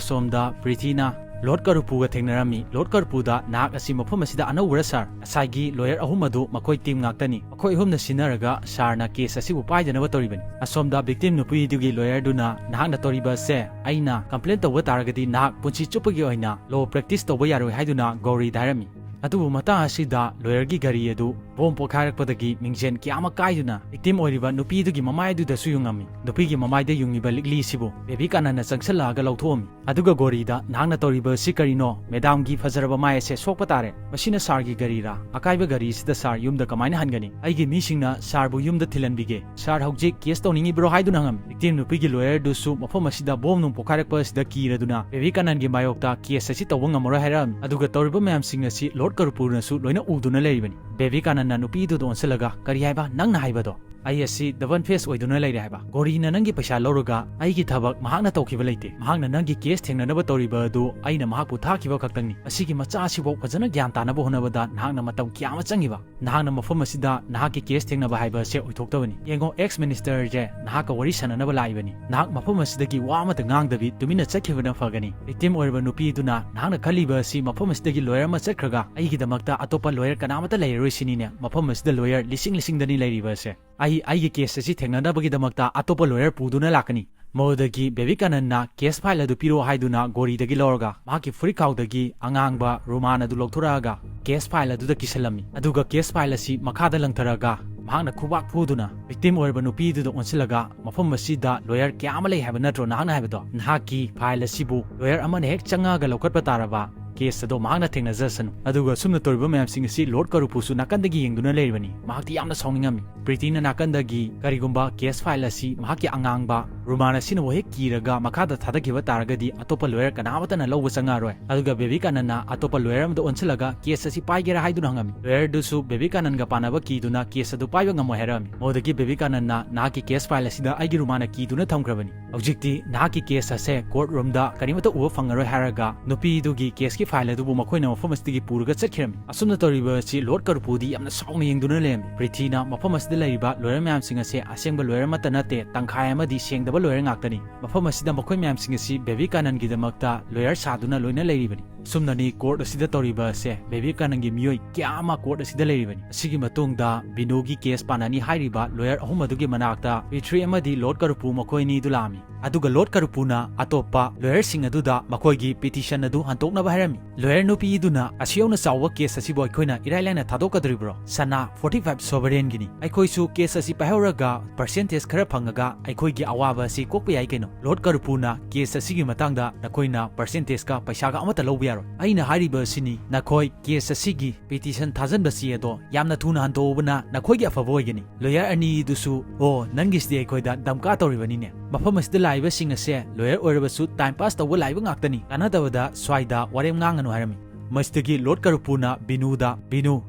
ꯁꯣꯝꯗ ꯄ꯭ꯔꯤꯊꯤꯅ ꯂꯣꯔꯗ ꯀꯔꯨꯄꯨꯒ ꯊꯦꯡꯅꯔꯝꯃꯤ꯫ ꯂꯣꯔꯗ ꯀꯔꯨꯄꯨꯗ, "ꯅꯍꯥꯛ ꯑꯁꯤ ꯃꯐꯝ ꯑꯁꯤꯗ ꯑꯅꯧꯕꯔ ꯁꯥꯔ? ꯉꯁꯥꯏꯒꯤ ꯂꯣꯌꯔ ꯑꯍꯨꯝ ꯑꯗꯨ ꯃꯈꯣꯏ ꯇꯤꯝ ꯉꯥꯛꯇꯅꯤ꯫ ꯃꯈꯣꯏ ꯑꯍꯨꯝꯅ ꯁꯤꯟꯅꯔꯒ ꯁꯥꯔꯅ ꯀꯦꯁ ꯑꯁꯤꯕꯨ ꯄꯥꯏꯗꯅꯕ ꯇꯧꯔꯤꯕꯅꯤ"꯫ ꯑꯁꯣꯝꯗ ꯚꯤꯛꯇꯤꯝ ꯅꯨꯄꯤꯗꯨꯒꯤ ꯂꯣꯌꯔꯗꯨꯅ, "ꯅꯍꯥꯛꯅ ꯇꯧꯔꯤꯕ ꯑꯁꯦ ꯑꯩꯅ ꯀꯝꯄ꯭ꯂꯦꯟ ꯇꯧꯕ ꯇꯥꯔꯒꯗꯤ ꯅꯍꯥꯛ ꯄꯨꯟꯁꯤ ꯆꯨꯞꯄꯒꯤ ꯑꯣꯏꯅ ꯂꯣ ꯄ꯭ꯔꯦꯛꯇꯤꯁ ꯇꯧꯕ ꯌꯥꯔꯣꯏ" ꯍꯥꯏꯗꯨꯅ ꯒꯧꯔꯤꯗ ꯍꯥꯏꯔꯝꯃꯤ꯫ ꯑꯗꯨꯕꯨ ꯃꯇꯥꯡ ꯑꯁꯤꯗ ꯂꯣꯌꯔꯒꯤ ꯒꯥꯔꯤ ꯑꯗꯨ ꯕꯣꯝ ꯄꯣꯈꯥꯏꯔꯛꯄꯗꯒꯤ ꯃꯤꯡꯖꯦꯜ ꯀꯌꯥ ꯑꯃ ꯀꯥꯏꯗꯨꯅ ꯚꯤꯛꯇꯤꯝ ꯑꯣꯏꯔꯤꯕ ꯅꯨꯄꯤ ꯑꯗꯨꯒꯤ ꯃꯃꯥꯏ ꯑꯗꯨꯗꯁꯨ ꯌꯨꯡꯉꯝꯃꯤ꯫ ꯅꯨꯄꯤꯒꯤ ꯃꯃꯥꯏꯗ ꯌꯨꯡꯉꯤꯕ ꯂꯤꯛꯂꯤ ꯑꯁꯤꯕꯨ ꯕꯦꯕꯤꯀꯥꯅꯟꯅ ꯆꯪꯁꯜꯂꯛꯑꯒ ꯂꯧꯊꯣꯛꯑꯝꯃꯤ꯫ ꯑꯗꯨꯒ ꯒꯣꯔꯤꯗ, "ꯅꯍꯥꯛꯅ ꯇꯧꯔꯤꯕ ꯑꯁꯤ ꯀꯔꯤꯅꯣ? ꯃꯦꯗꯥꯝꯒꯤ ꯐꯖꯔꯕ ꯃꯥꯏ ꯑꯁꯦ ꯁꯣꯛꯄ ꯇꯥꯔꯦ꯫ ꯃꯁꯤꯅ ꯁꯥꯔꯒꯤ ꯒꯥꯔꯤꯔꯥ? ꯑꯀꯥꯏꯕ ꯒꯥꯔꯤ ꯑꯁꯤꯗ ꯁꯥꯔ ꯌꯨꯝꯗ ꯀꯃꯥꯏꯅ ꯍꯟꯒꯅꯤ? ꯑꯩꯒꯤ ꯃꯤꯁꯤꯡꯅ ꯁꯥꯔꯕꯨ ꯌꯨꯝꯗ ꯊꯤꯜꯍꯟꯕꯤꯒꯦ꯫ ꯁꯥꯔ ꯍꯧꯖꯤꯛ ꯀꯦꯁ ꯇꯧꯅꯤꯡꯉꯤꯕ꯭ꯔꯣ?" ꯍꯥꯏꯗꯨꯅ ꯍꯪꯉꯝꯃꯤ꯫ ꯚꯤꯛꯇꯤꯝ ꯅꯨꯄꯤꯒꯤ ꯂꯣꯌꯔꯗꯨꯁꯨ ꯃꯐꯝ ꯑꯁꯤꯗ ꯕꯣꯝ ꯅꯨꯡ ꯄꯣꯈꯥꯏꯔꯛꯄ ꯑꯁꯤꯗ ꯀꯤꯔꯗꯨꯅ ꯕꯦꯕꯤꯀꯥꯅꯟꯒꯤ ꯃꯥꯌꯣꯛꯇ ꯀꯦꯁ ꯑꯁꯤ ꯇꯧꯕ ꯉꯝꯃꯔꯣꯏ ꯍꯥꯏꯔꯛꯑꯝꯃꯤ꯫ ꯑꯗꯨꯒ ꯇꯧꯔꯤꯕ ꯃꯌꯥꯝꯁꯤꯡ ꯑꯁꯤ ꯂꯣꯔꯗ ꯀꯔꯄꯨꯔꯅꯁꯨ ꯂꯣꯏꯅ ꯎꯗꯨꯅ ꯂꯩꯔꯤꯕꯅꯤ꯫ ꯕꯦꯕꯤꯀꯥꯅꯟꯅ ꯅꯨꯄꯤꯗꯨꯗ ꯑꯣꯟꯁꯤꯜꯂꯒ, "ꯀꯔꯤ ꯍꯥꯏꯕ? ꯅꯪꯅ ꯍꯥꯏꯕꯗꯣ?" "ꯑꯩ ꯑꯁꯤ ꯗꯕꯜ ꯐꯦꯁ ꯑꯣꯏꯗꯨꯅ ꯂꯩꯔꯦ ꯍꯥꯏꯕ꯫ ꯒꯣꯔꯤꯅ ꯅꯪꯒꯤ ꯄꯩꯁꯥ ꯂꯧꯔꯒ ꯑꯩꯒꯤ ꯊꯕꯛ ꯃꯍꯥꯛꯅ ꯇꯧꯈꯤꯕ ꯂꯩꯇꯦ꯫ ꯃꯍꯥꯛꯅ ꯅꯪꯒꯤ ꯀꯦꯁ ꯊꯦꯡꯅꯅꯕ ꯇꯧꯔꯤꯕ ꯑꯗꯨ ꯑꯩꯅ ꯃꯍꯥꯛꯄꯨ ꯊꯥꯈꯤꯕ ꯈꯛꯇꯪꯅꯤ꯫ ꯑꯁꯤꯒꯤ ꯃꯆꯥ ꯑꯁꯤꯐꯥꯎ ꯐꯖꯅ ꯒ꯭ꯌꯥꯟ ꯇꯥꯅꯕ ꯍꯣꯠꯅꯕꯗ ꯅꯍꯥꯛꯅ ꯃꯇꯝ ꯀꯌꯥ ꯑꯃ ꯆꯪꯉꯤꯕ꯫ ꯅꯍꯥꯛꯅ ꯃꯐꯝ ꯑꯁꯤꯗ ꯅꯍꯥꯛꯀꯤ ꯀꯦꯁ ꯊꯦꯡꯅꯕ ꯍꯥꯏꯕ ꯑꯁꯤ ꯑꯣꯏꯊꯣꯛꯇꯕꯅꯤ꯫ ꯌꯦꯡꯉꯣ, ꯑꯦꯛꯁ ꯃꯤꯅꯤꯁꯇꯔꯁꯦ ꯅꯍꯥꯛꯀ ꯋꯥꯔꯤ ꯁꯥꯟꯅꯅꯕ ꯂꯥꯛꯏꯕꯅꯤ꯫ ꯅꯍꯥꯛ ꯃꯐꯝ ꯑꯁꯤꯗꯒꯤ ꯋꯥ ꯑꯃꯇ ꯉꯥꯡꯗꯕꯤ ꯇꯨꯃꯤꯟꯅ ꯆꯠꯈꯤꯕꯅ ꯐꯒꯅꯤ꯫" ꯚꯤꯛꯇꯤꯝ ꯑꯣꯏꯔꯤꯕ ꯅꯨꯄꯤꯗꯨꯅ, "ꯅꯍꯥꯛꯅ ꯈꯜꯂꯤꯕ ꯑꯁꯤ ꯃꯐꯝ ꯑꯁꯤꯗꯒꯤ ꯂꯣꯌꯔ ꯑꯃ ꯆꯠꯈ꯭ꯔꯒ ꯑꯩꯒꯤꯗꯃꯛꯇ ꯑꯇꯣꯞꯄ ꯂꯣꯌꯔ ꯀꯅꯥꯃꯠꯇ ꯂꯩꯔꯔꯣꯏ ꯁꯤꯅꯤꯅꯦ? ꯃꯐꯝ ꯑꯁꯤꯗ ꯂꯣꯌꯔ ꯂꯤꯁꯤꯡ ꯂꯤꯁꯤꯡꯗꯅꯤ ꯂꯩꯔꯤꯕ ꯑꯁꯦ꯫ ꯑꯩ ꯑꯩꯒꯤ ꯀꯦꯁ ꯑꯁꯤ ꯊꯦꯡꯅꯅꯕꯒꯤꯗꯃꯛꯇ ꯑꯇꯣꯞꯄ ꯂꯣꯌꯔ ꯄꯨꯗꯨꯅ ꯂꯥꯛꯀꯅꯤ꯫" ꯃꯗꯨꯗꯒꯤ ꯕꯦꯕꯤꯀꯥꯅꯟꯅ "ꯀꯦꯁ ꯐꯥꯏꯜ ꯑꯗꯨ ꯄꯤꯔꯛꯑꯣ" ꯍꯥꯏꯗꯨꯅ ꯒꯣꯔꯤꯗꯒꯤ ꯂꯧꯔꯒ ꯃꯍꯥꯛꯀꯤ ꯐꯨꯔꯤꯠꯈꯥꯎꯗꯒꯤ ꯑꯉꯥꯡꯕ ꯔꯨꯃꯥꯟ ꯑꯗꯨ ꯂꯧꯊꯣꯔꯛꯑꯒ ꯀꯦꯁ ꯐꯥꯏꯜ ꯑꯗꯨꯗ ꯀꯤꯁꯜꯂꯝꯃꯤ꯫ ꯑꯗꯨꯒ ꯀꯦꯁ ꯐꯥꯏꯜ ꯑꯁꯤ ꯃꯈꯥꯗ ꯂꯪꯊꯔꯒ ꯃꯍꯥꯛꯅ ꯈꯨꯕꯥꯛ ꯐꯨꯗꯨꯅ ꯚꯤꯛꯇꯤꯝ ꯑꯣꯏꯔꯕ ꯅꯨꯄꯤꯗꯨꯗ ꯑꯣꯟꯁꯤꯜꯂꯒ, "ꯃꯐꯝ ꯑꯁꯤꯗ ꯂꯣꯌꯔ ꯀꯌꯥ ꯑꯃ ꯂꯩ ꯍꯥꯏꯕ ꯅꯠꯇ꯭ꯔꯣ ꯅꯍꯥꯛꯅ ꯍꯥꯏꯕꯗꯣ? ꯅꯍꯥꯛꯀꯤ ꯐꯥꯏꯜ ꯑꯁꯤꯕꯨ ꯂꯣꯌꯔ ꯑꯃꯅ ꯍꯦꯛ ꯆꯪꯉꯛꯑꯒ ꯂꯧꯈꯠꯄ ꯇꯥꯔꯕ ꯀꯦꯁ ꯑꯗꯣ ꯃꯍꯥꯛꯅ ꯊꯦꯡꯅꯖꯁꯅꯨ꯫" ꯑꯗꯨꯒ ꯁꯨꯝꯅ ꯇꯧꯔꯤꯕ ꯃꯌꯥꯝꯁꯤꯡ ꯑꯁꯤ ꯂꯣꯔꯗ ꯀꯔꯨꯄꯨꯁꯨ ꯅꯥꯀꯟꯗꯒꯤ ꯌꯦꯡꯗꯨꯅ ꯂꯩꯔꯤꯕꯅꯤ꯫ ꯃꯍꯥꯛꯇꯤ ꯌꯥꯝꯅ ꯁꯥꯎꯅꯤꯡꯉꯝꯃꯤ꯫ ꯄ꯭ꯔꯤꯇꯤꯅ ꯅꯥꯀꯟꯗꯒꯤ, "ꯀꯔꯤꯒꯨꯝꯕ ꯀꯦꯁ ꯐꯥꯏꯜ ꯑꯁꯤ ꯃꯍꯥꯛꯀꯤ ꯑꯉꯥꯡꯕ ꯔꯨꯃꯥꯟ ꯑꯁꯤꯅ ꯍꯦꯛ ꯀꯤꯔꯒ ꯃꯈꯥꯗ ꯊꯥꯗꯈꯤꯕ ꯇꯥꯔꯒꯗꯤ ꯑꯇꯣꯞꯄ ꯂꯣꯌꯔ ꯀꯅꯥꯃꯠꯇꯅ ꯂꯧꯕ ꯆꯪꯉꯛꯑꯔꯣꯏ꯫" ꯑꯗꯨꯒ ꯕꯦꯕꯤꯀꯥꯅꯟꯅ ꯑꯇꯣꯞꯄ ꯂꯣꯌꯔ ꯑꯃꯗ ꯑꯣꯟꯁꯤꯜꯂꯒ, "ꯀꯦꯁ ꯑꯁꯤ ꯄꯥꯏꯒꯦꯔꯥ?" ꯍꯥꯏꯗꯨꯅ ꯍꯪꯉꯝꯃꯤ꯫ ꯂꯣꯌꯔꯗꯨꯁꯨ ꯕꯦꯕꯤꯀꯥꯅꯟꯒ ꯄꯥꯅꯕ ꯀꯤꯗꯨꯅ ꯀꯦꯁ ꯑꯗꯨ ꯄꯥꯏꯕ ꯉꯝꯃꯣꯏ ꯍꯥꯏꯔꯝꯃꯤ꯫ ꯃꯗꯨꯗꯒꯤ ꯕꯦꯕꯤꯀꯥꯅꯟꯅ, "ꯅꯍꯥꯛꯀꯤ ꯀꯦꯁ ꯐꯥꯏꯜ ꯑꯁꯤꯗ ꯑꯩꯒꯤ ꯔꯨꯃꯥꯟꯅ ꯀꯤꯗꯨꯅ ꯊꯝꯈ꯭ꯔꯕꯅꯤ꯫ ꯍꯧꯖꯤꯛꯇꯤ ꯅꯍꯥꯛꯀꯤ ꯀꯦꯁ ꯑꯁꯦ ꯀꯣꯔꯠ ꯔꯨꯝꯗ ꯀꯔꯤꯃꯠꯇ ꯎꯕ ꯐꯪꯉꯔꯣꯏ" ꯍꯥꯏꯔꯒ ꯅꯨꯄꯤꯗꯨꯒꯤ ꯀꯦꯁꯀꯤ ꯐꯥꯏꯜ ꯑꯗꯨꯕꯨ ꯃꯈꯣꯏꯅ ꯃꯐꯝ ꯑꯁꯤꯗꯒꯤ ꯄꯨꯔꯒ ꯆꯠꯈꯤꯔꯝꯃꯤ꯫ ꯑꯁꯨꯝꯅ ꯇꯧꯔꯤꯕ ꯑꯁꯤ ꯂꯣꯔꯗ ꯀꯔꯨꯄꯨꯗꯤ ꯌꯥꯝꯅ ꯁꯥꯎꯅ ꯌꯦꯡꯗꯨꯅ ꯂꯩꯔꯝꯃꯤ꯫ ꯄ꯭ꯔꯤꯊꯤꯅ ꯃꯐꯝ ꯑꯁꯤꯗ ꯂꯩꯔꯤꯕ ꯂꯣꯌꯔ ꯃꯌꯥꯝꯁꯤꯡ ꯑꯁꯦ ꯑꯁꯦꯡꯕ ꯂꯣꯌꯔ ꯑꯃꯠꯇ ꯅꯠꯇꯦ, ꯇꯪꯈꯥꯏ ꯑꯃꯗꯤ ꯁꯦꯡꯗꯕ ꯂꯣꯌꯔ ꯉꯥꯛꯇꯅꯤ꯫ ꯃꯐꯝ ꯑꯁꯤꯗ ꯃꯈꯣꯏ ꯃꯌꯥꯝꯁꯤꯡ ꯑꯁꯤ ꯕꯦꯕꯤꯀꯥꯅꯟꯒꯤꯗꯃꯛꯇ ꯂꯣꯌꯔ ꯁꯥꯗꯨꯅ ꯂꯣꯏꯅ ꯂꯩꯔꯤꯕꯅꯤ꯫ ꯑꯁꯨꯝꯅꯅꯤ ꯀꯣꯔꯠ ꯑꯁꯤꯗ ꯇꯧꯔꯤꯕ ꯑꯁꯦ꯫ ꯕꯦꯕꯤꯀꯥꯅꯟꯒꯤ ꯃꯤꯑꯣꯏ ꯀꯌꯥ ꯑꯃ ꯀꯣꯔꯠ ꯑꯁꯤꯗ ꯂꯩꯔꯤꯕꯅꯤ꯫ ꯑꯁꯤꯒꯤ ꯃꯇꯨꯡꯗ ꯕꯤꯅꯨꯒꯤ ꯀꯦꯁ ꯄꯥꯅꯅꯤ ꯍꯥꯏꯔꯤꯕ ꯂꯣꯌꯔ ꯑꯍꯨꯝ ꯑꯗꯨꯒꯤ ꯃꯅꯥꯛꯇ ꯄ꯭ꯔꯤꯊ꯭ꯔꯤ ꯑꯃꯗꯤ ꯂꯣꯔꯗ ꯀꯔꯨꯄꯨ ꯃꯈꯣꯏ ꯑꯅꯤꯗꯨ ꯂꯥꯛꯑꯝꯃꯤ꯫ ꯑꯗꯨꯒ ꯂꯣꯔꯗ ꯀꯔꯨꯄꯨꯅ ꯑꯇꯣꯞꯄ ꯂꯣꯌꯔꯁꯤꯡ ꯑꯗꯨꯗ ꯃꯈꯣꯏꯒꯤ ꯄꯤꯇꯤꯁꯟ ꯑꯗꯨ ꯍꯟꯗꯣꯛꯅꯕ ꯍꯥꯏꯔꯝꯃꯤ꯫ ꯂꯣꯌꯔ ꯅꯨꯄꯤ ꯑꯗꯨꯅ, "ꯑꯁꯤ ꯌꯧꯅ ꯆꯥꯎꯕ ꯀꯦꯁ ꯑꯁꯤꯕꯨ ꯑꯩꯈꯣꯏꯅ ꯏꯔꯥꯏ ꯂꯥꯏꯅ ꯊꯥꯗꯣꯛꯀꯗꯧꯔꯤꯕ꯭ꯔꯣ? ꯁꯅꯥ forty five sovereignꯒꯤꯅꯤ꯫ ꯑꯩꯈꯣꯏꯁꯨ ꯀꯦꯁ ꯑꯁꯤ ꯄꯥꯏꯍꯧꯔꯒ ꯄꯔꯁꯦꯟꯇꯦꯖ ꯈꯔ ꯐꯪꯉꯒ ꯑꯩꯈꯣꯏꯒꯤ ꯑꯋꯥꯕ ꯑꯁꯤ ꯀꯣꯛꯄ ꯌꯥꯏ ꯀꯩꯅꯣ?" ꯂꯣꯔꯗ ꯀꯔꯨꯄꯨꯅ, "ꯀꯦꯁ ꯑꯁꯤꯒꯤ ꯃꯇꯥꯡꯗ ꯅꯈꯣꯏꯅ ꯄꯔꯁꯦꯟꯇꯦꯖꯀ ꯄꯩꯁꯥꯒ ꯑꯃꯠꯇ ꯂꯧꯕ ꯌꯥꯔꯣꯏ꯫ ꯑꯩꯅ ꯍꯥꯏꯔꯤꯕ ꯑꯁꯤꯅꯤ, ꯅꯈꯣꯏ ꯀꯦꯁ ꯑꯁꯤꯒꯤ ꯄꯤꯇꯤꯁꯟ ꯊꯥꯖꯟꯕ ꯆꯦ ꯑꯗꯣ ꯌꯥꯝꯅ ꯊꯨꯅ ꯍꯟꯗꯣꯛꯎꯕꯅ ꯅꯈꯣꯏꯒꯤ ꯑꯐꯕ ꯑꯣꯏꯒꯅꯤ꯫" ꯂꯣꯌꯔ ꯑꯅꯤꯗꯨꯁꯨ, "ꯑꯣ, ꯅꯪꯒꯤꯁꯤꯗꯤ ꯑꯩꯈꯣꯏꯗ ꯗꯝꯀꯥ ꯇꯧꯔꯤꯕꯅꯤꯅꯦ꯫ ꯃꯐꯝ ꯑꯁꯤꯗ ꯂꯥꯛꯏꯕꯁꯤꯡ ꯑꯁꯦ ꯂꯣꯌꯔ ꯑꯣꯏꯔꯕꯁꯨ ꯇꯥꯏꯝ ꯄꯥꯁ ꯇꯧꯕ ꯂꯥꯛꯏꯕ ꯉꯥꯛꯇꯅꯤ꯫ ꯀꯥꯟꯅꯗꯕꯗ ꯁ꯭ꯋꯥꯏꯗ ꯋꯥꯔꯦꯝ ꯉꯥꯡꯒꯅꯨ," ꯍꯥꯏꯔꯝꯃꯤ꯫ ꯃꯁꯤꯗꯒꯤ ꯂꯣꯔꯗ ꯀꯔꯨꯄꯨꯅ ꯕꯤꯅꯨꯗ, "ꯕꯤꯅꯨ,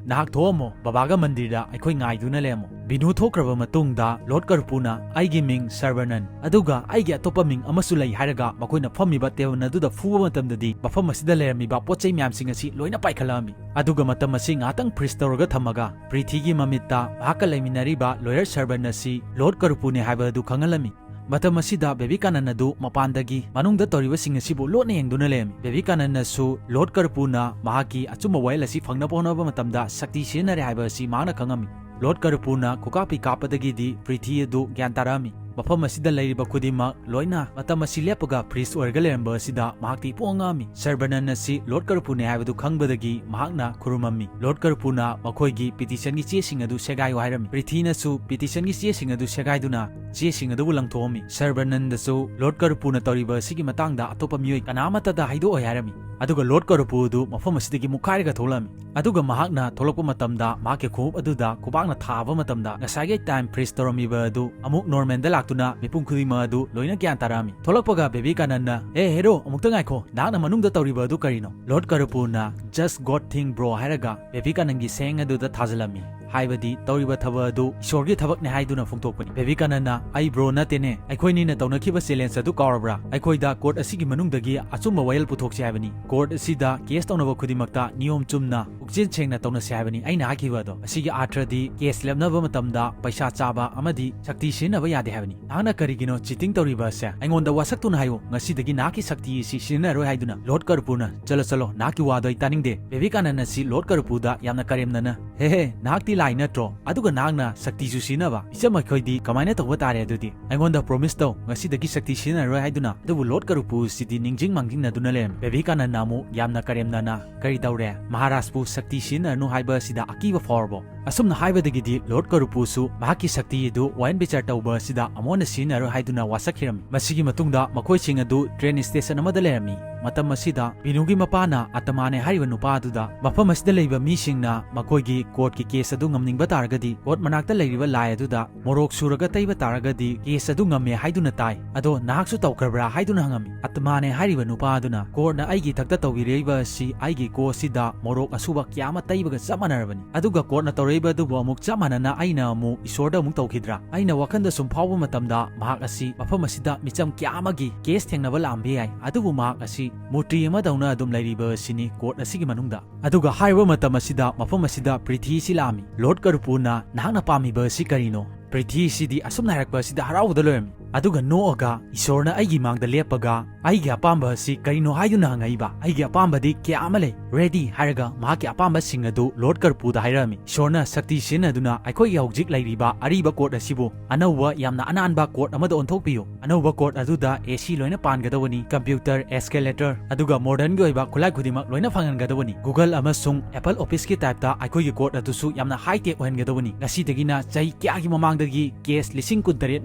ꯅꯍꯥꯛ ꯊꯣꯛꯑꯝꯃꯣ, ꯕꯕꯥꯒ ꯃꯟꯗꯤꯔꯗ ꯑꯩꯈꯣꯏ ꯉꯥꯏꯗꯨꯅ ꯂꯩꯔꯝꯃꯣ꯫" ꯕꯤꯅꯨ ꯊꯣꯛꯈ꯭ꯔꯕ ꯃꯇꯨꯡꯗ ꯂꯣꯔꯗ ꯀꯔꯨꯄꯨꯅ, "ꯑꯩꯒꯤ ꯃꯤꯡ ꯁꯔꯕꯅꯟ, ꯑꯗꯨꯒ ꯑꯩꯒꯤ ꯑꯇꯣꯞꯄ ꯃꯤꯡ ꯑꯃꯁꯨ ꯂꯩ," ꯍꯥꯏꯔꯒ ꯃꯈꯣꯏꯅ ꯐꯝꯃꯤꯕ ꯇꯦꯕꯜ ꯑꯗꯨꯗ ꯐꯨꯕ ꯃꯇꯝꯗꯗꯤ ꯃꯐꯝ ꯑꯁꯤꯗ ꯂꯩꯔꯝꯃꯤꯕ ꯄꯣꯠ ꯆꯩ ꯃꯌꯥꯝꯁꯤꯡ ꯑꯁꯤ ꯂꯣꯏꯅ ꯄꯥꯏꯈꯠꯂꯛꯑꯝꯃꯤ꯫ ꯑꯗꯨꯒ ꯃꯇꯝ ꯑꯁꯤ ꯉꯥꯏꯍꯥꯛꯇꯪ ꯐ꯭ꯔꯤꯖ ꯇꯧꯔꯒ ꯊꯝꯃꯒ ꯄ꯭ꯔꯤꯊꯤꯒꯤ ꯃꯃꯤꯠꯇ ꯃꯍꯥꯛꯀ ꯂꯩꯃꯤꯟꯅꯔꯤꯕ ꯂꯣꯌꯔ ꯁꯔꯕꯟ ꯑꯁꯤ ꯂꯣꯔꯗ ꯀꯔꯨꯄꯨꯅꯦ ꯍꯥꯏꯕ ꯑꯗꯨ ꯈꯪꯍꯜꯂꯝꯃꯤ꯫ ꯃꯇꯝ ꯑꯁꯤꯗ ꯕꯦꯕꯤꯀꯥꯅꯟ ꯑꯗꯨ ꯃꯄꯥꯟꯗꯒꯤ ꯃꯅꯨꯡꯗ ꯇꯧꯔꯤꯕꯁꯤꯡ ꯑꯁꯤꯕꯨ ꯂꯣꯠꯅ ꯌꯦꯡꯗꯨꯅ ꯂꯩꯔꯝꯃꯤ꯫ ꯕꯦꯕꯤꯀꯥꯅꯟꯅꯁꯨ ꯂꯣꯔꯗ ꯀꯔꯨꯄꯨꯅ ꯃꯍꯥꯛꯀꯤ ꯑꯆꯨꯝꯕ ꯋꯥꯌꯦꯜ ꯑꯁꯤ ꯐꯪꯅꯕ ꯍꯣꯠꯅꯕ ꯃꯇꯝꯗ ꯁꯛꯇꯤ ꯁꯤꯖꯤꯟꯅꯔꯦ ꯍꯥꯏꯕ ꯑꯁꯤ ꯃꯍꯥꯛꯅ ꯈꯪꯉꯝꯃꯤ꯫ ꯂꯣꯔꯗ ꯀꯔꯨꯄꯨꯅ ꯈꯨꯀꯥꯞꯄꯤ ꯀꯥꯞꯄꯗꯒꯤꯗꯤ ꯄ꯭ꯔꯤꯊꯤ ꯑꯗꯨ ꯒ꯭ꯌꯥꯟ ꯇꯥꯔꯛꯑꯝꯃꯤ꯫ ꯃꯐꯝ ꯑꯁꯤꯗ ꯂꯩꯔꯤꯕ ꯈꯨꯗꯤꯡꯃꯛ ꯂꯣꯏꯅ ꯃꯇꯝ ꯑꯁꯤ ꯂꯦꯞꯄꯒ ꯐ꯭ꯔꯤꯖ ꯑꯣꯏꯔꯒ ꯂꯩꯔꯝꯕ ꯑꯁꯤꯗ ꯃꯍꯥꯛꯇꯤ ꯄꯨꯡꯉꯛ ꯉꯛꯑꯝꯃꯤ꯫ ꯁꯔꯕꯅꯟ ꯑꯁꯤ ꯂꯣꯔꯗ ꯀꯔꯨꯄꯨꯅꯦ ꯍꯥꯏꯕꯗꯨ ꯈꯪꯕꯗꯒꯤ ꯃꯍꯥꯛꯅ ꯈꯨꯔꯨꯝꯃꯝꯃꯤ꯫ ꯂꯣꯔꯗ ꯀꯔꯨꯄꯨꯅ ꯃꯈꯣꯏꯒꯤ ꯄꯤꯇꯤꯁꯟꯒꯤ ꯆꯦꯁꯤꯡ ꯑꯗꯨ ꯁꯦꯒꯥꯏꯌꯨ ꯍꯥꯏꯔꯝꯃꯤ꯫ ꯄ꯭ꯔꯤꯊꯤꯅꯁꯨ ꯄꯤꯇꯤꯁꯟꯒꯤ ꯆꯦꯁꯤꯡ ꯑꯗꯨ ꯁꯦꯒꯥꯏꯗꯨꯅ ꯆꯦꯁꯤꯡ ꯑꯗꯨꯕꯨ ꯂꯪꯊꯣꯛꯑꯝꯃꯤ꯫ ꯁꯔꯕꯅꯟꯗꯁꯨ ꯂꯣꯔꯗ ꯀꯔꯨꯄꯨꯅ ꯇꯧꯔꯤꯕ ꯑꯁꯤꯒꯤ ꯃꯇꯥꯡꯗ ꯑꯇꯣꯞꯄ ꯃꯤꯑꯣꯏ ꯀꯅꯥ ꯑꯃꯠꯇꯗ ꯍꯥꯏꯗꯣꯛꯑꯣꯏ ꯍꯥꯏꯔꯝꯃꯤ꯫ ꯑꯗꯨꯒ ꯂꯣꯔꯗ ꯀꯔꯨꯄꯨ ꯑꯗꯨ ꯃꯐꯝ ꯑꯁꯤꯗꯒꯤ ꯃꯨꯛꯈꯥꯏꯔꯒ ꯊꯣꯛꯂꯛꯑꯝꯃꯤ꯫ ꯑꯗꯨꯒ ꯃꯍꯥꯛꯅ ꯊꯣꯛꯂꯛꯄ ꯃꯇꯝꯗ ꯃꯍꯥꯛꯀꯤ ꯈꯣꯡꯎꯞ ꯑꯗꯨꯗ ꯈꯨꯕꯥꯛꯅ ꯊꯥꯕ ꯃꯇꯝꯗ ꯉꯁꯥꯏꯒꯤ ꯇꯥꯏꯝ ꯐ꯭ꯔꯤꯖ ꯇꯧꯔꯝꯃꯤꯕ ꯑꯗꯨ ꯑꯃꯨꯛ ꯅꯣꯔꯃꯦꯜꯗ ꯂꯥꯛꯇꯨꯅ ꯃꯤꯄꯨꯝ ꯈꯨꯗꯤꯡꯃꯛ ꯑꯗꯨ ꯂꯣꯏꯅ ꯒ꯭ꯌꯥꯟ ꯇꯥꯔꯛꯑꯝꯃꯤ꯫ ꯊꯣꯛꯂꯛꯄꯒ ꯕꯦꯕꯤꯀꯥꯅꯟꯗꯅ, "ꯑꯦ ꯍꯦꯔꯣ, ꯑꯃꯨꯛꯇ ꯉꯥꯏꯈꯣ, ꯅꯍꯥꯛꯅ ꯃꯅꯨꯡꯗ ꯇꯧꯔꯤꯕ ꯑꯗꯨ ꯀꯔꯤꯅꯣ?" ꯂꯣꯔꯗ ꯀꯔꯨꯄꯨꯅ, "Just God thing, bro" ꯍꯥꯏꯔꯒ ꯕꯦꯕꯤꯀꯥꯅꯟꯒꯤ ꯁꯌꯦꯡ ꯑꯗꯨꯗ ꯊꯥꯖꯤꯜꯂꯝꯃꯤ꯫ ꯍꯥꯏꯕꯗꯤ ꯇꯧꯔꯤꯕ ꯊꯕꯛ ꯑꯗꯨ ꯏꯁꯣꯔꯒꯤ ꯊꯕꯛꯅꯦ ꯍꯥꯏꯗꯨꯅ ꯐꯣꯡꯗꯣꯛꯄꯅꯤ꯫ ꯕꯦꯕꯤꯀꯥꯅꯟꯗꯅ, "ꯑꯩ ꯕ꯭ꯔꯣ ꯅꯠꯇꯦꯅꯦ, ꯑꯩꯈꯣꯏꯅꯤꯅ ꯇꯧꯅꯈꯤꯕ ꯆꯦꯂꯦꯟꯖ ꯑꯗꯨ ꯀꯥꯎꯔꯕ꯭ꯔꯥ? ꯑꯩꯈꯣꯏꯗ ꯀꯣꯔꯠ ꯑꯁꯤꯒꯤ ꯃꯅꯨꯡꯗꯒꯤ ꯑꯆꯨꯝꯕ ꯋꯥꯌꯦꯜ ꯄꯨꯊꯣꯛꯁꯤ ꯍꯥꯏꯕꯅꯤ꯫ ꯀꯣꯔꯠ ꯑꯁꯤꯗ ꯀꯦꯁ ꯇꯧꯅꯕ ꯈꯨꯗꯤꯡꯃꯛꯇ ꯅꯤꯌꯣꯝ ꯆꯨꯝꯅ ꯄꯨꯛꯆꯦꯜ ꯁꯦꯡꯅ ꯇꯧꯅꯁꯤ ꯍꯥꯏꯕꯅꯤ ꯑꯩꯅ ꯍꯥꯏꯈꯤꯕ ꯑꯗꯣ꯫ ꯑꯁꯤꯒꯤ ꯑꯥꯔꯊꯗꯤ ꯀꯦꯁ ꯂꯦꯞꯅꯕ ꯃꯇꯝꯗ ꯄꯩꯁꯥ ꯆꯥꯕ ꯑꯃꯗꯤ ꯁꯛꯇꯤ ꯁꯤꯖꯤꯟꯅꯕ ꯌꯥꯗꯦ ꯍꯥꯏꯕꯅꯤ꯫ ꯅꯍꯥꯛꯅ ꯀꯔꯤꯒꯤꯅꯣ ꯆꯤꯇꯤꯡ ꯇꯧꯔꯤꯕ ꯑꯁꯦ? ꯑꯩꯉꯣꯟꯗ ꯋꯥꯁꯛꯇꯨꯅ ꯍꯥꯏꯌꯨ, ꯉꯁꯤꯗꯒꯤ ꯅꯍꯥꯛꯀꯤ ꯁꯛꯇꯤ ꯑꯁꯤ ꯁꯤꯖꯤꯟꯅꯔꯣꯏ ꯍꯥꯏꯗꯨꯅ꯫" ꯂꯣꯔꯗ ꯀꯔꯄꯨꯔꯅ, "ꯆꯠꯂꯣ ꯆꯠꯂꯣ, ꯅꯍꯥꯛꯀꯤ ꯋꯥꯗꯣ ꯑꯩ ꯇꯥꯅꯤꯡꯗꯦ꯫" ꯕꯦꯕꯤꯀꯥꯅꯟ ꯑꯁꯤ ꯂꯣꯔꯗ ꯀꯔꯄꯨꯔꯗ ꯌꯥꯝꯅ ꯀꯔꯦꯝꯅꯅ, "ꯍꯦ ꯍꯦ, ꯅꯍꯥꯛꯇꯤ ꯂꯥꯏ ꯅꯠꯇ꯭ꯔꯣ? ꯑꯗꯨꯒ ꯅꯍꯥꯛꯅ ꯁꯛꯇꯤꯁꯨ ꯁꯤꯖꯤꯟꯅꯕ꯫ ꯏꯆꯝ, ꯑꯩꯈꯣꯏꯗꯤ ꯀꯃꯥꯏꯅ ꯇꯧꯕ ꯇꯥꯔꯦ ꯑꯗꯨꯗꯤ? ꯑꯩꯉꯣꯟꯗ promise ꯇꯧ, ꯉꯁꯤꯗꯒꯤ ꯁꯛꯇꯤ ꯁꯤꯖꯤꯟꯅꯔꯣꯏ ꯍꯥꯏꯗꯨꯅ꯫ ꯑꯗꯨꯕꯨ Lord ꯀꯔꯨꯄꯨꯁꯤꯗꯤ ꯅꯤꯡꯁꯤꯡ ꯃꯥꯡꯖꯤꯡꯅꯗꯨꯅ ꯂꯩꯔꯝꯃꯤ꯫ ꯕꯦꯕꯤꯀꯥꯅꯟꯗꯅ ꯑꯃꯨꯛ ꯌꯥꯝꯅ ꯀꯔꯦꯝꯅꯅ, "ꯀꯔꯤ ꯇꯧꯔꯦ? ꯃꯍꯥꯔꯥꯖꯄꯨ ꯁꯛꯇꯤ ꯁꯤꯖꯤꯟꯅꯔꯅꯨ ꯍꯥꯏꯕ ꯑꯁꯤꯗ ꯑꯀꯤꯕ ꯐꯥꯎꯔꯕꯣ?" ꯑꯁꯨꯝꯅ ꯍꯥꯏꯕꯗꯒꯤꯗꯤ Lord ꯀꯔꯨꯄꯨꯁꯨ ꯃꯍꯥꯛꯀꯤ ꯁꯛꯇꯤ ꯑꯗꯨ ꯋꯥꯌꯦꯟ ꯕꯤꯆꯥꯔ ꯇꯧꯕ ꯑꯁꯤꯗ ꯑꯃꯨꯛ ꯍꯟꯅ ꯁꯤꯖꯤꯟꯅꯔꯣꯏ ꯍꯥꯏꯗꯨꯅ ꯋꯥꯁꯛꯈꯤꯔꯝꯃꯤ꯫ ꯃꯁꯤꯒꯤ ꯃꯇꯨꯡꯗ ꯃꯈꯣꯏꯁꯤꯡ ꯑꯗꯨ train station ꯑꯃꯗ ꯂꯩꯔꯝꯃꯤ꯫ ꯃꯇꯝ ꯑꯁꯤꯗ ꯕꯤꯅꯨꯒꯤ ꯃꯄꯥꯅ ꯑꯇꯃꯥꯅꯦ ꯍꯥꯏꯔꯤꯕ ꯅꯨꯄꯥ ꯑꯗꯨꯗ ꯃꯐꯝ ꯑꯁꯤꯗ ꯂꯩꯕ ꯃꯤꯁꯤꯡꯅ ꯃꯈꯣꯏꯒꯤ courtꯀꯤ case ꯑꯗꯨ ꯉꯝꯅꯤꯡꯕ ꯇꯥꯔꯒꯗꯤ court ꯃꯅꯥꯛꯇ ꯂꯩꯔꯤꯕ ꯂꯥꯏ ꯑꯗꯨꯗ ꯃꯣꯔꯣꯛ ꯁꯨꯔꯒ ꯇꯩꯕ ꯇꯥꯔꯒꯗꯤ case ꯑꯗꯨ ꯉꯝꯃꯦ ꯍꯥꯏꯗꯨꯅ ꯇꯥꯏ꯫ ꯑꯗꯣ ꯅꯍꯥꯛꯁꯨ ꯇꯧꯈ꯭ꯔꯕ꯭ꯔꯥ ꯍꯥꯏꯗꯨꯅ ꯍꯪꯉꯝꯃꯤ꯫ ꯑꯇꯃꯥꯅꯦ ꯍꯥꯏꯔꯤꯕ ꯅꯨꯄꯥ ꯑꯗꯨꯅ courtꯅ ꯑꯩꯒꯤ ꯏꯊꯛꯇ ꯇꯧꯕꯤꯔꯛꯏꯕ ꯑꯁꯤ ꯑꯩꯒꯤ ꯀꯣ ꯑꯁꯤꯗ ꯃꯣꯔꯣꯛ ꯑꯁꯨꯕ ꯀꯌꯥ ꯑꯃ ꯇꯩꯕꯒ ꯆꯞ ꯃꯥꯟꯅꯔꯕꯅꯤ꯫ ꯑꯗꯨꯒ courtꯅ ꯇꯧꯔꯛꯏꯕ ꯑꯗꯨꯕꯨ ꯑꯃꯨꯛ ꯆꯞ ꯃꯥꯟꯅꯅ ꯑꯩꯅ ꯑꯃꯨꯛ ꯏꯁꯣꯔꯗ ꯑꯃꯨꯛ ꯇꯧꯈꯤꯗ꯭ꯔꯥ? ꯑꯩꯅ ꯋꯥꯈꯜꯗ ꯁꯨꯝ ꯐꯥꯎꯕ ꯃꯇꯝꯗ ꯃꯍꯥꯛ ꯑꯁꯤ ꯃꯐꯝ ꯑꯁꯤꯗ ꯃꯤꯆꯝ ꯀꯌꯥ ꯑꯃꯒꯤ case ꯊꯦꯡꯅꯕ ꯂꯥꯛꯑꯝꯕ ꯌꯥꯏ, ꯑꯗꯨꯕꯨ ꯃꯍꯥꯛ ꯑꯁꯤ ꯃꯨꯔꯇꯤ ꯑꯃꯗꯧꯅ ꯑꯗꯨꯝ ꯂꯩꯔꯤꯕ ꯑꯁꯤꯅꯤ court ꯑꯁꯤꯒꯤ ꯃꯅꯨꯡꯗ꯫ ꯑꯗꯨꯒ ꯍꯥꯏꯔꯤꯕ ꯃꯇꯝ ꯑꯁꯤꯗ ꯃꯐꯝ ꯑꯁꯤꯗ ꯄ꯭ꯔꯤꯊꯤ ꯑꯁꯤ ꯂꯥꯛꯑꯝꯃꯤ꯫ Lord ꯀꯔꯨꯄꯨꯅ, "ꯅꯍꯥꯛꯅ ꯄꯥꯝꯃꯤꯕ ꯑꯁꯤ ꯀꯔꯤꯅꯣ?" ꯄ꯭ꯔꯤꯊꯤ ꯑꯁꯤꯗꯤ ꯑꯁꯨꯝꯅ ꯍꯥꯏꯔꯛꯄ ꯑꯁꯤꯗ ꯍꯔꯥꯎꯕꯗ ꯂꯣꯏꯔꯝꯃꯤ꯫ ꯑꯗꯨꯒ ꯅꯣꯛꯑꯒ ꯏꯁꯣꯔꯅ ꯑꯩꯒꯤ ꯃꯥꯡꯗ ꯂꯦꯞꯄꯒ ꯑꯩꯒꯤ ꯑꯄꯥꯝꯕ ꯑꯁꯤ ꯀꯔꯤꯅꯣ ꯍꯥꯏꯗꯨꯅ ꯍꯪꯉꯛꯏꯕ꯫ "ꯑꯩꯒꯤ ꯑꯄꯥꯝꯕꯗꯤ ꯀꯌꯥ ꯑꯃ ꯂꯩ, ready" ꯍꯥꯏꯔꯒ ꯃꯍꯥꯛꯀꯤ ꯑꯄꯥꯝꯕꯁꯤꯡ ꯑꯗꯨ Lord ꯀꯔꯨꯄꯨꯗ ꯍꯥꯏꯔꯛꯑꯝꯃꯤ꯫ ꯏꯁꯣꯔꯅ ꯁꯛꯇꯤ ꯁꯤꯖꯤꯟꯅꯗꯨꯅ ꯑꯩꯈꯣꯏꯒꯤ ꯍꯧꯖꯤꯛ ꯂꯩꯔꯤꯕ ꯑꯔꯤꯕ court ꯑꯁꯤꯕꯨ ꯑꯅꯧꯕ ꯌꯥꯝꯅ ꯑꯅꯥꯟꯕ court ꯑꯃꯗ ꯑꯣꯟꯊꯣꯛꯄꯤꯌꯨ꯫ ꯑꯅꯧꯕ court ꯑꯗꯨꯗ AC ꯂꯣꯏꯅ ꯄꯥꯟꯒꯗꯕꯅꯤ, computer, escalator, ꯑꯗꯨꯒ modernꯒꯤ ꯑꯣꯏꯕ ꯈꯨꯠꯂꯥꯏ ꯈꯨꯗꯤꯡꯃꯛ ꯂꯣꯏꯅ ꯐꯪꯍꯟꯒꯗꯕꯅꯤ꯫ Google ꯑꯃꯁꯨꯡ Apple Officeꯀꯤ typeꯇ ꯑꯩꯈꯣꯏꯒꯤ court ꯑꯗꯨꯁꯨ ꯌꯥꯝꯅ high tech ꯑꯣꯏꯍꯟꯒꯗꯕꯅꯤ꯫ ꯉꯁꯤꯗꯒꯤꯅ ꯆꯍꯤ ꯀꯌꯥꯒꯤ ꯃꯃꯥꯡꯗꯒꯤ case ꯂꯤꯁꯤꯡ ꯀꯨꯟꯇꯔꯦꯠ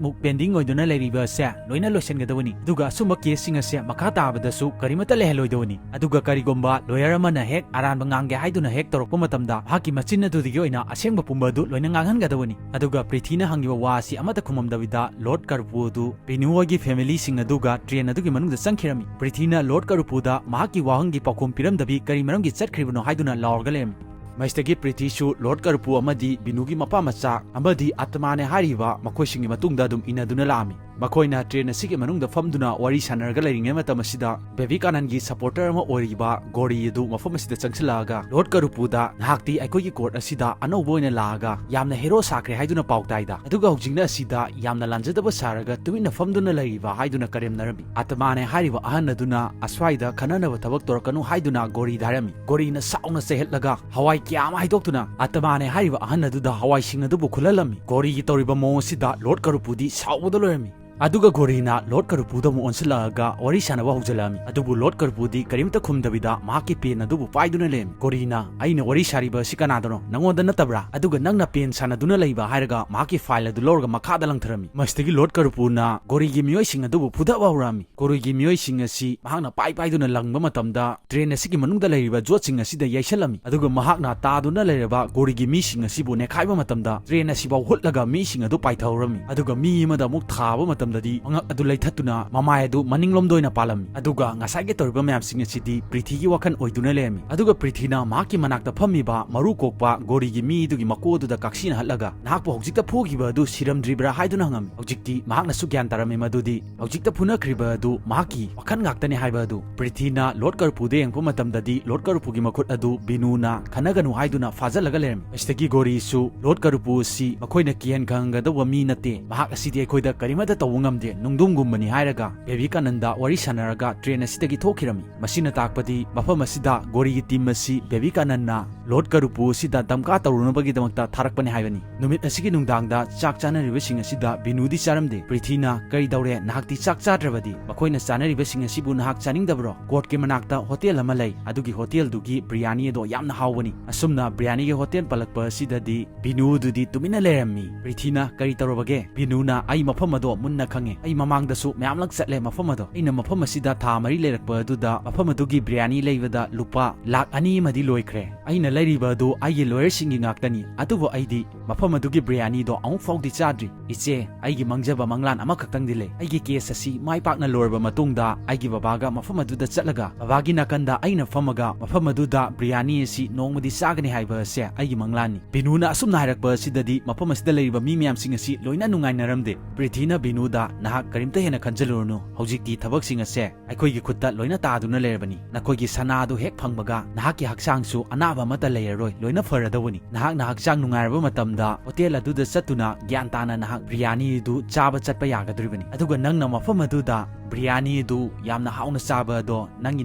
ꯃꯨꯛ pending ꯑꯣꯏꯗꯨꯅ ꯂꯩꯔꯤꯕ ꯑꯁꯦ ꯂꯣꯏꯅ ꯂꯣꯏꯁꯤꯟꯒꯗꯕꯅꯤ꯫ ꯑꯗꯨꯒ ꯑꯁꯨꯝꯕ caseꯁꯤꯡ ꯑꯁꯦ ꯃꯈꯥ ꯇꯥꯕꯗꯁꯨ ꯀꯔꯤꯃꯠꯇ ꯂꯩꯍꯜꯂꯣꯏꯗꯕꯅꯤ꯫ ꯑꯗꯨꯒ ꯀꯔꯤꯒꯨꯝꯕ lawyer ꯑꯃꯅ ꯍꯦꯛ ꯑꯔꯥꯟꯕ ꯉꯥꯡꯒꯦ ꯍꯥꯏꯗꯨꯅ ꯍꯦꯛ ꯇꯧꯔꯛꯄ ꯃꯇꯝꯗ ꯃꯍꯥꯛꯀꯤ ꯃꯆꯤꯟ ꯑꯗꯨꯗꯒꯤ ꯑꯣꯏꯅ ꯑꯁꯦꯡꯕ ꯄꯨꯝꯕ ꯑꯗꯨ ꯂꯣꯏꯅ ꯉꯥꯡꯍꯟꯒꯗꯕꯅꯤ꯫ ꯑꯗꯨꯒ ꯄ꯭ꯔꯤꯊꯤꯅ ꯍꯪꯉꯤꯕ ꯋꯥ ꯑꯁꯤ ꯑꯃꯠꯇ ꯈꯨꯝꯃꯝꯗꯕꯤꯗ Lord ꯀꯔꯨꯄꯨ ꯑꯗꯨ ꯕꯤꯅꯨ ꯍꯣꯏꯒꯤ familyꯁꯤꯡ ꯑꯗꯨꯒ train ꯑꯗꯨꯒꯤ ꯃꯅꯨꯡꯗ ꯆꯪꯈꯤꯔꯝꯃꯤ꯫ ꯄ꯭ꯔꯤꯊꯤꯅ Lord ꯀꯔꯨꯄꯨꯗ ꯃꯍꯥꯛꯀꯤ ꯋꯥꯍꯪꯒꯤ ꯄꯥꯎꯈꯨꯝ ꯄꯤꯔꯝꯗꯕꯤ ꯀꯔꯤ ꯃꯔꯝꯒꯤ ꯆꯠꯈ꯭ꯔꯤꯕꯅꯣ ꯍꯥꯏꯗꯨꯅ ꯂꯥꯎꯔꯒ ꯂꯩꯔꯝꯃꯤ꯫ ꯃꯁꯤꯗꯒꯤ ꯄ꯭ꯔꯤꯊꯤꯁꯨ Lord ꯀꯔꯨꯄꯨ ꯑꯃꯗꯤ ꯕꯤꯅꯨꯒꯤ ꯃꯄꯥ ꯃꯆꯥ ꯑꯃꯗꯤ ꯑꯇꯃꯥꯅꯦ ꯍꯥꯏꯔꯤꯕ ꯃꯈꯣꯏꯁꯤꯡꯒꯤ ꯃꯇꯨꯡꯗ ꯑꯗꯨꯝ ꯏꯟꯅꯗꯨꯅ ꯂꯥꯛꯑꯝꯃꯤ꯫ ꯃꯈꯣꯏꯅ ꯇ꯭ꯔꯦꯟ ꯑꯁꯤꯒꯤ ꯃꯅꯨꯡꯗ ꯐꯝꯗꯨꯅ ꯋꯥꯔꯤ ꯁꯥꯟꯅꯔꯒ ꯂꯩꯔꯤꯉꯩ ꯃꯇꯝ ꯑꯁꯤꯗ ꯕꯦꯕꯤꯀꯥꯅꯟꯒꯤ ꯁꯄꯣꯔꯇꯔ ꯑꯃ ꯑꯣꯏꯔꯤꯕ ꯒꯣꯔꯤ ꯑꯗꯨ ꯃꯐꯝ ꯑꯁꯤꯗ ꯆꯪꯁꯤꯜꯂꯛꯑꯒ ꯂꯣꯔꯗ ꯀꯔꯨꯄꯨꯗ, "ꯅꯍꯥꯛꯇꯤ ꯑꯩꯈꯣꯏꯒꯤ ꯀꯣꯔꯠ ꯑꯁꯤꯗ ꯑꯅꯧꯕ ꯑꯣꯏꯅ ꯂꯥꯛꯑꯒ ꯌꯥꯝꯅ ꯍꯦꯔꯣ ꯁꯥꯈ꯭ꯔꯦ ꯍꯥꯏꯗꯨꯅ ꯄꯥꯎ ꯇꯥꯏꯗ, ꯑꯗꯨꯒ ꯍꯧꯖꯤꯛꯅ ꯑꯁꯤꯗ ꯌꯥꯝꯅ ꯂꯥꯟꯖꯗꯕ ꯁꯥꯔꯒ ꯇꯨꯃꯤꯟꯅ ꯐꯝꯗꯨꯅ ꯂꯩꯔꯤꯕ?" ꯍꯥꯏꯗꯨꯅ ꯀꯔꯦꯝꯅꯔꯝꯃꯤ꯫ ꯑꯇꯃꯥꯅꯦ ꯍꯥꯏꯔꯤꯕ ꯑꯍꯟ ꯑꯗꯨꯅ ꯑꯁ꯭ꯋꯥꯏꯗ ꯈꯟꯅꯅꯕ ꯊꯕꯛ ꯇꯧꯔꯛꯀꯅꯨ ꯍꯥꯏꯗꯨꯅ ꯒꯣꯔꯤꯗ ꯍꯥꯏꯔꯝꯃꯤ꯫ ꯒꯣꯔꯤꯅ ꯁꯥꯎꯅ ꯆꯩꯍꯠꯂꯒ ꯍꯋꯥꯏ ꯀꯌꯥ ꯑꯃ ꯍꯩꯗꯣꯛꯇꯨꯅ ꯑꯇꯃꯥꯅꯦ ꯍꯥꯏꯔꯤꯕ ꯑꯍꯟ ꯑꯗꯨꯗ ꯍꯋꯥꯏꯁꯤꯡ ꯑꯗꯨꯕꯨ ꯈꯨꯜꯍꯜꯂꯝꯃꯤ꯫ ꯒꯣꯔꯤꯒꯤ ꯇꯧꯔꯤꯕ ꯃꯑꯣꯡ ꯑꯁꯤꯗ ꯂꯣꯔꯗ ꯀꯔꯨꯄꯨꯗꯤ ꯁꯥꯎꯕꯗ ꯂꯣꯏꯔꯝꯃꯤ꯫ ꯑꯗꯨꯒ ꯒꯣꯔꯤꯅ ꯂꯣꯔꯗ ꯀꯔꯨꯄꯨꯗ ꯑꯃꯨꯛ ꯑꯣꯟꯁꯤꯜꯂꯛꯑꯒ ꯋꯥꯔꯤ ꯁꯥꯟꯅꯕ ꯍꯧꯖꯤꯜꯂꯛꯑꯝꯃꯤ꯫ ꯑꯗꯨꯕꯨ ꯂꯣꯔꯗ ꯀꯔꯨꯄꯨꯗꯤ ꯀꯔꯤꯝꯇ ꯈꯨꯝꯗꯕꯤꯗ ꯃꯍꯥꯛꯀꯤ ꯄꯦꯟ ꯑꯗꯨꯕꯨ ꯄꯥꯏꯗꯨꯅ ꯂꯩꯔꯝꯃꯤ꯫ ꯒꯣꯔꯤꯅ, "ꯑꯩꯅ ꯋꯥꯔꯤ ꯁꯥꯔꯤꯕ ꯑꯁꯤ ꯀꯅꯥꯗꯅꯣ? ꯅꯉꯣꯟꯗ ꯅꯠꯇꯕ꯭ꯔꯥ? ꯑꯗꯨꯒ ꯅꯪꯅ ꯄꯦꯟ ꯁꯥꯟꯅꯗꯨꯅ ꯂꯩꯕ?" ꯍꯥꯏꯔꯒ ꯃꯍꯥꯛꯀꯤ ꯐꯥꯏꯜ ꯑꯗꯨ ꯂꯧꯔꯒ ꯃꯈꯥꯗ ꯂꯪꯊꯔꯝꯃꯤ꯫ ꯃꯁꯤꯗꯒꯤ ꯂꯣꯔꯗ ꯀꯔꯨꯄꯨꯅ ꯒꯣꯔꯤꯒꯤ ꯃꯤꯑꯣꯏꯁꯤꯡ ꯑꯗꯨꯕꯨ ꯐꯨꯊꯕ ꯍꯧꯔꯛꯑꯝꯃꯤ꯫ ꯒꯣꯔꯤꯒꯤ ꯃꯤꯑꯣꯏꯁꯤꯡ ꯑꯁꯤ ꯃꯍꯥꯛꯅ ꯄꯥꯏ ꯄꯥꯏꯗꯨꯅ ꯂꯪꯕ ꯃꯇꯝꯗ ꯇ꯭ꯔꯦꯟ ꯑꯁꯤꯒꯤ ꯃꯅꯨꯡꯗ ꯂꯩꯔꯤꯕ ꯌꯣꯠꯁꯤꯡ ꯑꯁꯤꯗ ꯌꯩꯁꯜꯂꯝꯃꯤ꯫ ꯑꯗꯨꯒ ꯃꯍꯥꯛꯅ ꯇꯥꯗꯨꯅ ꯂꯩꯔꯕ ꯒꯣꯔꯤꯒꯤ ꯃꯤꯁꯤꯡ ꯑꯁꯤꯕꯨ ꯅꯦꯠꯈꯥꯏꯕ ꯃꯇꯝꯗ ꯇ꯭ꯔꯦꯟ ꯑꯁꯤꯐꯥꯎ ꯍꯨꯠꯂꯒ ꯃꯤꯁꯤꯡ ꯑꯗꯨ ꯄꯥꯏꯊꯍꯧꯔꯝꯃꯤ꯫ ꯑꯗꯨꯒ ꯃꯤ ꯑꯃꯗ ꯑꯃꯨꯛ ꯊꯥꯕ ꯃꯇꯝꯗꯗꯤ ꯃꯉꯛ ꯑꯗꯨ ꯂꯩꯊꯠꯇꯨꯅ ꯃꯃꯥꯏ ꯑꯗꯨ ꯃꯅꯤꯡꯂꯣꯝꯗ ꯑꯣꯏꯅ ꯄꯥꯜꯂꯝꯃꯤ꯫ ꯑꯗꯨꯒ ꯉꯁꯥꯏꯒꯤ ꯇꯧꯔꯤꯕ ꯃꯌꯥꯝꯁꯤꯡ ꯑꯁꯤꯗꯤ ꯄ꯭ꯔꯤꯊꯤꯒꯤ ꯋꯥꯈꯜ ꯑꯣꯏꯗꯨꯅ ꯂꯩꯔꯝꯃꯤ꯫ ꯑꯗꯨꯒ ꯄ꯭ꯔꯤꯊꯤꯅ ꯃꯍꯥꯛꯀꯤ ꯃꯅꯥꯛꯇ ꯐꯝꯃꯤꯕ ꯃꯔꯨ ꯀꯣꯛꯄ ꯒꯣꯔꯤꯒꯤ ꯃꯤꯗꯨꯒꯤ ꯃꯀꯣꯛ ꯑꯗꯨꯗ ꯀꯥꯛꯁꯤꯅ ꯍꯠꯂꯒ, "ꯅꯍꯥꯛꯄꯨ ꯍꯧꯖꯤꯛꯇ ꯐꯨꯈꯤꯕ ꯑꯗꯨ ꯁꯤꯔꯝꯗ꯭ꯔꯤꯕ꯭ꯔꯥ?" ꯍꯥꯏꯗꯨꯅ ꯍꯪꯉꯝꯃꯤ꯫ ꯍꯧꯖꯤꯛꯇꯤ ꯃꯍꯥꯛꯅꯁꯨ ꯒ꯭ꯌꯥꯟ ꯇꯥꯔꯝꯃꯤ ꯃꯗꯨꯗꯤ ꯍꯧꯖꯤꯛꯇ ꯐꯨꯅꯈ꯭ꯔꯤꯕ ꯑꯗꯨ ꯃꯍꯥꯛꯀꯤ ꯋꯥꯈꯜ ꯉꯥꯛꯇꯅꯤ ꯍꯥꯏꯕ ꯑꯗꯨ꯫ ꯄ꯭ꯔꯤꯊꯤꯅ ꯂꯣꯔꯗ ꯀꯔꯨꯄꯨꯗ ꯌꯦꯡꯉꯛꯄ ꯃꯇꯝꯗꯗꯤ ꯂꯣꯔꯗ ꯀꯔꯨꯄꯨꯒꯤ ꯃꯈꯨꯠ ꯑꯗꯨ ꯕꯤꯅꯨꯅ ꯈꯟꯅꯒꯅꯨ ꯍꯥꯏꯗꯨꯅ ꯐꯥꯖꯜꯂꯒ ꯂꯩꯔꯝꯃꯤ꯫ ꯃꯁꯤꯗꯒꯤ ꯒꯣꯔꯤꯁꯨ, "ꯂꯣꯔꯗ ꯀꯔꯨꯄꯨ ꯑꯁꯤ ꯃꯈꯣꯏꯅ ꯀꯤꯍꯟ ꯈꯪꯍꯟꯒꯗꯧꯕ ꯃꯤ ꯅꯠꯇꯦ, ꯃꯍꯥꯛ ꯑꯁꯤꯗꯤ ꯑꯩꯈꯣꯏꯗ ꯀꯔꯤꯃꯠꯇ ꯇꯧꯕ ꯉꯝꯗꯦ, ꯅꯨꯡꯗꯨꯝꯒꯨꯝꯕꯅꯤ" ꯍꯥꯏꯔꯒ ꯕꯦꯕꯤꯀꯥꯅꯟꯗ ꯋꯥꯔꯤ ꯁꯥꯟꯅꯔꯒ ꯇ꯭ꯔꯦꯟ ꯑꯁꯤꯗꯒꯤ ꯊꯣꯛꯈꯤꯔꯝꯃꯤ꯫ ꯃꯁꯤꯅ ꯇꯥꯛꯄꯗꯤ ꯃꯐꯝ ꯑꯁꯤꯗ ꯒꯣꯔꯤꯒꯤ ꯇꯤꯝ ꯑꯁꯤ ꯕꯦꯕꯤꯀꯥꯅꯟꯅ ꯂꯣꯔꯗ ꯀꯔꯨꯄꯨ ꯑꯁꯤꯗ ꯗꯝꯀꯥ ꯇꯧꯔꯨꯅꯕꯒꯤꯗꯃꯛꯇ ꯊꯥꯔꯛꯄꯅꯤ ꯍꯥꯏꯕꯅꯤ꯫ ꯅꯨꯃꯤꯠ ꯑꯁꯤꯒꯤ ꯅꯨꯡꯗꯥꯡꯗ ꯆꯥꯛ ꯆꯥꯅꯔꯤꯕꯁꯤꯡ ꯑꯁꯤꯗ ꯕꯤꯅꯨꯗꯤ ꯆꯥꯔꯝꯗꯦ꯫ ꯄ꯭ꯔꯤꯊꯤꯅ, "ꯀꯔꯤ ꯇꯧꯔꯦ? ꯅꯍꯥꯛꯇꯤ ꯆꯥꯛ ꯆꯥꯗ꯭ꯔꯕꯗꯤ? ꯃꯈꯣꯏꯅ ꯆꯥꯅꯔꯤꯕꯁꯤꯡ ꯑꯁꯤꯕꯨ ꯅꯍꯥꯛ ꯆꯥꯅꯤꯡꯗꯕ꯭ꯔꯣ? ꯀꯣꯔꯠꯀꯤ ꯃꯅꯥꯛꯇ ꯍꯣꯇꯦꯜ ꯑꯃ ꯂꯩ, ꯑꯗꯨꯒꯤ ꯍꯣꯇꯦꯜꯗꯨꯒꯤ ꯕꯤꯔꯌꯥꯅꯤ ꯑꯗꯣ ꯌꯥꯝꯅ ꯍꯥꯎꯕꯅꯤ"꯫ ꯑꯁꯨꯝꯅ ꯕꯤꯔꯌꯥꯅꯤꯒꯤ ꯍꯣꯇꯦꯜ ꯄꯜꯂꯛꯄ ꯑꯁꯤꯗꯗꯤ ꯕꯤꯅꯨꯗꯨꯗꯤ ꯇꯨꯃꯤꯟꯅ ꯂꯩꯔꯝꯃꯤ꯫ ꯄ꯭ꯔꯤꯊꯤꯅ, "ꯀꯔꯤ ꯇꯧꯔꯕꯒꯦ?" ꯕꯤꯅꯨꯅ, "ꯑꯩ ꯃꯐꯝ ꯑꯗꯣ ꯃꯨꯟꯅ ꯈꯪꯉꯦ꯫ ꯑꯩ ꯃꯃꯥꯡꯗꯁꯨ ꯃꯌꯥꯝꯂꯛ ꯆꯠꯂꯦ ꯃꯐꯝ ꯑꯗꯣ꯫ ꯑꯩꯅ ꯃꯐꯝ ꯑꯁꯤꯗ ꯊꯥ ꯃꯔꯤ ꯂꯩꯔꯛꯄ ꯑꯗꯨꯗ ꯃꯐꯝ ꯑꯗꯨꯒꯤ ꯕꯤꯔꯌꯥꯅꯤ ꯂꯩꯕꯗ ꯂꯨꯄꯥ ꯂꯥꯛ ꯑꯅꯤ ꯑꯃꯗꯤ ꯂꯣꯏꯈ꯭ꯔꯦ꯫ ꯑꯩꯅ ꯂꯩꯔꯤꯕ ꯑꯗꯨ ꯑꯩꯒꯤ ꯂꯣꯌꯔꯁꯤꯡꯒꯤ ꯉꯥꯛꯇꯅꯤ꯫ ꯑꯗꯨꯕꯨ ꯑꯩꯗꯤ ꯃꯐꯝ ꯑꯗꯨꯒꯤ ꯕꯤꯔꯌꯥꯅꯤꯗꯣ ꯑꯃꯨꯛ ꯐꯥꯎꯗꯤ ꯆꯥꯗ꯭ꯔꯤ꯫ ꯏꯆꯦ, ꯑꯩꯒꯤ ꯃꯪꯖꯕ ꯃꯪꯂꯥꯟ ꯑꯃꯈꯛꯇꯪꯗꯤ ꯂꯩ꯫ ꯑꯩꯒꯤ ꯀꯦꯁ ꯑꯁꯤ ꯃꯥꯏ ꯄꯥꯛꯅ ꯂꯣꯏꯔꯕ ꯃꯇꯨꯡꯗ ꯑꯩꯒꯤ ꯕꯕꯥꯒ ꯃꯐꯝ ꯑꯗꯨꯗ ꯆꯠꯂꯒ ꯕꯕꯥꯒꯤ ꯅꯥꯀꯟꯗ ꯑꯩꯅ ꯐꯝꯃꯒ ꯃꯐꯝ ꯑꯗꯨꯗ ꯕꯤꯔꯌꯥꯅꯤ ꯑꯁꯤ ꯅꯣꯡꯃꯗꯤ ꯆꯥꯒꯅꯤ ꯍꯥꯏꯕ ꯑꯁꯦ ꯑꯩꯒꯤ ꯃꯪꯂꯥꯟꯅꯤ꯫ ꯕꯤꯅꯨꯅ ꯑꯁꯨꯝꯅ ꯍꯥꯏꯔꯛꯄ ꯑꯁꯤꯗꯗꯤ ꯃꯐꯝ ꯑꯁꯤꯗ ꯂꯩꯔꯤꯕ ꯃꯤ ꯃꯌꯥꯝꯁꯤꯡ ꯑꯁꯤ ꯂꯣꯏꯅ ꯅꯨꯡꯉꯥꯏꯅꯔꯝꯗꯦ꯫ ꯄ꯭ꯔꯤꯊꯤꯅ ꯕꯤꯅꯨꯗ ꯃꯊꯛꯇ ꯅꯍꯥꯛ ꯀꯔꯤꯝꯇ ꯍꯦꯟꯅ ꯈꯟꯖꯜꯂꯨꯔꯅꯨ꯫ ꯍꯧꯖꯤꯛꯇꯤ ꯊꯕꯛꯁꯤꯡ ꯑꯁꯦ ꯑꯩꯈꯣꯏꯒꯤ ꯈꯨꯠꯇ ꯂꯣꯏꯅ ꯇꯥꯗꯨꯅ ꯂꯩꯔꯕꯅꯤ꯫ ꯅꯈꯣꯏꯒꯤ ꯁꯅꯥ ꯑꯗꯨ ꯍꯦꯛ ꯐꯪꯕꯒ ꯅꯍꯥꯛꯀꯤ ꯍꯛꯆꯥꯡꯁꯨ ꯑꯅꯥꯕ ꯑꯃꯠꯇ ꯂꯩꯔꯔꯣꯏ, ꯂꯣꯏꯅ ꯐꯔꯗꯧꯕꯅꯤ꯫ ꯅꯍꯥꯛꯅ ꯍꯛꯆꯥꯡ ꯅꯨꯡꯉꯥꯏꯔꯕ ꯃꯇꯝꯗ ꯍꯣꯇꯦꯜ ꯑꯗꯨꯗ ꯆꯠꯇꯨꯅ ꯒ꯭ꯌꯥꯟ ꯇꯥꯅ ꯅꯍꯥꯛ ꯕꯤꯔꯌꯥꯅꯤ ꯑꯗꯨ ꯆꯥꯕ ꯆꯠꯄ ꯌꯥꯒꯗꯧꯔꯤꯕꯅꯤ꯫ ꯑꯗꯨꯒ ꯅꯪꯅ ꯃꯐꯝ ꯑꯗꯨꯗ ꯕꯤꯔꯌꯥꯅꯤ ꯑꯗꯨ ꯌꯥꯝꯅ ꯍꯥꯎꯅ ꯆꯥꯕ ꯑꯗꯣ ꯅꯪꯒꯤ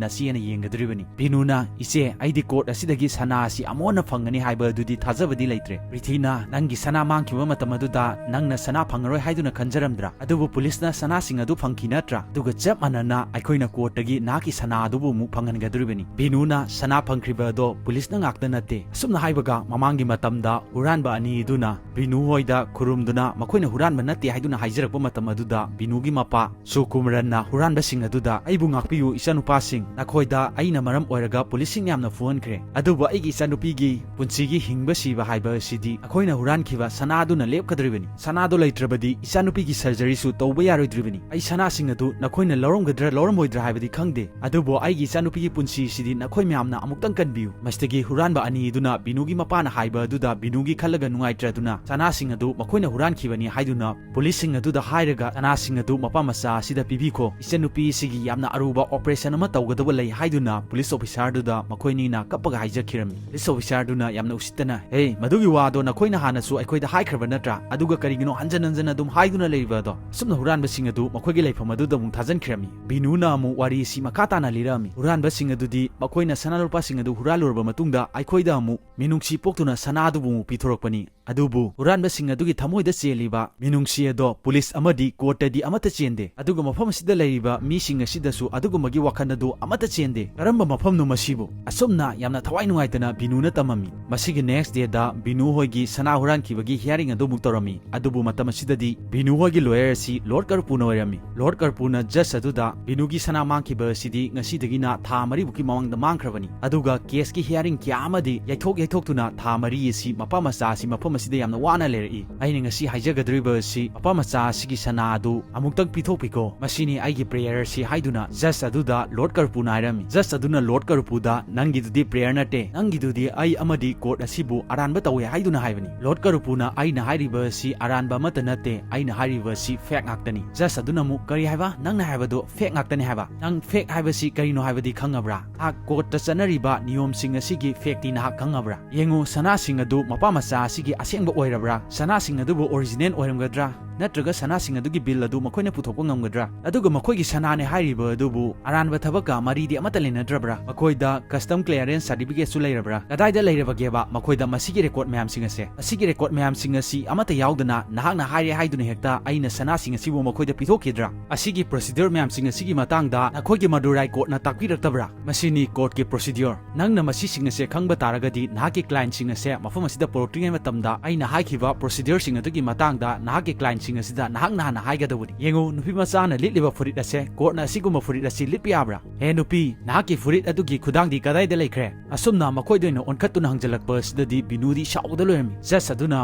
ꯅꯁꯤꯅ ꯌꯦꯡꯒꯗꯧꯔꯤꯕꯅꯤ꯫ ꯕꯤꯅꯨꯅ, "ꯏꯆꯦ, ꯑꯩꯗꯤ ꯀꯣꯔꯠ ꯑꯁꯤꯗꯒꯤ ꯁꯅꯥ ꯑꯁꯤ ꯑꯃꯨꯛ ꯍꯟꯅ ꯐꯪꯒꯅꯤ ꯍꯥꯏꯕ ꯑꯗꯨꯗꯤ ꯊꯥꯖꯕꯗꯤ ꯂꯩꯇ꯭ꯔꯦ꯫" ꯄ꯭ꯔꯤꯊꯤꯅ, "ꯅꯪꯒꯤ ꯁꯅꯥ ꯃꯥꯡꯈꯤꯕ ꯃꯇꯝ ꯑꯗꯨꯗ ꯅꯪꯅ ꯁꯅꯥ ꯐꯪꯉꯔꯣꯏ ꯍꯥꯏꯗꯨꯅ ꯈꯟꯖꯔꯝꯗ꯭ꯔꯥ? ꯑꯗꯨꯕꯨ ꯄꯨꯂꯤꯁꯅ ꯁꯅꯥꯁꯤꯡ ꯑꯗꯨ ꯐꯪꯈꯤ ꯅꯠꯇ꯭ꯔꯥ? ꯑꯗꯨꯒ ꯆꯞ ꯃꯥꯟꯅꯅ ꯑꯩꯈꯣꯏꯅ ꯀꯣꯔꯠꯇꯒꯤ ꯅꯍꯥꯛꯀꯤ ꯁꯅꯥ ꯑꯗꯨꯕꯨ ꯑꯃꯨꯛ ꯐꯪꯍꯟꯒꯗꯧꯔꯤꯕꯅꯤ꯫" ꯕꯤꯅꯨꯅ, "ꯁꯅꯥ ꯐꯪꯈ꯭ꯔꯤꯕ ꯑꯗꯣ ꯄꯨꯂꯤꯁꯅ ꯉꯥꯛꯇ ꯅꯠꯇꯦ꯫" ꯑꯁꯨꯝꯅ ꯍꯥꯏꯕꯒ ꯃꯃꯥꯡꯒꯤ ꯃꯇꯝꯗ ꯍꯨꯔꯥꯟꯕ ꯑꯅꯤ ꯑꯗꯨꯅ ꯕꯤꯅꯨ ꯍꯣꯏꯗ ꯈꯨꯔꯨꯝꯗꯨꯅ ꯃꯈꯣꯏꯅ ꯍꯨꯔꯥꯟꯕ ꯅꯠꯇꯦ ꯍꯥꯏꯗꯨꯅ ꯍꯥꯏꯖꯔꯛꯄ ꯃꯇꯝ ꯑꯗꯨꯗ ꯕꯤꯅꯨꯒꯤ ꯃꯄꯥ ꯁꯨꯀꯨꯃꯔꯟꯅ ꯍꯨꯔꯥꯟꯕꯁꯤꯡ ꯑꯗꯨꯗ, "ꯑꯩꯕꯨ ꯉꯥꯛꯄꯤꯌꯨ ꯏꯆꯥꯅꯨꯄꯥꯁꯤꯡ, ꯅꯈꯣꯏꯗ ꯑꯩꯅ ꯃꯔꯝ ꯑꯣꯏꯔꯒ ꯄꯨꯂꯤꯁꯁꯤꯡ ꯌꯥꯝꯅ ꯐꯨꯍꯟꯈ꯭ꯔꯦ, ꯑꯗꯨꯕꯨ ꯑꯩꯒꯤ ꯏꯆꯥꯅꯨꯄꯤꯒꯤ ꯄꯨꯟꯁꯤꯒꯤ ꯍꯤꯡꯕ ꯁꯤꯕ ꯍꯥꯏꯕ ꯑꯁꯤꯗꯤ ꯑꯩꯈꯣꯏꯅ ꯍꯨꯔꯥꯟꯈꯤꯕ ꯁꯅꯥꯗꯨꯅ ꯂꯦꯞꯀꯗꯧꯔꯤꯕꯅꯤ꯫ ꯁꯅꯥꯗꯣ ꯂꯩꯇ꯭ꯔꯕꯗꯤ ꯏꯆꯥꯅꯨꯄꯤꯒꯤ ꯁꯔꯖꯔꯤꯁꯨ ꯇꯧꯕ ꯌꯥꯔꯣꯏꯗ꯭ꯔꯤꯕꯅꯤ꯫ ꯑꯩ ꯁꯅꯥꯁꯤꯡ ꯑꯗꯨ ꯅꯈꯣꯏꯅ ꯂꯧꯔꯝꯒꯗ꯭ꯔꯥ ꯂꯧꯔꯝꯃꯣꯏꯗ꯭ꯔꯥ ꯍꯥꯏꯕꯗꯤ ꯈꯪꯗꯦ, ꯑꯗꯨꯕꯨ ꯑꯩꯒꯤ ꯏꯆꯥꯅꯨꯄꯤꯒꯤ ꯄꯨꯟꯁꯤ ꯑꯁꯤꯗꯤ ꯅꯈꯣꯏ ꯃꯌꯥꯝꯅ ꯑꯃꯨꯛꯇꯪ ꯀꯟꯕꯤꯌꯨ꯫" ꯃꯁꯤꯗꯒꯤ ꯍꯨꯔꯥꯟꯕ ꯑꯅꯤ ꯑꯗꯨꯅ ꯕꯤꯅꯨꯒꯤ ꯃꯄꯥꯅ ꯍꯥꯏꯕ ꯑꯗꯨꯗ ꯕꯤꯅꯨꯒꯤ ꯈꯜꯂꯒ ꯅꯨꯡꯉꯥꯏꯇ꯭ꯔꯗꯨꯅ ꯁꯅꯥꯁꯤꯡ ꯑꯗꯨ ꯃꯈꯣꯏꯅ ꯍꯨꯔꯥꯟꯈꯤꯕꯅꯤ ꯍꯥꯏꯗꯨꯅ ꯄꯨꯂꯤꯁꯁꯤꯡ ꯑꯗꯨꯗ ꯍꯥꯏꯔꯒ, "ꯁꯅꯥꯁꯤꯡ ꯑꯗꯨ ꯃꯄꯥ ꯃꯆꯥ ꯑꯁꯤꯗ ꯄꯤꯕꯤꯈꯣ, ꯏꯆꯟꯅꯨꯄꯤ ꯑꯁꯤꯒꯤ ꯌꯥꯝꯅ ꯑꯔꯨꯕ ꯑꯣꯄꯔꯦꯁꯟ ꯑꯃ ꯇꯧꯒꯗꯕ ꯂꯩ" ꯍꯥꯏꯗꯨꯅ ꯄꯨꯂꯤꯁ ꯑꯣꯐꯤꯁꯥꯔꯗꯨꯗ ꯃꯈꯣꯏꯅꯤꯅ ꯀꯞꯄꯒ ꯍꯥꯏꯖꯈꯤꯔꯝꯃꯤ꯫ ꯄꯨꯂꯤꯁ ꯑꯣꯐꯤꯁꯥꯔꯗꯨꯅ ꯌꯥꯝꯅ ꯎꯁꯤꯠꯇꯅ, "ꯍꯦ, ꯃꯗꯨꯒꯤ ꯋꯥꯗꯣ ꯅꯈꯣꯏꯅ ꯍꯥꯟꯅꯁꯨ ꯑꯩꯈꯣꯏꯗ ꯍꯥꯏꯈ꯭ꯔꯕ ꯅꯠꯇ꯭ꯔꯥ? ꯑꯗꯨꯒ ꯀꯔꯤꯒꯤꯅꯣ ꯍꯟꯖꯟ ꯍꯟꯖꯟ ꯑꯗꯨꯝ ꯍꯥꯏꯗꯨꯅ ꯂꯩꯔꯤꯕ ꯑꯗꯣ?" ꯑꯁꯨꯝꯅ ꯍꯨꯔꯥꯟꯕꯁꯤꯡ ꯑꯗꯨ ꯃꯈꯣꯏꯒꯤ ꯂꯩꯐꯝ ꯑꯗꯨꯗ ꯑꯃꯨꯛ ꯊꯥꯖꯤꯟꯈꯤꯔꯝꯃꯤ꯫ ꯕꯤꯅꯨꯅ ꯑꯃꯨꯛ ꯋꯥꯔꯤ ꯑꯁꯤ ꯃꯈꯥ ꯇꯥꯅ ꯂꯤꯔꯛꯑꯝꯃꯤ꯫ ꯍꯨꯔꯥꯟꯕꯁꯤꯡ ꯑꯗꯨꯗꯤ ꯃꯈꯣꯏꯅ ꯁꯅꯥ ꯂꯨꯄꯥꯁꯤꯡ ꯑꯗꯨ ꯍꯨꯔꯥꯜꯂꯨꯔꯕ ꯃꯇꯨꯡꯗ ꯑꯩꯈꯣꯏꯗ ꯑꯃꯨꯛ ꯃꯤꯅꯨꯡꯁꯤ ꯄꯣꯛꯇꯨꯅ ꯁꯅꯥ ꯑꯗꯨꯕꯨ ꯑꯃꯨꯛ ꯄꯤꯊꯣꯔꯛꯄꯅꯤ꯫ ꯑꯗꯨꯕꯨ ꯍꯨꯔꯥꯟꯕꯁꯤꯡ ꯑꯗꯨꯒꯤ ꯊꯃꯣꯏꯗ ꯆꯦꯜꯂꯤꯕ ꯃꯤꯅꯨꯡꯁꯤ ꯑꯗꯣ ꯄꯨꯂꯤꯁ ꯑꯃꯗꯤ ꯀꯣꯔꯠꯇꯗꯤ ꯑꯃꯠꯇ ꯆꯦꯟꯗꯦ꯫ ꯑꯗꯨꯒ ꯃꯐꯝ ꯑꯁꯤꯗ ꯂꯩꯔꯤꯕ ꯃꯤꯁꯤꯡ ꯑꯁꯤꯗꯁꯨ ꯑꯗꯨꯒꯨꯝꯕꯒꯤ ꯋꯥꯈꯜ ꯑꯗꯨ ꯑꯃꯠꯇ ꯆꯦꯟꯗꯦ꯫ ꯀꯔꯝꯕ ꯃꯐꯝꯅꯣ ꯃꯁꯤꯕꯨ? ꯑꯁꯨꯝꯅ ꯌꯥꯝꯅ ꯊꯋꯥꯏ ꯅꯨꯡꯉꯥꯏꯇꯅ ꯕꯤꯅꯨꯅ ꯇꯝꯃꯝꯃꯤ꯫ ꯃꯁꯤꯒꯤ next dayꯗ ꯕꯤꯅꯨ ꯍꯣꯏꯒꯤ ꯁꯅꯥ ꯍꯨꯔꯥꯟꯈꯤꯕꯒꯤ hearing ꯑꯗꯨ ꯑꯃꯨꯛ ꯇꯧꯔꯝꯃꯤ꯫ ꯑꯗꯨꯕꯨ ꯃꯇꯝ ꯑꯁꯤꯗꯗꯤ ꯕꯤꯅꯨ ꯍꯣꯏꯒꯤ lawyer ꯑꯁꯤ ꯂꯣꯔꯗ ꯀꯔꯄꯨꯅ ꯑꯣꯏꯔꯝꯃꯤ꯫ ꯂꯣꯔꯗ ꯀꯔꯄꯨꯅ ꯖꯖ ꯑꯗꯨꯗ ꯕꯤꯅꯨꯒꯤ ꯁꯅꯥ ꯃꯥꯡꯈꯤꯕ ꯑꯁꯤꯗꯤ ꯉꯁꯤꯗꯒꯤꯅ ꯊꯥ ꯃꯔꯤꯃꯨꯛꯀꯤ ꯃꯃꯥꯡꯗ ꯃꯥꯡꯈ꯭ꯔꯕꯅꯤ꯫ ꯑꯗꯨꯒ caseꯀꯤ hearing ꯀꯌꯥ ꯑꯃꯗꯤ ꯌꯩꯊꯣꯛ ꯌꯩꯊꯣꯛꯇꯨꯅ ꯊꯥ ꯃꯔꯤ ꯑꯁꯤ ꯃꯄꯥ ꯃꯆꯥ ꯑꯁꯤ ꯃꯐꯝ ꯑꯁꯤꯗ ꯌꯥꯝꯅ ꯋꯥꯅ ꯂꯩꯔꯛꯏ꯫ ꯑꯩꯅ ꯉꯁꯤ ꯍꯥꯏꯖꯒꯗꯧꯔꯤꯕ ꯑꯁꯤ ꯃꯄꯥ ꯃꯆꯥ ꯑꯁꯤꯒꯤ ꯁꯅꯥ ꯑꯗꯨ ꯑꯃꯨꯛꯇꯪ ꯄꯤꯊꯣꯛꯄꯤꯈꯣ, ꯃꯁꯤꯅꯤ ꯑꯩꯒꯤ prayer ꯑꯁꯤ" ꯍꯥꯏꯗꯨꯅ judge ꯑꯗꯨꯗ Lord ꯀꯔꯄꯨꯅ ꯍꯥꯏꯔꯝꯃꯤ꯫ Judge ꯑꯗꯨꯅ Lord ꯀꯔꯄꯨꯗ, "ꯅꯪꯒꯤꯗꯨꯗꯤ prayer ꯅꯠꯇꯦ, ꯅꯪꯒꯤꯗꯨꯗꯤ ꯑꯩ ꯑꯃꯗꯤ court ꯑꯁꯤꯕꯨ ꯑꯔꯥꯟꯕ ꯇꯧꯋꯦ" ꯍꯥꯏꯗꯨꯅ ꯍꯥꯏꯕꯅꯤ꯫ Lord ꯀꯔꯄꯨꯅ, "ꯑꯩꯅ ꯍꯥꯏꯔꯤꯕ ꯑꯁꯤ ꯑꯔꯥꯟꯕ ꯑꯃꯠꯇ ꯅꯠꯇꯦ, ꯑꯩꯅ ꯍꯥꯏꯔꯤꯕ ꯑꯁꯤ fact ꯉꯥꯛꯇꯅꯤ"꯫ Judge ꯑꯗꯨꯅ ꯑꯃꯨꯛ, "ꯀꯔꯤ ꯍꯥꯏꯕ? ꯅꯪꯅ ꯍꯥꯏꯕꯗꯣ fact ꯉꯥꯛꯇꯅꯤ ꯍꯥꯏꯕ? ꯅꯪ fact ꯍꯥꯏꯕꯁꯤ ꯀꯔꯤꯅꯣ ꯍꯥꯏꯕꯗꯤ ꯈꯪꯉꯕ꯭ꯔꯥ? ꯅꯍꯥꯛ court ꯇ ꯆꯠꯅꯔꯤꯕ ꯅꯤꯌꯣꯝꯁꯤꯡ ꯑꯁꯤꯒꯤ fact ꯇꯤ ꯅꯍꯥꯛ ꯈꯪꯉꯕ꯭ꯔꯥ? ꯌꯦꯡꯉꯨ, ꯁꯅꯥꯁꯤꯡ ꯑꯗꯨ ꯃꯄꯥ ꯃꯆꯥ ꯑꯁꯤꯒꯤ ꯑꯁꯦꯡꯕ ꯑꯣꯏꯔꯕ꯭ꯔꯥ? ꯁꯅꯥꯁꯤꯡ ꯑꯗꯨꯕꯨ original ꯑꯣꯏꯔꯝꯒꯗ꯭ꯔꯥ? ꯅꯠꯇ꯭ꯔꯒ ꯁꯅꯥꯁꯤꯡ ꯑꯗꯨꯒꯤ bill ꯑꯗꯨ ꯃꯈꯣꯏꯅ ꯄꯨꯊꯣꯛꯄ ꯉꯝꯒꯗ꯭ꯔꯥ? ꯑꯗꯨꯒ ꯃꯈꯣꯏꯒꯤ ꯁꯅꯥꯅꯦ ꯍꯥꯏꯔꯤꯕ ꯑꯗꯨꯕꯨ ꯑꯔꯥꯟꯕ ꯊꯕꯛꯀ ꯃꯔꯤꯗꯤ ꯑꯃꯠꯇ ꯂꯩꯅꯗ꯭ꯔꯕ꯭ꯔꯥ? ꯃꯈꯣꯏꯗ custom clearance certificate ꯁꯨ ꯂꯩꯔꯕ꯭ꯔꯥ? ꯀꯗꯥꯏꯗ ꯂꯩꯔꯕꯒꯦꯕ ꯃꯈꯣꯏꯗ ꯃꯁꯤꯒꯤ record ꯃꯌꯥꯝꯁꯤꯡ ꯑꯁꯦ? ꯃꯁꯤꯒꯤ record ꯃꯌꯥꯝꯁꯤꯡ ꯑꯁꯤ ꯑꯃꯠꯇ ꯌꯥꯎꯗꯅ ꯅꯍꯥꯛꯅ ꯍꯥꯏꯔꯦ ꯍꯥꯏꯗꯨꯅ ꯍꯦꯛꯇ ꯑꯩꯅ ꯁꯅꯥꯁꯤꯡ ꯑꯁꯤꯕꯨ ꯃꯈꯣꯏꯗ ꯄꯤꯊꯣꯛꯈꯤꯗ꯭ꯔꯥ? ꯑꯁꯤꯒꯤ procedure ꯃꯌꯥꯝꯁꯤꯡ ꯑꯁꯤꯒꯤ ꯃꯇꯥꯡꯗ ꯅꯈꯣꯏꯒꯤ ꯃꯗꯨꯔꯥꯏ court ꯅ ꯇꯥꯛꯄꯤꯔꯛꯇꯕ꯭ꯔꯥ? ꯃꯁꯤꯅꯤ court ꯀꯤ procedure꯫ ꯅꯪꯅ ꯃꯁꯤꯁꯤꯡ ꯑꯁꯦ ꯈꯪꯕ ꯇꯥꯔꯒꯗꯤ ꯅꯍꯥꯛꯀꯤ client ꯁꯤꯡ ꯑꯁꯦ ꯃꯐꯝ ꯑꯁꯤꯗ ꯄꯨꯔꯛꯇ꯭ꯔꯤꯉꯩ ꯃꯇꯝꯗ ꯑꯩꯅ ꯍꯥꯏꯈꯤꯕ procedure ꯁꯤꯡ ꯑꯗꯨꯒꯤ ꯃꯇꯥꯡꯗ ꯅꯍꯥꯛꯀꯤ client ꯁꯤꯡ ꯑꯁꯤꯗ ꯅꯍꯥꯛꯅ ꯍꯥꯟꯅ ꯍꯥꯏꯒꯗꯧꯕꯅꯤ꯫ ꯌꯦꯡꯉꯨ, ꯅꯨꯄꯤ ꯃꯆꯥꯅ ꯂꯤꯠꯂꯤꯕ ꯐꯨꯔꯤꯠ ꯑꯁꯦ court ꯅ ꯑꯁꯤꯒꯨꯝꯕ ꯐꯨꯔꯤꯠ ꯑꯁꯤ ꯂꯤꯠꯄ ꯌꯥꯕ꯭ꯔꯥ? ꯍꯦ ꯅꯨꯄꯤ, ꯅꯍꯥꯛꯀꯤ ꯐꯨꯔꯤꯠ ꯑꯗꯨꯒꯤ ꯈꯨꯗꯥꯡꯗꯤ ꯀꯗꯥꯏꯗ ꯂꯩꯈ꯭ꯔꯦ?" ꯑꯁꯨꯝꯅ ꯃꯈꯣꯏꯗ ꯑꯣꯏꯅ ꯑꯣꯟꯈꯠꯇꯨꯅ ꯍꯪꯖꯜꯂꯛꯄ ꯑꯁꯤꯗꯗꯤ ꯕꯤꯅꯨꯗꯤ ꯁꯥꯎꯕꯗ ꯂꯣꯏꯔꯝꯃꯤ꯫ Judge ꯑꯗꯨꯅ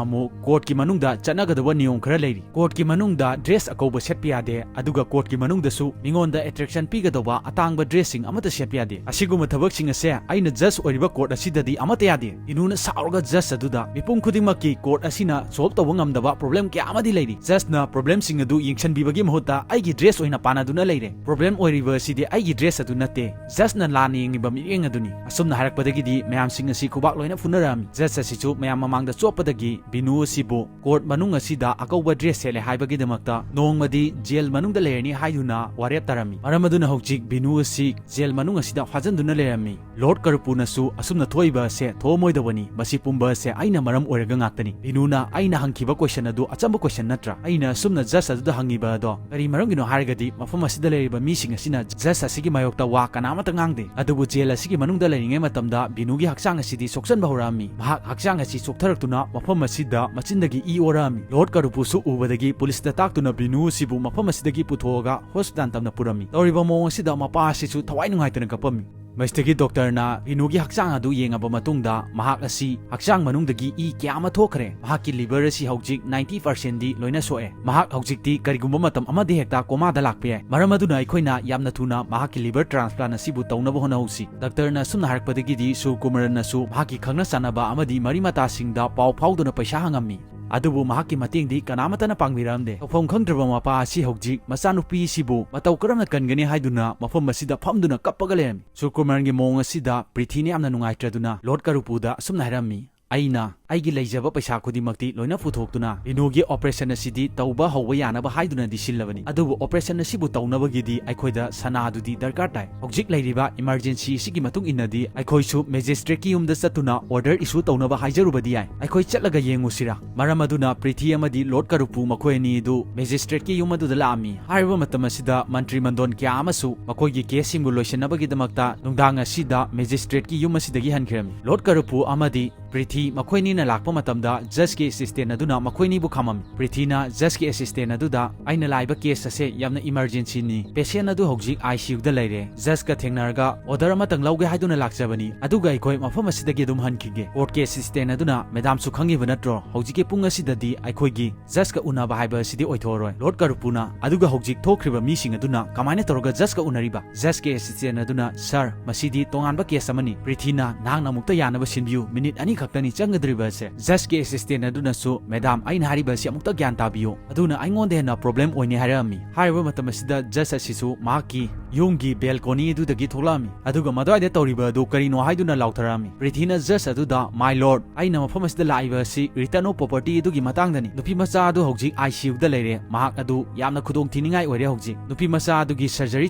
ꯑꯃꯨꯛ, "Court ꯀꯤ ꯃꯅꯨꯡꯗ ꯆꯠꯅꯒꯗꯕ ꯅꯤꯌꯣꯝ ꯈꯔ ꯂꯩꯔꯤ꯫ Court ꯀꯤ ꯃꯅꯨꯡꯗ dress ꯑꯀꯧꯕ ꯁꯦꯠꯄ ꯌꯥꯗꯦ, ꯑꯗꯨꯒ court ꯀꯤ ꯃꯅꯨꯡꯗꯁꯨ ꯃꯤꯉꯣꯟꯗ attraction ꯄꯤꯒꯗꯧꯕ ꯑꯇꯥꯡꯕ dress ꯁꯤꯡ ꯑꯃꯠꯇ ꯁꯦꯠꯄ ꯌꯥꯗꯦ꯫ ꯑꯁꯤꯒꯨꯝꯕ ꯊꯕꯛꯁꯤꯡ ꯑꯁꯦ ꯑꯩꯅ judge ꯑꯣꯏꯔꯤꯕ court ꯑꯁꯤꯗꯗꯤ ꯑꯃꯠꯇ ꯌꯥꯗꯦ꯫" ꯕꯤꯅꯨꯅ ꯁꯥꯎꯔꯒ judge ꯑꯗꯨꯗ, "ꯃꯤꯄꯨꯝ ꯈꯨꯗꯤꯡꯃꯛꯀꯤ court ꯑꯁꯤꯅ solve ꯇꯧꯕ ꯉꯝꯗꯕ problem ꯀꯌꯥ ꯑꯃꯗꯤ ꯂꯩꯔꯤ꯫ Judge ꯅ problem ꯁꯤꯡ ꯑꯗꯨ ꯌꯦꯡꯁꯤꯟꯕꯤꯕꯒꯤ ꯃꯍꯨꯠꯇ ꯑꯩꯒꯤ dress ꯑꯣꯏꯅ ꯄꯥꯟꯅꯗꯨꯅ ꯂꯩꯔꯦ꯫ Problem ꯑꯣꯏꯔꯤꯕ ꯑꯁꯤꯗꯤ ꯑꯩꯒꯤ dress ꯑꯗꯨ ꯅꯠꯇꯦ꯫" Judge ꯅ ꯂꯥꯟꯅ ꯌꯦꯡꯉꯤꯕ ꯃꯤꯠꯌꯦꯡ ꯑꯗꯨꯅꯤ꯫ ꯑꯁꯨꯝꯅ ꯍꯥꯏꯔꯛꯄꯗꯒꯤꯗꯤ ꯃꯌꯥꯝꯁꯤꯡ ꯑꯁꯤ ꯈꯨꯕꯥꯛ ꯂꯣꯏꯅ ꯐꯨꯅꯔꯛꯑꯝꯃꯤ꯫ Judge ꯑꯁꯤꯁꯨ ꯃꯌꯥꯝ ꯃꯃꯥꯡꯗ ꯆꯣꯞꯄꯗꯒꯤ ꯕꯤꯅꯨ ꯑꯁꯤꯕꯨ court ꯃꯅꯨꯡ ꯑꯁꯤꯗ ꯑꯀꯧꯕ dress ꯁꯦꯠꯂꯦ ꯍꯥꯏꯕꯒꯤꯗꯃꯛꯇ ꯅꯣꯡꯃꯗꯤ jail ꯃꯅꯨꯡꯗ ꯂꯩꯔꯅꯤ ꯍꯥꯏꯗꯨꯅ ꯋꯥꯔꯦꯞ ꯇꯥꯔꯝꯃꯤ꯫ ꯃꯔꯝ ꯑꯗꯨꯅ ꯍꯧꯖꯤꯛ ꯕꯤꯅꯨ ꯑꯁꯤ jail ꯃꯅꯨꯡ ꯑꯁꯤꯗ ꯐꯥꯖꯤꯟꯗꯨꯅ ꯂꯩꯔꯝꯃꯤ꯫ Lord ꯀꯔꯄꯨꯅꯁꯨ, "ꯑꯁꯨꯝꯅ ꯊꯣꯛꯏꯕ ꯑꯁꯦ ꯊꯣꯛꯑꯝꯃꯣꯏꯗꯕꯅꯤ, ꯃꯁꯤ ꯄꯨꯝꯕ ꯑꯁꯦ ꯑꯩꯅ ꯃꯔꯝ ꯑꯣꯏꯔꯒ ꯉꯥꯛꯇꯅꯤ꯫" ꯕꯤꯅꯨꯅ, "ꯑꯩꯅ ꯍꯪꯈꯤꯕ question ꯑꯗꯨ ꯑꯆꯝꯕ question ꯅꯠꯇ꯭ꯔꯥ? ꯑꯩꯅ ꯑꯁꯨꯝꯅ judge ꯑꯗꯨꯗ ꯍꯪꯉꯤꯕ ꯑꯗꯣ ꯀꯔꯤ ꯃꯔꯝꯒꯤꯅꯣ ꯍꯥꯏꯔꯒꯗꯤ ꯃꯐꯝ ꯑꯁꯤꯗ ꯂꯩꯔꯤꯕ ꯃꯤꯁꯤꯡ ꯑꯁꯤꯅ judge ꯑꯁꯤꯒꯤ ꯃꯥꯌꯣꯛꯇ ꯋꯥ ꯀꯅꯥꯃꯠꯇ ꯉꯥꯡꯗꯦ꯫ ꯑꯗꯨꯕꯨ jail ꯑꯁꯤꯒꯤ ꯃꯅꯨꯡꯗ ꯂꯩꯔꯤꯉꯩ ꯃꯇꯝꯗ ꯕꯤꯅꯨꯒꯤ ꯍꯛꯆꯥꯡ ꯑꯁꯤꯗꯤ ꯁꯣꯛꯆꯟꯕ ꯍꯧꯔꯛꯑꯝꯃꯤ꯫ ꯃꯍꯥꯛ ꯍꯛꯆꯥꯡ ꯑꯁꯤ ꯆꯣꯛꯊꯔꯛꯇꯨꯅ ꯃꯐꯝ ꯑꯁꯤꯗ ꯃꯆꯤꯟꯗꯒꯤ ꯏ ꯑꯣꯔꯛꯑꯝꯃꯤ꯫" Lord ꯀꯔꯄꯨꯁꯨ ꯎꯕꯗꯒꯤ police ꯇ ꯇꯥꯛꯇꯨꯅ ꯕꯤꯅꯨ ꯑꯁꯤꯕꯨ ꯃꯐꯝ ꯑꯁꯤꯗꯒꯤ ꯄꯨꯊꯣꯛꯑꯒ hospital ꯇꯝꯅ ꯄꯨꯔꯝꯃꯤ꯫ ꯇꯧꯔꯤꯕ ꯃꯑꯣꯡ ꯑꯁꯤꯗ ꯃꯄꯥ ꯑꯁꯤꯁꯨ ꯊꯋꯥꯏ ꯅꯨꯡꯉꯥꯏꯇꯅ ꯀꯞꯄꯝꯃꯤ꯫ ꯃꯁꯤꯗꯒꯤ ꯗꯣꯛꯇꯔꯅ ꯔꯤꯅꯨꯒꯤ ꯍꯛꯆꯥꯡ ꯑꯗꯨ ꯌꯦꯡꯉꯕ ꯃꯇꯨꯡꯗ, ꯃꯍꯥꯛ ꯑꯁꯤ ꯍꯛꯆꯥꯡ ꯃꯅꯨꯡꯗꯒꯤ ꯏ ꯀꯌꯥ ꯑꯃ ꯊꯣꯛꯈ꯭ꯔꯦ꯫ ꯃꯍꯥꯛꯀꯤ liver ꯑꯁꯤ ꯍꯧꯖꯤꯛ ninety percent ꯗꯤ ꯂꯣꯏꯅ ꯁꯣꯛꯑꯦ꯫ ꯃꯍꯥꯛ ꯍꯧꯖꯤꯛꯇꯤ ꯀꯔꯤꯒꯨꯝꯕ ꯃꯇꯝ ꯑꯃꯗ ꯍꯦꯛꯇ coma ꯗ ꯂꯥꯛꯄ ꯌꯥꯏ꯫ ꯃꯔꯝ ꯑꯗꯨꯅ ꯑꯩꯈꯣꯏꯅ ꯌꯥꯝꯅ ꯊꯨꯅ ꯃꯍꯥꯛꯀꯤ liver transplant ꯑꯁꯤꯕꯨ ꯇꯧꯅꯕ ꯍꯣꯠꯅꯍꯧꯁꯤ꯫ ꯗꯣꯛꯇꯔꯅ ꯑꯁꯨꯝꯅ ꯍꯥꯏꯔꯛꯄꯗꯒꯤꯗꯤ ꯁꯨꯔꯀꯨꯃꯥꯔꯅꯁꯨ ꯃꯍꯥꯛꯀꯤ ꯈꯪꯅ ꯆꯥꯟꯅꯕ ꯑꯃꯗꯤ ꯃꯔꯤ ꯃꯇꯥꯁꯤꯡꯗ ꯄꯥꯎ ꯐꯥꯎꯗꯨꯅ ꯄꯩꯁꯥ ꯍꯪꯉꯝꯃꯤ꯫ ꯑꯗꯨꯕꯨ ꯃꯍꯥꯛꯀꯤ ꯃꯇꯦꯡꯗꯤ ꯀꯅꯥꯃꯠꯇꯅ ꯄꯥꯡꯕꯤꯔꯛꯂꯝꯗꯦ꯫ ꯇꯧꯐꯝ ꯈꯪꯗ꯭ꯔꯕ ꯃꯄꯥ ꯑꯁꯤ ꯍꯧꯖꯤꯛ ꯃꯆꯥꯅꯨꯄꯤꯁꯤꯕꯨ ꯃꯇꯧ ꯀꯔꯝꯅ ꯀꯟꯒꯅꯤ ꯍꯥꯏꯗꯨꯅ ꯃꯐꯝ ꯑꯁꯤꯗ ꯐꯝꯗꯨꯅ ꯀꯞꯄꯒ ꯂꯩꯔꯝꯃꯤ꯫ ꯁꯨꯔꯀꯨꯃꯥꯔꯒꯤ ꯃꯑꯣꯡ ꯑꯁꯤꯗ ꯄ꯭ꯔꯤꯊꯤꯅ ꯌꯥꯝꯅ ꯅꯨꯡꯉꯥꯏꯇ꯭ꯔꯗꯨꯅ ꯂꯣꯔꯗ ꯀꯔꯨꯄꯨꯗ ꯑꯁꯨꯝꯅ ꯍꯥꯏꯔꯝꯃꯤ, "ꯑꯩꯅ ꯑꯩꯒꯤ ꯂꯩꯖꯕ ꯄꯩꯁꯥ ꯈꯨꯗꯤꯡꯃꯛꯇꯤ ꯂꯣꯏꯅ ꯄꯨꯊꯣꯛꯇꯨꯅ ꯔꯤꯅꯨꯒꯤ operation ꯑꯁꯤꯗꯤ ꯇꯧꯕ ꯍꯧꯕ ꯌꯥꯅꯕ ꯍꯥꯏꯗꯨꯅꯗꯤ ꯁꯤꯜꯂꯕꯅꯤ꯫ ꯑꯗꯨꯕꯨ operation ꯑꯁꯤꯕꯨ ꯇꯧꯅꯕꯒꯤꯗꯤ ꯑꯩꯈꯣꯏꯗ ꯁꯅꯥꯗꯨꯗꯤ ꯗꯔꯀꯥꯔ ꯇꯥꯏ꯫ ꯍꯧꯖꯤꯛ ꯂꯩꯔꯤꯕ emergency ꯑꯁꯤꯒꯤ ꯃꯇꯨꯡ ꯏꯟꯅꯗꯤ ꯑꯩꯈꯣꯏꯁꯨ magistrate ꯀꯤ ꯌꯨꯝꯗ ꯆꯠꯇꯨꯅ order issue ꯇꯧꯅꯕ ꯍꯥꯏꯖꯔꯨꯕꯗꯤ ꯌꯥꯏ꯫ ꯑꯩꯈꯣꯏ ꯆꯠꯂꯒ ꯌꯦꯡꯉꯨꯁꯤꯔꯥ?" ꯃꯔꯝ ꯑꯗꯨꯅ ꯄ꯭ꯔꯤꯊꯤ ꯑꯃꯗꯤ ꯂꯣꯔꯗ ꯀꯔꯨꯄꯨ ꯃꯈꯣꯏ ꯑꯅꯤ ꯑꯗꯨ magistrate ꯀꯤ ꯌꯨꯝ ꯑꯗꯨꯗ ꯂꯥꯛꯂꯝꯃꯤ꯫ ꯍꯥꯏꯔꯤꯕ ꯃꯇꯝ ꯑꯁꯤꯗ ꯃꯟꯇ꯭ꯔꯤ ꯃꯟꯗꯣꯟ ꯀꯌꯥ ꯑꯃꯁꯨ ꯃꯈꯣꯏꯒꯤ case ꯁꯤꯡꯕꯨ ꯂꯣꯏꯁꯤꯟꯅꯕꯒꯤꯗꯃꯛꯇ ꯅꯨꯡꯗꯥꯡ ꯑꯁꯤꯗ magistrate ꯀꯤ ꯌꯨꯝ ꯑꯁꯤꯗꯒꯤ ꯍꯟꯈꯤꯔꯝꯃꯤ꯫ ꯂꯣꯔꯗ ꯀꯔꯨꯄꯨ ꯑꯃꯗꯤ ꯄ꯭ꯔꯤꯊꯤ ꯃꯈꯣꯏꯅꯤꯅ ꯂꯥꯛꯄ ꯃꯇꯝꯗ judge ꯀꯤ assistant ꯑꯗꯨꯅ ꯃꯈꯣꯏꯅꯤꯕꯨ ꯈꯥꯝꯂꯝꯃꯤ꯫ ꯄ꯭ꯔꯤꯊꯤꯅ judge ꯀꯤ assistant ꯑꯗꯨꯗ, "ꯑꯩꯅ ꯂꯥꯛꯂꯤꯕ case ꯑꯁꯦ ꯌꯥꯝꯅ emergency ꯅꯤ꯫ Patient ꯑꯗꯨ ꯍꯧꯖꯤꯛ I C U ꯗ ꯂꯩꯔꯦ꯫ Judge ꯀ ꯊꯦꯡꯅꯔꯒ order ꯑꯃꯇꯪ ꯂꯧꯒꯦ ꯍꯥꯏꯗꯨꯅ ꯂꯥꯛꯆꯕꯅꯤ꯫ ꯑꯗꯨꯒ ꯑꯩꯈꯣꯏ ꯃꯐꯝ ꯑꯁꯤꯗꯒꯤ ꯑꯗꯨꯝ ꯍꯟꯈꯤꯒꯦ꯫" Court ꯀꯤ assistant ꯑꯗꯨꯅ, "ꯃꯦꯗꯥꯝꯁꯨ ꯈꯪꯂꯤꯕ ꯅꯠꯇ꯭ꯔꯣ, ꯍꯧꯖꯤꯛꯀꯤ ꯄꯨꯡ ꯑꯁꯤꯗꯗꯤ ꯑꯩꯈꯣꯏꯒꯤ judge ꯀ ꯎꯅꯕ ꯍꯥꯏꯕ ꯑꯁꯤꯗꯤ ꯑꯣꯏꯊꯣꯛꯂꯔꯣꯏ꯫" ꯂꯣꯔꯗ ꯀꯔꯨꯄꯨꯅ, "ꯑꯗꯨꯒ ꯍꯧꯖꯤꯛ ꯊꯣꯛꯈ꯭ꯔꯤꯕ ꯃꯤꯁꯤꯡ ꯑꯗꯨꯅ ꯀꯃꯥꯏꯅ ꯇꯧꯔꯒ judge ꯀ ꯎꯅꯔꯤꯕ?" Judge ꯀꯤ assistant ꯑꯗꯨꯅ, "Sir, ꯃꯁꯤꯗꯤ ꯇꯣꯉꯥꯟꯕ case ꯑꯃꯅꯤ꯫ ꯄ꯭ꯔꯤꯊꯤꯅ, ꯅꯍꯥꯛꯅ ꯑꯃꯨꯛꯇ ꯌꯥꯅꯕ ꯁꯤꯟꯕꯤꯌꯨ, minute ꯑꯅꯤ ꯈꯛꯇꯅꯤ ꯆꯪꯒꯗꯧꯔꯤꯕ ꯑꯁꯦ꯫" Judge ꯀꯤ assistant ꯑꯗꯨꯅꯁꯨ, "ꯃꯦꯗꯥꯝ, ꯑꯩꯅ ꯍꯥꯏꯔꯤꯕ ꯑꯁꯤ ꯑꯃꯨꯛꯇ ꯒ꯭ꯌꯥꯟ ꯇꯥꯕꯤꯌꯨ, ꯑꯗꯨꯅ ꯑꯩꯉꯣꯟꯗ ꯍꯦꯟꯅ problem ꯑꯣꯏꯅꯤ" ꯍꯥꯏꯔꯛꯂꯝꯃꯤ꯫ ꯍꯥꯏꯔꯤꯕ ꯃꯇꯝ ꯑꯁꯤꯗ judge ꯑꯁꯤꯁꯨ ꯃꯍꯥꯛꯀꯤ ꯌꯨꯝꯒꯤ balcony ꯑꯗꯨꯗꯒꯤ ꯊꯣꯛꯂꯛꯂꯝꯃꯤ꯫ ꯑꯗꯨꯒ ꯃꯗꯨꯋꯥꯏꯗ ꯇꯧꯔꯤꯕ ꯑꯗꯨ ꯀꯔꯤꯅꯣ ꯍꯥꯏꯗꯨꯅ ꯂꯥꯎꯊꯔꯛꯂꯝꯃꯤ꯫ ꯄ꯭ꯔꯤꯊꯤꯅ judge ꯑꯗꯨꯗ, "My lord, ꯑꯩꯅ ꯃꯐꯝ ꯑꯁꯤꯗ ꯂꯥꯛꯂꯤꯕ ꯑꯁꯤ return of property ꯑꯗꯨꯒꯤ ꯃꯇꯥꯡꯗꯅꯤ꯫ ꯅꯨꯄꯤ ꯃꯆꯥ ꯑꯗꯨ ꯍꯧꯖꯤꯛ I C U ꯗ ꯂꯩꯔꯦ꯫ ꯃꯍꯥꯛ ꯑꯗꯨ ꯌꯥꯝꯅ ꯈꯨꯗꯣꯡ ꯊꯤꯅꯤꯡꯉꯥꯏ ꯑꯣꯏꯔꯦ ꯍꯧꯖꯤꯛ꯫ ꯅꯨꯄꯤ ꯃꯆꯥ ꯑꯗꯨꯒꯤ surgery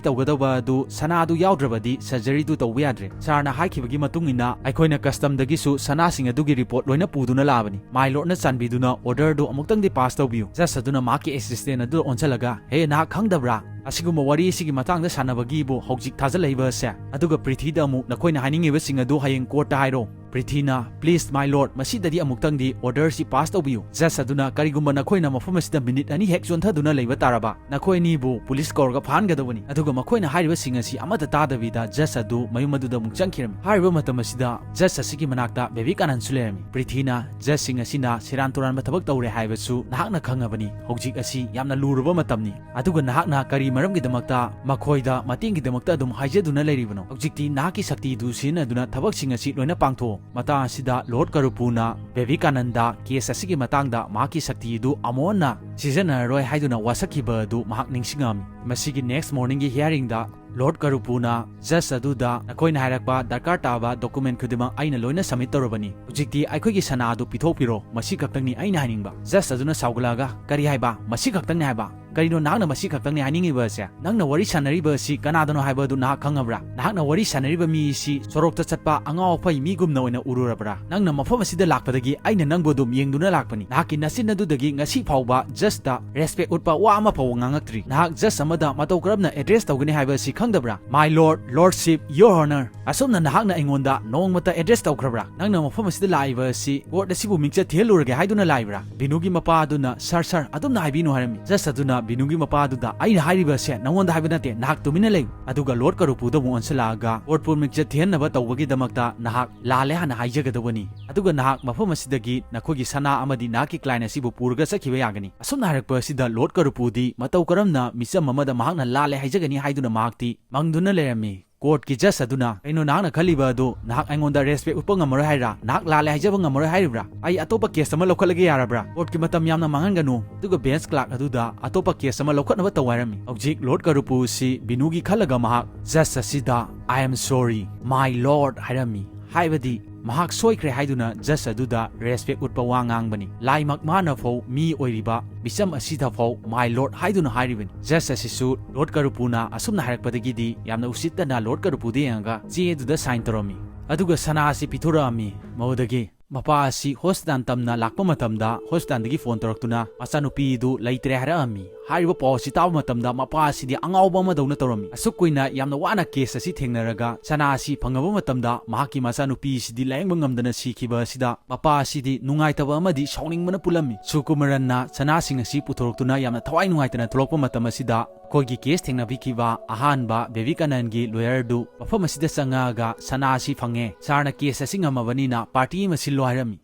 ꯇꯧꯒꯗꯧꯕ ꯑꯗꯨ ꯁꯅꯥ ꯑꯗꯨ ꯌꯥꯎꯗ꯭ꯔꯕꯗꯤ surgery ꯗꯨ ꯇꯧꯕ ꯌꯥꯗ꯭ꯔꯦ꯫ Sir ꯅ ꯍꯥꯏꯈꯤꯕꯒꯤ ꯃꯇꯨꯡ ꯏꯟꯅ ꯑꯩꯈꯣꯏꯅ custom ꯗꯒꯤꯁꯨ ꯁꯅꯥꯁꯤꯡ ꯑꯗꯨꯒꯤ report ꯂꯣꯏꯅ ꯄꯨꯗꯨꯅ ꯂꯥꯛꯂꯕꯅꯤ꯫ My lord ꯅ ꯆꯥꯟꯕꯤꯗꯨꯅ order ꯗꯨ ꯑꯃꯨꯛꯇꯪꯗꯤ pass ꯇꯧꯕꯤꯌꯨ꯫" Judge ꯑꯗꯨꯅ ꯃꯍꯥꯛꯀꯤ assistant ꯑꯗꯨꯗ ꯑꯣꯟꯁꯤꯜꯂꯒ, "ꯍꯦ, ꯅꯍꯥꯛ ꯈꯪꯗꯕ꯭ꯔꯥ? ꯑꯁꯤꯒꯨꯝꯕ ꯋꯥꯔꯤ ꯑꯁꯤꯒꯤ ꯃꯇꯥꯡꯗ ꯁꯥꯟꯅꯕꯒꯤꯕꯨ ꯍꯧꯖꯤꯛ ꯊꯥꯖꯤꯜꯂꯛꯂꯤꯕ ꯑꯁꯦ?" ꯑꯗꯨꯒ ꯄ꯭ꯔꯤꯊꯤꯗ ꯑꯃꯨꯛ, "ꯅꯈꯣꯏꯅ ꯍꯥꯏꯅꯤꯡꯂꯤꯕꯁꯤꯡ ꯑꯗꯨ ꯍꯌꯦꯡ court ꯇ ꯍꯥꯏꯔꯣ꯫ ꯄ꯭ꯔꯤꯊꯤꯅ, "Please, my lord, ꯃꯁꯤꯗꯗꯤ ꯑꯃꯨꯛꯇꯪꯗꯤ order ꯁꯤ pass ꯇꯧꯕꯤꯌꯨ꯫ Judge ꯑꯗꯨꯅ ꯀꯔꯤꯒꯨꯝꯕ ꯅꯈꯣꯏꯅ ꯃꯐꯝ ꯑꯁꯤꯗ minute ꯑꯅꯤ ꯍꯦꯛ ꯆꯣꯟꯊꯗꯨꯅ ꯂꯩꯕ ꯇꯥꯔꯕ, ꯅꯈꯣꯏ ꯑꯅꯤꯕꯨ police ꯀꯧꯔꯒ ꯐꯥꯍꯟꯒꯗꯧꯕꯅꯤ꯫ ꯑꯗꯨꯒ ꯃꯈꯣꯏꯅ ꯍꯥꯏꯔꯤꯕꯁꯤꯡ ꯑꯁꯤ ꯑꯃꯠꯇ ꯇꯥꯗꯕꯤꯗ judge ꯑꯗꯨ ꯃꯌꯨꯝ ꯑꯗꯨꯗ ꯑꯃꯨꯛ ꯆꯪꯈꯤꯔꯝꯃꯤ꯫ ꯍꯥꯏꯔꯤꯕ ꯃꯇꯝ ꯑꯁꯤꯗ judge ꯑꯁꯤꯒꯤ ꯃꯅꯥꯛꯇ ꯕꯦꯕꯤꯀꯥꯅꯟꯁꯨ ꯂꯩꯔꯝꯃꯤ꯫ ꯄ꯭ꯔꯤꯊꯤꯅ, "Judge ꯁꯤꯡ ꯑꯁꯤꯅ ꯁꯦꯔꯥꯟ ꯇꯨꯔꯥꯟꯕ ꯊꯕꯛ ꯇꯧꯔꯦ ꯍꯥꯏꯕꯁꯨ ꯅꯍꯥꯛꯅ ꯈꯪꯉꯕꯅꯤ꯫ ꯍꯧꯖꯤꯛ ꯑꯁꯤ ꯌꯥꯝꯅ ꯂꯨꯔꯕ ꯃꯇꯝꯅꯤ꯫ ꯑꯗꯨꯒ ꯅꯍꯥꯛꯅ ꯀꯔꯤ ꯃꯔꯝꯒꯤꯗꯃꯛꯇ ꯃꯈꯣꯏꯗ ꯃꯇꯦꯡꯒꯤꯗꯃꯛꯇ ꯑꯗꯨꯝ ꯍꯥꯏꯖꯗꯨꯅ ꯂꯩꯔꯤꯕꯅꯣ? ꯍꯧꯖꯤꯛꯇꯤ ꯅꯍꯥꯛꯀꯤ ꯁꯛꯇꯤꯗꯨ ꯁꯤꯖꯤꯟꯅꯗꯨꯅ ꯊꯕꯛꯁꯤꯡ ꯑꯁꯤ ꯂꯣꯏꯅ ꯄꯥꯡꯊꯣꯛꯑꯣ꯫" ꯃꯇꯥꯡ ꯑꯁꯤꯗ Lord ꯀꯔꯨꯄꯨꯅ ꯕꯦꯕꯤꯀꯥꯅꯟꯗ case ꯑꯁꯤꯒꯤ ꯃꯇꯥꯡꯗ ꯃꯍꯥꯛꯀꯤ ꯁꯛꯇꯤꯗꯨ ꯑꯃꯨꯛ ꯍꯟꯅ ꯁꯤꯖꯤꯟꯅꯔꯔꯣꯏ ꯍꯥꯏꯗꯨꯅ ꯋꯥꯁꯛꯈꯤꯕ ꯑꯗꯨ ꯃꯍꯥꯛ ꯅꯤꯡꯁꯤꯡꯉꯛꯑꯝꯃꯤ꯫ ꯃꯁꯤꯒꯤ next morning ꯒꯤ hearing ꯗ Lord ꯀꯔꯨꯄꯨꯅ judge ꯑꯗꯨꯗ, "ꯅꯈꯣꯏꯅ ꯍꯥꯏꯔꯛꯄ ꯗꯔꯀꯥꯔ ꯇꯥꯕ document ꯈꯨꯗꯤꯡꯃꯛ ꯑꯩꯅ ꯂꯣꯏꯅ submit ꯇꯧꯔꯕꯅꯤ꯫ ꯍꯧꯖꯤꯛꯇꯤ ꯑꯩꯈꯣꯏꯒꯤ ꯁꯅꯥ ꯑꯗꯨ ꯄꯤꯊꯣꯛꯄꯤꯔꯣ꯫ ꯃꯁꯤ ꯈꯛꯇꯪꯅꯤ ꯑꯩꯅ ꯍꯥꯏꯅꯤꯡꯕ꯫" Judge ꯑꯗꯨꯅ ꯁꯥꯎꯒꯠꯂꯛꯑꯒ, "ꯀꯔꯤ ꯍꯥꯏꯕ? ꯃꯁꯤ ꯈꯛꯇꯪꯅꯤ ꯍꯥꯏꯕ? ꯀꯔꯤꯅꯣ ꯅꯍꯥꯛꯅ ꯃꯁꯤ ꯈꯛꯇꯪꯅꯤ ꯍꯥꯏꯅꯤꯡꯉꯤꯕ ꯑꯁꯦ? ꯅꯪꯅ ꯋꯥꯔꯤ ꯁꯥꯟꯅꯔꯤꯕ ꯑꯁꯤ ꯀꯅꯥꯗꯅꯣ ꯍꯥꯏꯕ ꯑꯗꯨ ꯅꯍꯥꯛ ꯈꯪꯉꯕ꯭ꯔꯥ? ꯅꯍꯥꯛꯅ ꯋꯥꯔꯤ ꯁꯥꯟꯅꯔꯤꯕ ꯃꯤ ꯑꯁꯤ ꯁꯣꯔꯣꯛꯇ ꯆꯠꯄ ꯑꯉꯥꯎ ꯑꯐꯩ ꯃꯤꯒꯨꯝꯅ ꯑꯣꯏꯅ ꯎꯔꯨꯔꯕ꯭ꯔꯥ? ꯅꯪꯅ ꯃꯐꯝ ꯑꯁꯤꯗ ꯂꯥꯛꯄꯗꯒꯤ ꯑꯩꯅ ꯅꯪꯕꯨ ꯑꯗꯨꯝ ꯌꯦꯡꯗꯨꯅ ꯂꯥꯛꯄꯅꯤ꯫ ꯅꯍꯥꯛꯀꯤ ꯅꯆꯤꯟ ꯑꯗꯨꯗꯒꯤ ꯉꯁꯤ ꯐꯥꯎꯕ judge ꯇ respect ꯎꯠꯄ ꯋꯥ ꯑꯃ ꯐꯥꯎꯕ ꯉꯥꯡꯉꯛꯇ꯭ꯔꯤ꯫ ꯅꯍꯥꯛ judge ꯑꯃꯗ ꯃꯇꯧ ꯀꯔꯝꯅ address ꯇꯧꯒꯅꯤ ꯍꯥꯏꯕ ꯑꯁꯤ ꯈꯪꯗꯕ꯭ꯔꯥ? My lord, lordship, your honor꯫ ꯑꯁꯨꯝꯅ ꯅꯍꯥꯛꯅ ꯑꯩꯉꯣꯟꯗ ꯅꯣꯡꯃꯇ address ꯇꯧꯈ꯭ꯔꯕ꯭ꯔꯥ? ꯅꯪꯅ ꯃꯐꯝ ꯑꯁꯤꯗ ꯂꯥꯛꯏꯕ ꯑꯁꯤ court ꯑꯁꯤꯕꯨ ꯃꯤꯡꯆꯠ ꯊꯤꯍꯜꯂꯨꯔꯒꯦ ꯍꯥꯏꯗꯨꯅ ꯂꯥꯛꯏꯕ꯭ꯔꯥ?" ꯕꯤꯅꯨꯒꯤ ꯃꯄꯥ ꯑꯗꯨꯅ, "Sir, sir, ꯑꯗꯨꯝꯅ ꯍꯥꯏꯕꯤꯅꯨ," ꯍꯥꯏꯔꯝꯃꯤ꯫ Judge ꯑꯗꯨꯅ ꯕꯤꯅꯨꯒꯤ ꯃꯄꯥ ꯑꯗꯨꯗ, "ꯑꯩꯅ ꯍꯥꯏꯔꯤꯕ ꯑꯁꯦ ꯅꯉꯣꯟꯗ ꯍꯥꯏꯕ ꯅꯠꯇꯦ, ꯅꯍꯥꯛ ꯇꯨꯃꯤꯟꯅ ꯂꯩꯌꯨ꯫" ꯑꯗꯨꯒ Lord ꯀꯔꯨꯄꯨꯗ ꯑꯃꯨꯛ ꯑꯣꯟꯁꯤꯜꯂꯛꯑꯒ, "Court ꯄꯨ ꯃꯤꯡꯆꯠ ꯊꯤꯍꯟꯅꯕ ꯇꯧꯕꯒꯤꯗꯃꯛꯇ ꯅꯍꯥꯛ ꯂꯥꯜꯂꯦ ꯍꯥꯏꯅ ꯍꯥꯏꯖꯒꯗꯧꯕꯅꯤ꯫ ꯑꯗꯨꯒ ꯅꯍꯥꯛ ꯃꯐꯝ ꯑꯁꯤꯗꯒꯤ ꯅꯈꯣꯏꯒꯤ ꯁꯅꯥ ꯑꯃꯗꯤ ꯅꯍꯥꯛꯀꯤ client ꯑꯁꯤꯕꯨ ꯄꯨꯔꯒ ꯆꯠꯈꯤꯕ ꯌꯥꯒꯅꯤ꯫" ꯑꯁꯨꯝꯅ ꯍꯥꯏꯔꯛꯄ ꯑꯁꯤꯗ Lord ꯀꯔꯨꯄꯨꯗꯤ ꯃꯇꯧ ꯀꯔꯝꯅ ꯃꯤꯆꯝ ꯑꯃꯗ ꯃꯍꯥꯛꯅ ꯂꯥꯜꯂꯦ ꯍꯥꯏꯖꯒꯅꯤ ꯍꯥꯏꯗꯨꯅ ꯃꯍꯥꯛꯇꯤ ꯃꯪꯗꯨꯅ ꯂꯩꯔꯝꯃꯤ꯫ Court ꯀꯤ judge ꯑꯗꯨꯅ, "ꯀꯩꯅꯣ, ꯅꯍꯥꯛꯅ ꯈꯜꯂꯤꯕ ꯑꯗꯨ? ꯅꯍꯥꯛ ꯑꯩꯉꯣꯟꯗ respect ꯎꯠꯄ ꯉꯝꯃꯔꯣꯏ ꯍꯥꯏꯔꯤꯕ꯭ꯔꯥ? ꯅꯍꯥꯛ ꯂꯥꯜꯂꯦ ꯍꯥꯏꯖꯕ ꯉꯝꯃꯔꯣꯏ ꯍꯥꯏꯔꯤꯕ꯭ꯔꯥ? ꯑꯩ ꯑꯇꯣꯞꯄ case ꯑꯃ ꯂꯧꯈꯠꯂꯒꯦ ꯌꯥꯔꯕ꯭ꯔꯥ? Court ꯀꯤ ꯃꯇꯝ ꯌꯥꯝꯅ ꯃꯥꯡꯍꯟꯒꯅꯨ꯫" ꯑꯗꯨꯒ bench clerk ꯑꯗꯨꯗ ꯑꯇꯣꯞꯄ case ꯑꯃ ꯂꯧꯈꯠꯅꯕ ꯇꯧ ꯍꯥꯏꯔꯝꯃꯤ꯫ ꯍꯧꯖꯤꯛ Lord ꯀꯔꯨꯄꯨ ꯑꯁꯤ ꯕꯤꯅꯨꯒꯤ ꯈꯜꯂꯒ ꯃꯍꯥꯛ judge ꯑꯁꯤꯗ, "I am sorry, my lord" ꯍꯥꯏꯔꯝꯃꯤ꯫ ꯍꯥꯏꯕꯗꯤ ꯃꯍꯥꯛ ꯁꯣꯏꯈ꯭ꯔꯦ ꯍꯥꯏꯗꯨꯅ judge ꯑꯗꯨꯗ respect ꯎꯠꯄ ꯋꯥ ꯉꯥꯡꯕꯅꯤ꯫ ꯂꯥꯏꯃꯛ ꯃꯥꯅ ꯐꯥꯎ ꯃꯤ ꯑꯣꯏꯔꯤꯕ ꯃꯤꯆꯝ ꯑꯁꯤꯗ ꯐꯥꯎ "My lord" ꯍꯥꯏꯗꯨꯅ ꯍꯥꯏꯔꯤꯕꯅꯤ꯫ Judge ꯑꯁꯤꯁꯨ Lord ꯀꯔꯨꯄꯨꯅ ꯑꯁꯨꯝꯅ ꯍꯥꯏꯔꯛꯄꯗꯒꯤꯗꯤ ꯌꯥꯝꯅ ꯎꯁꯤꯠꯇꯅ Lord ꯀꯔꯨꯄꯨꯗ ꯌꯦꯡꯉꯒ ꯆꯦ ꯑꯗꯨꯗ sign ꯇꯧꯔꯝꯃꯤ꯫ ꯑꯗꯨꯒ ꯁꯅꯥ ꯑꯁꯤ ꯄꯤꯊꯣꯔꯛꯑꯝꯃꯤ꯫ ꯃꯗꯨꯗꯒꯤ ꯃꯄꯥ ꯑꯁꯤ hospital ꯇꯝꯅ ꯂꯥꯛꯄ ꯃꯇꯝꯗ hospital ꯗꯒꯤ phone ꯇꯧꯔꯛꯇꯨꯅ ꯃꯆꯥꯅꯨꯄꯤꯗꯨ ꯂꯩꯇ꯭ꯔꯦ ꯍꯥꯏꯔꯛꯑꯝꯃꯤ꯫ ꯍꯥꯏꯔꯤꯕ ꯄꯥꯎ ꯑꯁꯤ ꯇꯥꯕ ꯃꯇꯝꯗ ꯃꯄꯥ ꯑꯁꯤꯗꯤ ꯑꯉꯥꯎꯕ ꯑꯃꯗꯧꯅ ꯇꯧꯔꯝꯃꯤ꯫ ꯑꯁꯨꯛ ꯀꯨꯏꯅ ꯌꯥꯝꯅ ꯋꯥꯅ ꯀꯦꯁ ꯑꯁꯤ ꯊꯦꯡꯅꯔꯒ ꯁꯅꯥ ꯑꯁꯤ ꯐꯪꯉꯕ ꯃꯇꯝꯗ ꯃꯍꯥꯛꯀꯤ ꯃꯆꯥꯅꯨꯄꯤ ꯑꯁꯤꯗꯤ ꯂꯥꯌꯦꯡꯕ ꯉꯝꯗꯅ ꯁꯤꯈꯤꯕ ꯑꯁꯤꯗ ꯃꯄꯥ ꯑꯁꯤꯗꯤ ꯅꯨꯡꯉꯥꯏꯇꯕ ꯑꯃꯗꯤ ꯁꯥꯎꯅꯤꯡꯕꯅ ꯄꯨꯜꯂꯝꯃꯤ꯫ ꯁꯨꯀꯨꯃꯔꯟꯅ ꯁꯅꯥꯁꯤꯡ ꯑꯁꯤ ꯄꯨꯊꯣꯔꯛꯇꯨꯅ ꯌꯥꯝꯅ ꯊꯋꯥꯏ ꯅꯨꯡꯉꯥꯏꯇꯅ ꯊꯣꯛꯂꯛꯄ ꯃꯇꯝ ꯑꯁꯤꯗ ꯑꯩꯈꯣꯏꯒꯤ ꯀꯦꯁ ꯊꯦꯡꯅꯕꯤꯈꯤꯕ ꯑꯍꯥꯟꯕ ꯕꯦꯕꯤꯀꯥꯅꯟꯒꯤ ꯂꯣꯌꯔꯗꯨ ꯃꯐꯝ ꯑꯁꯤꯗ ꯆꯪꯉꯛꯑꯒ ꯁꯅꯥ ꯑꯁꯤ ꯐꯪꯉꯦ, ꯁꯥꯔꯅ ꯀꯦꯁ ꯑꯁꯤ ꯉꯝꯃꯕꯅꯤꯅ ꯄꯥꯔꯇꯤ ꯑꯃ ꯁꯤꯜꯂꯣ ꯍꯥꯏꯔꯝꯃꯤ꯫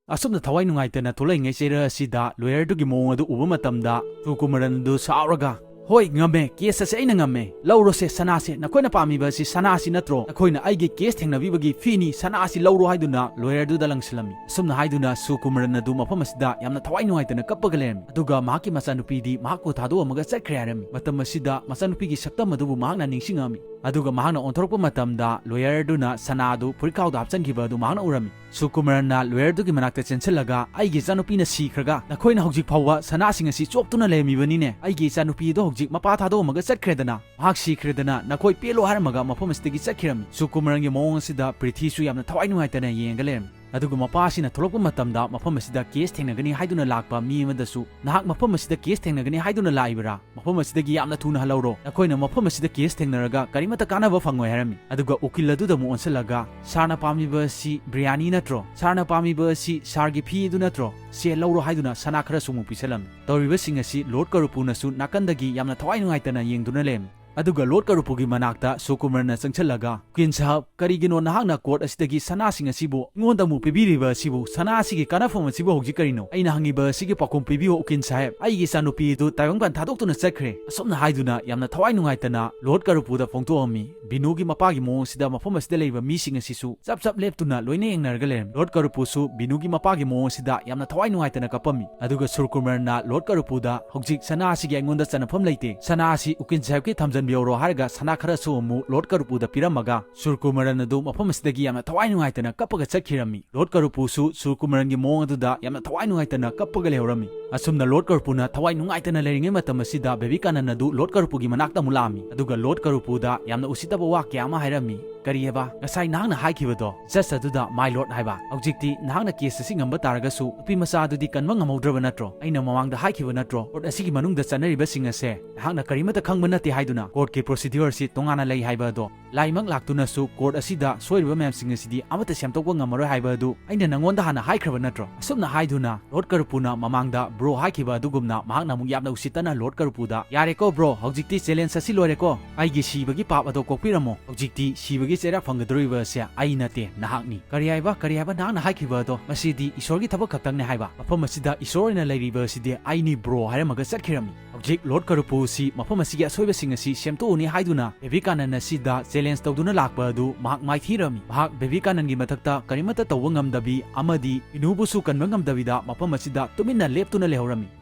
ꯑꯁꯨꯝꯅ ꯊꯋꯥꯏ ꯅꯨꯡꯉꯥꯏꯇꯅ ꯊꯣꯛꯂꯛꯏꯉꯩ ꯆꯩꯔ ꯑꯁꯤꯗ ꯂꯣꯌꯔꯗꯨꯒꯤ ꯃꯑꯣꯡ ꯑꯗꯨ ꯎꯕ ꯃꯇꯝꯗ ꯁꯨꯀꯨꯃꯔꯟ ꯑꯗꯨ ꯁꯥꯎꯔꯒ, "ꯍꯣꯏ, ꯉꯝꯃꯦ, ꯀꯦꯁ ꯑꯁꯤ ꯑꯩꯅ ꯉꯝꯃꯦ, ꯂꯧꯔꯣꯁꯦ ꯁꯅꯥꯁꯦ, ꯅꯈꯣꯏꯅ ꯄꯥꯝꯃꯤꯕ ꯑꯁꯤ ꯁꯅꯥꯁꯤ ꯅꯠꯇ꯭ꯔꯣ? ꯅꯈꯣꯏꯅ ꯑꯩꯒꯤ ꯀꯦꯁ ꯊꯦꯡꯅꯕꯤꯕꯒꯤ ꯐꯤꯅꯤ, ꯁꯅꯥ ꯑꯁꯤ ꯂꯧꯔꯣ" ꯍꯥꯏꯗꯨꯅ ꯂꯣꯌꯔꯗꯨꯗ ꯂꯪꯁꯤꯜꯂꯝꯃꯤ꯫ ꯑꯁꯨꯝꯅ ꯍꯥꯏꯗꯨꯅ ꯁꯨꯀꯨꯃꯔꯟ ꯑꯗꯨ ꯃꯐꯝ ꯑꯁꯤꯗ ꯌꯥꯝꯅ ꯊꯋꯥꯏ ꯅꯨꯡꯉꯥꯏꯇꯅ ꯀꯞꯄꯒ ꯂꯩꯔꯝꯃꯤ꯫ ꯑꯗꯨꯒ ꯃꯍꯥꯛꯀꯤ ꯃꯆꯥꯅꯨꯄꯤꯗꯤ ꯃꯍꯥꯛꯄꯨ ꯊꯥꯗꯣꯛꯑꯝꯃꯒ ꯆꯠꯈ꯭ꯔꯦ ꯍꯥꯏꯔꯝꯃꯤ꯫ ꯃꯇꯝ ꯑꯁꯤꯗ ꯃꯆꯥꯅꯨꯄꯤꯒꯤ ꯁꯛꯇꯝ ꯑꯗꯨꯕꯨ ꯃꯍꯥꯛꯅ ꯅꯤꯡꯁꯤꯡꯉꯝꯃꯤ꯫ ꯑꯗꯨꯒ ꯃꯍꯥꯛꯅ ꯑꯣꯟꯊꯣꯔꯛꯄ ꯃꯇꯝꯗ ꯂꯣꯌꯔꯗꯨꯅ ꯁꯅꯥ ꯑꯗꯨ ꯐꯨꯔꯤꯠꯈꯥꯎꯗ ꯍꯥꯞꯆꯤꯟꯈꯤꯕ ꯑꯗꯨ ꯃꯍꯥꯛꯅ ꯎꯔꯝꯃꯤ꯫ ꯁꯨꯀꯨꯃꯔꯟꯅ ꯂꯣꯌꯔꯗꯨꯒꯤ ꯃꯅꯥꯛꯇ ꯆꯦꯟꯁꯤꯜꯂꯒ, "ꯑꯩꯒꯤ ꯏꯆꯥꯅꯨꯄꯤꯅ ꯁꯤꯈ꯭ꯔꯒ ꯅꯈꯣꯏꯅ ꯍꯧꯖꯤꯛ ꯐꯥꯎꯕ ꯁꯅꯥꯁꯤꯡ ꯑꯁꯤ ꯆꯣꯞꯇꯨꯅ ꯂꯩꯔꯝꯃꯤꯕꯅꯤꯅꯦ꯫ ꯑꯩꯒꯤ ꯏꯆꯥꯅꯨꯄꯤ ꯑꯗꯣ ꯍꯧꯖꯤꯛ ꯃꯄꯥ ꯊꯥꯗꯣꯛꯑꯝꯃꯒ ꯆꯠꯈ꯭ꯔꯦꯗꯅ, ꯃꯍꯥꯛ ꯁꯤꯈ꯭ꯔꯦꯗꯅ, ꯅꯈꯣꯏ ꯄꯦꯜꯂꯣ" ꯍꯥꯏꯔꯝꯃꯒ ꯃꯐꯝ ꯑꯁꯤꯗꯒꯤ ꯆꯠꯈꯤꯔꯝꯃꯤ꯫ ꯁꯨꯀꯨꯃꯔꯟꯒꯤ ꯃꯑꯣꯡ ꯑꯁꯤꯗ ꯄ꯭ꯔꯤꯊꯤꯁꯨ ꯌꯥꯝꯅ ꯊꯋꯥꯏ ꯅꯨꯡꯉꯥꯏꯇꯅ ꯌꯦꯡꯉꯒ ꯂꯩꯔꯝꯃꯤ꯫ ꯑꯗꯨꯒ ꯃꯄꯥ ꯑꯁꯤꯅ ꯊꯣꯛꯂꯛꯄ ꯃꯇꯝꯗ ꯃꯐꯝ ꯑꯁꯤꯗ ꯀꯦꯁ ꯊꯦꯡꯅꯒꯅꯤ ꯍꯥꯏꯗꯨꯅ ꯂꯥꯛꯄ ꯃꯤ ꯑꯃꯗꯁꯨ, "ꯅꯍꯥꯛ ꯃꯐꯝ ꯑꯁꯤꯗ ꯀꯦꯁ ꯊꯦꯡꯅꯒꯅꯤ ꯍꯥꯏꯗꯨꯅ ꯂꯥꯛꯏꯕꯔꯥ? ꯃꯐꯝ ꯑꯁꯤꯗꯒꯤ ꯌꯥꯝꯅ ꯊꯨꯅ ꯍꯜꯍꯧꯔꯣ꯫ ꯅꯈꯣꯏꯅ ꯃꯐꯝ ꯑꯁꯤꯗ ꯀꯦꯁ ꯊꯦꯡꯅꯔꯒ ꯀꯔꯤꯃꯠꯇ ꯀꯥꯟꯅꯕ ꯐꯪꯉꯣꯏ" ꯍꯥꯏꯔꯝꯃꯤ꯫ ꯑꯗꯨꯒ ꯎꯀꯤꯜ ꯑꯗꯨꯗ ꯑꯃꯨꯛ ꯑꯣꯟꯁꯤꯜꯂꯒ, "ꯁꯥꯔꯅ ꯄꯥꯝꯃꯤꯕ ꯑꯁꯤ ꯕꯤꯔꯌꯥꯅꯤ ꯅꯠꯇ꯭ꯔꯣ? ꯁꯥꯔꯅ ꯄꯥꯝꯃꯤꯕ ꯑꯁꯤ ꯁꯥꯔꯒꯤ ꯐꯤ ꯑꯗꯨ ꯅꯠꯇ꯭ꯔꯣ? ꯁꯦ, ꯂꯧꯔꯣ" ꯍꯥꯏꯗꯨꯅ ꯁꯅꯥ ꯈꯔꯁꯨ ꯑꯃꯨꯛ ꯄꯤꯁꯜꯂꯝꯃꯤ꯫ ꯇꯧꯔꯤꯕꯁꯤꯡ ꯑꯁꯤ ꯂꯣꯔꯗ ꯀꯔꯨꯄꯨꯅꯁꯨ ꯅꯥꯀꯟꯗꯒꯤ ꯌꯥꯝꯅ ꯊꯋꯥꯏ ꯅꯨꯡꯉꯥꯏꯇꯅ ꯌꯦꯡꯗꯨꯅ ꯂꯩꯔꯝꯃꯤ꯫ ꯑꯗꯨꯒ ꯂꯣꯔꯗ ꯀꯔꯨꯄꯨꯒꯤ ꯃꯅꯥꯛꯇ ꯁꯨꯀꯨꯃꯔꯅ ꯆꯪꯁꯤꯜꯂꯒ, "ꯎꯀꯤꯜ ꯁꯥꯍꯕ, ꯀꯔꯤꯒꯤꯅꯣ ꯅꯍꯥꯛꯅ ꯀꯣꯔꯠ ꯑꯁꯤꯗꯒꯤ ꯁꯅꯥꯁꯤꯡ ꯑꯁꯤꯕꯨ ꯑꯩꯉꯣꯟꯗ ꯑꯃꯨꯛ ꯄꯤꯕꯤꯔꯤꯕ ꯑꯁꯤꯕꯨ? ꯁꯅꯥ ꯑꯁꯤꯒꯤ ꯀꯥꯟꯅꯐꯝ ꯑꯁꯤꯕꯨ ꯍꯧꯖꯤꯛ ꯀꯔꯤꯅꯣ? ꯑꯩꯅ ꯍꯪꯉꯤꯕ ꯑꯁꯤꯒꯤ ꯄꯥꯎꯈꯨꯝ ꯄꯤꯕꯤꯌꯨ, ꯎꯀꯤꯜ ꯁꯥꯍꯦꯕ꯫ ꯑꯩꯒꯤ ꯏꯆꯥꯅꯨꯄꯤ ꯑꯗꯨ ꯇꯥꯏꯕꯪꯄꯥꯟ ꯊꯥꯗꯣꯛꯇꯨꯅ ꯆꯠꯈ꯭ꯔꯦ"꯫ ꯑꯁꯨꯝꯅ ꯍꯥꯏꯗꯨꯅ ꯌꯥꯝꯅ ꯊꯋꯥꯏ ꯅꯨꯡꯉꯥꯏꯇꯅ ꯂꯣꯔꯗ ꯀꯔꯨꯄꯨꯗ ꯐꯣꯡꯗꯣꯛꯑꯝꯃꯤ꯫ ꯕꯤꯅꯨꯒꯤ ꯃꯄꯥꯒꯤ ꯃꯑꯣꯡ ꯑꯁꯤꯗ ꯃꯐꯝ ꯑꯁꯤꯗ ꯂꯩꯔꯤꯕ ꯃꯤꯁꯤꯡ ꯑꯁꯤꯁꯨ ꯆꯞ ꯆꯞ ꯂꯦꯞꯇꯨꯅ ꯂꯣꯏꯅ ꯌꯦꯡꯅꯔꯒ ꯂꯩꯔꯝꯃꯤ꯫ ꯂꯣꯔꯗ ꯀꯔꯨꯄꯨꯁꯨ ꯕꯤꯅꯨꯒꯤ ꯃꯄꯥꯒꯤ ꯃꯑꯣꯡ ꯑꯁꯤꯗ ꯌꯥꯝꯅ ꯊꯋꯥꯏ ꯅꯨꯡꯉꯥꯏꯇꯅ ꯀꯞꯄꯝꯃꯤ꯫ ꯑꯗꯨꯒ ꯁꯨꯔꯀꯨꯃꯔꯅ ꯂꯣꯔꯗ ꯀꯔꯨꯄꯨꯗ, "ꯍꯧꯖꯤꯛ ꯁꯅꯥ ꯑꯁꯤꯒꯤ ꯑꯩꯉꯣꯟꯗ ꯆꯟꯅꯐꯝ ꯂꯩꯇꯦ, ꯁꯅꯥ ꯑꯁꯤ ꯎꯀꯤꯜ ꯁꯥꯍꯦꯕꯀꯤ ꯊꯝꯖꯟꯕꯤꯍꯧꯔꯣ" ꯍꯥꯏꯔꯒ ꯁꯅꯥ ꯈꯔꯁꯨ ꯑꯃꯨꯛ ꯂꯣꯔꯗ ꯀꯔꯨꯄꯨꯗ ꯄꯤꯔꯝꯃꯒ ꯁꯨꯔꯀꯨꯃꯔꯟ ꯑꯗꯨ ꯃꯐꯝ ꯑꯁꯤꯗꯒꯤ ꯌꯥꯝꯅ ꯊꯋꯥꯏ ꯅꯨꯡꯉꯥꯏꯇꯅ ꯀꯞꯄꯒ ꯆꯠꯈꯤꯔꯝꯃꯤ꯫ ꯂꯣꯔꯗ ꯀꯔꯨꯄꯨꯁꯨ ꯁꯨꯔꯀꯨꯃꯔꯟꯒꯤ ꯃꯑꯣꯡ ꯑꯗꯨꯗ ꯌꯥꯝꯅ ꯊꯋꯥꯏ ꯅꯨꯡꯉꯥꯏꯇꯅ ꯀꯞꯄꯒ ꯂꯩꯍꯧꯔꯝꯃꯤ꯫ ꯑꯁꯨꯝꯅ ꯂꯣꯔꯗ ꯀꯔꯨꯄꯨꯅ ꯊꯋꯥꯏ ꯅꯨꯡꯉꯥꯏꯇꯅ ꯂꯩꯔꯤꯉꯩ ꯃꯇꯝ ꯑꯁꯤꯗ ꯕꯦꯕꯤ ꯀꯥꯅꯟ ꯑꯗꯨ ꯂꯣꯔꯗ ꯀꯔꯨꯄꯨꯒꯤ ꯃꯅꯥꯛꯇ ꯑꯃꯨꯛ ꯂꯥꯛꯑꯝꯃꯤ꯫ ꯑꯗꯨꯒ ꯂꯣꯔꯗ ꯀꯔꯨꯄꯨꯗ ꯌꯥꯝꯅ ꯎꯁꯤꯠꯇꯕ ꯋꯥ ꯀꯌꯥ ꯑꯃ ꯍꯥꯏꯔꯝꯃꯤ꯫ "ꯀꯔꯤꯑꯕ? ꯉꯁꯥꯏ ꯅꯍꯥꯛꯅ ꯍꯥꯏꯈꯤꯕꯗꯣ, judge ꯑꯗꯨꯗ 'my lord' ꯍꯥꯏꯕ? ꯍꯧꯖꯤꯛꯇꯤ ꯅꯍꯥꯛꯅ case ꯑꯁꯤ ꯉꯝꯕ ꯇꯥꯔꯒꯁꯨ, ꯅꯨꯄꯤ ꯃꯆꯥ ꯑꯗꯨꯗꯤ ꯀꯟꯕ ꯉꯝꯍꯧꯗ꯭ꯔꯕ ꯅꯠꯇ꯭ꯔꯣ? ꯑꯩꯅ ꯃꯃꯥꯡꯗ ꯍꯥꯏꯈꯤꯕ ꯅꯠꯇ꯭ꯔꯣ, court ꯑꯁꯤꯒꯤ ꯃꯅꯨꯡꯗ ꯆꯠꯅꯔꯤꯕꯁꯤꯡ ꯑꯁꯦ ꯅꯍꯥꯛꯅ ꯀꯔꯤꯃꯠꯇ ꯈꯪꯕ ꯅꯠꯇꯦ ꯍꯥꯏꯗꯨꯅ? Courtꯀꯤ procedure ꯑꯁꯤ ꯇꯣꯉꯥꯟꯅ ꯂꯩ ꯍꯥꯏꯕ ꯑꯗꯣ꯫ ꯂꯥꯏꯃꯛ ꯂꯥꯛꯇꯨꯅꯁꯨ court ꯑꯁꯤꯗ ꯁꯣꯏꯔꯤꯕ ꯃꯌꯥꯝꯁꯤꯡ ꯑꯁꯤꯗꯤ ꯑꯃꯠꯇ ꯁꯦꯝꯗꯣꯛꯄ ꯉꯝꯃꯔꯣꯏ ꯍꯥꯏꯕ ꯑꯗꯨ ꯑꯩꯅ ꯅꯉꯣꯟꯗ ꯍꯥꯟꯅ ꯍꯥꯏꯈ꯭ꯔꯕ ꯅꯠꯇ꯭ꯔꯣ?" ꯑꯁꯨꯝꯅ ꯍꯥꯏꯗꯨꯅ Lord ꯀꯔꯨꯄꯨꯅ ꯃꯃꯥꯡꯗ bro ꯍꯥꯏꯈꯤꯕ ꯑꯗꯨꯒꯨꯝꯅ ꯃꯍꯥꯛꯅ ꯑꯃꯨꯛ ꯌꯥꯝꯅ ꯎꯁꯤꯠꯇꯅ Lord ꯀꯔꯨꯄꯨꯗ, "ꯌꯥꯔꯦꯀꯣ bro, ꯍꯧꯖꯤꯛꯇꯤ challenge ꯑꯁꯤ ꯂꯣꯏꯔꯦꯀꯣ꯫ ꯑꯩꯒꯤ ꯁꯤꯕꯒꯤ ꯄꯥꯞ ꯑꯗꯣ ꯀꯣꯛꯄꯤꯔꯝꯃꯣ꯫ ꯍꯧꯖꯤꯛꯇꯤ ꯁꯤꯕꯒꯤ ꯆꯩꯔꯥꯛ ꯐꯪꯒꯗꯧꯔꯤꯕ ꯑꯁꯦ ꯑꯩ ꯅꯠꯇꯦ, ꯅꯍꯥꯛꯅꯤ꯫" "ꯀꯔꯤ ꯍꯥꯏꯕ? ꯀꯔꯤ ꯍꯥꯏꯕ? ꯅꯍꯥꯛꯅ ꯍꯥꯏꯈꯤꯕ ꯑꯗꯣ? ꯃꯁꯤꯗꯤ ꯏꯁꯣꯔꯒꯤ ꯊꯕꯛ ꯈꯛꯇꯪꯅꯦ ꯍꯥꯏꯕ? ꯃꯐꯝ ꯑꯁꯤꯗ ꯏꯁꯣꯔ ꯑꯣꯏꯅ ꯂꯩꯔꯤꯕ ꯑꯁꯤꯗꯤ ꯑꯩꯅꯤ bro" ꯍꯥꯏꯔꯝꯃꯒ ꯆꯠꯈꯤꯔꯝꯃꯤ꯫ ꯍꯧꯖꯤꯛ Lord ꯀꯔꯨꯄꯨ ꯑꯁꯤ ꯃꯐꯝ ꯑꯁꯤꯒꯤ ꯑꯁꯣꯏꯕꯁꯤꯡ ꯑꯁꯤ ꯁꯦꯝꯗꯣꯛꯎꯅꯤ ꯍꯥꯏꯗꯨꯅ ꯚꯤꯚꯦꯀꯥꯅꯟꯗ ꯑꯁꯤꯗ challenge ꯇꯧꯗꯨꯅ ꯂꯥꯛꯄ ꯑꯗꯨ ꯃꯍꯥꯛ ꯃꯥꯏꯊꯤꯔꯝꯃꯤ꯫ ꯃꯍꯥꯛ ꯚꯤꯚꯦꯀꯥꯅꯟꯗꯒꯤ ꯃꯊꯛꯇ ꯀꯔꯤꯃꯠꯇ ꯇꯧꯕ ꯉꯝꯗꯕꯤ ꯑꯃꯗꯤ ꯕꯤꯅꯨꯕꯨꯁꯨ ꯀꯟꯕ ꯉꯝꯗꯕꯤꯗ ꯃꯐꯝ ꯑꯁꯤꯗ ꯇꯨꯃꯤꯟꯅ ꯂꯦꯞꯇꯨꯅ ꯂꯩꯍꯧꯔꯝꯃꯤ꯫